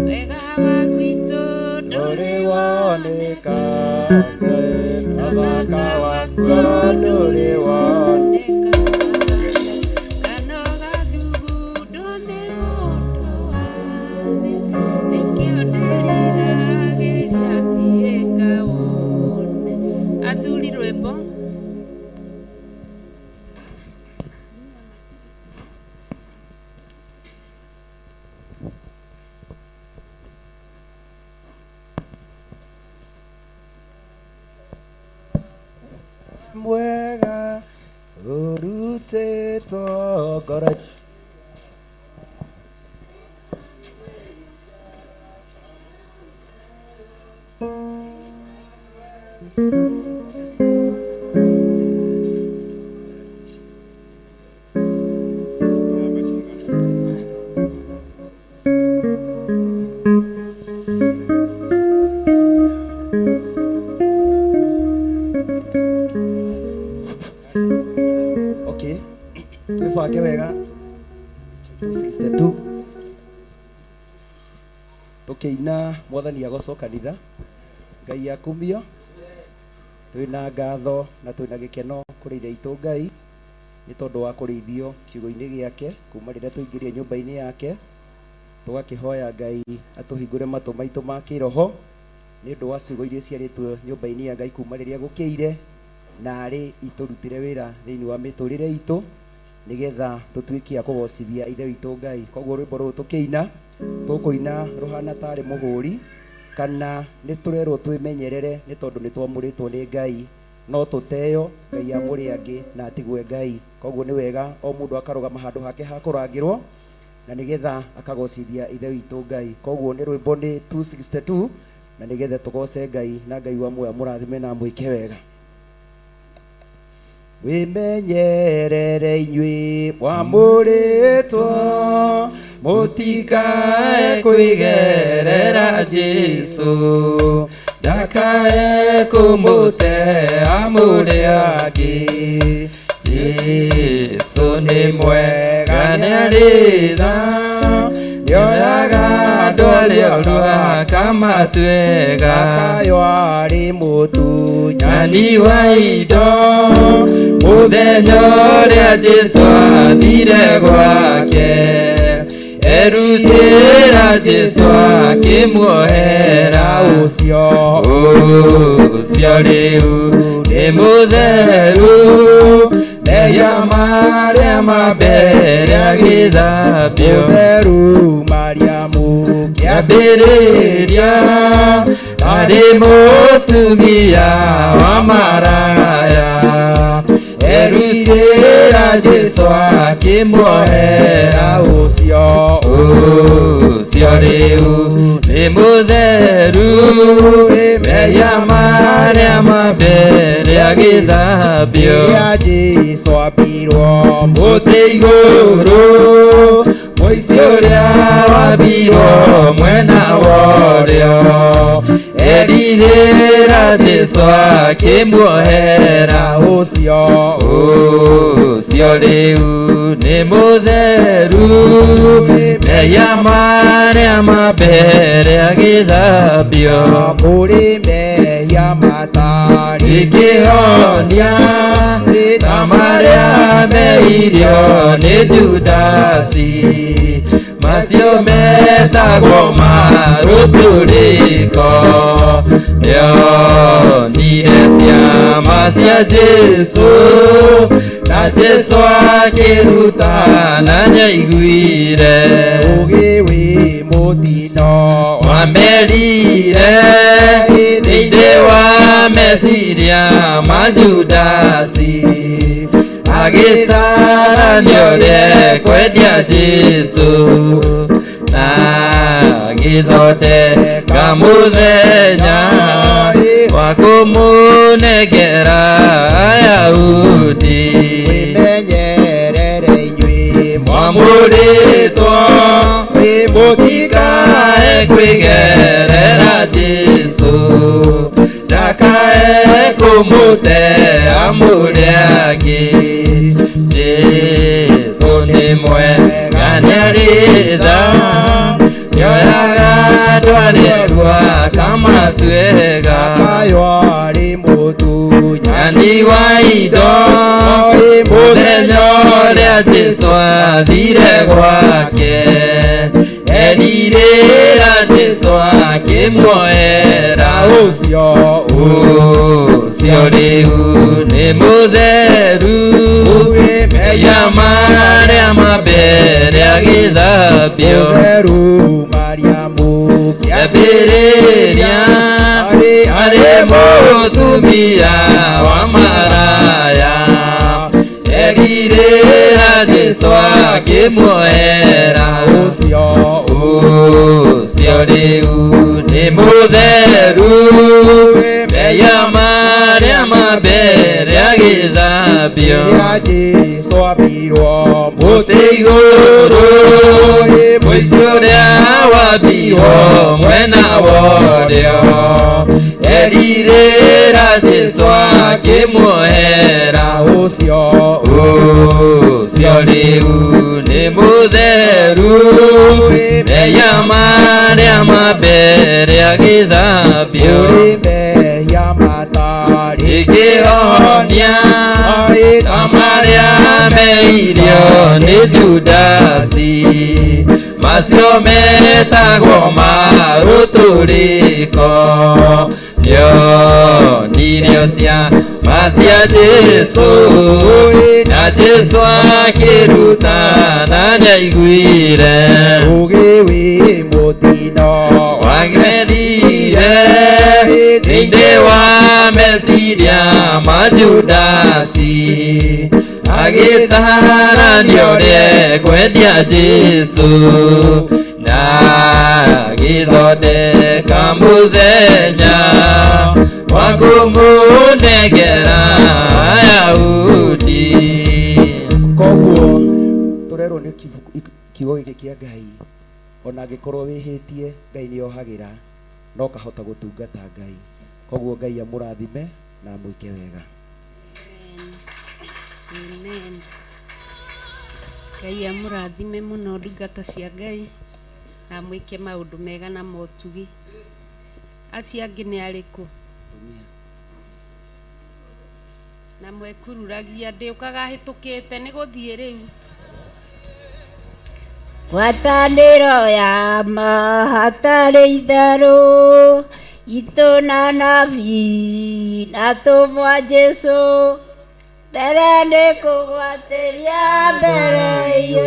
Wega wa gwitũ ndũrĩ woneka ũthaka wakwa ndũrĩ woneka kana ũgathugundwo nĩ mũndũ wa thĩ nĩkĩo ndĩriragĩria thiĩ ngawone. Athuri rwĩmbo. Mwega ũrutĩtwo ngoro. Okay, twĩbange wega 262 tũkĩina mwathani agocwo kanitha Ngai akumio twĩna ngatho na twĩna gĩkeno kũrĩ ithe witũ Ngai nĩ tondũ wa kũrĩithio kiugo-inĩ gĩake kuma rĩrĩa tũingĩrire nyũmba-inĩ yake tũgakĩhoya Ngai atũhingũre matũ maitũ ma kĩroho nĩ ũndũ wa ciugo iria ciarĩtwo nyũmba-inĩ ya Ngai kuma rĩrĩa gũkĩire na arĩ itũrutĩre wĩra thĩinĩ wa mĩtũrĩre itũ nĩgetha tũtuĩke a kũgocithia ithe witũ Ngai. Koguo rwĩmbo rũrũ tũkĩina tũkũina rũhana tarĩ mũhũri kana nĩ tũrerwo twĩmenyerere nĩ tondũ nĩ twamũrĩtwo nĩ Ngai no tũteo Ngai amũre angĩ na atigwe Ngai. Koguo nĩ wega o mũndũ akarũgama handũ hake ha kũrangĩrwo na nĩgetha akagocithia ithe witũ Ngai. Koguo nĩ rwĩmbo nĩ 262 na nĩgetha tũgoce Ngai na Ngai wa muoyo amũrathime na amwĩke wega. Wĩmenyerere inyuĩ mwamũrĩtwo mũtikae kwĩgerera Jesũ ndakae kũmũte amũre angĩ Jesũ nĩ mwega nĩarĩ tha nĩoyaga andũ arĩa oru akamatuega Zakayo arĩ mũtunyani wa indo mũthenya ũrĩa Jesũ athire gwake erutĩra Jesũ akĩmuohera ũcio ũcio rĩu nĩ mũtheru mehia marĩa ma mbere agĩthambio mũtheru Mariamu kĩambĩrĩria arĩ mũtumia wa maraya erutĩra Jesũ akĩmuohera ũcio ũcio rĩu nĩ mũtheru mehia marĩa ma mbere agĩthambio Rĩrĩa Jesũ ambirwo mũtĩ igũrũ mũici ũrĩa wambirwo mwena wa ũrĩo erirĩra Jesũ akĩmuohera ũcio ũcio rĩu nĩ mũtheru mehia marĩa ma mbere agĩthambio kũrĩ mehia matarĩ kĩhonia ta marĩa meirio nĩ Judasi macio metagwo marũtũrĩko nĩonire ciama cia Jesũ na Jesũ akĩruta na nĩaiguire ũgĩ wĩ mũtino wamerire thĩinĩ wa meciria ma Judasi agĩtarania ũrĩa ekwendia Jesũ na agĩthondeka mũthenya wa kũmũnengera Ayahudi Mwĩmenyerere inyuĩ mwamũrĩtwo mũtikae kwĩgerera Jesũ ndakae kũmũtea mũrĩ angĩ Jesũ nĩ mwega nĩarĩ tha nĩoyaga andũ arĩa akamatuĩga Zakayo arĩ mũtunyani nyani wa indo mũthenya ũrĩa Jesũ athire gwake erirĩra Jesũ akĩmuoera ũcio ũcio rĩu nĩ mũtheru mehia marĩa ma mbere agĩthambio mũtheru Mariamu kĩambĩrĩria arĩ mũtumia wa maraya erirĩra Jesũ akĩmuoera ũcio ũcio rĩu nĩ mũtheru mehia marĩa ma mbere agĩthambio Rĩrĩa Jesũ ambirwo mũtĩ igũrũ mũici ũrĩa wambirwo mwena wa ũrĩo erirĩra Jesũ akĩmuohera ũcio ũcio rĩu nĩ mũtheru mehia marĩa ma mbere agĩthambio kũrĩ mehia matarĩ kĩhonia ta marĩa meirio nĩ Judasi macio metagwo marũtũrĩko nĩonirio ciama cia Jesũ na Jesũ akĩruta na nĩaiguire ũgĩ wĩ mũtino wagerire thĩinĩ wa meciria ma Judasi agĩtarania ũrĩa ekwendia Jesũ na agĩthondeka mũthenya wa kũmũnengera Ayahudi. Koguo tũrerwo nĩ kiugo gĩkĩ kĩa Ngai ona angĩkorwo wĩhĩtie Ngai nĩohagĩra no kahota gũtungata Ngai. Koguo Ngai amũrathime na amwĩke wega. Amen. Ngai amũrathime mũno ndungata cia Ngai na amwĩke maũndũ mega na motugi. Acio angĩ nĩ arĩkũ? Na mwekururagia ndĩũkaga hĩtũkĩte nĩ gũthiĩ rĩu. Ngwatanĩro ya ma hatarĩ itherũ itũ na nabii na tũmwa Jesũ mbere nĩ kũgwatĩria mbere iyo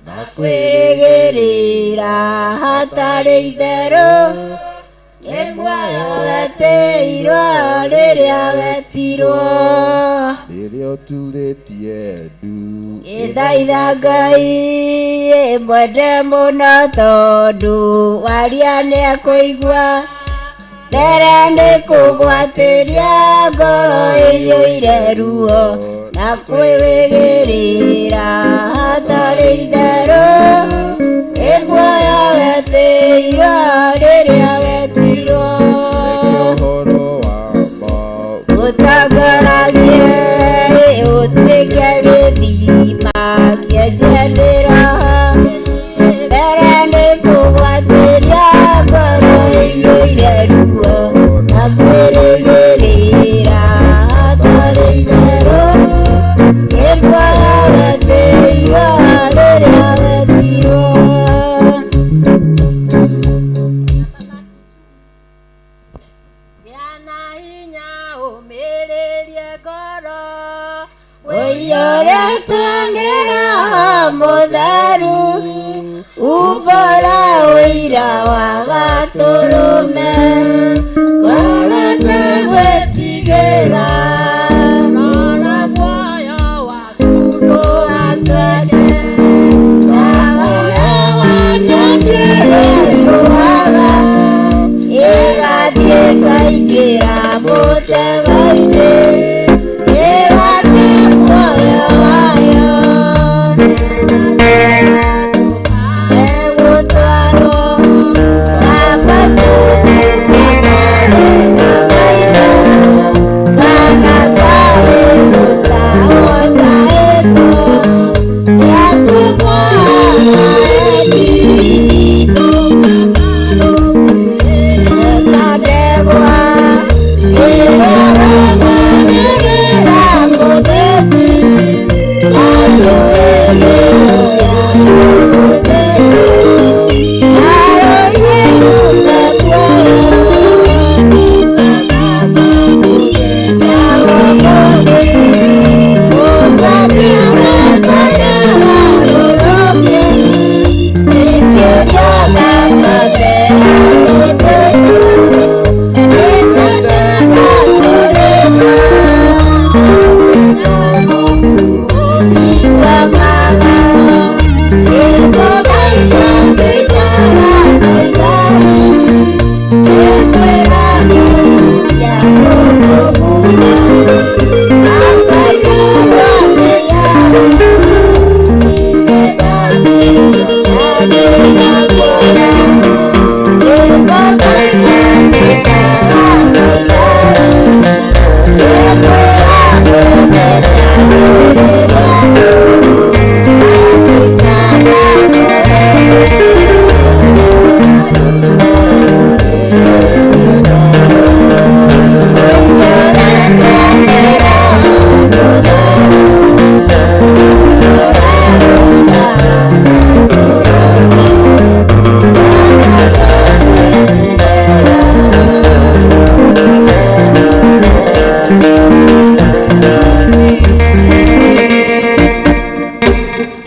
na kwĩrĩgĩrĩra hatarĩ itherũ Nĩ muoyo wetĩirwo rĩrĩa wetirwo. Rĩrĩa ũturĩtie ndu. Ĩthaitha Ngai ĩmwende mũno tondũ waria nĩekũigua. Mbere nĩ kũgwatĩria ngoro ĩiyũire ruo na kwĩwĩgĩrĩra hatarĩ itherũ. Ĩ muoyo wetĩirwo rĩrĩa wetirwo. Ũhoro wa ma. Ũtongoragie ũtuĩke gĩthima kĩenje nĩ Roho. Mbere nĩ kũgwatĩria ngoro ĩiyũire ruo na kwĩrĩgĩrĩra hatarĩ itherũ. Ĩ muoyo wetĩirwo rĩrĩa wetirwo. Gĩa na hinya ũmĩrĩrie ngoro. Ũiyũrĩtwo nĩ Roho Mũtheru, umbũra ũira wa Gatũrũme, ngoro tegwĩtigĩra. Rora muoyo waku ndũgatweke, ta ũrĩa wa nyoni ĩrĩa ĩrũaga, ĩgathiĩ ĩkaingĩra mũtego-inĩ, ĩgate muoyo wayo. Egũtwarwo kaba tũtarĩ na maitho, kana tarĩ gũtahwo tahĩtwo nĩ atũmwo aeni. Ta ndegwa ĩrĩa ĩrũgamĩrĩra mũthĩgi,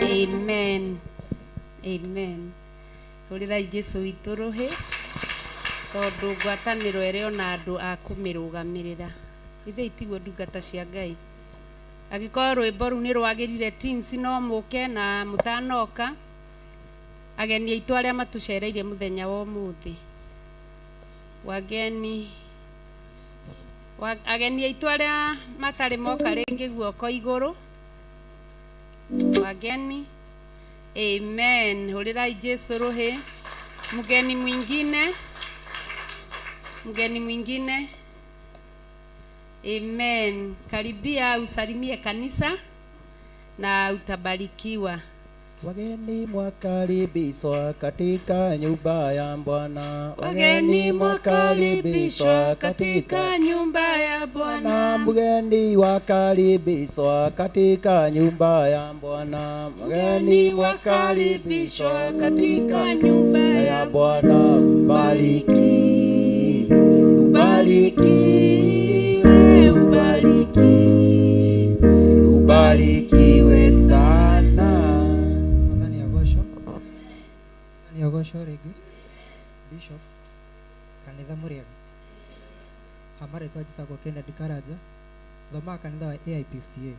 Amen. Amen. Hũrĩrai Jesu witũ rũhĩ tondũ ngwatanĩro ĩrĩ ona andũ a kũmĩrũgamĩrĩra. Ithe itiguo ndungata cia Ngai. Angĩkorwo rwĩmbo rũu nĩ rwagĩrire teens no mũke na mũtanoka ageni aitũ arĩa matũcereire mũthenya wa ũmũthĩ. Wageni ageni aitũ arĩa matarĩ moka rĩngĩ guoko igũrũ. Wageni. Amen. Hũrĩrai Jesu rũhĩ. Mgeni mwingine. Mgeni mwingine. Amen. Karibia usalimie kanisa na utabarikiwa. Wageni mwakaribishwa katika nyumba ya Bwana. Wageni mwakaribishwa katika nyumba ya Bwana. Mgeni wakaribishwa katika nyumba ya Bwana. Mgeni wakaribishwa katika nyumba ya Bwana. Ubariki, ubarikiwe, ubariki, ubarikiwe sana. Mwathani agocwo. Mwathani agocwo rĩngĩ. Bishop, Kanitha mũrĩega? Ha marĩtwa njĩtagwo Kennedy Karanja, thomaga kanitha wa AIPCA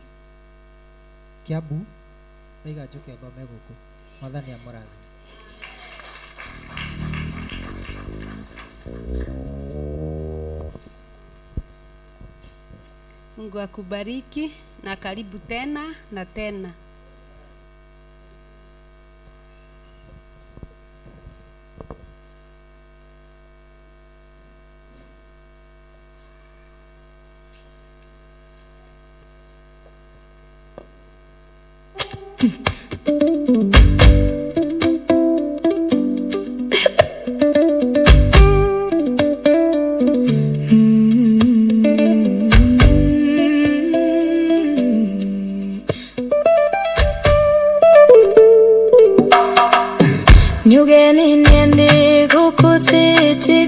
Kiambu, ndaiga njũke thome gũkũ. Mwathani amũrathime. Mungu akubariki na karibu tena na tena. Nyugeni niende gũkũ thĩ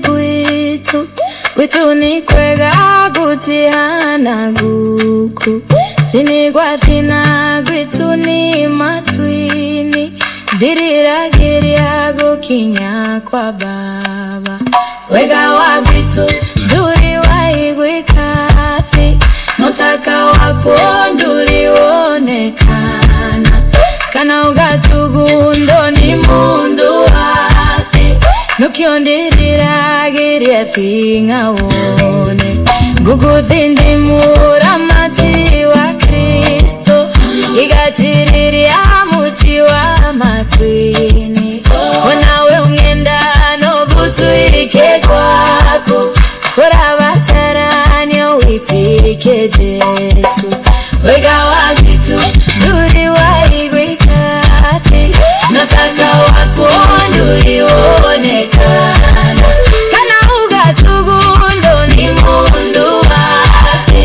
gwitũ, gwitũ nĩ kwega gũtihana gũkũ thĩ gwa thĩna gwitũ nĩ matu-inĩ ndirĩragĩria gũkinya kwa baba wega wa gwitũ ndũrĩ waiguĩka thĩ mũtaka wakuo ndũrĩ wonekana kana ugatugundo ni mundu wathi nukyondiriragiria thinga wone nguguthi ndi muramati wa Kristo igatiriria muti wa matwini onawe ung'enda nogutuike kwako urabatarania witike Jesu wega wa vitu nduri waiguika thi nataka wako nduri wonekana kana ugatugundo ni mundu wathi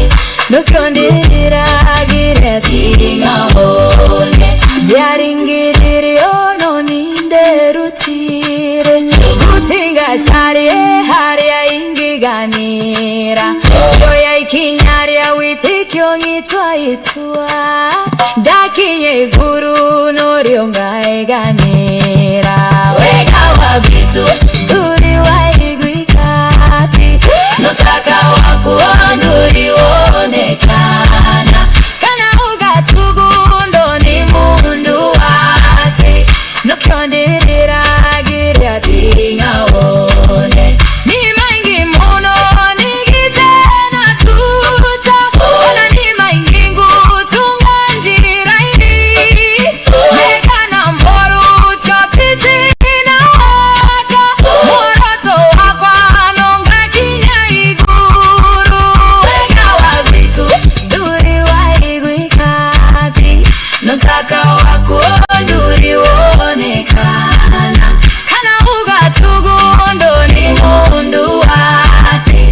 nukyondiriragira thing'aone ndiaringiririo no ninderutire gutinga carie haria ingiganira yoya ikinya ria witikio ng'itwa itua ndakinye iguru norio ngaeganira wega wa vitu nduri waiguika thi notaka wakuo nduri wonekana kana ugatugundo ni mundu wathi nukyondiriragiria ting'awone ni maingi muno nigitena tuta ona ni maingi ngutunga njiraini mekana mboru chotitina waka muoroto wakwa nongakinya iguru wega wa vitu nduri waiguika thi notaka wakuo nduri wonekana kana ugatugundo ni mundu wathi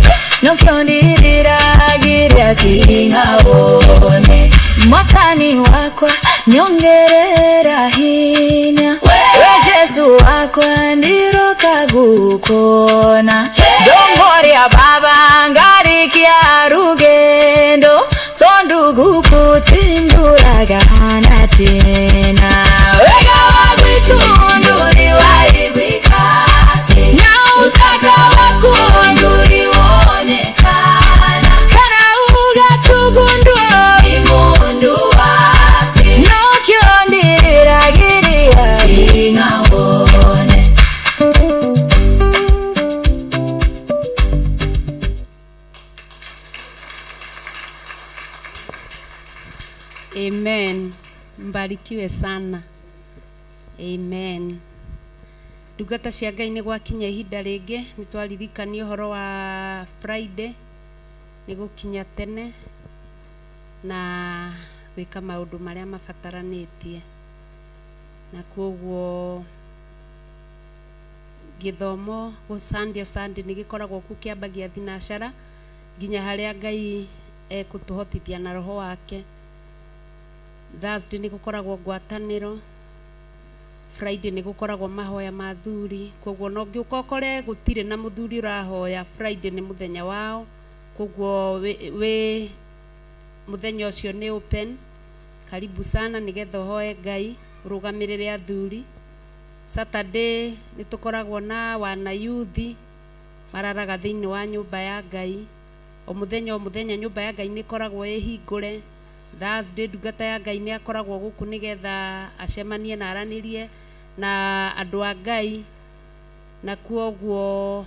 nukyondiriragiria ting'awone mwatani wakwa nyongerera hinya we Jesu wakwa ndiroka gukona ndongoria baba ngarikia rugendo tondu gukutinduragana tena wega wa gwitu nduri waiguika thi na utaka waku nduri wonekana kana ugatugundwo ni mundu wathi nokyondiriragiria ting'awone. Amen. Mbarikiwe sana. Amen. Ndungata cia Ngai nĩ gwakinya ihinda rĩngĩ nĩ twaririkania ũhoro wa Friday nĩ gũkinya tene na gwĩka maũndũ marĩa mabataranĩtie, na koguo gĩthomo Sunday Sunday nĩ gĩkoragwo kuo kĩambagia thinacara nginya harĩa Ngai ekũtũhotithia na roho wake. Thursday nĩ gũkoragwo ngwatanĩro, Friday nĩ gũkoragwo mahoya ma athuri, koguo no ngĩũka ũkore gũtirĩ na mũthuri ũrahoya, Friday nĩ mũthenya wao, koguo wĩ mũthenya ũcio nĩ open. Karibu sana nĩgetha ũhoe Ngai ũrũgamĩrĩre athuri. Saturday nĩ tũkoragwo na wana youth Mararaga thĩinĩ wa nyũmba ya Ngai. O mũthenya o mũthenya nyũmba ya Ngai nĩ ĩkoragwo ĩhingũre. Thursday ndungata ya Ngai nĩ akoragwo gũkũ nĩgetha acemanie na aranĩrie na andũ a Ngai. Na kwoguo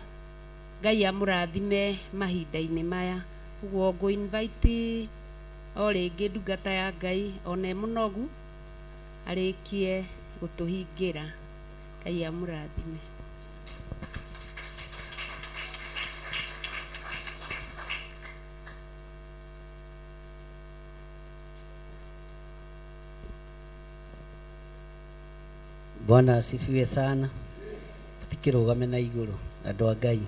Ngai amũrathime mahinda-inĩ maya. Ũguo ngũ invite o rĩngĩ ndungata ya Ngai ona e mũnogu arĩkie gũtũhingĩra. Ngai amũrathime. Bwana asifiwe sana. Tikirugame na iguru andu a Ngai.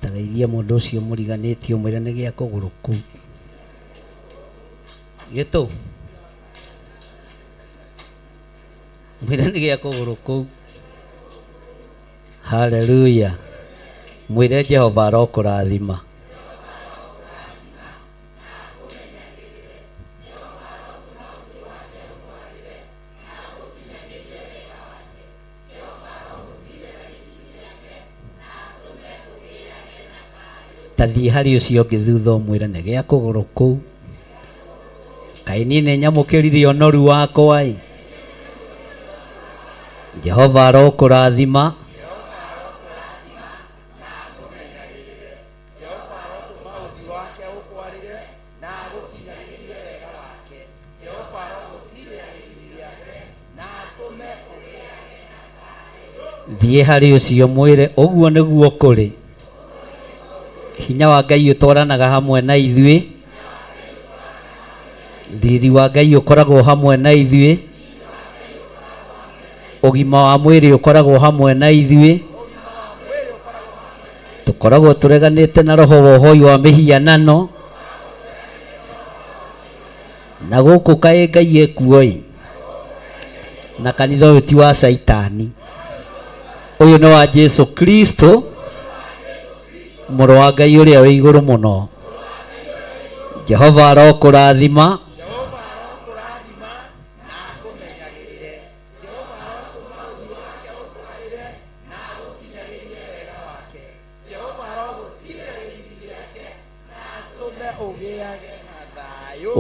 Tageithia mundu ucio muriganĩtie ũmwĩre nĩ gĩa kũgũrũ kũu. Gĩtũ. Mwĩre nĩ gĩa kũgũrũ kũu. Haleluya. Mwĩre Jehova arokũrathima. Ta thiĩ harĩ ũcio ũngĩ thutha ũmwĩre nĩ gĩa kũgũrũ kũu. Kaĩ niĩ nĩ nyamũkĩrire ũnoru wakwa ĩ. Jehova arokũrathima. Thiĩ harĩ ũcio mwĩre ũguo nĩguo kũrĩ. Hinya wa Ngai ũtwaranaga hamwe na ithuĩ. Riri wa Ngai ũkoragwo hamwe na ithuĩ. Ũgima wa mwĩrĩ ũkoragwo hamwe na ithuĩ. Tũkoragwo tũreganĩte na roho wa ũhoi wa mĩhianano. Na gũkũ kaĩ Ngai ekuo ĩ. Na kanitha ũyũ ti wa Caitani. Ũyũ nĩ wa Jesu Kristo, mũrũ wa Ngai ũrĩa wĩ igũrũ mũno. Jehova arokũrathima.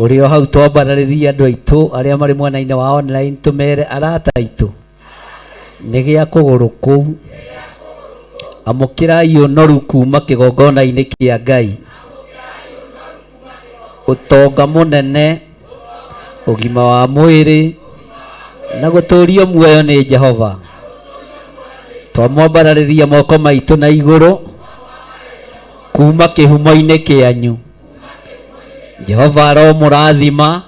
Ũrĩ o hau twambararĩrie andũ aitũ arĩa marĩ mwena-inĩ wa online tũmere arata aitũ nĩ gĩa kũgũrũ kũu. Amũkĩrai ũnoru kuma kĩgongona-inĩ kĩa Ngai. Ũtonga mũnene, ũgima wa mwĩrĩ na gũtũũrio muoyo nĩ Jehova. Twamwambararĩria moko maitũ na igũrũ kuma kĩhumo-inĩ kĩanyu. Jehova aromũrathima.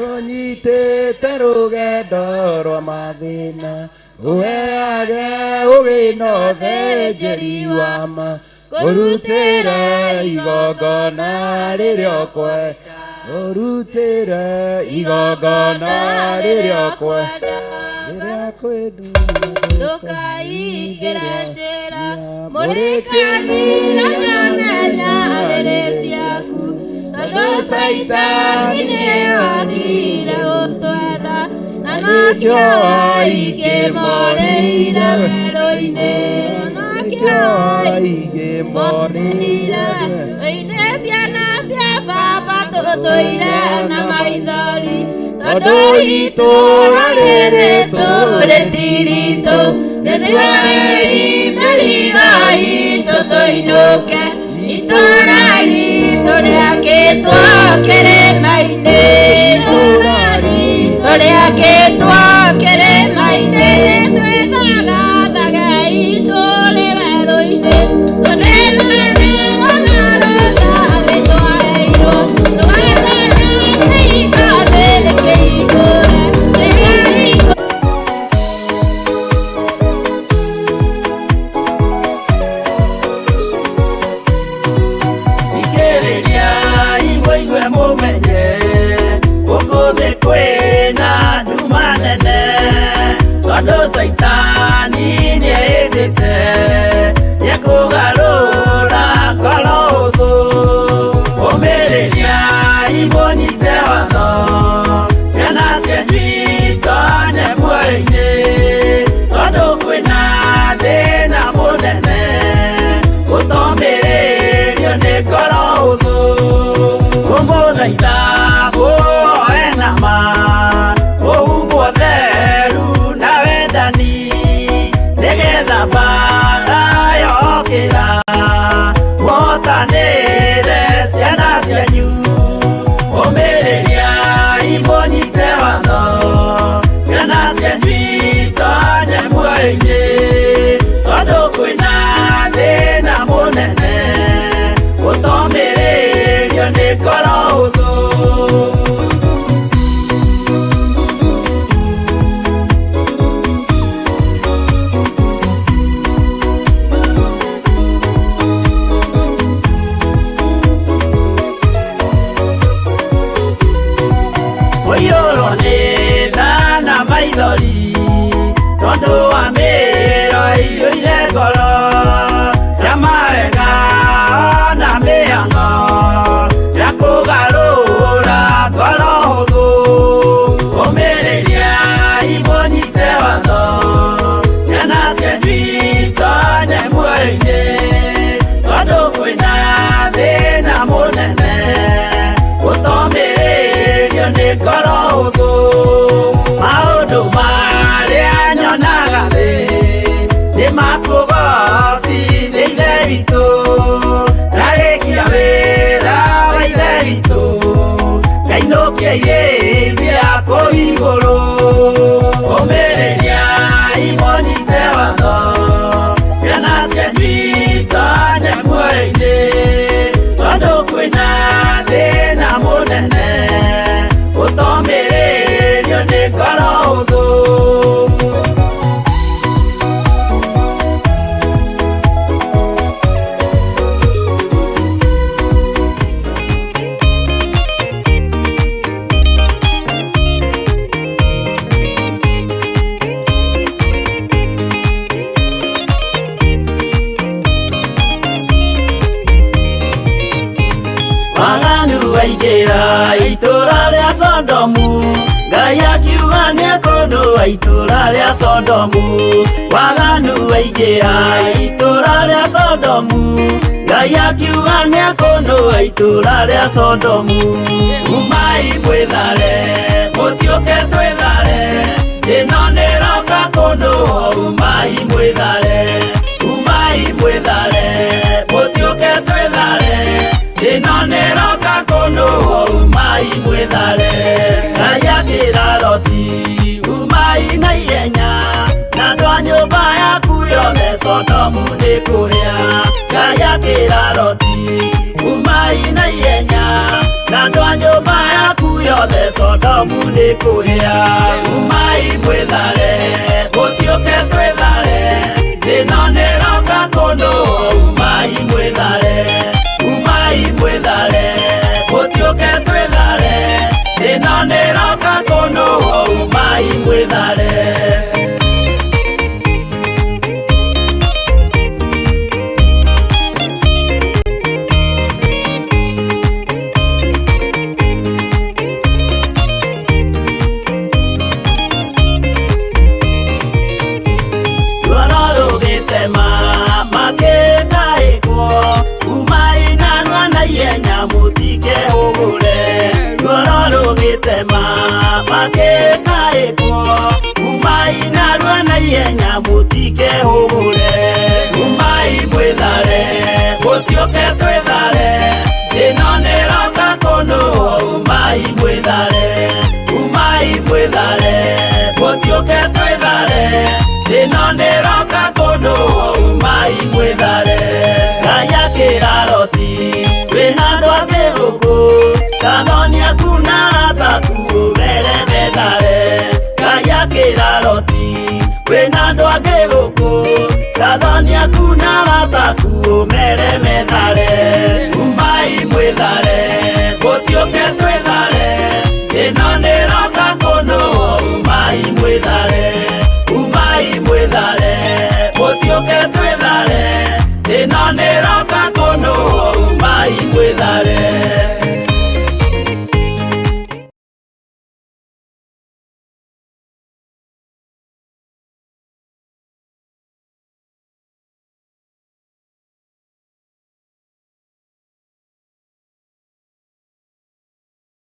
Ũrũnyitĩte rũgendo rwa mathĩna, ũheage ũgĩ na ũthĩnjĩri wa ma, ũrutĩre igongona rĩrĩa ũkwenda. Ũrutĩre igongona rĩrĩa ũkwenda rĩrĩa kwendwo Ndũkaingĩre njĩra mũrĩkanire nyone nyarĩrĩ ciaku tondũ Caitani nĩonire gũtwetha na nokĩo aingĩ morĩire werũ-inĩ nokĩo aingĩ morĩire werũ-inĩ. Ciana cia baba tũtũire na maithori tondũ itũũra rĩrĩ tũrĩtiritũ nĩtwarĩi mĩrigo itũ tũinũke itũũra ritũ rĩakĩtwo kĩrĩma-inĩ itũũra ritũ rĩakĩtwo kĩrĩma-inĩ nĩtwĩthagathaga itũũrĩ werũ-inĩ tũrĩmĩrĩgo na rũtha nĩtwaheirwo tũgatanya kĩhingo thĩ kĩhingũre nĩkĩhingũre. Thikĩrĩria imũigue mũmenye gũkũ thĩ kwĩna nduma nene tondũ Caitani nĩehĩtĩte nĩekũgarũra ngoro hũthũ. Ũmĩrĩria imũnyite watho ciana cianyu itonye muoyo-inĩ tondũ kwĩna thĩna mũnene gũtomĩrĩrio nĩ ngoro hũthũ. Kũmũthaitha mũhoe na ma mũhumbwo theru na wendani nĩgetha mbaara yokĩra mũhotanĩre ciana cianyu. Ũmĩrĩria imũnyite watho ciana cianyu itonye muoyo-inĩ tondũ kwĩna thĩna mũnene gũtomĩrĩrio nĩ ngoro hũthũ. Kũiyũrwo nĩ tha na maithori tondũ wa mĩĩro ĩiyũire ngoro ya mawega na mĩhang'o ya kũgarũra ngoro hũthũ. Ũmĩrĩria imũnyite watho ciana cianyu itonye muoyo-inĩ tondũ kwĩna thĩna mũnene gũtomĩrĩrio nĩ ngoro hũthũ. Maũndũ marĩa nyonaga thĩ nĩ makũgocithia Ithe witũ ndarĩkia wĩra wa Ithe witũ ngainũkia irĩithia kũu igũrũ. Ũmĩrĩria imũnyite watho ciana cianyu itonye muoyo-inĩ tondũ kwĩna thĩna mũnene gũtomĩrĩrio nĩ ngoro hũthũ. Waganu waingĩra itũũra rĩa Sodomu Ngai akiuga nĩekũnũa itũũra rĩa Sodomu. Waganu waingĩra itũũra rĩa Sodomu Ngai akiuga nĩekũnũa itũũra rĩa Sodomu. Umai mwĩthare mũtiũke twĩthare ĩno nĩroka kũnũo. Umai mwĩthare umai mwĩthare mũtiũke twĩthare ĩno nĩroka kũnũo. Umai mwĩthare Ngai akĩra Loti umai na ihenya na andũ a nyũmba yaku yothe Sodomu nĩkũhĩa. Ngai akĩra Loti umai na ihenya na andũ a nyũmba yaku yothe Sodomu nĩkũhĩa. Umai mwĩthare mũtiũke twĩthare ĩno nĩroka kũnũo. Umai mwĩthare umai mwĩthare mũtiũke twĩthare ĩkaĩtwo. Umai narua na ihenya mũtikehũgũre. Umai mwĩthare, mũtiũke twĩthare, ĩno nĩroka kũnũhwo. Umai mwĩthare, umai mwĩthare, mũtiũke twĩthare, ĩno nĩroka kũnũhwo. Umai mwĩthare. Ngai akĩra Loti, wĩna andũ angĩ gũkũ, kathoni aku na arata aku ũmere methare. Ngai akĩra Loti, wĩna andũ angĩ gũkũ, kathoni aku na arata aku ũmere methare. Umai mwĩthare, mũtiũke twĩthare, ĩno nĩroka kũnũhwo. Umai mwĩthare, umai mwĩthare, mũtiũke twĩthare, ĩno nĩroka kũnũhwo. Umai mwĩthare.